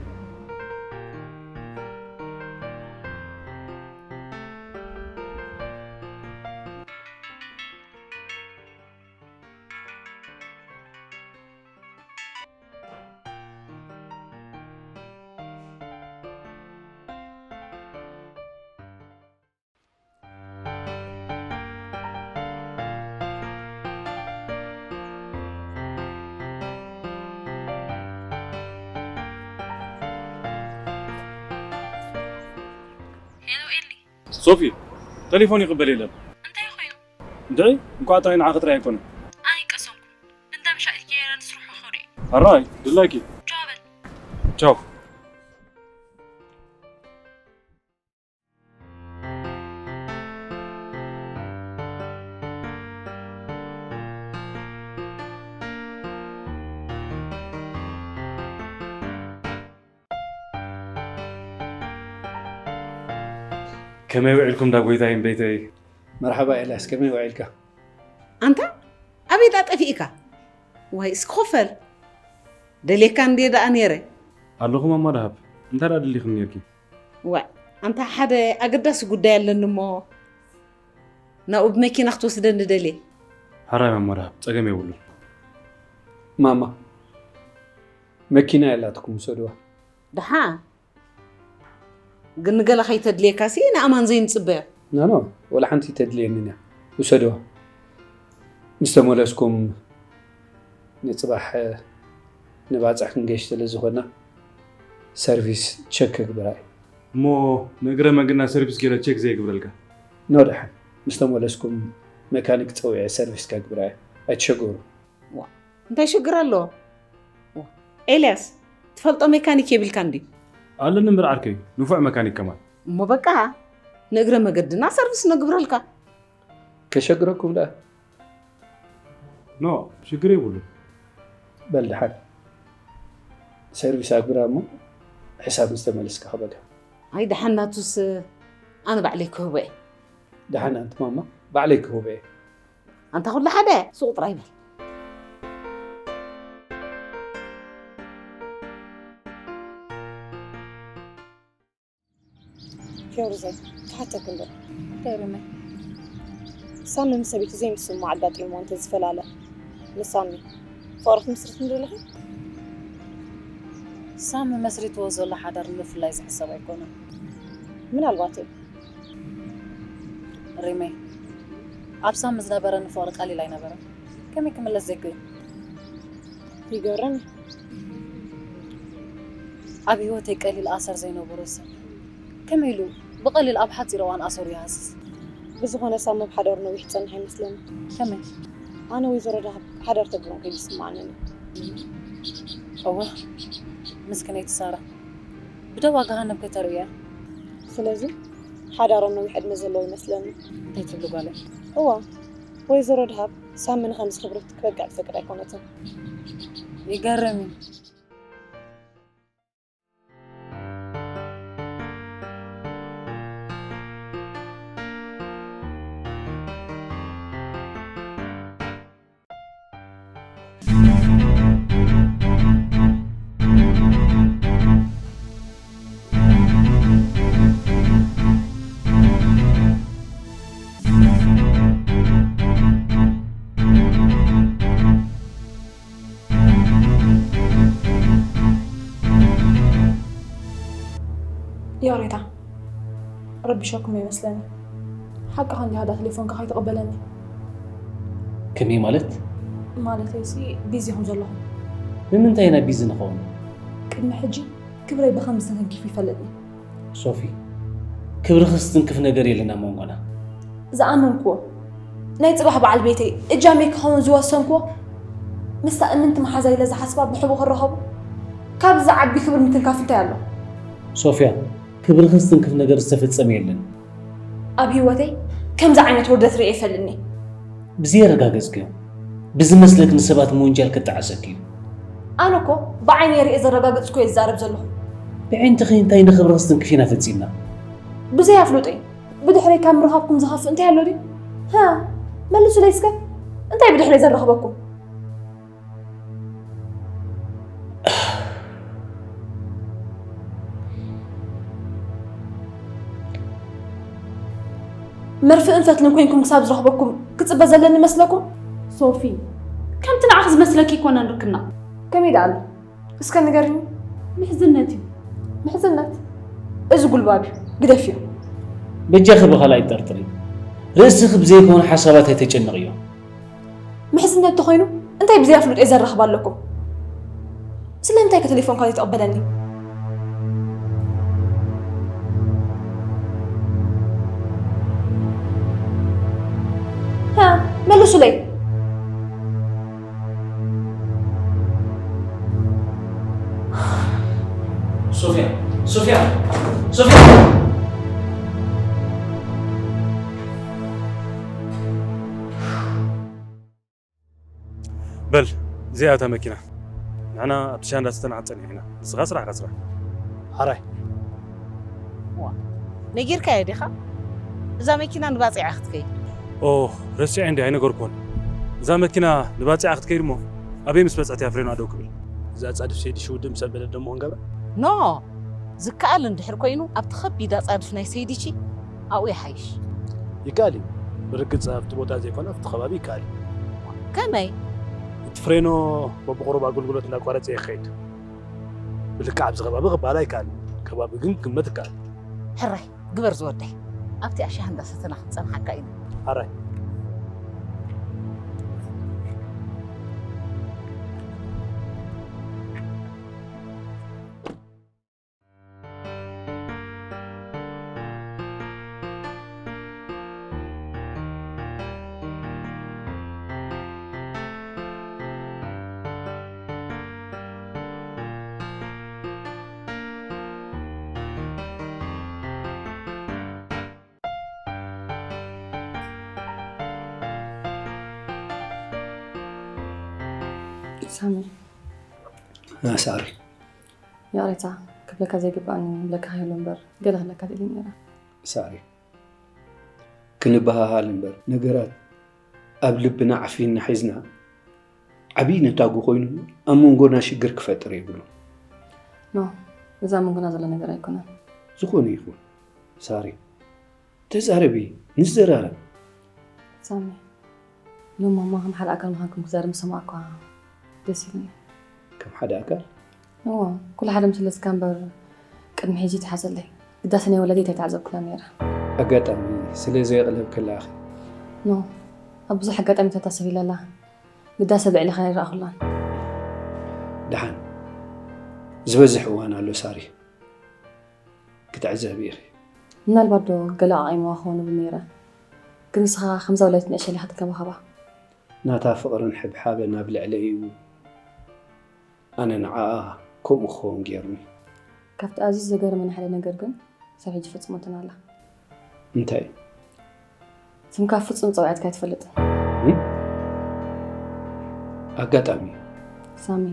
ሄሎ ኤሊ። ሶፊ፣ ቴሌፎን ይቕበል የለን። እንታይ ኮይኑ? እንድዒ፣ እንኳዕ ጥራይ ንዓኺ ጥራይ ኣይኮነን። ኣይቀሰንኩ። እንዳ ምሻ ኢልኪ የረን ስርሑ ኸዱ። ኣራይ፣ ድላይኪ። ቻው በል። ቻው። ከመይ ውዒልኩም ዳ ጎይታይ እምበይተይ? መርሓባ ኤልያስ፣ ከመይ ውዒልካ? ኣንታ ኣበይ ዳ ጠፊእካ? ዋይ እስኪ ኮፈል። ደልየካ እንድየ ደኣ ነይረ። ኣለኹ ማማ ደሃብ፣ እንታይ ደኣ ደሊኽኒ ነይርኪ? ዋይ ኣንታ ሓደ ኣገዳሲ ጉዳይ ኣለኒ እሞ ናብኡ ብመኪና ክትወስደኒ ደልየ። ሕራይ ማማ ደሃብ፣ ጸገም የብሉን። ማማ፣ መኪና የላትኩም፣ ውሰድዋ። ደሓን ግን ንገለ ከይተድልየካሲ ንኣማን ዘይንጽበዮ። ኖ ኖ፣ ወላ ሓንቲ ተድልየንን እያ። ውሰድዋ። ምስ ተመለስኩም ንጽባሕ ንባጽዕ ክንገሽ ስለ ዝኾንና ሰርቪስ ቸክ ከግብራ እየ። እሞ ንእግረ መንገድና ሰርቪስ ገይረ ቸክ ዘይግብረልካ? ኖ ደሓን፣ ምስ ተመለስኩም መካኒክ ጸዊዐ ሰርቪስ ከግብራ እየ። ኣይትሸገሩ። ዋ፣ እንታይ ሽግር ኣለዎ? ዋ፣ ኤልያስ፣ ትፈልጦ ሜካኒክ የብልካን ድዩ? ኣለኒ እምበር ዓርከይ፣ ንፉዕ መካኒክ ከማን። እሞ በቃ፣ ንእግረ መገድና ሰርቪስ ነግብረልካ። ከሸግረኩም ደኣ? ኖ፣ ሽግር የብሉን። በል ደሓን፣ ሰርቪስ ኣግብራ እሞ ሕሳብ ምስ ተመለስካ ክበካ። ኣይ ደሓን ናቱስ ኣነ ባዕለይ ክህቦ እየ። ደሓን ኣንቲ ማማ፣ ባዕለይ ክህቦ እየ። ኣንታ ኩሉ ሓደ ሱቕ ጥራይ በል። ፊዮርዘ፣ ክሓተኪ እንዶ። እንታይ ሪመይ? ሳሚ ምስ ሰበይቱ ዘይምስምማዕ ኣጋጢምዎ እንተዝፈላለ፣ ንሳሚ ፍቕሪ ክትምስርትኒ ዶ ኣለኺ? ሳሚ መስሪትዎ ዘሎ ሓዳር ንምፍላይ ዝሕሰብ ኣይኮነን። ምናልባት እዩ። ሪመይ፣ ኣብ ሳሚ ዝነበረኒ ፍቕሪ ቀሊል ኣይነበረን። ከመይ ክምለስ ዘይክእል? ይገርም እዩ። ኣብ ህይወተይ ቀሊል ኣሰር ዘይነበሮ ሰብ ከመይ ኢሉ ብቐሊል ኣብ ሓፂር እዋን ኣሰሩ ይሃስስ? ብዝኾነ ሳሚ ኣብ ሓዳሩ ነዊሕ ዝፀንሕ ኣይመስለኒ። ከመይ? ኣነ ወይዘሮ ደሃብ ሓዳር ተግብሮም ከይዝስምዓንን እዩ። እወ፣ ምስክነይቲ ሳራ፣ ብደዋ ገሃነም ከይተርእያ። ስለዚ ሓዳሮም ነዊሕ ዕድመ ዘለዎ ይመስለኒ። እንታይ ትብሊ ጓለይ? እዋ፣ ወይዘሮ ደሃብ ሳሚ ንኸምዚ ክብረት ክበቅዕ ትፈቅድ ኣይኮነትን። ይገርም እዩ። ይቕሬታ፣ ረቢሸኩም ይመስለኒ። ሓቅኻ እንዲኻ፣ ዳ ቴሌፎንካ ከይትቕበለኒ። ከመይ ማለት? ማለተይሲ፣ ቢዚ ከም ዘለኹ። ንምንታይ ኢና ቢዚ ንኸውን? ቅድሚ ሕጂ ክብረይ ብኸምዚ ተተንኪፉ ይፈልጥኒ። ሶፊ፣ ክብርኺ ዝትንክፍ ነገር የለን ኣብ መንጎና። ዝኣመንክዎ፣ ናይ ጽባሕ በዓል ቤተይ እጃመይ ክኸውን ዝወሰንክዎ፣ ምስታ እምንቲ መሓዛ ኢለ ዝሓስባ ብሕቡእ ክራኸቡ፣ ካብዚ ዝዓቢ ክብሪ ምትንካፍ እንታይ ኣሎ? ሶፍያ፣ ክብርኺ ዝትንክፍ ነገር ዝተፈጸመ የለን። ኣብ ህይወተይ ከምዚ ዓይነት ውርደት ርእየ ኣይፈልጥን እየ። ብዘየረጋገጽክዮ፣ ብዝመስለኪ ንሰባት ምውንጃል ክጠዓሰኪ እዩ። ኣነ እኮ ብዓይነይ ርእየ ዘረጋገጽኩ እየ ዝዛረብ ዘለኹ። ብዒንትኺ እንታይ ንኽብርኺ ዝትንክፍ ኢና ፈጺምና? ብዘይ ኣፍልጦይ ብድሕረይ ካብ ምርኻብኩም ዝኸፍእ እንታይ ኣሎ ድዩ? ሃ፣ መልሱለይ እስከ። እንታይ ብድሕረይ ዘረኽበኩም? መርፍእን ፈትልን ኮይንኩም ክሳብ ዝረኽበኩም ክጽበ ዘለኒ መስለኩም? ሶፊ፣ ከምቲ ንዓኺ ዝመስለኪ ኣይኮነን ርክና። ከመይ ደኣ ኣሎ? እስከ ንገርኒ። ምሕዝነት እዩ። ምሕዝነት? እዚ ጉልባብ እዩ። ግደፍዮ። በጃኺ ብኻልእ ኣይትጠርጥሪ። ርእስኺ ብዘይኮነ ሓሳባት ኣይተጨንቕዮ። ምሕዝነት ተኾይኑ እንታይ ብዘይ ኣፍልጦ ዘራኽብ ኣለኩም? ስለምንታይ ከ ቴሌፎንካ ዘይትቕበለኒ? መልሱለይ። ሶፊያ፣ ሶፊያ፣ ሶፊያ! በል፣ እዚኣ እታ መኪና። ንሕና ኣብቲ ሻንዳ ዝተናዕድ ጸኒሕና። ንስኻ ስራሕካ ስራሕ። ሓራይ። ነጊርካዮ ዲኻ? እዛ መኪና ንባጽዕ እያ ክትከይድ። ኦ፣ ረሲዐ እንዲ ኣይነገርኩዎን። እዛ መኪና ንባጽዕ ክትከይድ እሞ ኣበይ ምስ በጽሐት እያ ፍሬና ደው ክብል? እዛ ጻድፍ ሰይዲ ሽውዲ ምስ ኣበለት ደሞ ክንገብራ? ኖ፣ ዝከኣል እንድሕር ኮይኑ ኣብቲ ከቢድ ኣጻድፍ ናይ ሰይዲቺ ኣብኡ ይሓይሽ። ይከኣል እዩ። ብርግጽ ኣብቲ ቦታ ዘይኮነ ኣብቲ ከባቢ ይከኣል እዩ። ከመይ? እቲ ፍሬኖ በብቑሩብ ኣገልግሎት እንዳቋረጸ ይኸይድ። ብልክዕ ኣብዚ ከባቢ ክበሃል ኣይከኣልን። ከባቢ ግን ክግመት ይከኣል። ሕራይ ግበር ዝወደይ፣ ኣብቲ ኣሻ እንዳሰተና ክንጸንሓካ ኢና። ኣራይ። ሳሚ፣ ሳሪ፣ ይቕሬታ ክብለካ ዘይግባእኒ ብለካ ይሉ እምበር ገለ ክብለካ ደልየ ነይረ። ሳሪ፣ ክንበሃሃል እምበር ነገራት ኣብ ልብና ዓፊንና ሒዝና ዓብዪ ነታጉ ኮይኑ ኣብ መንጎና ሽግር ክፈጥር የብሉ። ኖ፣ እዚ ኣብ መንጎና ዘሎ ነገር ኣይኮነን። ዝኾነ ይኹን ሳሪ፣ ተዛረቢ፣ ንዘራረብ። ሳሚ፣ ሎም ማማ ከም ሓደ ኣካል ምዃንኩም ክዛረብ ምስ ሰማዕኳ ደስ ኢሉኒ። ከም ሓደ ኣካል? እዎ፣ ኩሉ ሓደ ምስለስካ እምበር ቅድሚ ሕጂ ተሓዘለይ። ግዳሰ ናይ ወላዲት ኣይተዓዘብኩላ ነይረ። ኣጋጣሚ ስለ ዘየቕለብክላ ኢኺ። ኖ፣ ኣብ ብዙሕ ኣጋጣሚታት ኣሰቢላ ኣላ። ግዳሰ ብዕሊኻ ኣይረኣኹላን። ደሓን ዝበዝሕ እዋን ኣሎ ሳሪ። ክትዕዘቢ ኢኺ። ምናልባት ዶ ገለ ኣቓይመዋ ክኸውን እብል ነይረ። ግን ንስኻ ከምዛ ወላዲት ንእሸለይ ኢኻ ትከባኸባ። ናታ ፍቕርን ሕብሓበን ኣብ ልዕለይ እዩ። ኣነ ንዓኣ ከምኡ ክኸውን ገይሩኒ። ካብቲ ኣዝዩ ዘገርመኒ ሓደ ነገር ግን ክሳብ ሕጂ ፈጺሞትን ኣላ። እንታይ? ስምካ ፍጹም ጸዊዐትካ ኣይትፈልጥን። ኣጋጣሚ። ሳሚ፣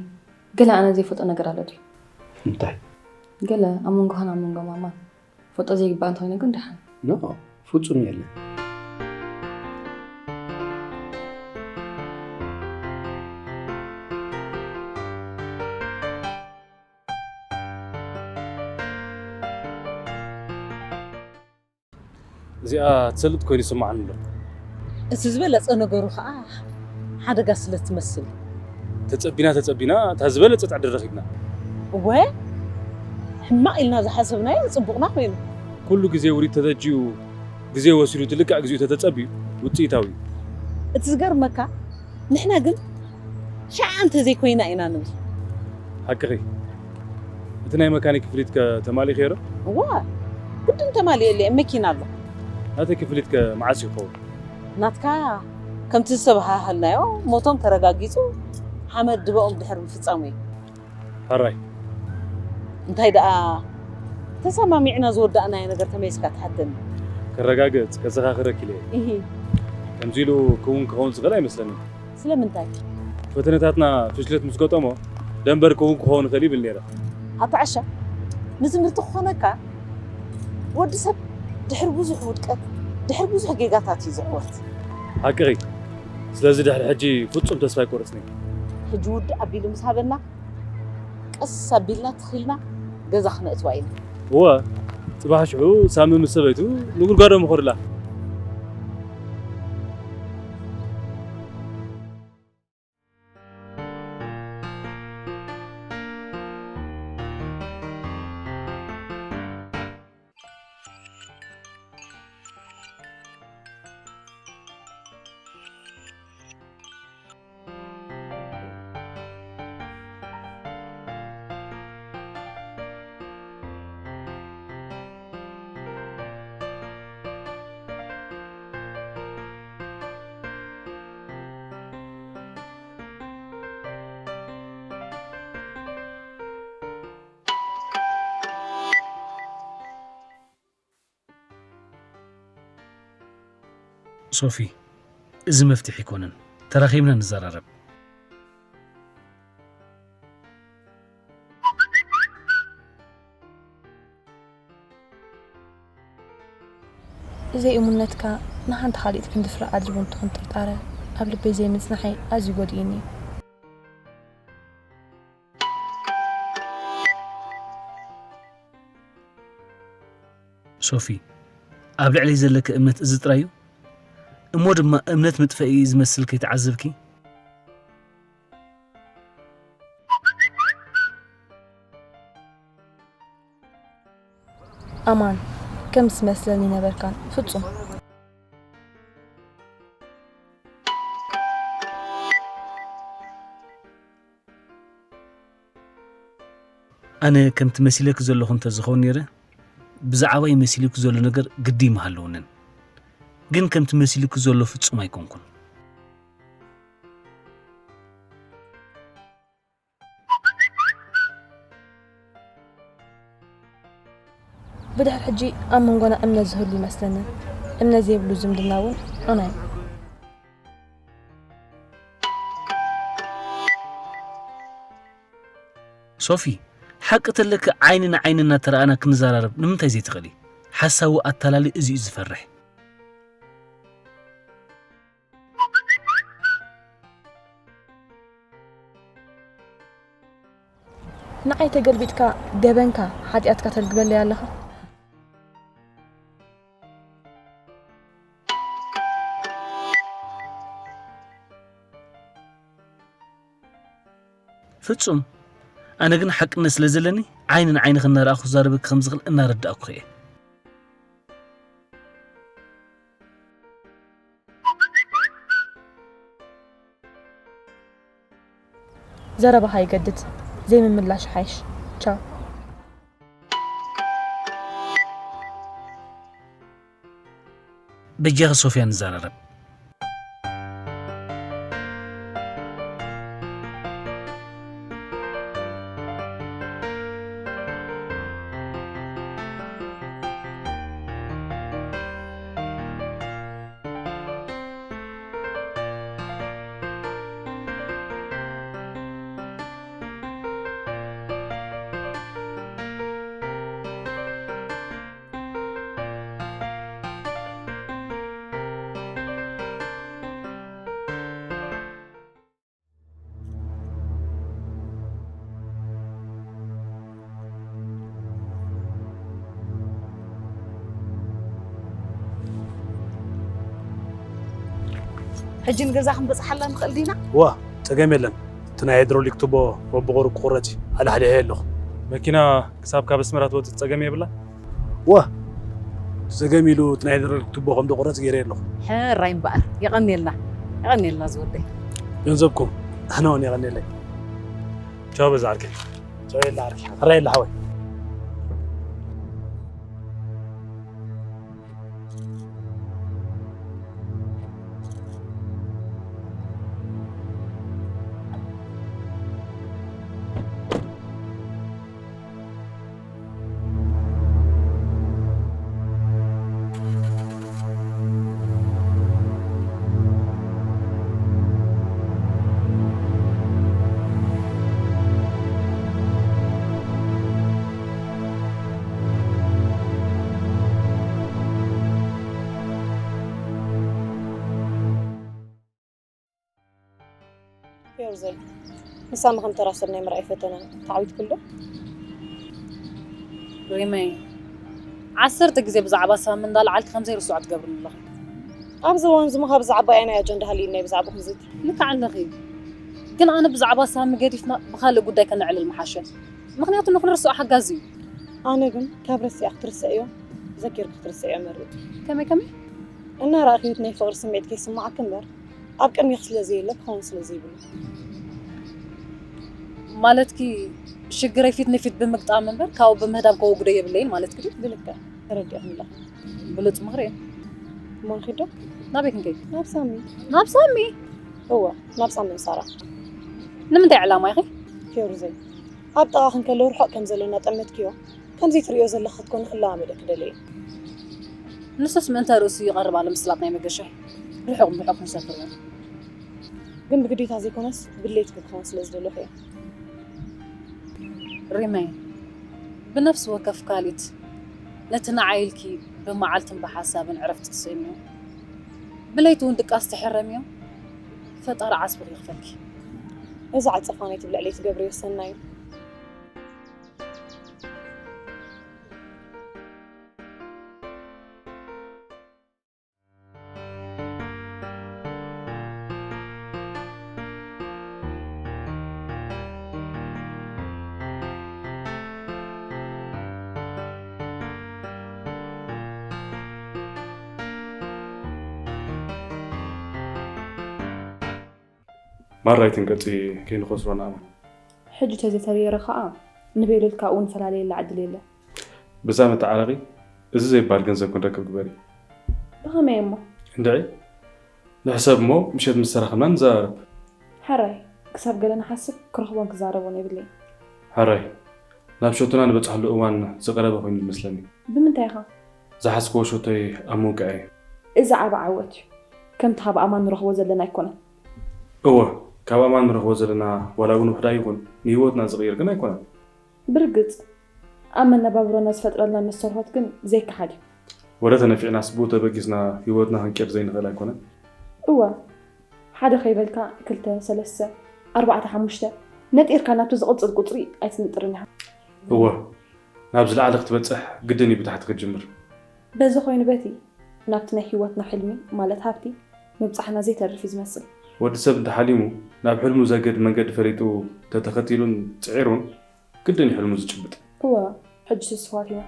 ገለ ኣነ ዘይፈልጦ ነገር ኣሎ ድዩ? እንታይ? ገለ ኣብ መንጎኻን ኣብ መንጎ ማማን ፈልጦ ዘይግባእ እንተኾይኑ ግን ደሓን። ኖ፣ ፍጹም የለን። እዚኣ ትሰልጥ ኮይኑ ይስምዓኒ ኣሎ። እቲ ዝበለጸ ነገሩ ከዓ ሓደጋ ስለ ትመስል። ተጸቢና ተጸቢና እታ ዝበለጸት ዕድል ረኺብና። እወ፣ ሕማቕ ኢልና ዝሓሰብናዮ ጽቡቕና ኮይኑ። ኩሉ ግዜ ውሪድ ተተጅዩ ግዜ ወሲዱ እቲ ልክዕ ግዚኡ ተተጸብዩ ውጽኢታዊ እዩ። እቲ ዝገርመካ ንሕና ግን ሸዓ እንተዘይኮይና ኢና ንብል። ሓቅኺ። እቲ ናይ መካኒክ ክፍሊትከ ተማሊእኽዮ ዶ? እዋ፣ ግድን ተማሊኤለይ፣ መኪና ኣሎ። ናተይ ክፍሊትከ መዓስ እዩ ክኸውን? ናትካ ከምቲ ዝተበሃሃልናዮ ሞቶም ተረጋጊጹ ሓመድ ድበኦም ድሕሪ ምፍጻሙ እዩ። ሕራይ። እንታይ ደኣ ተሰማሚዕና ዝወዳእናዮ ነገር ተመይስካ ትሓተኒ? ከረጋግጽ ከዘኻኽረኪ ኢለ እየ። እሂ። ከምዚ ኢሉ ክውን ክኸውን ዝኽእል ኣይመስለንን። ስለምንታይ? ፈተነታትና ፍሽለት ምስ ገጠሞ ደንበር ክውን ክኸውን ይኽእል ይብል ነይረ። ኣታ ዓሻ፣ ንትምህርቲ ክኾነካ ወዲ ሰብ ድሕሪ ብዙሕ ውድቀት ድሕሪ ብዙሕ ጌጋታት እዩ ዝዕወት። ሓቅኺ። ስለዚ ድሕሪ ሕጂ ፍጹም ተስፋ ኣይቆረጽን እየ። ሕጂ ውድእ ኣቢሉ ምስ ሃበና ቀስ ኣቢልና ትኺልና ገዛ ክነእትዋ ኢና። እወ፣ ጽባሕ ሽዑ ሳሚ ምስ ሰበይቱ ንጉድጓዶም ይኸዱላ። ሶፊ፣ እዚ መፍትሒ ኣይኮነን። ተራኺብና ንዘራረብ። ዘይእሙነትካ ንሓንቲ ካልኢት ክንዲ ፍረ ኣድርቦ እንትኾን ጥርጣረ ኣብ ልበይ ዘይምጽናሐይ ኣዝዩ ጎዲኡኒ። ሶፊ፣ ኣብ ልዕለይ ዘለኪ እምነት እዚ ጥራይ እዩ? እሞ ድማ እምነት መጥፈኢ ዝመስል ከይተዓዘብኪ? ኣማን፣ ከም ዝመስለኒ ነበርካን ፍጹም። ኣነ ከምቲ መሲለኪ ዘለኹ እንተዝኸውን ነይረ፣ ብዛዕባይ መሲሉኪ ዘሎ ነገር ግዲ ምሃለውንን። ግን ከምቲ መሲሉኪ ዘሎ ፍጹም ኣይኮንኩን። ብድሕር ሕጂ ኣብ መንጎና እምነት ዝህሉ ይመስለኒ። እምነት ዘይብሉ ዝምድና እውን ዑና እዩ። ሶፊ፣ ሓቂ ተለኪ ዓይኒ ንዓይኒ እናተረኣና ክንዘራረብ ንምንታይ ዘይትኽእሊ? ሓሳዊ ኣታላሊ እዚ እዩ ዝፈርሕ። ንዓይ ተገልቢጥካ ገበንካ ሓጢኣትካ ተልግበለይ ኣለኻ። ፍጹም። ኣነ ግን ሓቅነት ስለ ዘለኒ ዓይኒ ንዓይኒ ክናረኣኹ ክዛረበኪ ከም ዝኽእል እናረዳእኩ እየ። ዘረባኻ ይገድድ፣ ዘይምምላሽ ሓይሽ። ቻው። በጃኺ ሶፊያ ንዘራረብ። ሕጂ ንገዛ ክንበፅሓላ ንኽእል ዲና? ዋ፣ ፀገም የለን። እቲ ናይ ሃይድሮሊክ ቱቦ በብቑሩብ ክቑረፅ እዩ። ኣላሕሊሐዮ ኣለኹ። መኪና ክሳብ ካብ ኣስመራ ትወፅእ ፀገም የብላ? ዋ፣ ፀገም ኢሉ እቲ ናይ ሃይድሮሊክ ቱቦ ከም ዝቑረፅ ገይረ ኣለኹ። ሕራይ እምበኣር። የቐንየልና። የቐንየልና ዝወደይ። ገንዘብኩም ኣነ እውን የቐንየለይ። ቻው በዛ ዓርከይ። ቻው የለ ዓርከይ። ሕራይ የለ ሓወይ። ዮርዘይ፣ ንሳሚ ከም ተራ ሰብ ናይ ምርኣይ ፈተና ተዓዊትክሉ ዶ? ሪመይ፣ ዓሰርተ ግዜ ብዛዕባ ሳሚ እንዳለዓልኪ ከም ዘይርስዖ ትገብርኒ ኣለኺ። ኣብዚ እዋን እዚ እሞ ካብ ብዛዕባ ኣየናይ ኣጀንዳ ሃልዩኒ ናይ ብዛዕባኹም ዝቲ? ልክዕ ኣለኺ፣ ግን ኣነ ብዛዕባ ሳሚ ገዲፍና ብኻልእ ጉዳይ ከነዕልል ምሓሸ። ምኽንያቱ ንኽንርስዖ ሓጋዚ እዩ። ኣነ ግን ካብ ረሲኣ ክትርስዕዮ ዘኪርኪ ክትርስዕዮ እመርጽ። ከመይ ከመይ? እናረኣኽዮ እቲ ናይ ፍቕሪ ስምዒት ከይስምዓኪ እምበር ኣብ ቅድሜኺ ስለ ዘየሎ ክኸውን ስለ ዘይብሉ። ማለትኪ ሽግረይ ፊት ንፊት ብምግጣም እምበር ካብኡ ብምህዳም ከወግዶ የብለይን ማለትኪ ድዩ? ብልክዕ ተረዲእኽኒ ኣለኺ። ብሉጽ ምኽሪ እዩ። እሞ ንኺድ ዶ? ናበይ ክንከይድ? ናብ ሳሚ። ናብ ሳሚ? እወ፣ ናብ ሳምን ሳራ። ንምንታይ ዕላማ ኢኺ? ፊዮርዘይ፣ ኣብ ጥቓኺ እንከለዉ ርሑቕ ከም ዘሎ እናጠመትክዮ፣ ከምዚ ትርእዮ ዘለኺ ክትኮኒ ክለማመደኪ ደልየ እየ። ንሱስ ምእንተ ርእሱ ይቐርብ ኣሎ ምስላጥ ናይ መገሻይ። ርሑቕ ብርሑቕ ክንሰፍር ኢና። ግን ብግዴታ ዘይኮነስ ብድሌትኪ ክኸውን ስለ ዝደለኹ እየ። ሪመይ፣ ብነፍሲ ወከፍ ካሊት ነቲ ንዓይ ኢልኪ ብመዓልትን ብሓሳብን ዕረፍቲ ትስእንዮ፣ ብለይቲ እውን ድቃስ ትሕረምዮ፣ ፈጣሪ ዓስብኺ ይኽፈልኪ። እዚ ዓጸፋ ናይቲ ብልዕለይ ትገብርዮ ሰናይ እዩ። ማራ ኣይትንቀጺ፣ ከይንኸስሮ ንኣመን። ሕጂ ተዘይተበየረ ኸኣ ንቤሉ ኢልካ እውን ፈላለየላ ዕድል የለን። ብዛ መተዓረቒ እዚ ዘይበሃል ገንዘብ ክንረክብ ግበሪ። ብኸመይ እሞ? እንድዒ ንሕሰብ እሞ ምሸት ምስ ተራኸብና ንዘራረብ። ሕራይ ክሳብ ገለ ንሓስብ ክረኽቦን ክዛረቦን የብለይን። ሕራይ ናብ ሸቶና ንበጽሐሉ እዋን ዝቐረበ ኮይኑ ይመስለኒ። ብምንታይ ኢኻ? ዝሓዝክዎ ሸቶይ ኣብ ምውቃዕ እየ። እዚ ዓቢ ዓወት እዩ። ከምቲ ካብ ኣማን ንረኽቦ ዘለና ኣይኮነን። እወ፣ ካብ ኣማን ንረኽቦ ዘለና ዋላ እውን ውሑዳይ ይኹን ንህይወትና ዝቕይር ግን ኣይኮነን። ብርግጽ ኣብ መነባብሮና ዝፈጥረልና መስተርሆት ግን ዘይከሓድ እዩ። ወረ ተነፊዕናስ ብኡ ተበጊስና ህይወትና ክንቅይር ዘይንኽእል ኣይኮነን። እወ፣ ሓደ ከይበልካ ክልተ፣ ሰለስተ፣ ኣርባዕተ፣ ሓሙሽተ ነጢርካ ናብቲ ዝቕጽል ቁጽሪ ኣይትንጥርን ኢኻ። እወ፣ ናብ ዝለዓለ ክትበጽሕ ግድን እዩ ብታሕቲ ክትጅምር። በዚ ኮይኑ በቲ ናብቲ ናይ ህይወትና ሕልሚ ማለት ሃብቲ ምብጻሕና ዘይተርፍ እዩ ዝመስል። ወዲ ሰብ እንተሓሊሙ ናብ ሕልሙ ዘግድ መንገዲ ፈሊጡ ተተኸቲሉን ጽዒሩን ግድን እዩ ሕልሙ ዝጭብጥ። እወ ሕጂ ስስዋት ኢና።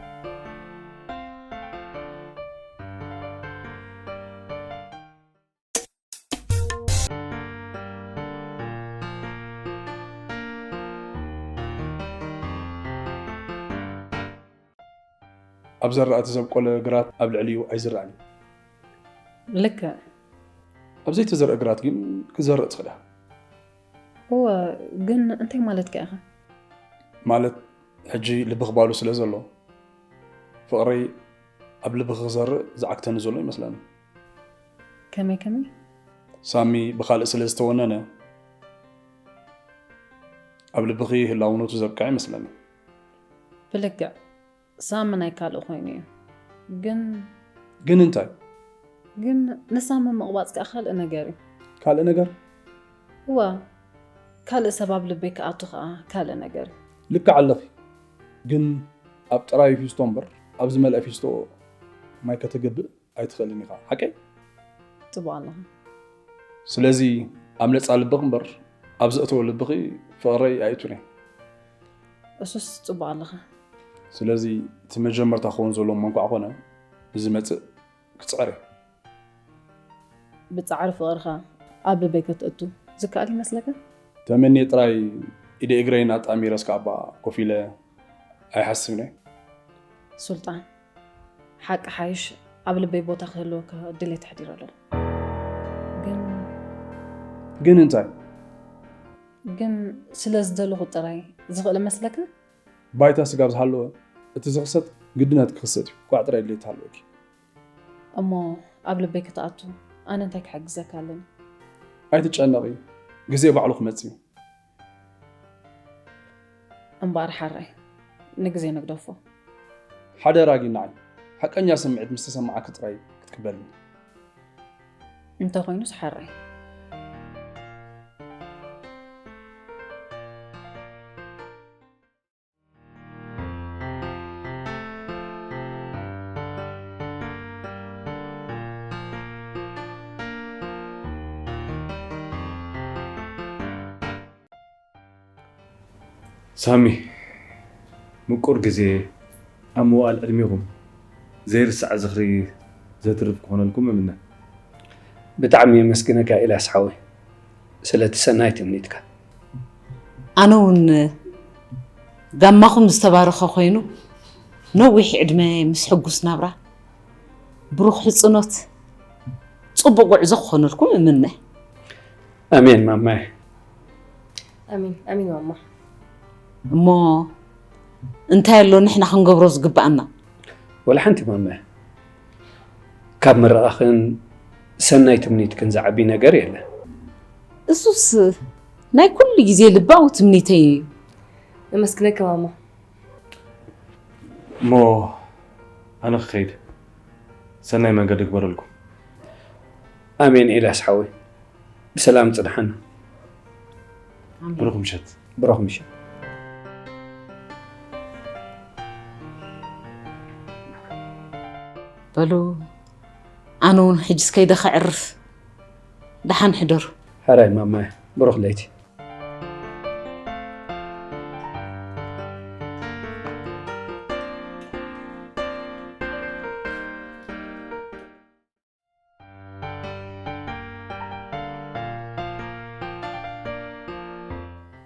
ኣብ ዘራእቲ ዘብቆለ ግራት ኣብ ልዕሊኡ ኣይዝራእን እዩ። ልክዕ። ኣብ ዘይተዘርአ ግራት ግን ክትዘርእ ትኽእል ኢኻ። እወ፣ ግን እንታይ ማለትካ ኢኻ? ማለት ሕጂ ልብኺ ባዶ ስለ ዘሎ ፍቕረይ ኣብ ልብኺ ክዘርእ ዝዓግተኒ ዘሎ ይመስለኒ። ከመይ ከመይ? ሳሚ ብኻልእ ስለ ዝተወነነ ኣብ ልብኺ ህላውነቱ ዘብቅዐ ይመስለኒ። ብልክዕ ሳሚ ናይ ካልእ ኮይኑ እዩ። ግን ግን እንታይ? ግን ንሳሚ ምቕባጽ ከኣ ካልእ ነገር እዩ። ካልእ ነገር? እዋ ካልእ ሰብ ኣብ ልበይ ክኣቱ ከኣ ካልእ ነገር እዩ። ልክዕ ኣለኺ። ግን ኣብ ጥራይ ፊስቶ እምበር ኣብ ዝመልአ ፊስቶ ማይ ከተግብእ ኣይትኽእልን ኢኻ። ሓቀይ? ጽቡቕ ኣለኻ። ስለዚ ኣብ ነጻ ልብኺ እምበር ኣብ ዘእተወ ልብኺ ፍቕረይ ኣይእቱን እየ። እሱስ ጽቡቕ ኣለኻ። ስለዚ እቲ መጀመርታ ክኸውን ዘለዎ እሞ እንኳዕ ኮነ ብዝመጽእ ክጽዕር እየ። ብጻዕሪ ፍቕርኻ ኣብ ልበይ ከተእቱ ዝከኣል ይመስለካ? ተመንየ ጥራይ ኢደ እግረይን ኣጣሚረስ ከኣባ ኮፍ ኢለ ኣይሓስብን እየ። ሱልጣን፣ ሓቂ ሓይሽ ኣብ ልበይ ቦታ ክህልወካ ድሌት ኣሕዲረ ኣለኹ። ግን ግን እንታይ? ግን ስለ ዝደለኹ ጥራይ ዝኽእል እመስለካ? ባይታ ስጋብ ዝሃለወ እቲ ዝኽሰት ግድነት ክኽሰት እዩ። ኳዕ ጥራይ ድሌት ሃለወኪ። እሞ ኣብ ልበይ ክትኣቱ ኣነ እንታይ ክሕግዘካ ኣለኒ? ኣይትጨነቒ፣ ግዜ ባዕሉ ክመጽእ እዩ። እምበኣር ሓራይ ንግዜ ንግደፎ። ሓደራ ጊናዓይ፣ ሓቀኛ ስምዒት ምስ ተሰማዓኪ ጥራይ ክትቅበልኒ። እንተኾይኑስ ሓራይ። ሳሚ፣ ምቁር ግዜ ኣብ ምውኣል ዕድሜኹም ዘይርሳዕ ዝኽሪ ዘትርፍ ክኾነልኩም እምነ። ብጣዕሚ የመስግነካ ኢልያስ ሓወይ ስለቲ ሰናይ ትምኒትካ። ኣነ እውን ጋማኹም ዝተባረኸ ኮይኑ ነዊሕ ዕድመ ምስ ሕጉስ ናብራ ብሩኽ ሕፅኖት ፅቡቕ ጉዕዞ ክኾነልኩም እምነ። ኣሜን ማማየ። ኣሜን ኣሜን ማማ። እሞ እንታይ ኣሎ ንሕና ክንገብሮ ዝግባኣና? ወላ ሓንቲ ማመ ካብ ምርቓኽን ሰናይ ትምኒት ክንዝዓቢ ነገር የለን። እሱስ ናይ ኩሉ ግዜ ልባዊ ትምኒተይ እዩ። የመስግነኪ ማማ። እሞ ኣነ ክኸይድ፣ ሰናይ መንገዲ ግበረልኩም። ኣሜን ኤልያስ ሓወይ፣ ብሰላም ጽንሓና። ብሩኽ ምሸት። ብሩኽ ምሸት። በሉ ኣነ እውን ሕጂ እስከይደ ከዕርፍ። ደሓን ሕደሩ። ሕራይ ማማይ፣ ብሩኽ ለይቲ።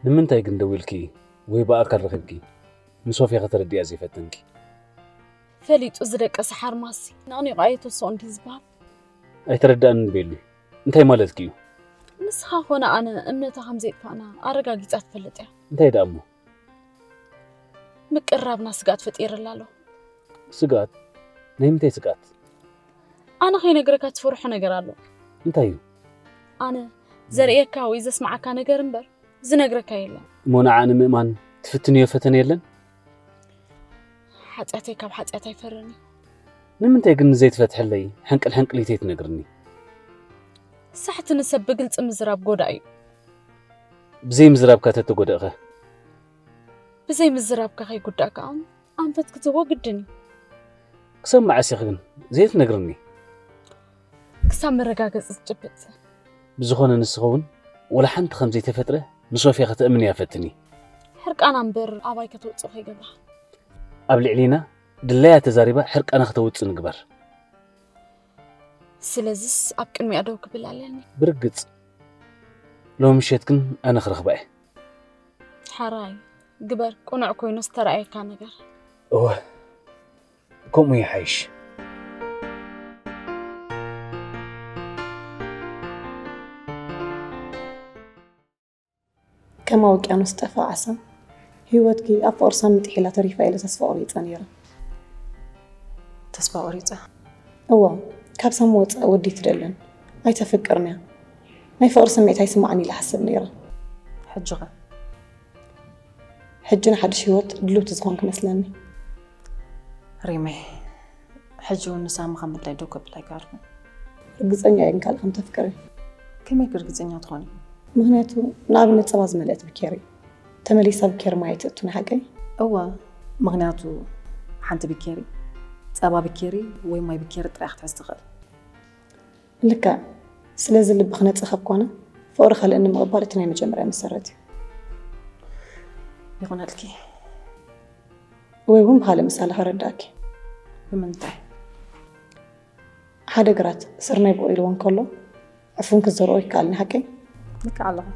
ንምንታይ ግን ደዊልኪ ወይ ብኣካል ረኺብኪ ንሶፍያ ከተረድእያ ዘይፈተንኪ? ፈሊጡ ዝደቀሰ ሓርማሲ ነቕኒቑ ኣየተስኦ እንዲ ዝበሃል። ኣይተረዳእንን በይሉ። እንታይ ማለትኪ እዩ? ንስኻ ኾነ ኣነ እምነታ ከም ዘየጥፋእና ኣረጋጊጻ ትፈልጥ እያ። እንታይ ደኣ እሞ? ምቅርራብና ስግኣት ፈጢርላ ኣሎ። ስግኣት? ናይ ምንታይ ስግኣት? ኣነ ከይነግረካ ትፈርሖ ነገር ኣሎ። እንታይ እዩ? ኣነ ዘርእየካ ወይ ዘስምዓካ ነገር እምበር ዝነግረካ የለን። እሞ ንዓ ንምእማን ትፍትንዮ ፈተነ የለን? ሓጢኣተይ ካብ ሓጢኣት ኣይፈርን እዩ። ንምንታይ ግን ዘይትፈትሐለይ ሕንቅል ሕንቅሊተይ ትነግርኒ? ሳሕቲ ንሰብ ብግልፂ ምዝራብ ጎዳእ እዩ። ብዘይ ምዝራብካ ተተጎደእኸ? ብዘይ ምዝራብካ ከይጉዳእ ከዓ ኣንፈት ክትህቦ ግድን እዩ። ክሳብ መዓስ ኢኺ ግን ዘይትነግርኒ? ክሳብ መረጋገፂ ዝጭብጥ። ብዝኾነ ንስኺ እውን ወላ ሓንቲ ከም ዘይተፈጥረ ንሶፍያ ከተእምንያ ፈትኒ። ሕርቃና እምበር ኣባይ ከተውፅእ ከይገብራ። ኣብ ልዕሊና ድላያ ተዛሪባ ሕርቃና ከተውፅእ ንግበር። ስለዝስ ኣብ ቅድሚኣ ደው ክብል ኣለኒ። ብርግፅ ሎሚ ምሸት ግን ኣነ ክረኽባ እየ። ሓራይ ግበር፣ ቅኑዕ ኮይኑ ዝተረኣየካ ነገር። እወ ከምኡ ይሓይሽ። ከም ኣብ ውቅያኖስ ዝጠፍኣ ዓሳ ህይወትኪ ኣብ ፍቕሪ ሳሚ ጥሒላ ተሪፋ ኢለ ተስፋ ቆሪፀ ነይረ። ተስፋ ቆሪፀ? እወ፣ ካብ ሳሚ ወፃኢ ወዲ ኣይትደልን፣ ኣይተፍቅርን እያ። ናይ ፍቕሪ ስምዒት ኣይስምዓን ኢለ ሓስብ ነይረ። ሕጂ ኸ? ሕጂ ንሓድሽ ህይወት ድልውቲ ዝኾንኩ መስለኒ። ሪመይ፣ ሕጂ እውን ንሳሚ ከም ድላይ ደው ከብል ኣይከኣልኩን። ርግፀኛ እየ ግን ካልእ ከም ተፍቅሪ። ከመይ ርግፀኛ ትኾኒ? ምኽንያቱ ንኣብነት ጸባ ዝመልአት ብኬሪ ተመሊሳ ብኬሪ ማይ ኣይትእቱን ሓቀይ? እወ፣ ምኽንያቱ ሓንቲ ብኬሪ ጸባ ብኬሪ ወይ ማይ ብኬሪ ጥራይ ክትሕዝ ትኽእል። ልክዕ። ስለዚ ልቢ ክነጽእ ካብ ኮነ ፍቕሪ ካልእ ንምቕባል እቲ ናይ መጀመርያ መሰረት እዩ። ይኹነልኪ። ወይ እውን ብኻልእ ምሳሌ ከረዳእኪ። ብምንታይ? ሓደ ግራት ስርናይ በቑልዎ እንከሎ ዕፉን ክዘርኦ ይከኣል ንሓቀይ? ልክዕ ኣለኹ።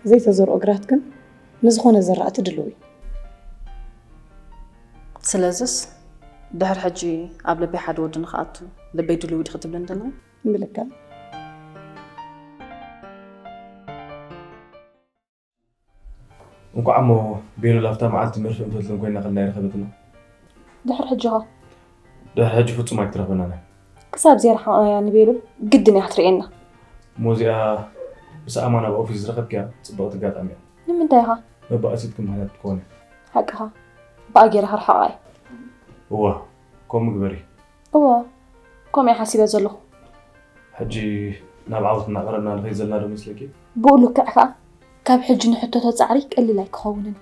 ዘይተዘርኦ ግራት ግን ንዝኾነ ዝራእቲ ድልው እዩ። ስለዝስ ድሕር ሕጂ ኣብ ልበይ ሓደ ወዲ ንክኣቱ ልበይ ድልው ድዩ ክትብልኒ ዘለኺ? ብልክዕ። እንኳዕ እሞ ቤሉል ኣብታ መዓልቲ መርፍእን ፈትልን ኮይና ከለና ይረኸበትና። ድሕሪ ሕጂ ኸ? ድሕሪ ሕጂ ፍጹም ኣይትረኽበናን እያ። ክሳብ ዘይረሓቕናያ ንቤሉል ግድን እያ ክትርእየና። እሞ እዚኣ ምስ ኣማን ኣብ ኦፊስ ዝረኸብክያ ጽብቕቲ ኣጋጣሚ እያ። ንምንታይ ኢኻ? መባእሲት ክምህነት ትኸውን እያ። ሓቅኻ። ብኣ ገይረ ክርሕቓ እየ። እዋ፣ ከምኡ ግበሪ። እዋ፣ ከምኡ እየ ሓሲበ ዘለኹ። ሕጂ ናብ ዓወት እናቐረብና ንኸይድ ዘለና ዶ መስለኪ? ብኡ ልክዕ ከኣ ካብ ሕጂ ንሕተቶ ጻዕሪ ቀሊል ኣይክኸውንን እዩ።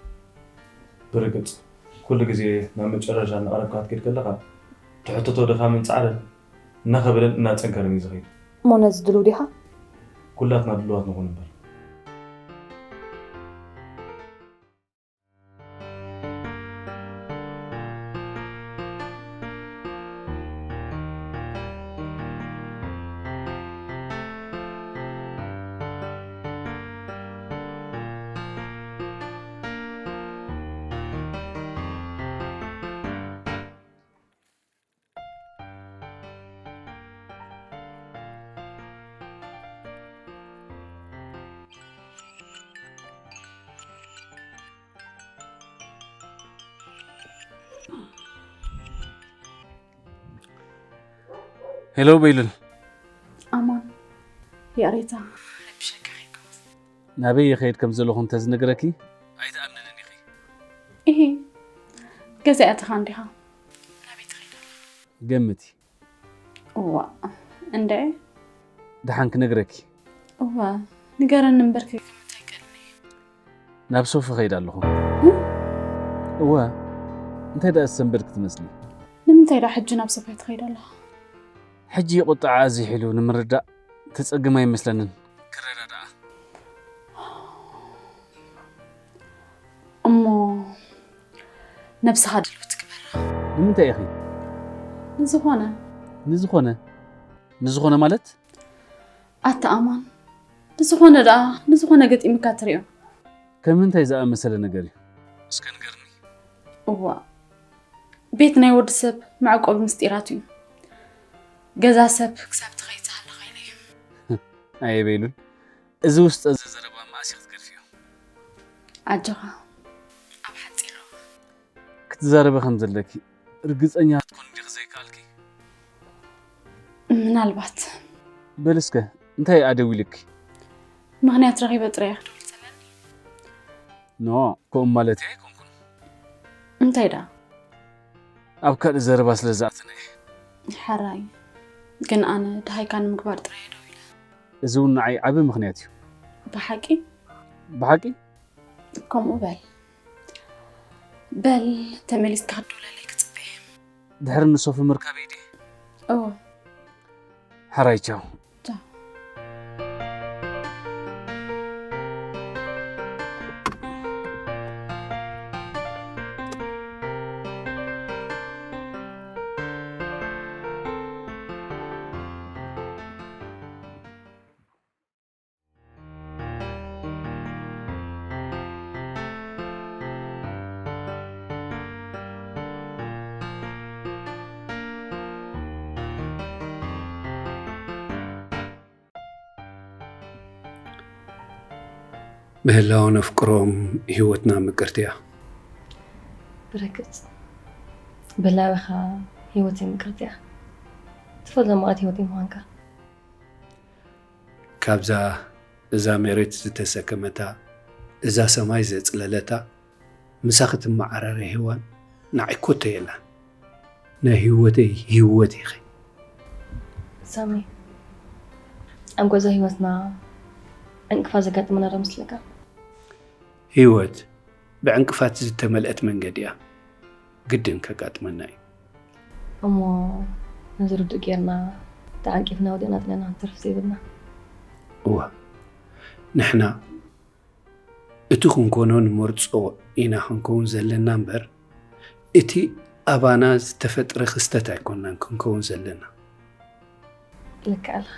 ብርግጽ፣ ኩሉ ግዜ ናብ መጨረሻ እናቐረብካ ክትከይድ ከለኻ፣ ትሕተቶ ድኻምን ጻዕርን እናኸበደን እናጸንከረን እዩ ዝኸይድ። እሞ ነዚ ድሉው ዲኻ? ኩላትና ድሉዋት ንኹን እምበር። ሄሎ ቤሉል፣ ይቕሬታ፣ ረቢሸካ ኸይኮ። ናበይ ይኸይድ ከም ዘለኹ እንተዝነግረኪ ኣይትኣምንንን ኢኺ። እሂ፣ ገዛ እያ ተኻ እንዲኻ። ናበይ ትኸይድ ኣለኻ? ገምቲ። እዋ፣ እንደ ደሓን ክነግረኪ። እዋ፣ ንገረኒ እምበር ክግምት ኣይክእልን እየ። ናብ ሶፊ ኸይድ ኣለኹ። እ? እወ፣ እንታይ ደኣ ዝሰንበድኪ ትመስሊ? ንምንታይ ደኣ ሕጂ ናብ ሶፊ ትኸይድ ኣለኻ? ሕጂ ቁጥዓ ኣዚሕ ኢሉ ንምርዳእ ተጸግም ኣይመስለንን። ክረዳዳኣ። እሞ ነብስኻ ድልውቲ ግበራ። ንምንታይ ኢኺ? ንዝኾነ። ንዝኾነ? ንዝኾነ ማለት? ኣታ ኣማን፣ ንዝኾነ ደኣ፣ ንዝኾነ ገጢምካ ትሪኦ። ከም እንታይ ዝኣመሰለ ነገር እዩ? እስከ ንገርኒ። እዋ፣ ቤት ናይ ወዲ ሰብ መዕቆቢ ምስጢራት እዩ። ገዛ ሰብ ክሳብ ትኸይድ ዝሃለኻ ኢለ እዩ። ኣየበይሉን። እዚ ውስጠ እዚ ዘረባ መኣስ ክትገድፍዮ? ኣጆኻ፣ ኣብ ሓጺር እዋን። ክትዛረቢ ከም ዘለኪ ርግጸኛ ክትኮኒ ዲኺ ዘይከኣልኪ? ምናልባት። በል እስከ፣ እንታይ እየ ደዊልኪ? ምኽንያት ረኺበ ጥራይ እየ ክድውል ዘለኒ። ኖ፣ ከምኡ ማለተይ ኣይኮንኩን። እንታይ ደኣ? ኣብ ካልእ ዘረባ ስለ ዝኣተና እየ። ሕራይ፣ ግን ኣነ ደሃይካ ንምግባር ጥራይ እየ ደዊለ። እዚ እውን ንዓይ ዓቢ ምኽንያት እዩ። ብሓቂ? ብሓቂ? ከምኡ በል። በል፣ ተመሊስካ ክትድውለለይ ክጽበ እየ። ድሕሪ ንሶፊ ምርካበይ ድየ? እወ። ሕራይ ቻው። ቻው። ምህላው ነፍቅሮም ህይወትና ምቅርቲ እያ። ብርግጽ ብላበኻ ህይወተይ ምቅርቲ እያ። ትፈልጦ ማለት ህይወተይ ምዃንካ። ካብዛ እዛ መሬት ዝተሰከመታ፣ እዛ ሰማይ ዘጽለለታ፣ ምሳኺ ትመዓራረ ሄዋን ንዓይ ኮቶ የላን። ናይ ህይወተይ ህይወት ኢኺ። ሳሚ፣ ኣብ ጉዕዞ ህይወትና ዕንቅፋት ዘጋጥመና ዶ መስለካ? ህይወት ብዕንቅፋት ዝተመልአት መንገዲ እያ። ግድን ከጋጥመና እዩ። እሞ ነዚ ርዱእ ጌርና ተዓንቂፍና ወዲቕና ጥለና ክንተርፍ ዘይብልና። እወ፣ ንሕና እቲ ክንኮኖ ንመርጾ ኢና ክንከውን ዘለና እምበር፣ እቲ ኣባና ዝተፈጥረ ክስተት ኣይኮንናን ክንከውን ዘለና። ልክዕ ኣለኻ።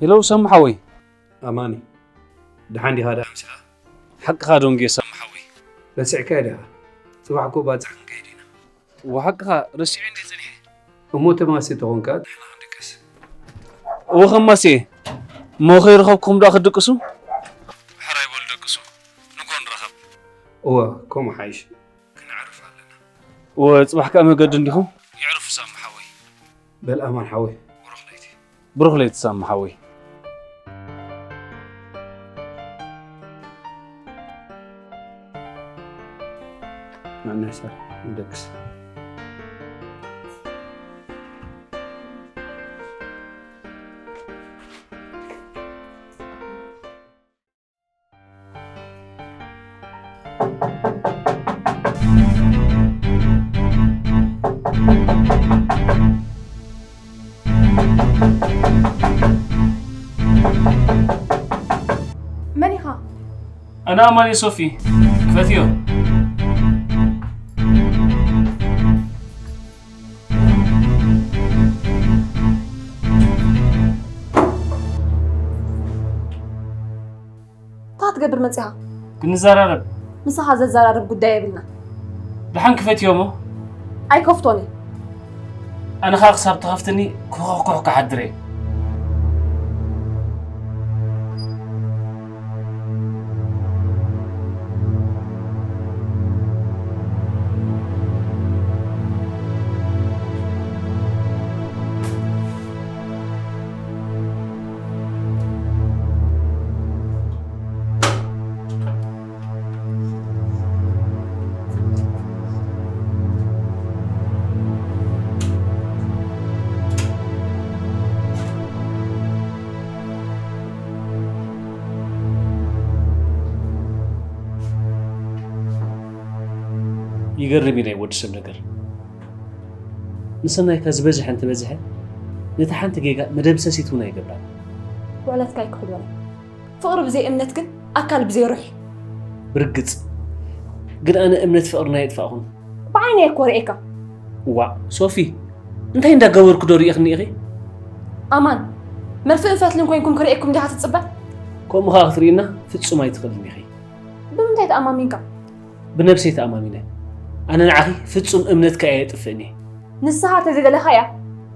ሄሎ ሳሚ ሓወይ። ኣማኒ፣ ደሓን ዲኻ ደኣ ምሳኻ? ሓቅኻ ዶንጌ ሳሚ ሓወይ። ረሲዕካዮ ዲኻ? ጽባሕ እኮ ባጽዕ ክንከይድ ኢና። እወ ሓቅኻ፣ ረሲዐ እንዴ ጸኒሐ። እሞ ተማሲ ተኾንካ ንሕና ክንድቅስ። እወ ከማሲ፣ እሞ ከይረኸብኩም ደኣ ክትድቅሱ? ሕራይ በሉ ደቅሱ፣ ንጎ ንራኸብ። እወ፣ ከምኡ ሓይሽ። ክነዕርፍ ኣለና። እወ፣ ጽባሕ ከኣ መገዲ እንዲኹም። የዕርፉ ሳሚ ሓወይ። በል ኣማን ሓወይ፣ ብሩኽ ለይቲ። ብሩኽ ለይቲ ሳሚ ሓወይ። ንዕና ይሳር። ንደቅስ። መን ኢኻ? ኣነ ኣማን እየ ሶፊ። ክፈትዮ። እንታይ ክትገብር መጺኻ? ክንዘራረብ። ምሳኻ ዘዘራርብ ጉዳይ የብልና። ደሓን ክፈትዮ እሞ። ኣይከፍቶን እየ። ኣነ ኸኣ ክሳብ ትኸፍትኒ ክኾሕኩሕ ክሓድር እየ። ይገርም እዩ ናይ ወዲ ሰብ ነገር። ንሰናይካ ዝበዝሐ እንተበዝሐ ነቲ ሓንቲ ጌጋ መደምሰሲት እውን ኣይገብራን። ውዕለትካ ኣይክሕዶን። ፍቕሪ ብዘይ እምነት ግን ኣካል ብዘይ ሩሕ እዩ። ብርግጽ ግን ኣነ እምነት ፍቕርና የጥፋእኹን። ብዓይነይ እኮ ርእየካ። ዋ ሶፊ እንታይ እንዳገበርኩ ዶ ርእኽኒ ኢኺ? ኣማን መርፍእን ፈትልን ኮይንኩም ክርእየኩም ዲኻ ትጽበ? ከምኡ ኸኣ ክትርእና ፍጹም ኣይትኽእልን ኢኺ። ብምንታይ ተኣማሚንካ? ብነብሰይ ተኣማሚነ። ኣነ ንዓኺ ፍጹም እምነትካ እየ የጥፍእን እየ። ንስኻ ተዘይደለኻያ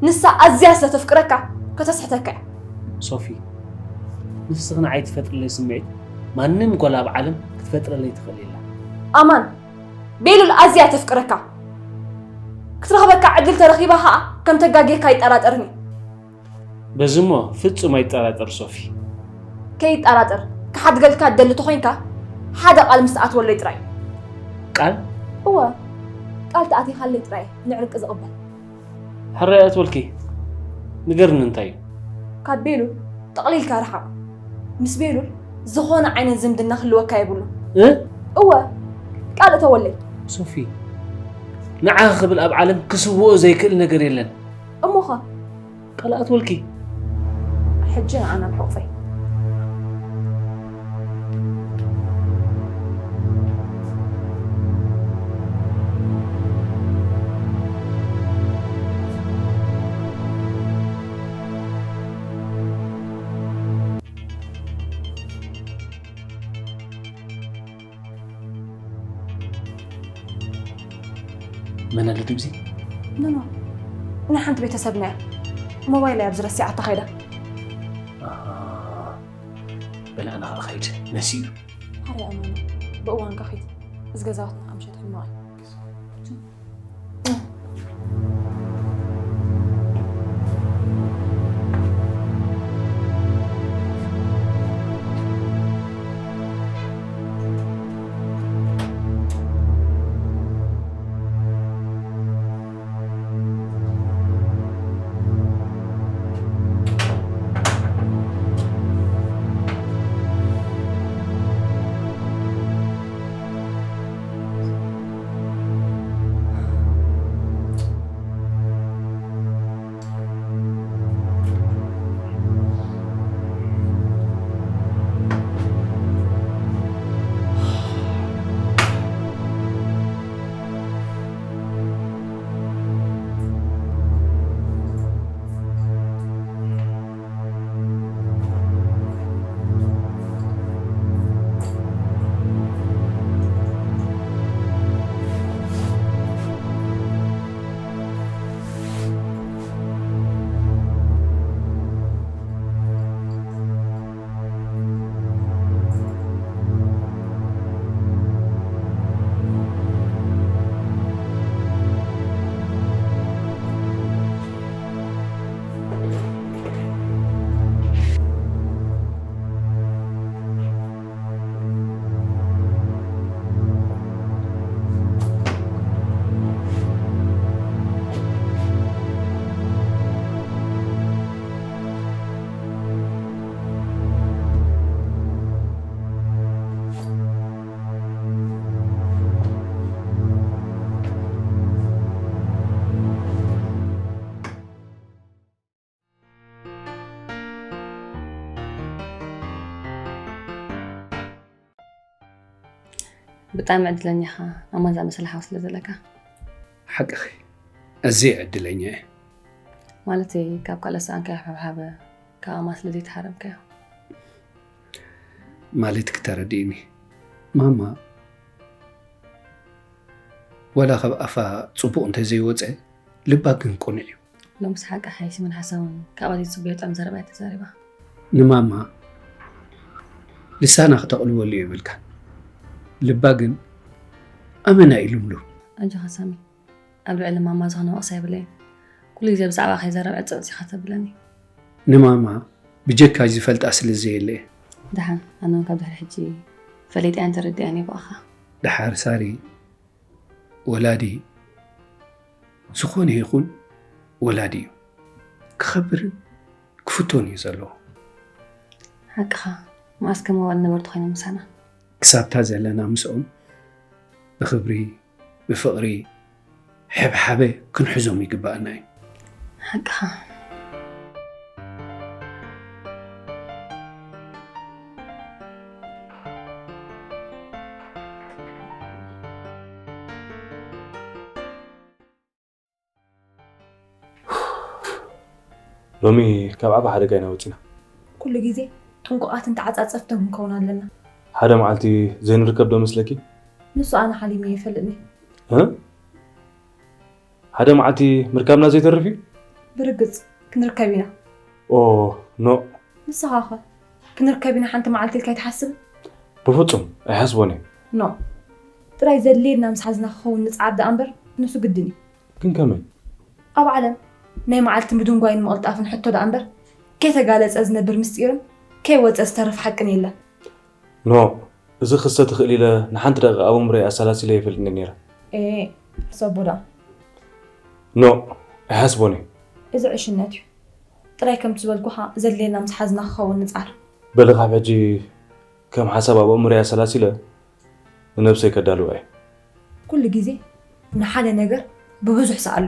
ንሳ ኣዝያ ስለ ተፍቅረካ ከተስሕተካ እያ። ሶፊ ንስኺ ንዓይ ትፈጥርለይ ስምዒት ማንም ጓል ኣብ ዓለም ክትፈጥረለይ ትኽእል የላ። ኣማን ቤሉል ኣዝያ ተፍቅረካ ክትረኽበካ ዕድል ተረኺባ ኸኣ ከም ተጋግየካ ኣይጠራጠርን እዩ። በዚ እሞ ፍጹም ኣይጠራጠር ሶፊ። ከይጠራጠር ክሓድገልካ ትደሊ ተኾይንካ ሓደ ቃል ምስ ትኣትወለይ ጥራይ። ቃል? እወ ቃል ተኣቲኻለይ ጥራይ ንዕርቂ ዝቕበል። ሕራይ ኣትወልኪ ንገርኒ እንታይ እዩ? ካብ ቤሉል ጠቕሊልካ ርሓቕ። ምስ ቤሉል ዝኾነ ዓይነት ዝምድና ክህልወካ የብሉን። እ? እወ ቃል እተወለይ። ሶፊ ንዓኺ ክብል ኣብ ዓለም ክስውኦ ዘይክእል ነገር የለን። እሞኸ ካልኣት ወልኪ። ሕጂ ንዓ ናብ ሕቑፈይ። መን ኣሎ ድምፂ? ኖኖ ናይ ሓንቲ ቤተሰብና እያ። ሞባይል እያ ኣብዚ ረሲዓታ ከይዳ። በል ኣነ ከዓ ኸይድ መሲኡ። ሓርያ እመኑ ብእዋንካ ኺድ። እዚ ገዛውትና ምሸት ሕማቕ እዩ። ብጣዕሚ ዕድለኛ ኢኻ፣ ኣማን ዝኣመሰለ ሓው ስለ ዘለካ። ሓቅኺ፣ ኣዝየ ዕድለኛ እየ። ማለተይ፣ ካብ ካልእ ሰኣንካዮ ሓብሓበ፣ ካብ ኣማን ስለ ዘይተሓረምካዮ። ማለት ክተረድእኒ። ማማ፣ ዋላ ካብ ኣፋ ጽቡቕ እንተዘይወጸ፣ ልባ ግን ቅኑዕ እዩ። ሎምስ ሓቂ ሓይሲ ምን ሓሳውን ካብኣ ዘይጽበዮ ጥዑም ዘረባ እያ ተዛሪባ። ንማማ ልሳና ክተቕልበሉ የብልካ። ልባ ግን ኣመና እዩ ልምሉም። ኣጆኻ ሳሚ፣ ኣብ ልዕሊ ማማ ዝኾነ ወቕሳ የብለይን። ኩሉ ግዜ ብዛዕባ ከይዘረብ ዕጽ ዕጽ ኢኻ ተብለኒ። ንማማ ብጀካ ዝፈልጣ ስለ ዘየለ እየ። ደሓን፣ ኣነ እውን ካብ ድሕሪ ሕጂ ፈሊጠያን ተረዲኣን እየ ብኣኻ። ደሓር ሳሪ፣ ወላዲ ዝኾነ ይኹን ወላዲ እዩ። ክኸብርን ክፍቶን እዩ ዘለዎ። ሓቅኻ፣ መዓስ ከም ኣዋልድ ነበርቲ ኮይኖም ምሳና። ክሳብታ ዘለና ምስኦም ብኽብሪ፣ ብፍቕሪ፣ ሕብሓበ ክንሕዞም ይግባኣና እዩ። ሓቅኻ። ሎሚ ካብ ዓቢ ሓደጋ ኢና ወጺና። ኩሉ ግዜ ጥንቁቓትን ተዓጻጸፍትን ክንከውን ኣለና። ሓደ መዓልቲ ዘይንርከብ ዶ መስለኪ? ንሱ ኣነ ሓሊመ ይፈልጥኒ። እ? ሓደ መዓልቲ ምርካብና ዘይተርፍ እዩ? ብርግጽ ክንርከብ ኢና። ኦ፣ ኖ። ንስኻ ኸ? ክንርከብ ኢና ሓንቲ መዓልቲ ኢልካ ኣይትሓስብን? ብፍጹም ኣይሓስቦን እየ። ኖ። ጥራይ ዘድልየና ምስ ሓዝና ክኸውን ንጽዓር ደኣ እምበር፣ ንሱ ግድን እዩ። ግን ከመይ? ኣብ ዓለም ናይ መዓልቲ ምድንጓይን ምቕልጣፍን ሕቶ ደኣ እምበር፣ ከይተጋለጸ ዝነብር ምስጢርን ከይወጸ ዝተርፍ ሓቅን የለን። ኖ፣ እዚ ክስተ ትኽእል ኢለ ንሓንቲ ደቂቕ ኣብ ኣእምሮይ ኣሰላሲለ ኣይፈልጥን ነይረ። ኤ፣ ሰቦዳ። ኖ፣ ኣይሓስቦን እየ። እዚ ዕሽነት እዩ። ጥራይ ከምቲ ዝበልኩኻ ዘድልየና ምስ ሓዝና ክኸውን ንጻር። በሊ ካብ ሕጂ ከም ሓሳብ ኣብ ኣእምሮይ ኣሰላሲለ ንነብሰይ ከዳልዋ እየ። ኩሉ ግዜ ንሓደ ነገር ብብዙሕ ሰኣሎ።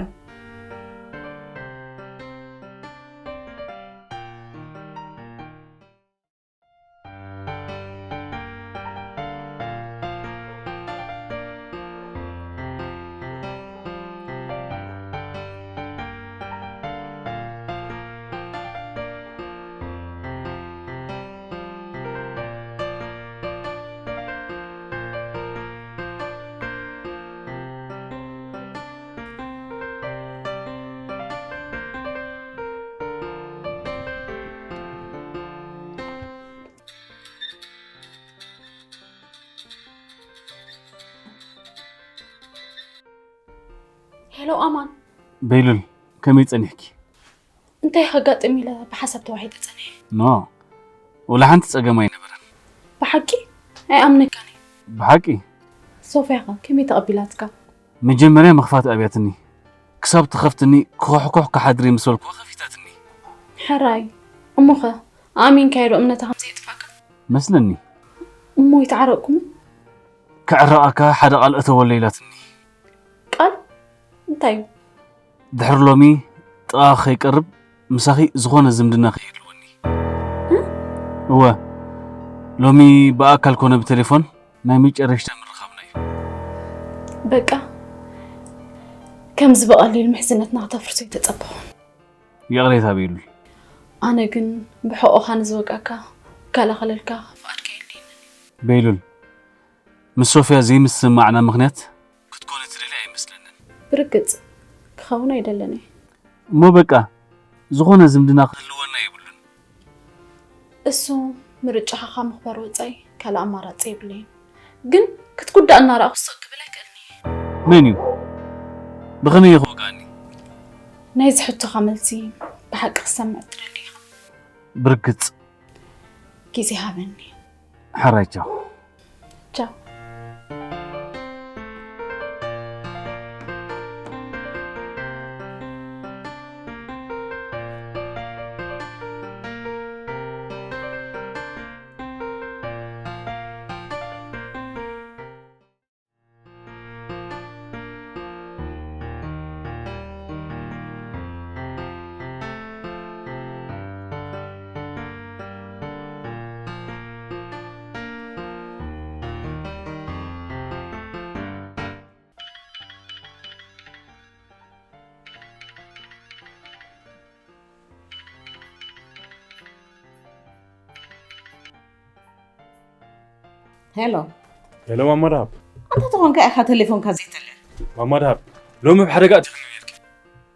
ሄሎ ኣማን። በይሉል፣ ከመይ ጸኒሕኪ? እንታይ ከጋጥም ኢለ ብሓሳብ ተዋሒጠ ጸኒሐ። ኖ፣ ወላ ሓንቲ ጸገም ኣይነበረን። ብሓቂ? ኣይኣምነካን እየ። ብሓቂ? ሶፍያ ኸ ከመይ ተቐቢላትካ? መጀመርያ ምኽፋት ኣብያትኒ። ክሳብ ትኸፍትኒ ክኹሕኩሕ ክሓድር ምስ በልኩዋ ከፊታትኒ። ሕራይ። እሞኸ ኣሚንካዮ ዶ እምነታ ከም ዘየጥፋካ? መስለኒ። እሞ ይተዓረቅኩም? ክዕረቃካ ሓደ ቃል እተወለ ኢላትኒ። ቃል? እንታይ እዩ? ድሕሪ ሎሚ ጥቓ ከይቀርብ ምሳኺ ዝኾነ ዝምድና ከየድልወኒ። እ? እወ፣ ሎሚ ብኣካል ኮነ ብቴሌፎን ናይ መጨረሽታ ምርኻብና እዩ። በቃ፣ ከምዚ ብቐሊል ምሕዝነትና ክተፍርሶ ኣይተጸበኹን። ይቕሬታ ቤሉል። ኣነ ግን ብሕቖኻ ንዝወጋእካ ክከላኸለልካ ፍቓድካ የድልየንን እዩ። ቤሉል፣ ምስ ሶፍያ ዘይምስምማዕና ምኽንያት ክትኮነ ትደሊ ኣይመስለንን። ብርግጽ፣ ክኸውን ኣይደልን እየ። እሞ በቃ፣ ዝኾነ ዝምድና ክህልወና የብሉን። እሱ ምርጫኻ ካብ ምኽባር ወጻኢ ካልእ ኣማራጺ የብለይን። ግን ክትጉዳእ እናረኣኹ ስቕ ክብል ኣይክእልን እየ። መን እዩ? ብኸመይ እዩ ክወግኣኒ? ናይዚ ሕቶኻ መልሲ ብሓቂ ክትሰምዕ ትደሊ ኢኻ። ብርግጽ። ግዜ ሃበኒ። ሕራይ ቻው። ቻው። ሄሎ። ሄሎ ማማ ደሃብ። ኣንታ ተኾንካ ኢኻ ቴሌፎንካ ዘይተለ። ማማ ደሃብ፣ ሎሚ ኣብ ሓደጋ ኣቲኽኒ ነርኪ።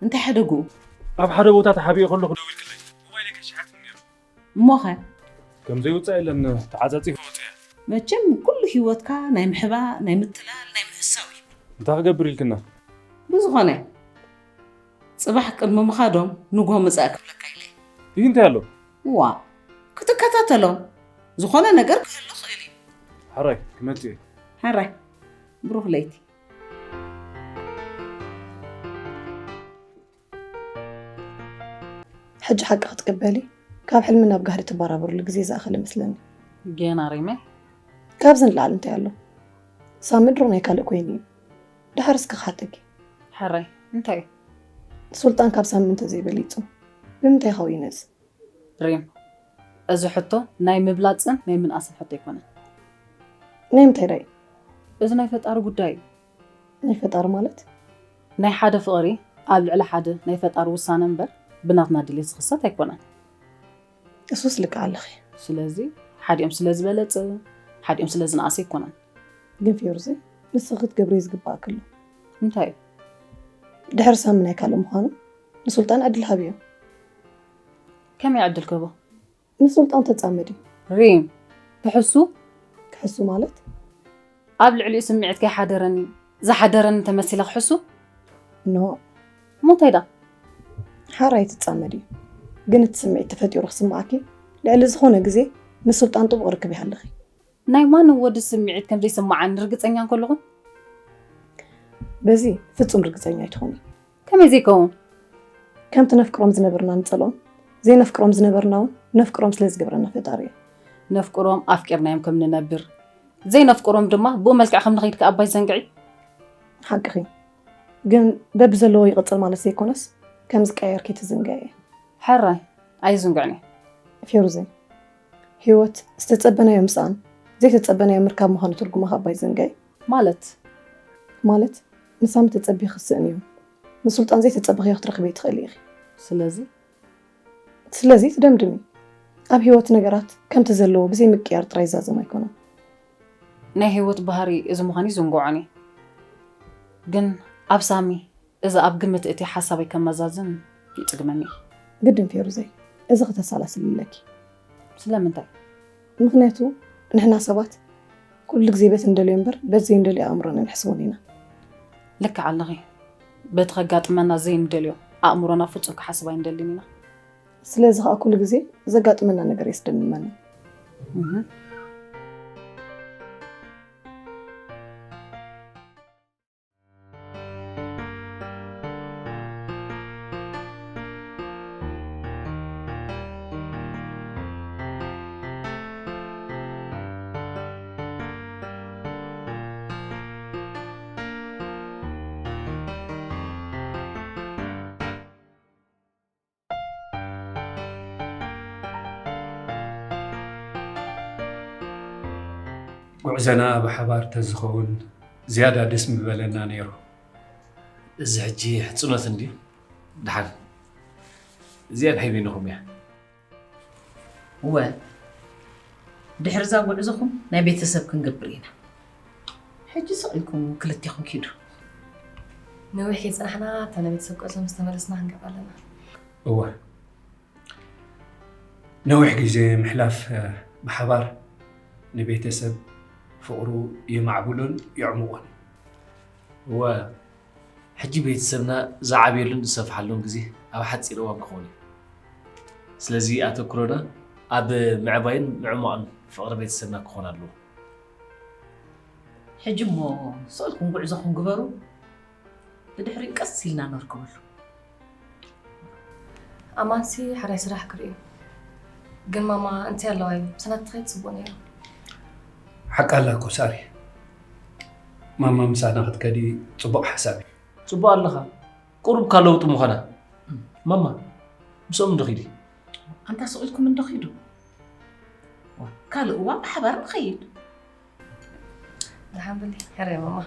እንታይ ሓደጉ? ኣብ ሓደ ቦታ ተሓቢኤ ከለኹ ደዊልክለይ። ሞባይለይ ከሽሓትኒ ነይሩ። እሞኸ? ከም ዘይውፃእ የለን፣ ተዓፃፂፈ ወፅየ። መቸም ኩሉ ህይወትካ ናይ ምሕባ ናይ ምትላል ናይ ምሕሳው እዩ። እንታይ ክገብር ኢልክና? ብዝኾነ ጽባሕ ቅድሚ ምኻዶም ንጎ ምጻእ ክብለካ ኢለ። ይህ እንታይ ኣሎ? ዋ ክትከታተሎም ዝኾነ ነገር ክህሉ ክእል እዩ። ሓራይ ክመጽእ እየ። ሓራይ ብሩኽ ለይቲ። ሕጂ ሓቂ ክትቅበሊ ካብ ሕልሚ ናብ ጋህዲ ትበራበርሉ ግዜ ዝኣኸለ መስለኒ። ጌና ሪመ ካብዚ ንላዕሊ እንታይ ኣሎ? ሳሚ ድሮ ናይ ካልእ ኮይኑ እዩ። ድሓር እስኪ ክሓተኪ። ሕራይ እንታይ እዩ? ሱልጣን ካብ ሳሚ እንተዘይበሊጹ ብምንታይ ይኸውን እዚ? ሪም እዚ ሕቶ ናይ ምብላጽን ናይ ምንኣስን ሕቶ ኣይኮነን። ናይ ምንታይ ዳይ? እዚ ናይ ፈጣሪ ጉዳይ እዩ። ናይ ፈጣሪ ማለት? ናይ ሓደ ፍቕሪ ኣብ ልዕሊ ሓደ ናይ ፈጣሪ ውሳነ እምበር ብናትና ድሌት ዝኽሰት ኣይኮነን። እሱስ ልክዕ ኣለኺ። ስለዚ ሓዲኦም ስለ ዝበለጸ ሓዲኦም ስለ ዝነኣሰ ኣይኮነን። ግን ፌሩዘይ ንስኺ ክትገብርዮ ዝግባእ ከሎ እንታይ እዩ? ድሕሪ ሳሚ ናይ ካልእ ምዃኑ ንሱልጣን ዕድል ሃብዮ። ከመይ ዕድል ክህቦ? ምስ ሱልጣን ተጻመዲ። ሪም ትሕሱ ክሕሱ ማለት? ኣብ ልዕሊኡ ስምዒት ከይሓደረኒ ዝሓደረኒ ተመሲለ ክሕሱ? ኖ እሞ እንታይ ዳ? ሓራይ ትጻመዲ። ግን እቲ ስምዒት ተፈጢሩ ክስምዓኪ ልዕሊ ዝኾነ ግዜ ምስ ሱልጣን ጥቡቕ ርክብ ይሃልኺ። ናይ ማንም ወዲ ስምዒት ከም ዘይስምዓኒ ርግጸኛ እንከለኹ? በዚ ፍጹም ርግጸኛ ኣይትኾኒ። ከመይ ዘይከውን? ከምቲ ነፍቅሮም ዝነበርና ንጸልኦም ዘይነፍቅሮም ዝነበርና እውን ነፍቅሮም ስለ ዝገብረና ፈጣሪ እዩ። ነፍቅሮም ኣፍቂርናዮም ከም ንነብር ዘይነፍቅሮም ድማ ብኡ መልክዕ ከም ንኸይድ ከኣ ኣባይ ዘንግዒ። ሓቅኺ። ግን በብዘለዎ ይቕጽል ማለት ዘይኮነስ ከም ዝቀየር ከይትዝንግዒ። ሕራይ ኣይዝንግዕን እየ። ፌሩዘይ ህይወት ዝተጸበናዮ ምስኣን ዘይተጸበናዮ ምርካብ ምዃኑ ትርጉማ ካብ ኣይትዘንግዒ። ማለት ማለት ንሳሚ ተጸቢኺ ክትስእንዮ ንሱልጣን ዘይተጸበኽዮ ክትረኽብዮ ትኽእሊ ኢኺ። ስለዚ ስለዚ ትደምድሚ ኣብ ህይወት ነገራት ከምቲ ዘለዎ ብዘይ ምቅያር ጥራይ ዝዛዘም ኣይኮነን። ናይ ህይወት ባህሪ እዚ ምዃኑ ይዝንግዖን እየ። ግን ኣብ ሳሚ እዚ ኣብ ግምት እቲ ሓሳበይ ከመዛዝን ይጽግመኒ። ግድን ፌሩዘይ እዚ ክተሳላስልለኪ። ስለምንታይ? ምኽንያቱ ንሕና ሰባት ኩሉ ግዜ በቲ እንደልዮ እምበር በቲ ዘይንደልዮ ኣእምሮና ንሕስቦን ኢና። ልክዕ ኣለኺ። በቲ ከጋጥመና ዘይንደልዮ ኣእምሮና ፍጹም ክሓስብ ኣይንደልን ኢና። ስለዚ ከዓ ኩሉ ግዜ ዘጋጥመና ነገር የስደምመና። ጉዕዘና ብሓባር ተዝኸውን ዝያዳ ደስ ምበለና ነይሩ። እዚ ሕጂ ሕጽኖት እንድዩ። ደሓን እዚኣ ናይ በይንኹም እያ። እወ ድሕሪ እዛ ጉዕዞኹም ናይ ቤተሰብ ክንገብር ኢና። ሕጂ ስቕ ኢልኩም ክልቴኹም ኪዱ። ነዊሕ ከይጸናሕና እታ ናይ ቤተሰብ ጉዕዞ ምስ ተመለስና ክንገባ ኣለና። እወ ነዊሕ ግዜ ምሕላፍ ብሓባር ንቤተሰብ ፍቕሩ የማዕብሎን የዕሙቖን። እወ ሕጂ ቤተሰብና ዝዓብየሉን ዝሰፍሓሉን ግዜ ኣብ ሓፂር እዋን ክኸውን እዩ። ስለዚ ኣተኩሮና ኣብ ምዕባይን ምዕማቕን ፍቕሪ ቤተሰብና ክኾን ኣለዎ። ሕጂ እሞ ስቕልኩም ጉዕዞኹም ግበሩ። ብድሕሪኡ ቀስ ኢልና ነርክበሉ። ኣማንሲ ሕራይ ስራሕ ክርእዩ ግን ማማ እንታይ ኣለዋ እዩ ምሳና ትኸይድ ፅቡቅ ነይሩ። ሓቃ ኣላ እኮ ሳሪ። ማማ ምሳና ክትከዲ ፅቡቅ ሓሳብ እዩ። ፅቡቅ ኣለኻ። ቁሩብ እካ ለውጢ ምኾና። ማማ ምስኦም እንዶ ኺዲ። ኣንታ ስቕ ኢልኩም እንዶ ኺዱ። ካልእ እዋን ብሓባር ንኸይድ። ደሓን በሊ ሕራይ ማማ።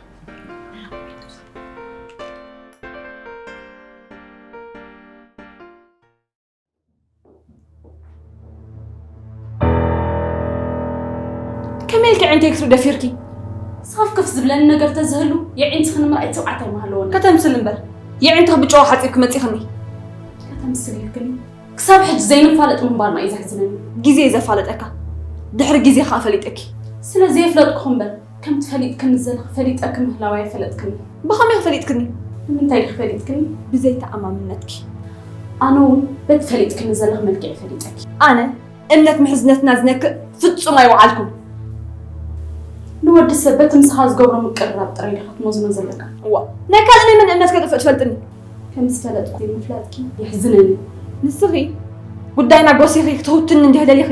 ከመይ ኢልኪ ኣዒንተይ ክትርኢ ደፊርኪ? ስኽፍክፍ ዝብለኒ ነገር ተዝህሉ፣ የዒንትኺ ንምርኣይ ትብዓት ኣይምሃለወኒ። ከተምስል እምበር፣ የዒንትኺ ብጨዋ ሓጺብኪ መጺኽኒ። ከተምስል ኢልክኒ? ክሳብ ሕጂ ዘይንፋለጥ ምንባርና እዩ ዘሕዝነኒ። ግዜ እዩ ዘፋለጠካ፣ ድሕሪ ግዜ ከኣ ፈሊጠኪ። ስለ ዘየፍለጥኩኺ እምበር፣ ከምቲ ፈሊጥክኒ ዘለኺ ፈሊጠኪ ምህላወይ ኣይፈለጥክኒ። ብኸመይ ፈሊጥክኒ? ንምንታይ ዲኺ ፈሊጥክኒ? ብዘይተኣማምነትኪ። ኣነ እውን በቲ ፈሊጥክኒ ዘለኺ መልክዕ ፈሊጠኪ። ኣነ እምነት ምሕዝነትና ዝነክእ ፍጹም ኣይወዓልኩን። ንወዲ ሰብ በቲ ምሳኻ ዝገብሮ ምቅርራብ ጥራይ ዲኻ ትመዝኖ ዘለካ? እዋ፣ ናይ ካልእ ናይ መን እምነት ከጥፍእ ትፈልጥኒ? ከም ዝፈለጥኩ ምፍላጥኪ የሕዝነኒ። ንስኺ ጉዳይና ጎሲኺ ክትህውትኒ እንዲህ ደሊኺ፣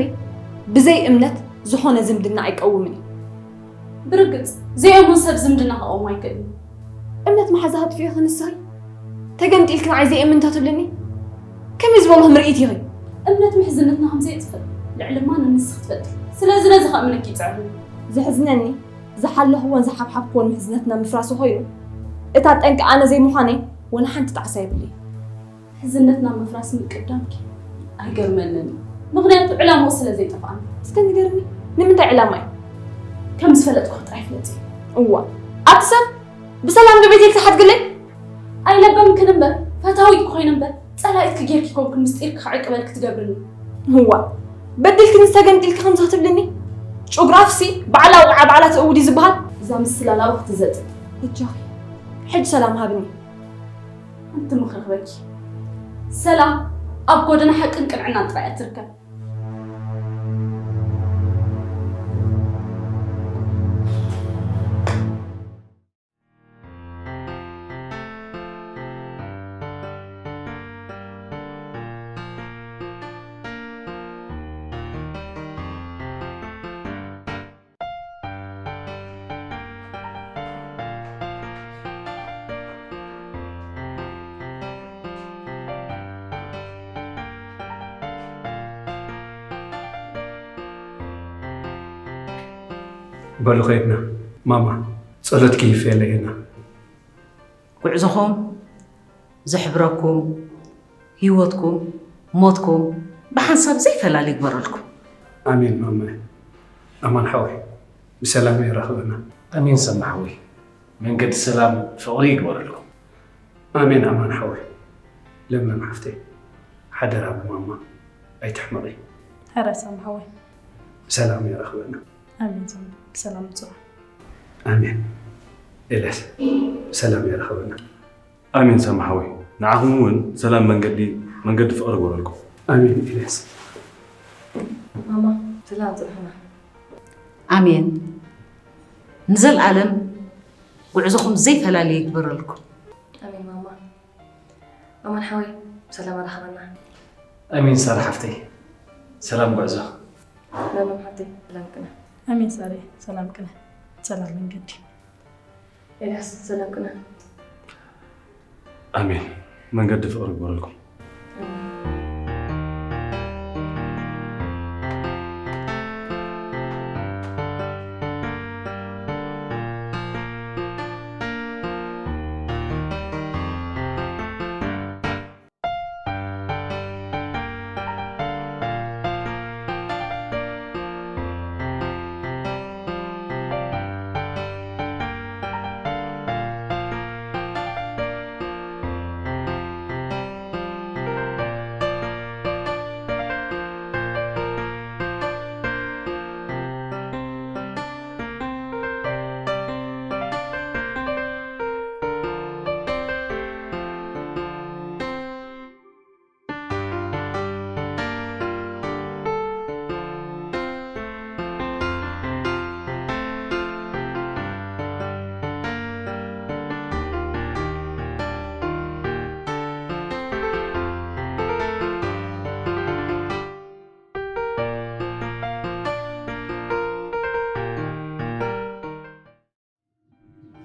ብዘይ እምነት ዝኾነ ዝምድና ኣይቀውምን እዩ። ብርግጽ፣ ዘይእሙን ሰብ ዝምድና ክቐውም ኣይክእልን። እምነት መሓዛ ክትፍኢ ንስኺ ተገምጢልኪ ንዓይ ዘይእምን እንተትብልኒ፣ ከመይ ዝበልኹ ምርኢት ኢኺ? እምነት ምሕዝነትና ከም ዘየጥፍእ ልዕሊ ማንም ንስኺ ትፈልጢ። ስለዚ ነዚ ከእምነኪ ይጽዕር። ዘሕዝነኒ፣ ዝሓለኽዎን ዝሓብሓብክዎን ምሕዝነትና ምፍራሱ ኮይኑ፣ እታ ጠንቂ ኣነ ዘይምዃነይ ወላ ሓንቲ ጣዕሳ የብለይን። ምሕዝነትና ምፍራስ ምቅዳምኪ ኣይገርመንን እዩ። ምኽንያቱ ዕላምኡ ስለ ዘይጠፍኣኒ። እስከ ንገርኒ፣ ንምንታይ ዕላማ እዩ? ከም ዝፈለጥኩ ጥራይ ፍለጢ። እዋ፣ ኣቲ ሰብ ብሰላም ዶ ቤተይ ክትሓድግለይ? ኣይለበምክን እምበር፣ ፈታዊትኪ ኮይነ እምበር፣ ጸላኢትኪ ጌርኪ ኮንኩ ምስጢርኪ ክዕቅበልኪ ትገብርኒ። እዋ፣ በዲልኪ ንሳ ገምጢልኪ ከምዚ ክትብልኒ? ጭጉራፍሲ ባዕላ ውቕዓ ባዕላ ትእውድ እዩ ዝበሃል። እዛ ምስላ ናብኡ ክትዘጥጥ። በጃኺ፣ ሕጂ ሰላም ሃብኒ። ኣንቲ ምኽሪ ክበኪ። ሰላም ኣብ ጎደና ሓቅን ቅንዕናን ጥራይ እያ ትርከብ። በሉ ከይድና። ማማ፣ ጸሎትኪ ይፍየለየና። ጉዕዞኹም ዝሕብረኩም፣ ህይወትኩም ሞትኩም ብሓንሳብ ዘይፈላሊ ይግበረልኩም። ኣሜን ማማይ። ኣማን ሓወይ፣ ብሰላም የራኽበና። ኣሜን ሰማ ሓወይ፣ መንገዲ ሰላም ፍቕሪ ይግበረልኩም። ኣሜን ኣማን ሓወይ። ለምለም ሓፍተይ፣ ሓደራ ብማማ ኣይትሕመቒ። ሕራይ ሰማ ሓወይ። ብሰላም የራኽበና። ኣሜን ሰማ፣ ብሰላም ምጽኡ። ኣሜን። ኤልያስ፣ ብሰላም የራኽበና። ኣሜን ሰማ ሓወይ፣ ንዓኹም እውን ሰላም መንገዲ፣ መንገዲ ፍቕሪ ይግበረልኩም። ኣሜን ኤልያስ። ማማ፣ ሰላም ጽንሑና። ኣሜን። ንዘለኣለም ጉዕዞኹም ዘይፈላለየ ይግበረልኩም። ኣሜን ማማ። ኣማን ሓወይ፣ ብሰላም ኣራኽበና። ኣሜን ሳራ ሓፍተይ፣ ሰላም ጉዕዞ። ለምለም ሓፍተይ፣ ሰላም ቅነ። ኣሜን ሳሬ፣ ሰላም ቅነ፣ ሰላም መንገዲ። ኤልያስ፣ ሰላም ቅነ። ኣሜን። መንገዲ ፍቕሪ ይግበረልኩም።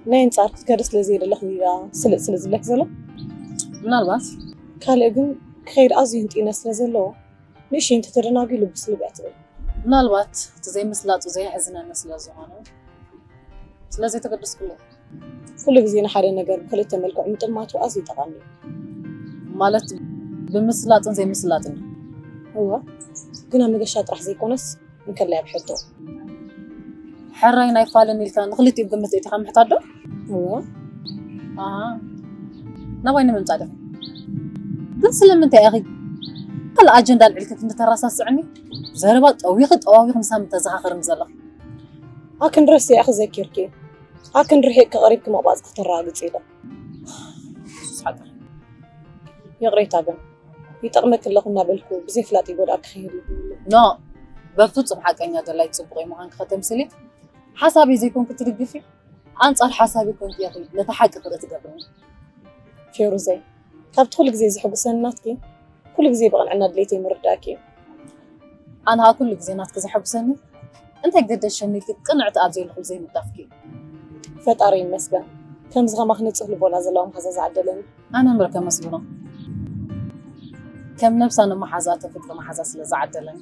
ናይ ኣንጻር ክትከዲ ስለ ዘይደለኹ ድያ ስልጥ ስልጥ ዝብለኪ ዘሎ? ምናልባት። ካልእ ግን ክኸይድ ኣዝዩ ህንጢነ ስለ ዘለዎ፣ ንእሽተይ እንተተደናጒ ልብስ ልብያ ትብል። ምናልባት እቲ ዘይምስላጡ ዘየሕዝነኒ ስለ ዝኾነ፣ ስለ ዘይተገደስኩሉ። ኩሉ ግዜ ንሓደ ነገር ብክልተ መልክዑ ምጥማቱ ኣዝዩ ጠቓሚ እዩ። ማለት ብምስላጥን ዘይምስላጥን። እወ፣ ግና መገሻ ጥራሕ ዘይኮነስ፣ እንከላይ ኣብ ሕቶ። ሕራይ ናይ ፋልን ኢልካ ንኽልቲኡ ግምት እቲኻ ምሕታት ዶ? እዎ። ኣሃ። ናባይ ንምምጻእ ዲኺ? ግን ስለምንታይ ኢኺ ካልእ ኣጀንዳ ኣልዒልኪ ክንዲ ተረሳስዕኒ? ዘረባ ጠዊኺ ጠዋዊኺ ምሳም ተዘኻኽርኒ ዘለኺ። ኣክንዲ ረሲዕኪ ዘኪርኪ። ኣክንዲ ርሒቕኪ ቀሪብኪ ምቕባጽ ከተረጋግጺ ኢለ። ሱስ ሓቂ። ይቕሬታ ግን፣ ይጠቕመኪ ኣለኹ እናበልኩ ብዘይፍላጥ ይጎድኣኪ ከይህሉ። ኖ፣ በፍጹም ሓቀኛ ደላይ ጽቡቕ ምዃንኪ ከተምስሊ፣ ሓሳበይ ዘይኮንኪ ትድግፊ፣ ኣንጻር ሓሳበይ ኮንኪ ኢኺ ነታ ሓቂ ክርኢ ትገብርኒ። ፌሩዘይ፣ ካብቲ ኩሉ ግዜ ዘሐጉሰኒ ናትኪ፣ ኩሉ ግዜ ብቕንዕና ድሌተይ ምርዳእኪ እዩ። ኣነ ኸኣ ኩሉ ግዜ ናትኪ ዘሐጉሰኒ፣ እንታይ ገደሸኒ ኢልኪ ቅንዕቲ ኣብ ዘይብልኩሉ ዘይምዳፍኪ እዩ። ፈጣሪ ይመስገን፣ ከምዚ ኸማኺ ንጹህ ልቦና ዘለዋ መሓዛ ዝዓደለኒ። ኣነ እምበር ከመስግኖ፣ ከም ነብሳ ንመሓዛኣ ፍቅሪ መሓዛ ስለ ዝዓደለኒ።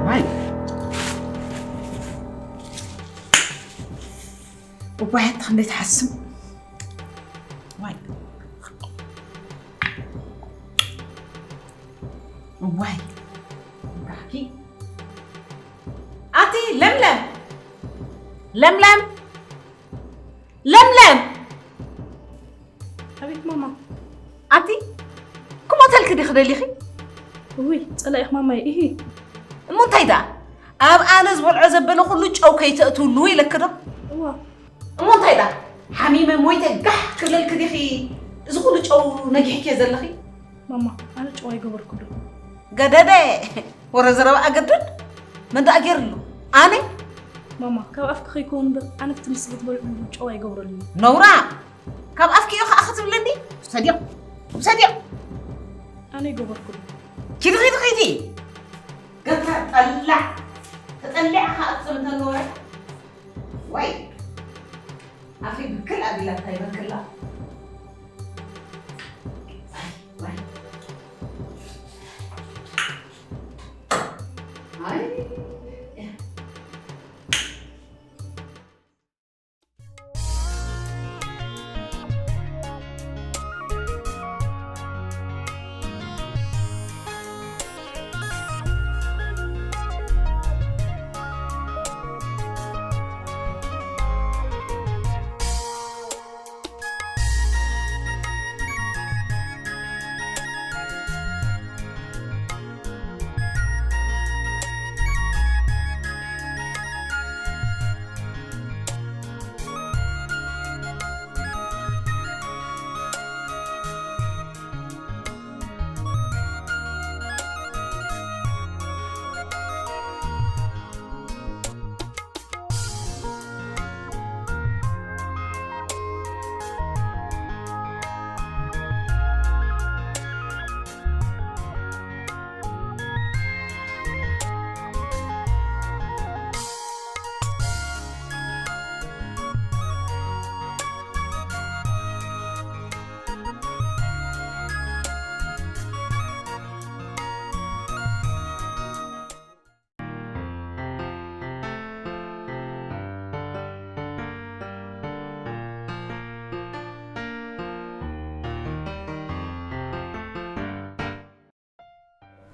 ዋይ። እዋይ፣ ኣታ ክንደይ ትሓስም። ዋይ። እዋይ። ብራኪ። ኣቲ ለምለም። ለምለም። ለምለም። ኣቤት ማማ። ኣቲ ክሞተልኪ ዲኺ ደሊኺ? እውይ፣ ጸላኢኽ ማማይ፣ ኢሂ። እሞ እንታይ ደኣ? ኣብ ኣነ ዝበልዖ ዘበለ ኩሉ ጨው ከይተእትውሉ ኢለኪ ዶ? እዋ። እሞ እንታይ ደኣ? ሓሚመ ሞይተ ጋሕ ክብለልኪ ዲኺ? እዚ ኩሉ ጨው ነጊሕኪ ዘለኺ? ማማ፣ ኣነ ጨው ኣይገበርኩ ዶ። ገደደ! ወረ ዘረባ ኣገድድ? መን ደኣ ገይርሉ? ኣነ? ማማ፣ ካብ ኣፍኪ ከይከውን እምበር፣ ኣነ እቲ ንስኺ ትበልዕሉ ጨው ኣይገብረሉን። ነውራ! ካብ ኣፍኪ እዩ ኸኣ ክትብለኒ? ውሰድዮ! ውሰድዮ! ኣነ ኣይገበርኩን። ኪዲ ኺዲ ኺዲ! ገትራ ጠላዕ! ተጠሊዓ ኸኣ ትጥምተኒ ወረ? ወይ! ኣፈይ ብክል ኣቢላታ ይበክላ። ኣይ፣ ዋይ። ኣይ።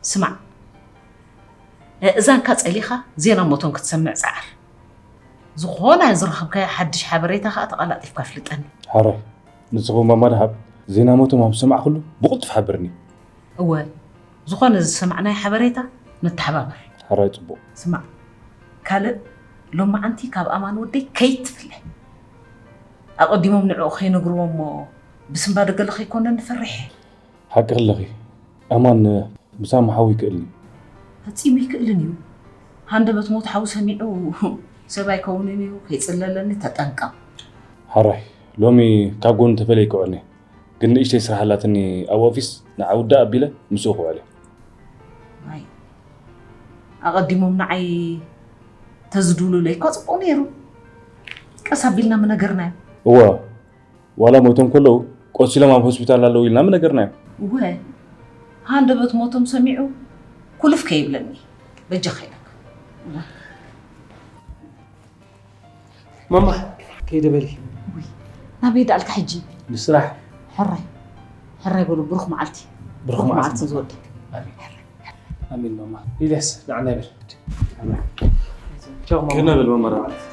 ስማዕ፣ እዛንካ ጸሊኻ ዜና ሞቶም ክትሰምዕ ጸዓር። ዝኾነ ዝረኸብካዮ ሓድሽ ሓበሬታ ኸኣ ተቐላጢፍካ ኣፍልጠኒ። ሓራይ፣ ንስኹም ማማ ደሃብ ዜና ሞቶም ኣብ ዝሰማዕኩሉ ብቕልጡፍ ሓብርኒ። እወ፣ ዝኾነ ዝሰማዕናዮ ሓበሬታ ንተሓባበር። ሓራይ፣ ጽቡቕ። ስማዕ፣ ካልእ ሎማዓንቲ ካብ ኣማን ወደይ ከይትፍለ። ኣቐዲሞም ንዕኡ ከይነግርዎ እሞ ብስምባደ ገለ ከይኮነኒ ፈሪሐ። ሓቂ ኣለኺ። ኣማን ምስ ኣማ ሓዊ ይክእልኒ። ፈጺሙ ይክእልን እዩ። ሃንደበት ሞት ሓዊ ሰሚዑ ሰብ ኣይከውንን እዩ፣ ከይጽለለኒ ተጠንቀቕ። ሓራይ፣ ሎሚ ካብ ጎኑ ተፈልየ ኣይክውዕልን እየ። ግን ንእሽተይ ስራሕ ኣላትኒ ኣብ ኦፊስ፣ ንዓ ውዳእ ኣቢለ ምስኡ ክውዕል እየ። ኣቐዲሞም ንዓይ ተዝድውሉለይ እኳ ጽቡቕ ነይሩ። ቀስ ኣቢልና ምነገርናዮ። እወ፣ ዋላ ሞይቶም ከለዉ ቆሲሎም ኣብ ሆስፒታል ኣለዉ ኢልና ምነገርናዮ። እወ፣ ሃንደበት ሞቶም ሰሚዑ ኩልፍ ከይብለኒ። በጃኻ ኢለካ። ማማ፣ ከይደ በሊ። ውይ፣ ናበይ ደኣልካ ሕጂ? ንስራሕ። ሕራይ፣ ሕራይ በሉ፣ ብሩኽ መዓልቲ። ብሩኽ ብሩኽ መዓልቲ። መዓልቲ ዝወደይ። ኣሜን። ኣሜን ማማ። ኢልያስ፣ ንዓና ይበል። ቻው ማማ። ገና በል ማማ፣ ራብዓት።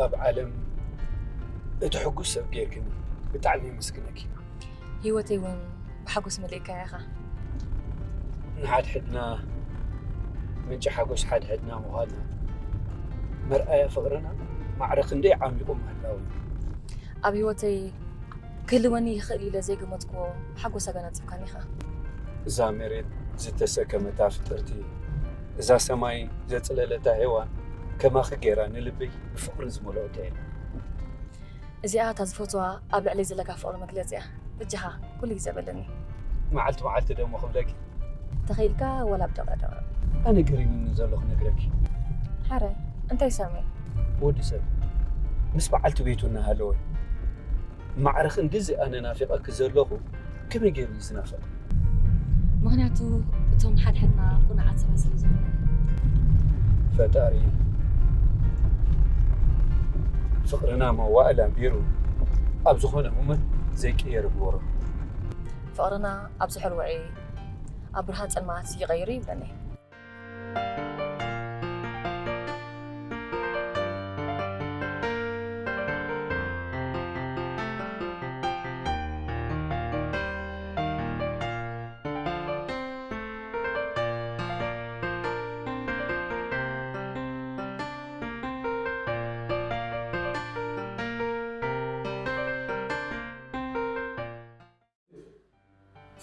ኣብ ዓለም እቲ ሕጉስ ሰብ ጌርክኒ፣ ብጣዕሚ የመስግነኪ። ህይወተይ እውን ብሓጎስ መሊእካያ ኢኻ። ንሓድሕድና ምንጪ ሓጎስ ሓድሕድና ምዃንና መርኣያ ፍቕርና ማዕረ ክንደይ ዓሚቑ ምህላው እዩ። ኣብ ህይወተይ ክህልወኒ ይኽእል ኢለ ዘይገመትክዎ ሓጎስ ኣገናጺብካኒ ኢኻ። እዛ መሬት ዝተሰከመታ ፍጥርቲ፣ እዛ ሰማይ ዘጽለለታ ሄዋን ከማኺ ገይራ ንልበይ ብፍቕሪ ዝመልኦታ እያ። እዚኣ እታ ዝፈትዋ ኣብ ልዕለይ ዘለካ ፍቕሪ መግለጺ እያ። በጃኻ ኩሉ ግዜ በለኒ። መዓልቲ መዓልቲ ደሞ ክብለኪ። ተኽኢልካ ወላ ብደቐ ደቐ። ኣነ ገሪሙኒ ዘሎ ክነግረኪ። ሓረ፣ እንታይ ሰምዒ? ወዲ ሰብ ምስ በዓልቲ ቤቱ እናሃለወ ማዕረ ክንድዚ ኣነ ናፊቐኪ ዘለኹ ከመይ ገይሩ እዩ ዝናፈቕ? ምኽንያቱ እቶም ሓድሕድና ቁኑዓት ሰባት ስለ ዝኾና። ፈጣሪ ፍቕርና መዋእል ኣንቢሩ ኣብ ዝኾነ እሙን ዘይቅየር ግበሮ። ፍቕርና ኣብ ዝሑል ውዑይ፣ ኣብ ብርሃን ጸልማት ይቐይሩ ይብለኒ።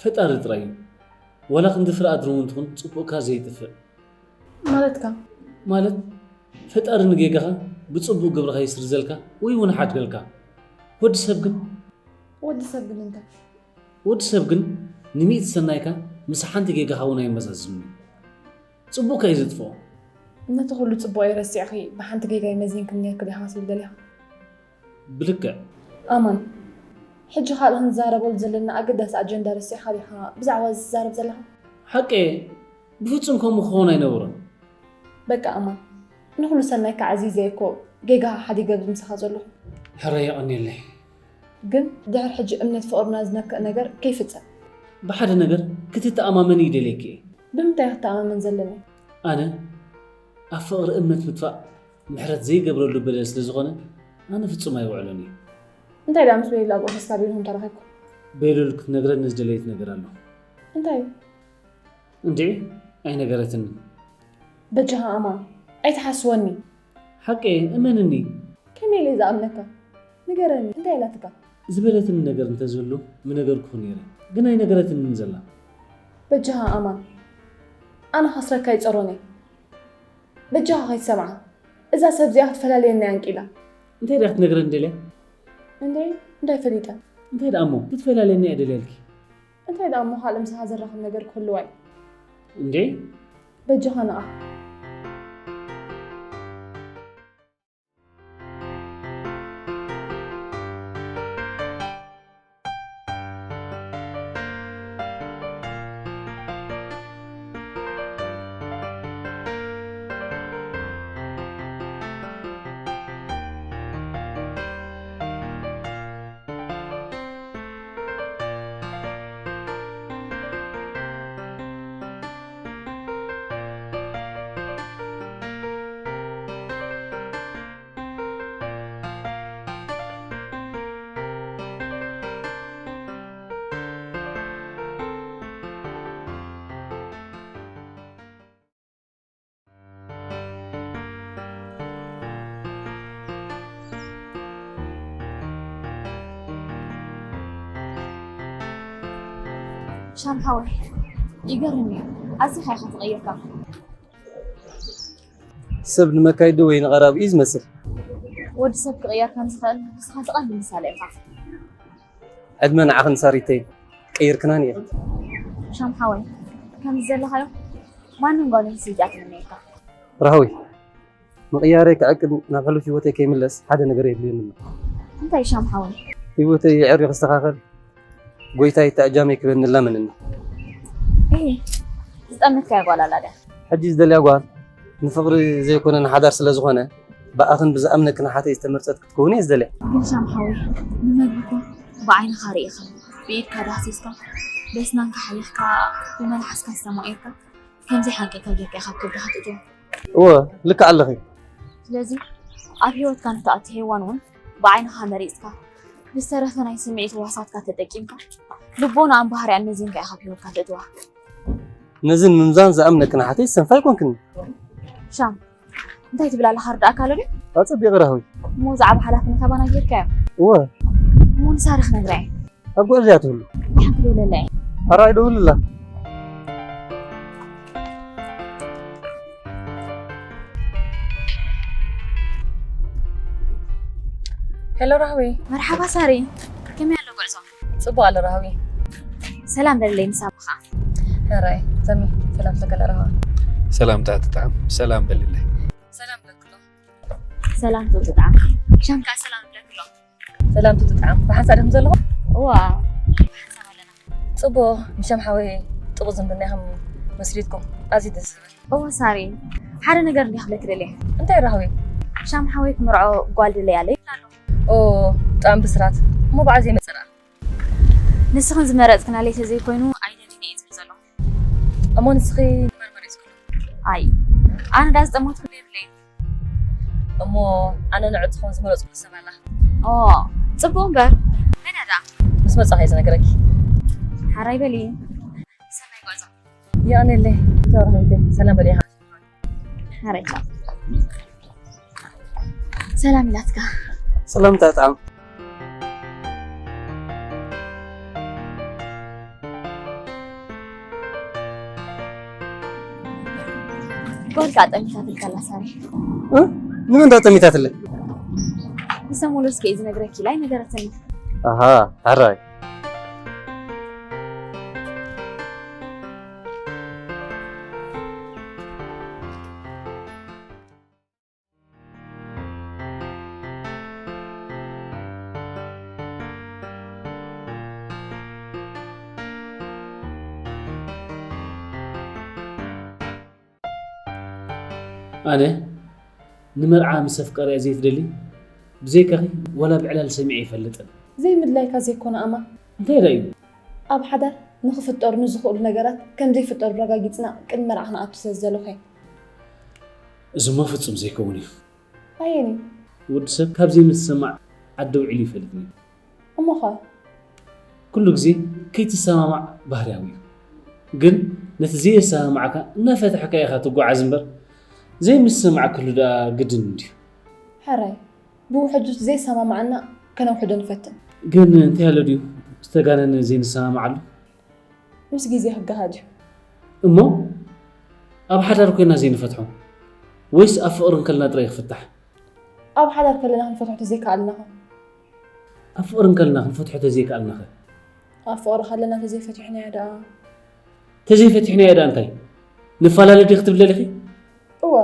ፈጣሪ ጥራይ እዩ። ዋላ ክንዲ ፍረ ኣድሪ እውን ትኹን ጽቡቕካ ዘይጥፍእ። ማለትካ? ማለት ፈጣሪ ንጌጋኻ ብጽቡቕ ግብርኻ ይስርዘልካ ወይ እውን ሓድገልካ። ወዲ ሰብ ግን? ወዲ ሰብ ግን እንታይ? ወዲ ሰብ ግን ንሚእቲ ሰናይካ ምስ ሓንቲ ጌጋኻ እውን ኣይመዛዝንን እዩ። ጽቡቕካ እዩ ዘጥፍኦ። ነቲ ኩሉ ጽቡቐይ ረሲዕኺ ብሓንቲ ጌጋይ መዚንክኒ ነይርኪ ዲኻ ክትብል ደሊኻ? ብልክዕ። ኣማን፣ ሕጂ ካልእ ክንዛረበሉ ዘለና ኣገዳሲ ኣጀንዳ ረሲዕካ ዲኻ ብዛዕባ እዚ ትዛረብ ዘለኻ? ሓቀየ፣ ብፍጹም ከምኡ ክኸውን ኣይነበሮን። በቃ ኣማን፣ ንኹሉ ሰናይካ ዓዚዘ እኮ ጌጋኻ ሓዲገ ኣብዚ ምሳኻ ዘለኹ። ሕራይ የቐንየለይ። ግን ድሕሪ ሕጂ እምነት ፍቕርና ዝነክእ ነገር ከይፍጸም። ብሓደ ነገር ክትተኣማመኒ ይደልየኪ እየ። ብምንታይ ክትተኣማመን ዘለኒ? ኣነ ኣብ ፍቕሪ እምነት ምጥፋእ ምሕረት ዘይገብረሉ በደል ስለ ዝኾነ ኣነ ፍጹም ኣይውዕሎን እየ። እንታይ ደኣ ምስ ቤላ ኣብኡ ሒዝካ ቤልሆም ተራኺብኩም? ቤሉል ክትነግረኒ ዝደለየት ነገር ኣሎ። እንታይ እዩ? እንድዒ ኣይነገረትንን። በጃኻ ኣማን ኣይትሓስወኒ። ሓቀየ እመንኒ። ከመይ ኢለ ዝኣምነካ? ንገረኒ እንታይ ኢላትካ? ዝበለትኒ ነገር እንተዝህሉ ምነገርኩኺ ነይረ፣ ግን ኣይነገረትንን ዘላ። በጃኻ ኣማን ኣነ ከስረካ ኣይጸሮን እየ። በጃኻ ከይትሰምዓ። እዛ ሰብ እዚኣ ክትፈላልየና እያ ኣንቂላ። እንታይ ደኣ ክትነግረኒ ደልያ? እንዴ እንታይ ፈሊጠ? እንታይ ደኣ እሞ ክትፈላልየና እየ ደልያልኪ። እንታይ ደኣ እሞ ካልእ ምሳኻ ዘራኽብ ነገር ክህልዋ እዩ። እንዴ በጃኻ ንዓ። ሻም ሓወይ፣ ይገርም እዩ። ኣዚኻ ኢኻ ተቐይርካ። ሰብ ንመካይዱ ወይ ንቐራቢኡ እዩ ዝመስል። ወዲ ሰብ ክቕየር ከም ዝኽእል ንስኻ እቲ ቀንዲ ምሳሌ ኢኻ። ዕድመ ንዓኽን ሳሪተይ፣ ቀይርክናኒ ኢኺ። ሻም ሓወይ፣ ከምዚ ዘለኻዮ ማንም ጓል ኣንስተይቲ እያ ትምነየካ። ራህዊ፣ ምቕያረይ ክዕቅብ ናብ ሕሉፍ ህይወተይ ከይምለስ ሓደ ነገር የድልየኒ ኣሎ። እንታይ ሻም ሓወይ? ህይወተይ የዕርዩ ክስተኻኸል ጎይታይ እቲ ኣጃመይ ክበኒ እላመነኒ። እሂ፣ ዝጠመትካያ ጓል ኣላ ድያ? ሕጂ ዝደልያ ጓል ንፍቕሪ ዘይኮነ ንሓዳር ስለ ዝኾነ ብኣኽን ብዝኣምነክን ኣሓተይ ዝተመርጸት ክትከውን እየ ዝደልያ። ግን ሻም ሓወይ፣ ንመግቢ እኮ ብዓይንኻ ርኢኻ፣ ብኢድካ ዳህሲስካ፣ በስናንካ ሓሊኽካ፣ ብመልሓስካ ኣስተማቒርካ፣ ከምዘይ ሓንቂካ ጌርካ ኢኻ ኣብ ከብድኻ ትእትዎ። እወ፣ ልክዕ ኣለኺ። ስለዚ ኣብ ህይወትካ ንትኣቱ ሄዋን እውን ብዓይንኻ መሪጽካ፣ ብዝተረፈ ናይ ስምዒት ህዋሳትካ ተጠቂምካ፣ ልቦናኣን ባህሪኣን መዚንካ ኢኻ ኣብ ህይወትካ ተእትዋ። ነዚ ንምምዛን ዝኣምነክን ኣሓተይ ዝሰንፋ ኣይኮንክን። ሻም፣ እንታይ ትብል ኣለኻ? ርዳእካ ኣሎ ድዩ? ኣጸቢቕ ራህዊ። እሞ ዛዕባ ሓላፍነት ኣባና ጌርካዮ? እወ። እሞ ንሳሪ ክነግራ እየ። ኣብ ጉዕዞ እያ ትህሉ። ሓንቲ ደውለላ እየ። ሕራይ ደውልላ። ሄሎ ራህዊ። መርሓባ ሳሪ፣ ከመይ ኣሎ ጉዕዞ? ጽቡቕ ኣሎ ራህዊ። ሰላም በለለይ ንሳብ ኸዓ። ሕራይ፣ ሰሚ፣ ሰላም ተገለ ራህዋ። ሰላም ትጥዓም፣ ሰላም በልለይ። ሰላም ብለክሎ። ሰላም ትጥዓም። ሻም ከኣ ሰላም ብለክሎ። ሰላም ትጥዓም። ብሓንሳብ ዲኹም ዘለኹም? እዋ፣ ብሓንሳብ ኣለና። ጽቡቕ፣ ምሻም ሓወይ ጥቡቕ ዝምድና ኢኹም መስሪትኩም። ኣዝዩ ደስ ዝብል። እዋ ሳሪ፣ ሓደ ነገር እንዲየ ክብለኪ ደልየ። እንታይ ራህዊ? ሻም ሓወይ ክምርዖ ጓል ድለያ ኣለይ ይብላ ኣሎ። ኦ፣ ብጣዕሚ ብስራት። እሞ በዓል ዘይመጽእ ደኣ? ንስኽን ዝመረጽክናለይ ተዘይኮይኑ ኣይደልን እየ ዝብል ዘለኹ። እሞ ንስኺ ንመን መሪጽክሉ? ኣይ፣ ኣነ ደኣ ዝጠመትኩሉ የብለይን። እሞ ኣነ ንዕኡ ትኸውን ዝመረጽኩሉ ሰብ ኣላ። ኦ፣ ጽቡቕ እምበር፣ መን እያ ደኣ? ምስ መጻኹ እየ ዝነግረኪ። ሓራይ በሊ። ሰናይ ጉዕዞ። የቐንየለይ። ቻው ራህዊተይ። ሰላም በሊ ኢኻ። ሓራይ ቻው። ሰላም ኢላትካ። ሰላም ትጥዓም። ጓልካ ጠሚታትልካ ኣላ ሳሪ። እ? ንመን ዳ ጠሚታትለይ? ንሰሙሉ እስከ እዩ ዝነግረኪ ኢላ ኣይነገረትኒ። ኣሃ፣ ሕራይ። ኣነ ንመርዓ ምስ ኣፍቃሪኣ ዘይትደሊ፣ ብዘይካኺ ዋላ ብዕላል ሰሚዐ ኣይፈልጥን። ዘይምድላይካ ዘይኮነ ኣማን። እንታይ ደኣ እዩ? ኣብ ሓዳር ንኽፍጠሩ ንዝኽእሉ ነገራት ከም ዘይፍጠሩ ኣረጋጊጽና ቅድሚ መርዓ ክንኣቱ ስለ ዝደለኹ እየ። እዚሞ ፍጹም ዘይከውን እዩ። ኣየኒ? ወዲ ሰብ ካብ ዘይምትሰማዕ ዓዲ ውዒሉ ይፈልጥን እዩ። እሞኸ? ኩሉ ግዜ ከይትሰማማዕ ባህርያዊ እዩ። ግን ነቲ ዘየሰማምዓካ እናፈተሕካ ኢኻ ትጓዓዝ እምበር፣ ዘይምስምማዕ ክህሉ ደኣ ግድን እንድዩ። ሕራይ፣ ብውሕዱ ዘይሰማማዓና ከነውሕዶ ንፈትን። ግን እንታይ ኣሎ ድዩ ዝተጋነነ ዘይንሰማማዓሉ? ምስ ግዜ ክገሃድ እዩ። እሞ ኣብ ሓዳር ኮይና ዘይንፈትሖ? ወይስ ኣብ ፍቕሪ እንከለና ጥራይ ክፍታሕ? ኣብ ሓዳር ከለና ክንፈትሖ ተዘይከኣልናኸ? ኣብ ፍቕሪ እንከለና ክንፈትሖ ተዘይከኣልናኸ? ኣብ ፍቕሪ ከለና ተዘይፈቲሕናዮ ደኣ? ተዘይፈቲሕናዮ ደኣ እንታይ? ንፈላለ ድዩ ክትብሊ ደሊኺ? እወ፣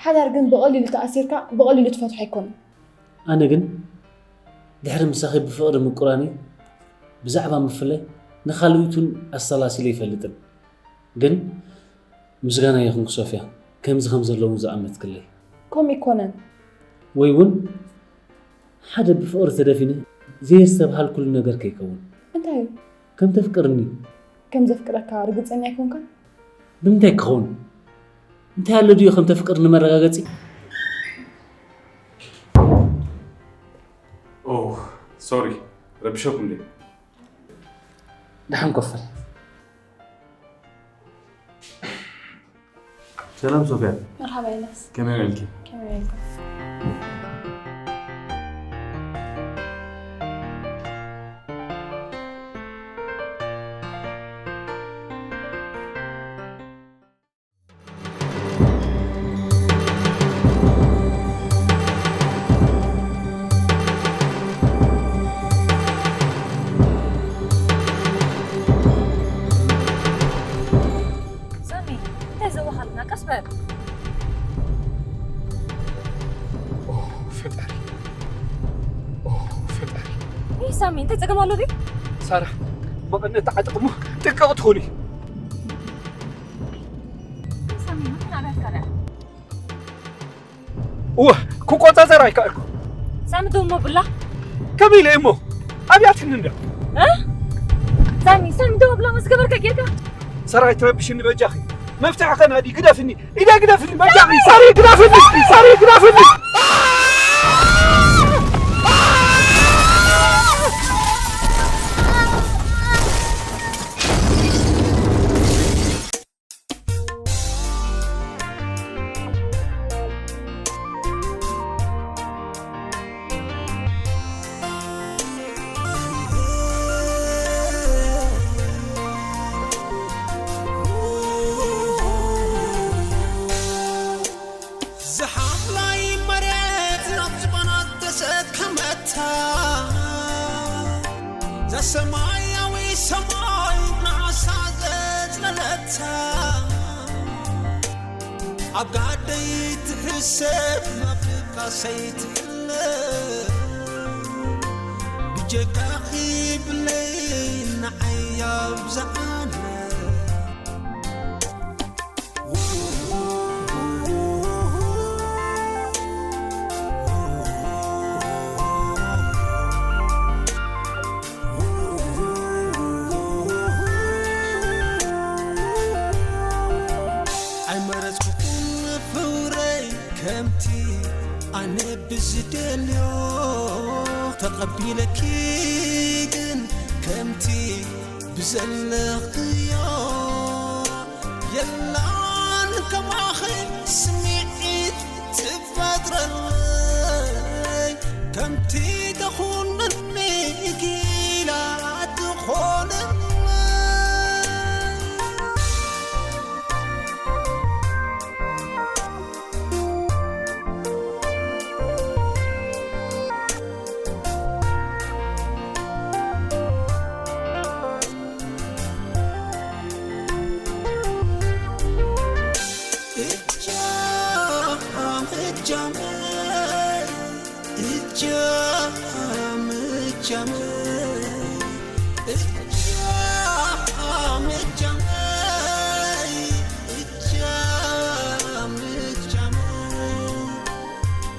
ሓዳር ግን ብቐሊሉ ተኣሲርካ ብቐሊሉ ትፈትሖ ኣይኮነን። ኣነ ግን ድሕሪ ምሳኺ ብፍቕሪ ምቁራነይ ብዛዕባ ምፍላይ ንኻልኦት እውን ኣሰላሲለ ኣይፈልጥን። ግን ምስጋና ይኹንኪ ሶፍያ፣ ከምዚ ከም ዘለውን ዝኣመትክለይ። ከምኡ ኣይኮነን። ወይ እውን ሓደ ብፍቕሪ ተደፊነ ዘየስተብሃልኩሉ ነገር ከይከውን። እንታይ እዩ? ከም ተፍቅርኒ። ከም ዘፍቅረካ ርግጸኛ ኣይኮንካን? ብምንታይ ክኸውን? እንታይ ኣሎ ድዩ ከም ተፍቅርኒ መረጋገጺ? ኦ፣ ሶሪ፣ ረቢሸኩም ድየ? ደሓን ኮፍ በል። ሰላም ሶፍያ። መርሓባ ኢላስ። ከመይ ውዒልኪ? ከመይ ውዒልኩም? ዘዋሃልና ቀስ በል። ኦ፣ ፈጣሪ። ኦ፣ ፈጣሪ። ይህ ሳሚ፣ እንታይ ጸገም ኣሎ ድዩ? ሳራ፣ መቐነት ተዓጠቕ እሞ ጥንቃቕ ትኾኒ። ሳሚ፣ ምን አላስካለ? እወ፣ ክቆጻጸር ኣይከኣልኩ። ሳሚ፣ ደሞ ብላ። ከመይ ኢለ እሞ? ኣብያትኒ እንዳ። እ? ሳሚ፣ ሳሚ፣ ደሞ ብላ፣ ምስ ገበርካ ጌርካ? ሰራዊት ትረብሽኒ በጃኺ። መፍትሒ ከናዲ፣ ግደፍኒ። ኢዳ ግደፍኒ፣ በጃኺ። ሳሪ፣ ግደፍኒ። ሳሪ፣ ግደፍኒ። ዝሓምላይ መሬት ናብ ዝባና ተሰከመታ፣ ዘሰማያዊ ሰማይ ንዓሳ ዘጽለለታ፣ ኣብ ጋደይ ትሕሰብ፣ ኣብ ድቃሰይ ትሕለብ፣ ብጀካኺ ብለይ ንዓይ ኣብዝሓለ። ኣይመረጽኩኹን ፍቕረይ ከምቲ ኣነ ብዝደልዮ፣ ተቐቢለኪ ግን ከምቲ ብዘለኽዮ። የላን ከማኺ ስምዒት ትፈጥረለይ፣ ከምቲ ተኹነኒ ጊላ ትኾነለይ።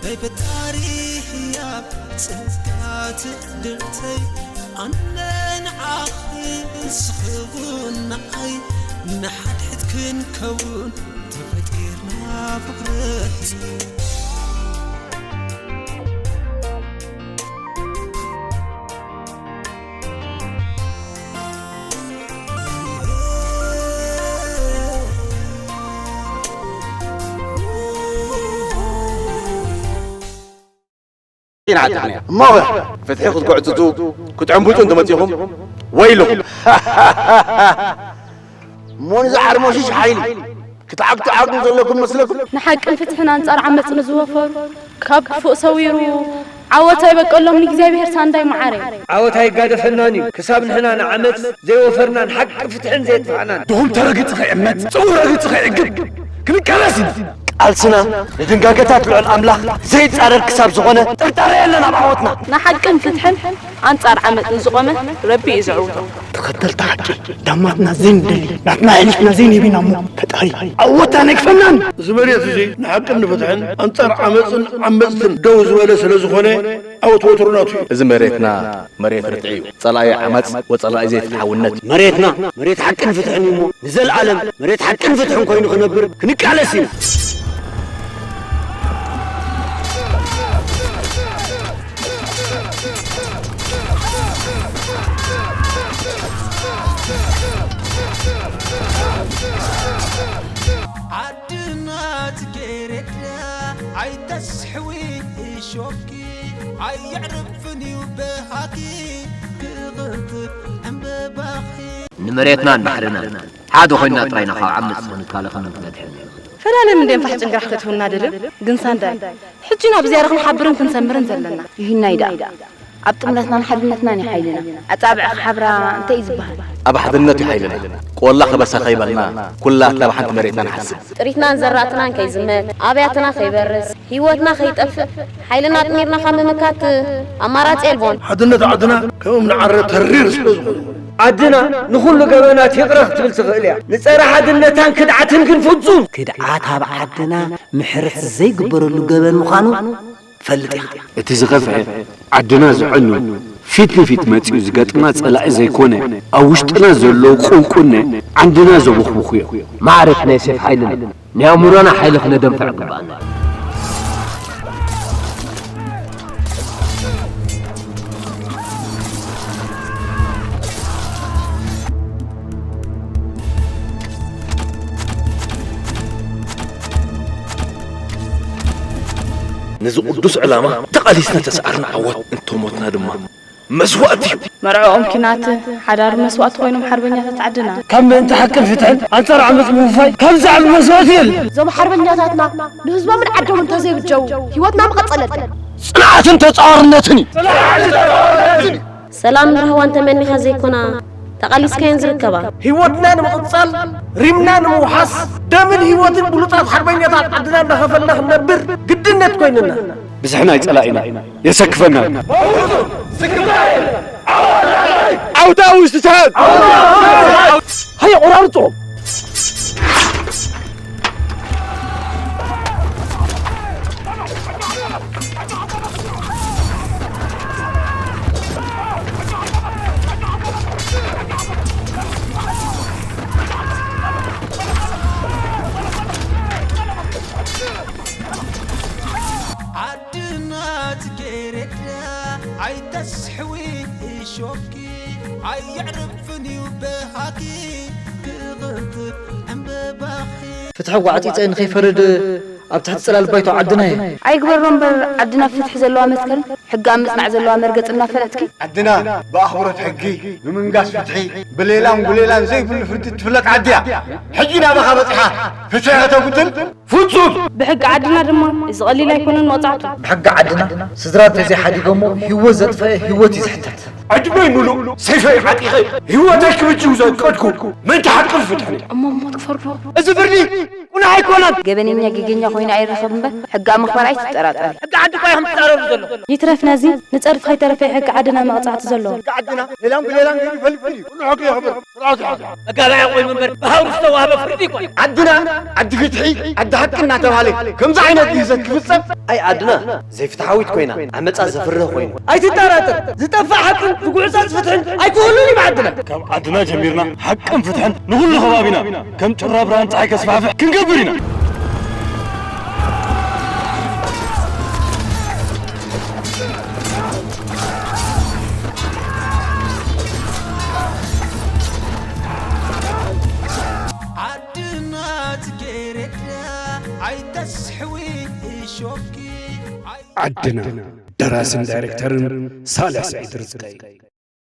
ናይ ፈጣሪ ህያብ ጸጋ ትዕድልተይ፣ ኣነ ንዓኺ ንስኺ እውን ንዓይ፣ ንሓድሕድ ክንከውን ተፈጢርና ፍቕሪ። እሞ ፍትሒ ክትጉዕጽጹ ክትዕንብጡ እንተመጺኹም ወይልኹም። እሞ ንዚ ዓርሞሽሽ ሓይሊ ክትዓግቱ ዓቕሚ ዘለኩም መስለኩም? ንሓቅን ፍትሕን ኣንጻር ዓመጽ ንዝወፈሩ ካብ ክፉእ ሰዊሩ ዓወት ኣይበቀሎም ንእግዚኣብሔር ሳንዳይ መዓረይ። ዓወት ኣይጋደፈናን እዩ ክሳብ ንሕና ንዓመጽ ዘይወፈርናን ሓቂ ፍትሕን ዘየጥፋእናን። ድኹም ተረግጽ ከይዕመጽ ጽቡቕ ረግጽ ከይዕግብ ክንቃለስ ኢና። ቃልስና ንድንጋገታት ልዑል ኣምላኽ ዘይጻረር ክሳብ ዝኾነ ጥርጣረ የለን ኣብ ዓወትና። ንሓቅን ፍትሕን ኣንጻር ዓመጽ ንዝቖመ ረቢ እዩ ዘዕውቶ። ተኸተልቲ ሓቂ ዳማትና ዘይንደሊ ናትና ኣሕሊፍና ዘይንህብ ኢና እሞ ፈጣሪ ዓወትና ኣይግፈናን። እዚ መሬት እዚ ንሓቅን ንፍትሕን ኣንጻር ዓመጽን ዓመጽትን ደው ዝበለ ስለ ዝኾነ ዓወት ወትሩ ናቱ እዩ። እዚ መሬትና መሬት ርትዒ እዩ። ጸላኢ ዓመጽ ወጸላኢ ዘይፍትሓውነት እዩ። መሬትና መሬት ሓቅን ፍትሕን እዩ እሞ ንዘለኣለም መሬት ሓቅን ፍትሕን ኮይኑ ክነብር ክንቃለስ ኢና። ዓድና ጽጌረዳ ኣይተስሕዊ እሾኪ ኣየዕርፍን እዩ በሃኪ ክቕንጥብ ዕምበባኺ። ንመሬትናን ባሕርናን ሓደ ኮይንና ጥራይ ኢና ካብ ዓመጽ ክንከላኸልን ክንድሕንን ንኽእል። ፈላለም እንድዮም ፋሕ ጭንግራሕ ከእትውና ደልዮም፣ ግን ሳንዳይ ሕጂ ኢና ብዝያዳ ክንሓብርን ክንሰምርን ዘለና። ይህናይ ደኣ ኣብ ጥምረትናን ሓድነትናን እዩ ሓይልና። ኣጻብዕ ክሓብራ እንታይ እዩ ዝበሃል? ኣብ ሓድነት እዩ ሓይልና። ቆላ ከበሳ ከይበልና፣ ኩላትና ኣብ ሓንቲ መሬትና ንሓስብ። ጥሪትናን ዘራእትናን ከይዝመት፣ ኣብያትና ከይበርስ፣ ህይወትና ከይጠፍእ፣ ሓይልና ኣጥሚርና ካብ ምምካት ኣማራጺ የልቦን። ሓድነት ዓድና ከም እምኒ ዓረ ተሪር ስለ ዝኾነ። ዓድና ንኹሉ ገበናት ይቕረ ክትብል ትኽእል እያ። ንጸረ ሓድነታን ክድዓትን ግን ፍጹም። ክድዓት ኣብ ዓድና ምሕረት ዘይግበረሉ ገበን ምዃኑ ትፈልጥ ኢኻ። እቲ ዝኸፍአ፣ ዓድና ዘዕኑ፣ ፊት ንፊት መጺኡ ዝገጥማ ጸላኢ ዘይኮነ፣ ኣብ ውሽጥና ዘለዉ ቁንቁነ ዓንድና ዘቦኽቡኹ እዮም። ማዕረ እቲ ናይ ሴፍ ሓይልና፣ ናይ ኣእምሮና ሓይሊ ክነደንፍዕ ግባኣና። ነዚ ቅዱስ ዕላማ ተቓሊስና ተሰኣርና ዓወት፣ እንተሞትና ድማ መስዋእቲ እዩ። መርዕኦም ኪናት፣ ሓዳር መስዋእቲ ኮይኖም ሓርበኛታት ዓድና። ካብ ምእንቲ ሓቅን ፍትሕን ኣንጻር ዓመጽ ምውፋይ ካብ ዝዓቢ መስዋእቲ የለን። እዞም ሓርበኛታትና ንህዝቦምን ዓዶምን እንተዘይብጀው ህይወትና ምቐጸለትን። ጽንዓትን ተጻዋርነትን እዩ። ሰላምን ራህዋን ተመኒኻ ዘይኮና፣ ተቓሊስካየን ዝርከባ። ህይወትና ንምቕጻል፣ ሪምና ንምውሓስ፣ ደምን ህይወትን ብሉጻት ሓርበኛታት ዓድና እንዳኸፈልና ክንነብር ግድነት ኮይንና። ብዝሒ ናይ ጸላኢና የሰክፈና። ዓውታ ውሽጥታት ሃየ ቆራርጾ። ዓድና ጽጌረዳ ኣይተስሕዊ እሾኪ ኣየዕርፍን እዩ በሃኪ ክቕንጥብ ዕምበባኺ። ፍትሒ ጓዕጺጸ ንኸይፈርድ ኣብ ትሕቲ ጽላል ባይቶ ዓድና እየ። ኣይግበሮ እምበር ዓድና ፍትሒ ዘለዋ መስከረም ሕጊ ኣብ ምጽናዕ ዘለዋ መርገጽ እናፈለጥኪ። ዓድና ብኣኽብሮት ሕጊ፣ ብምንጋስ ፍትሒ፣ ብሌላን ጉሌላን ዘይብሉ ፍርዲ እትፍለጥ ዓዲ እያ። ሕጂ ናባኻ በጺሓ ፍትሒ ከተጉድል ፍጹም። ብሕጊ ዓድና ድማ እዚ ቀሊል ኣይኮነን መቕጻዕቱ። ብሕጊ ዓድና ስድራ እንተዘይሓዲጎሞ ህይወት ዘጥፈአ ህይወት እዩ ዝሕተት። ዕድመይ ምሉእ ሰይፈይ ዓጢቐ ህይወተይ ክብጅው ዘቀድኩ ምእንቲ ሓቅን ፍትሕን እየ። እሞ ሞት ክፈርዶ? እዚ ፍርዲ ቁኑዕ ኣይኮነን። ገበነኛ ጌገኛ ኮይኑ ኣይረኸብ እምበር ሕጊ ኣብ ምኽባር ኣይትጠራጠሪ። ሕጊ ዓዲ እኳ ኢኹም ትጻረሩ ዘለኹም። ይትረፍ ነዚ ንጸድፊ ከይተረፈ እዩ ሕጊ ዓድና መቕጻዕቲ ዘለዎ። ሕጊ ዓድና ሌላን ብሌላን ገይሩ ይፈልፍል እዩ። ቁኑዕ ሕጊ የኽብር። ስርዓት ይሓዝ። መጋባእያ ኮይኑ እምበር ብሃውሪ ዝተዋህበ ፍርዲ ኣይኮነን። ዓድና ዓዲ ፍትሒ ዓዲ ሓቂ እናተባህለ ከምዚ ዓይነት ግህሰት ክፍጸም ኣይ ዓድና ዘይፍትሓዊት ኮይና ዓመጻ ዘፍርህ ኮይኑ። ኣይትጠራጠር ዝጠፍእ ሓቅን ዝጉዕጸጽ ፍትሕን ኣይክህሉን እዩ ብዓድና። ካብ ዓድና ጀሚርና ሓቅን ፍትሕን ንኹሉ ከባቢና ከም ጩራ ብርሃን ጸሓይ ከስፋሕፍሕ ክንገብር ኢና። ዓድና ጽጌረዳ ኣይተስሕዊ እሾኪ ኣይ ዓድና ደራስን ዳይሬክተርን ሳልሕ ስዒድ ርዝቀይ።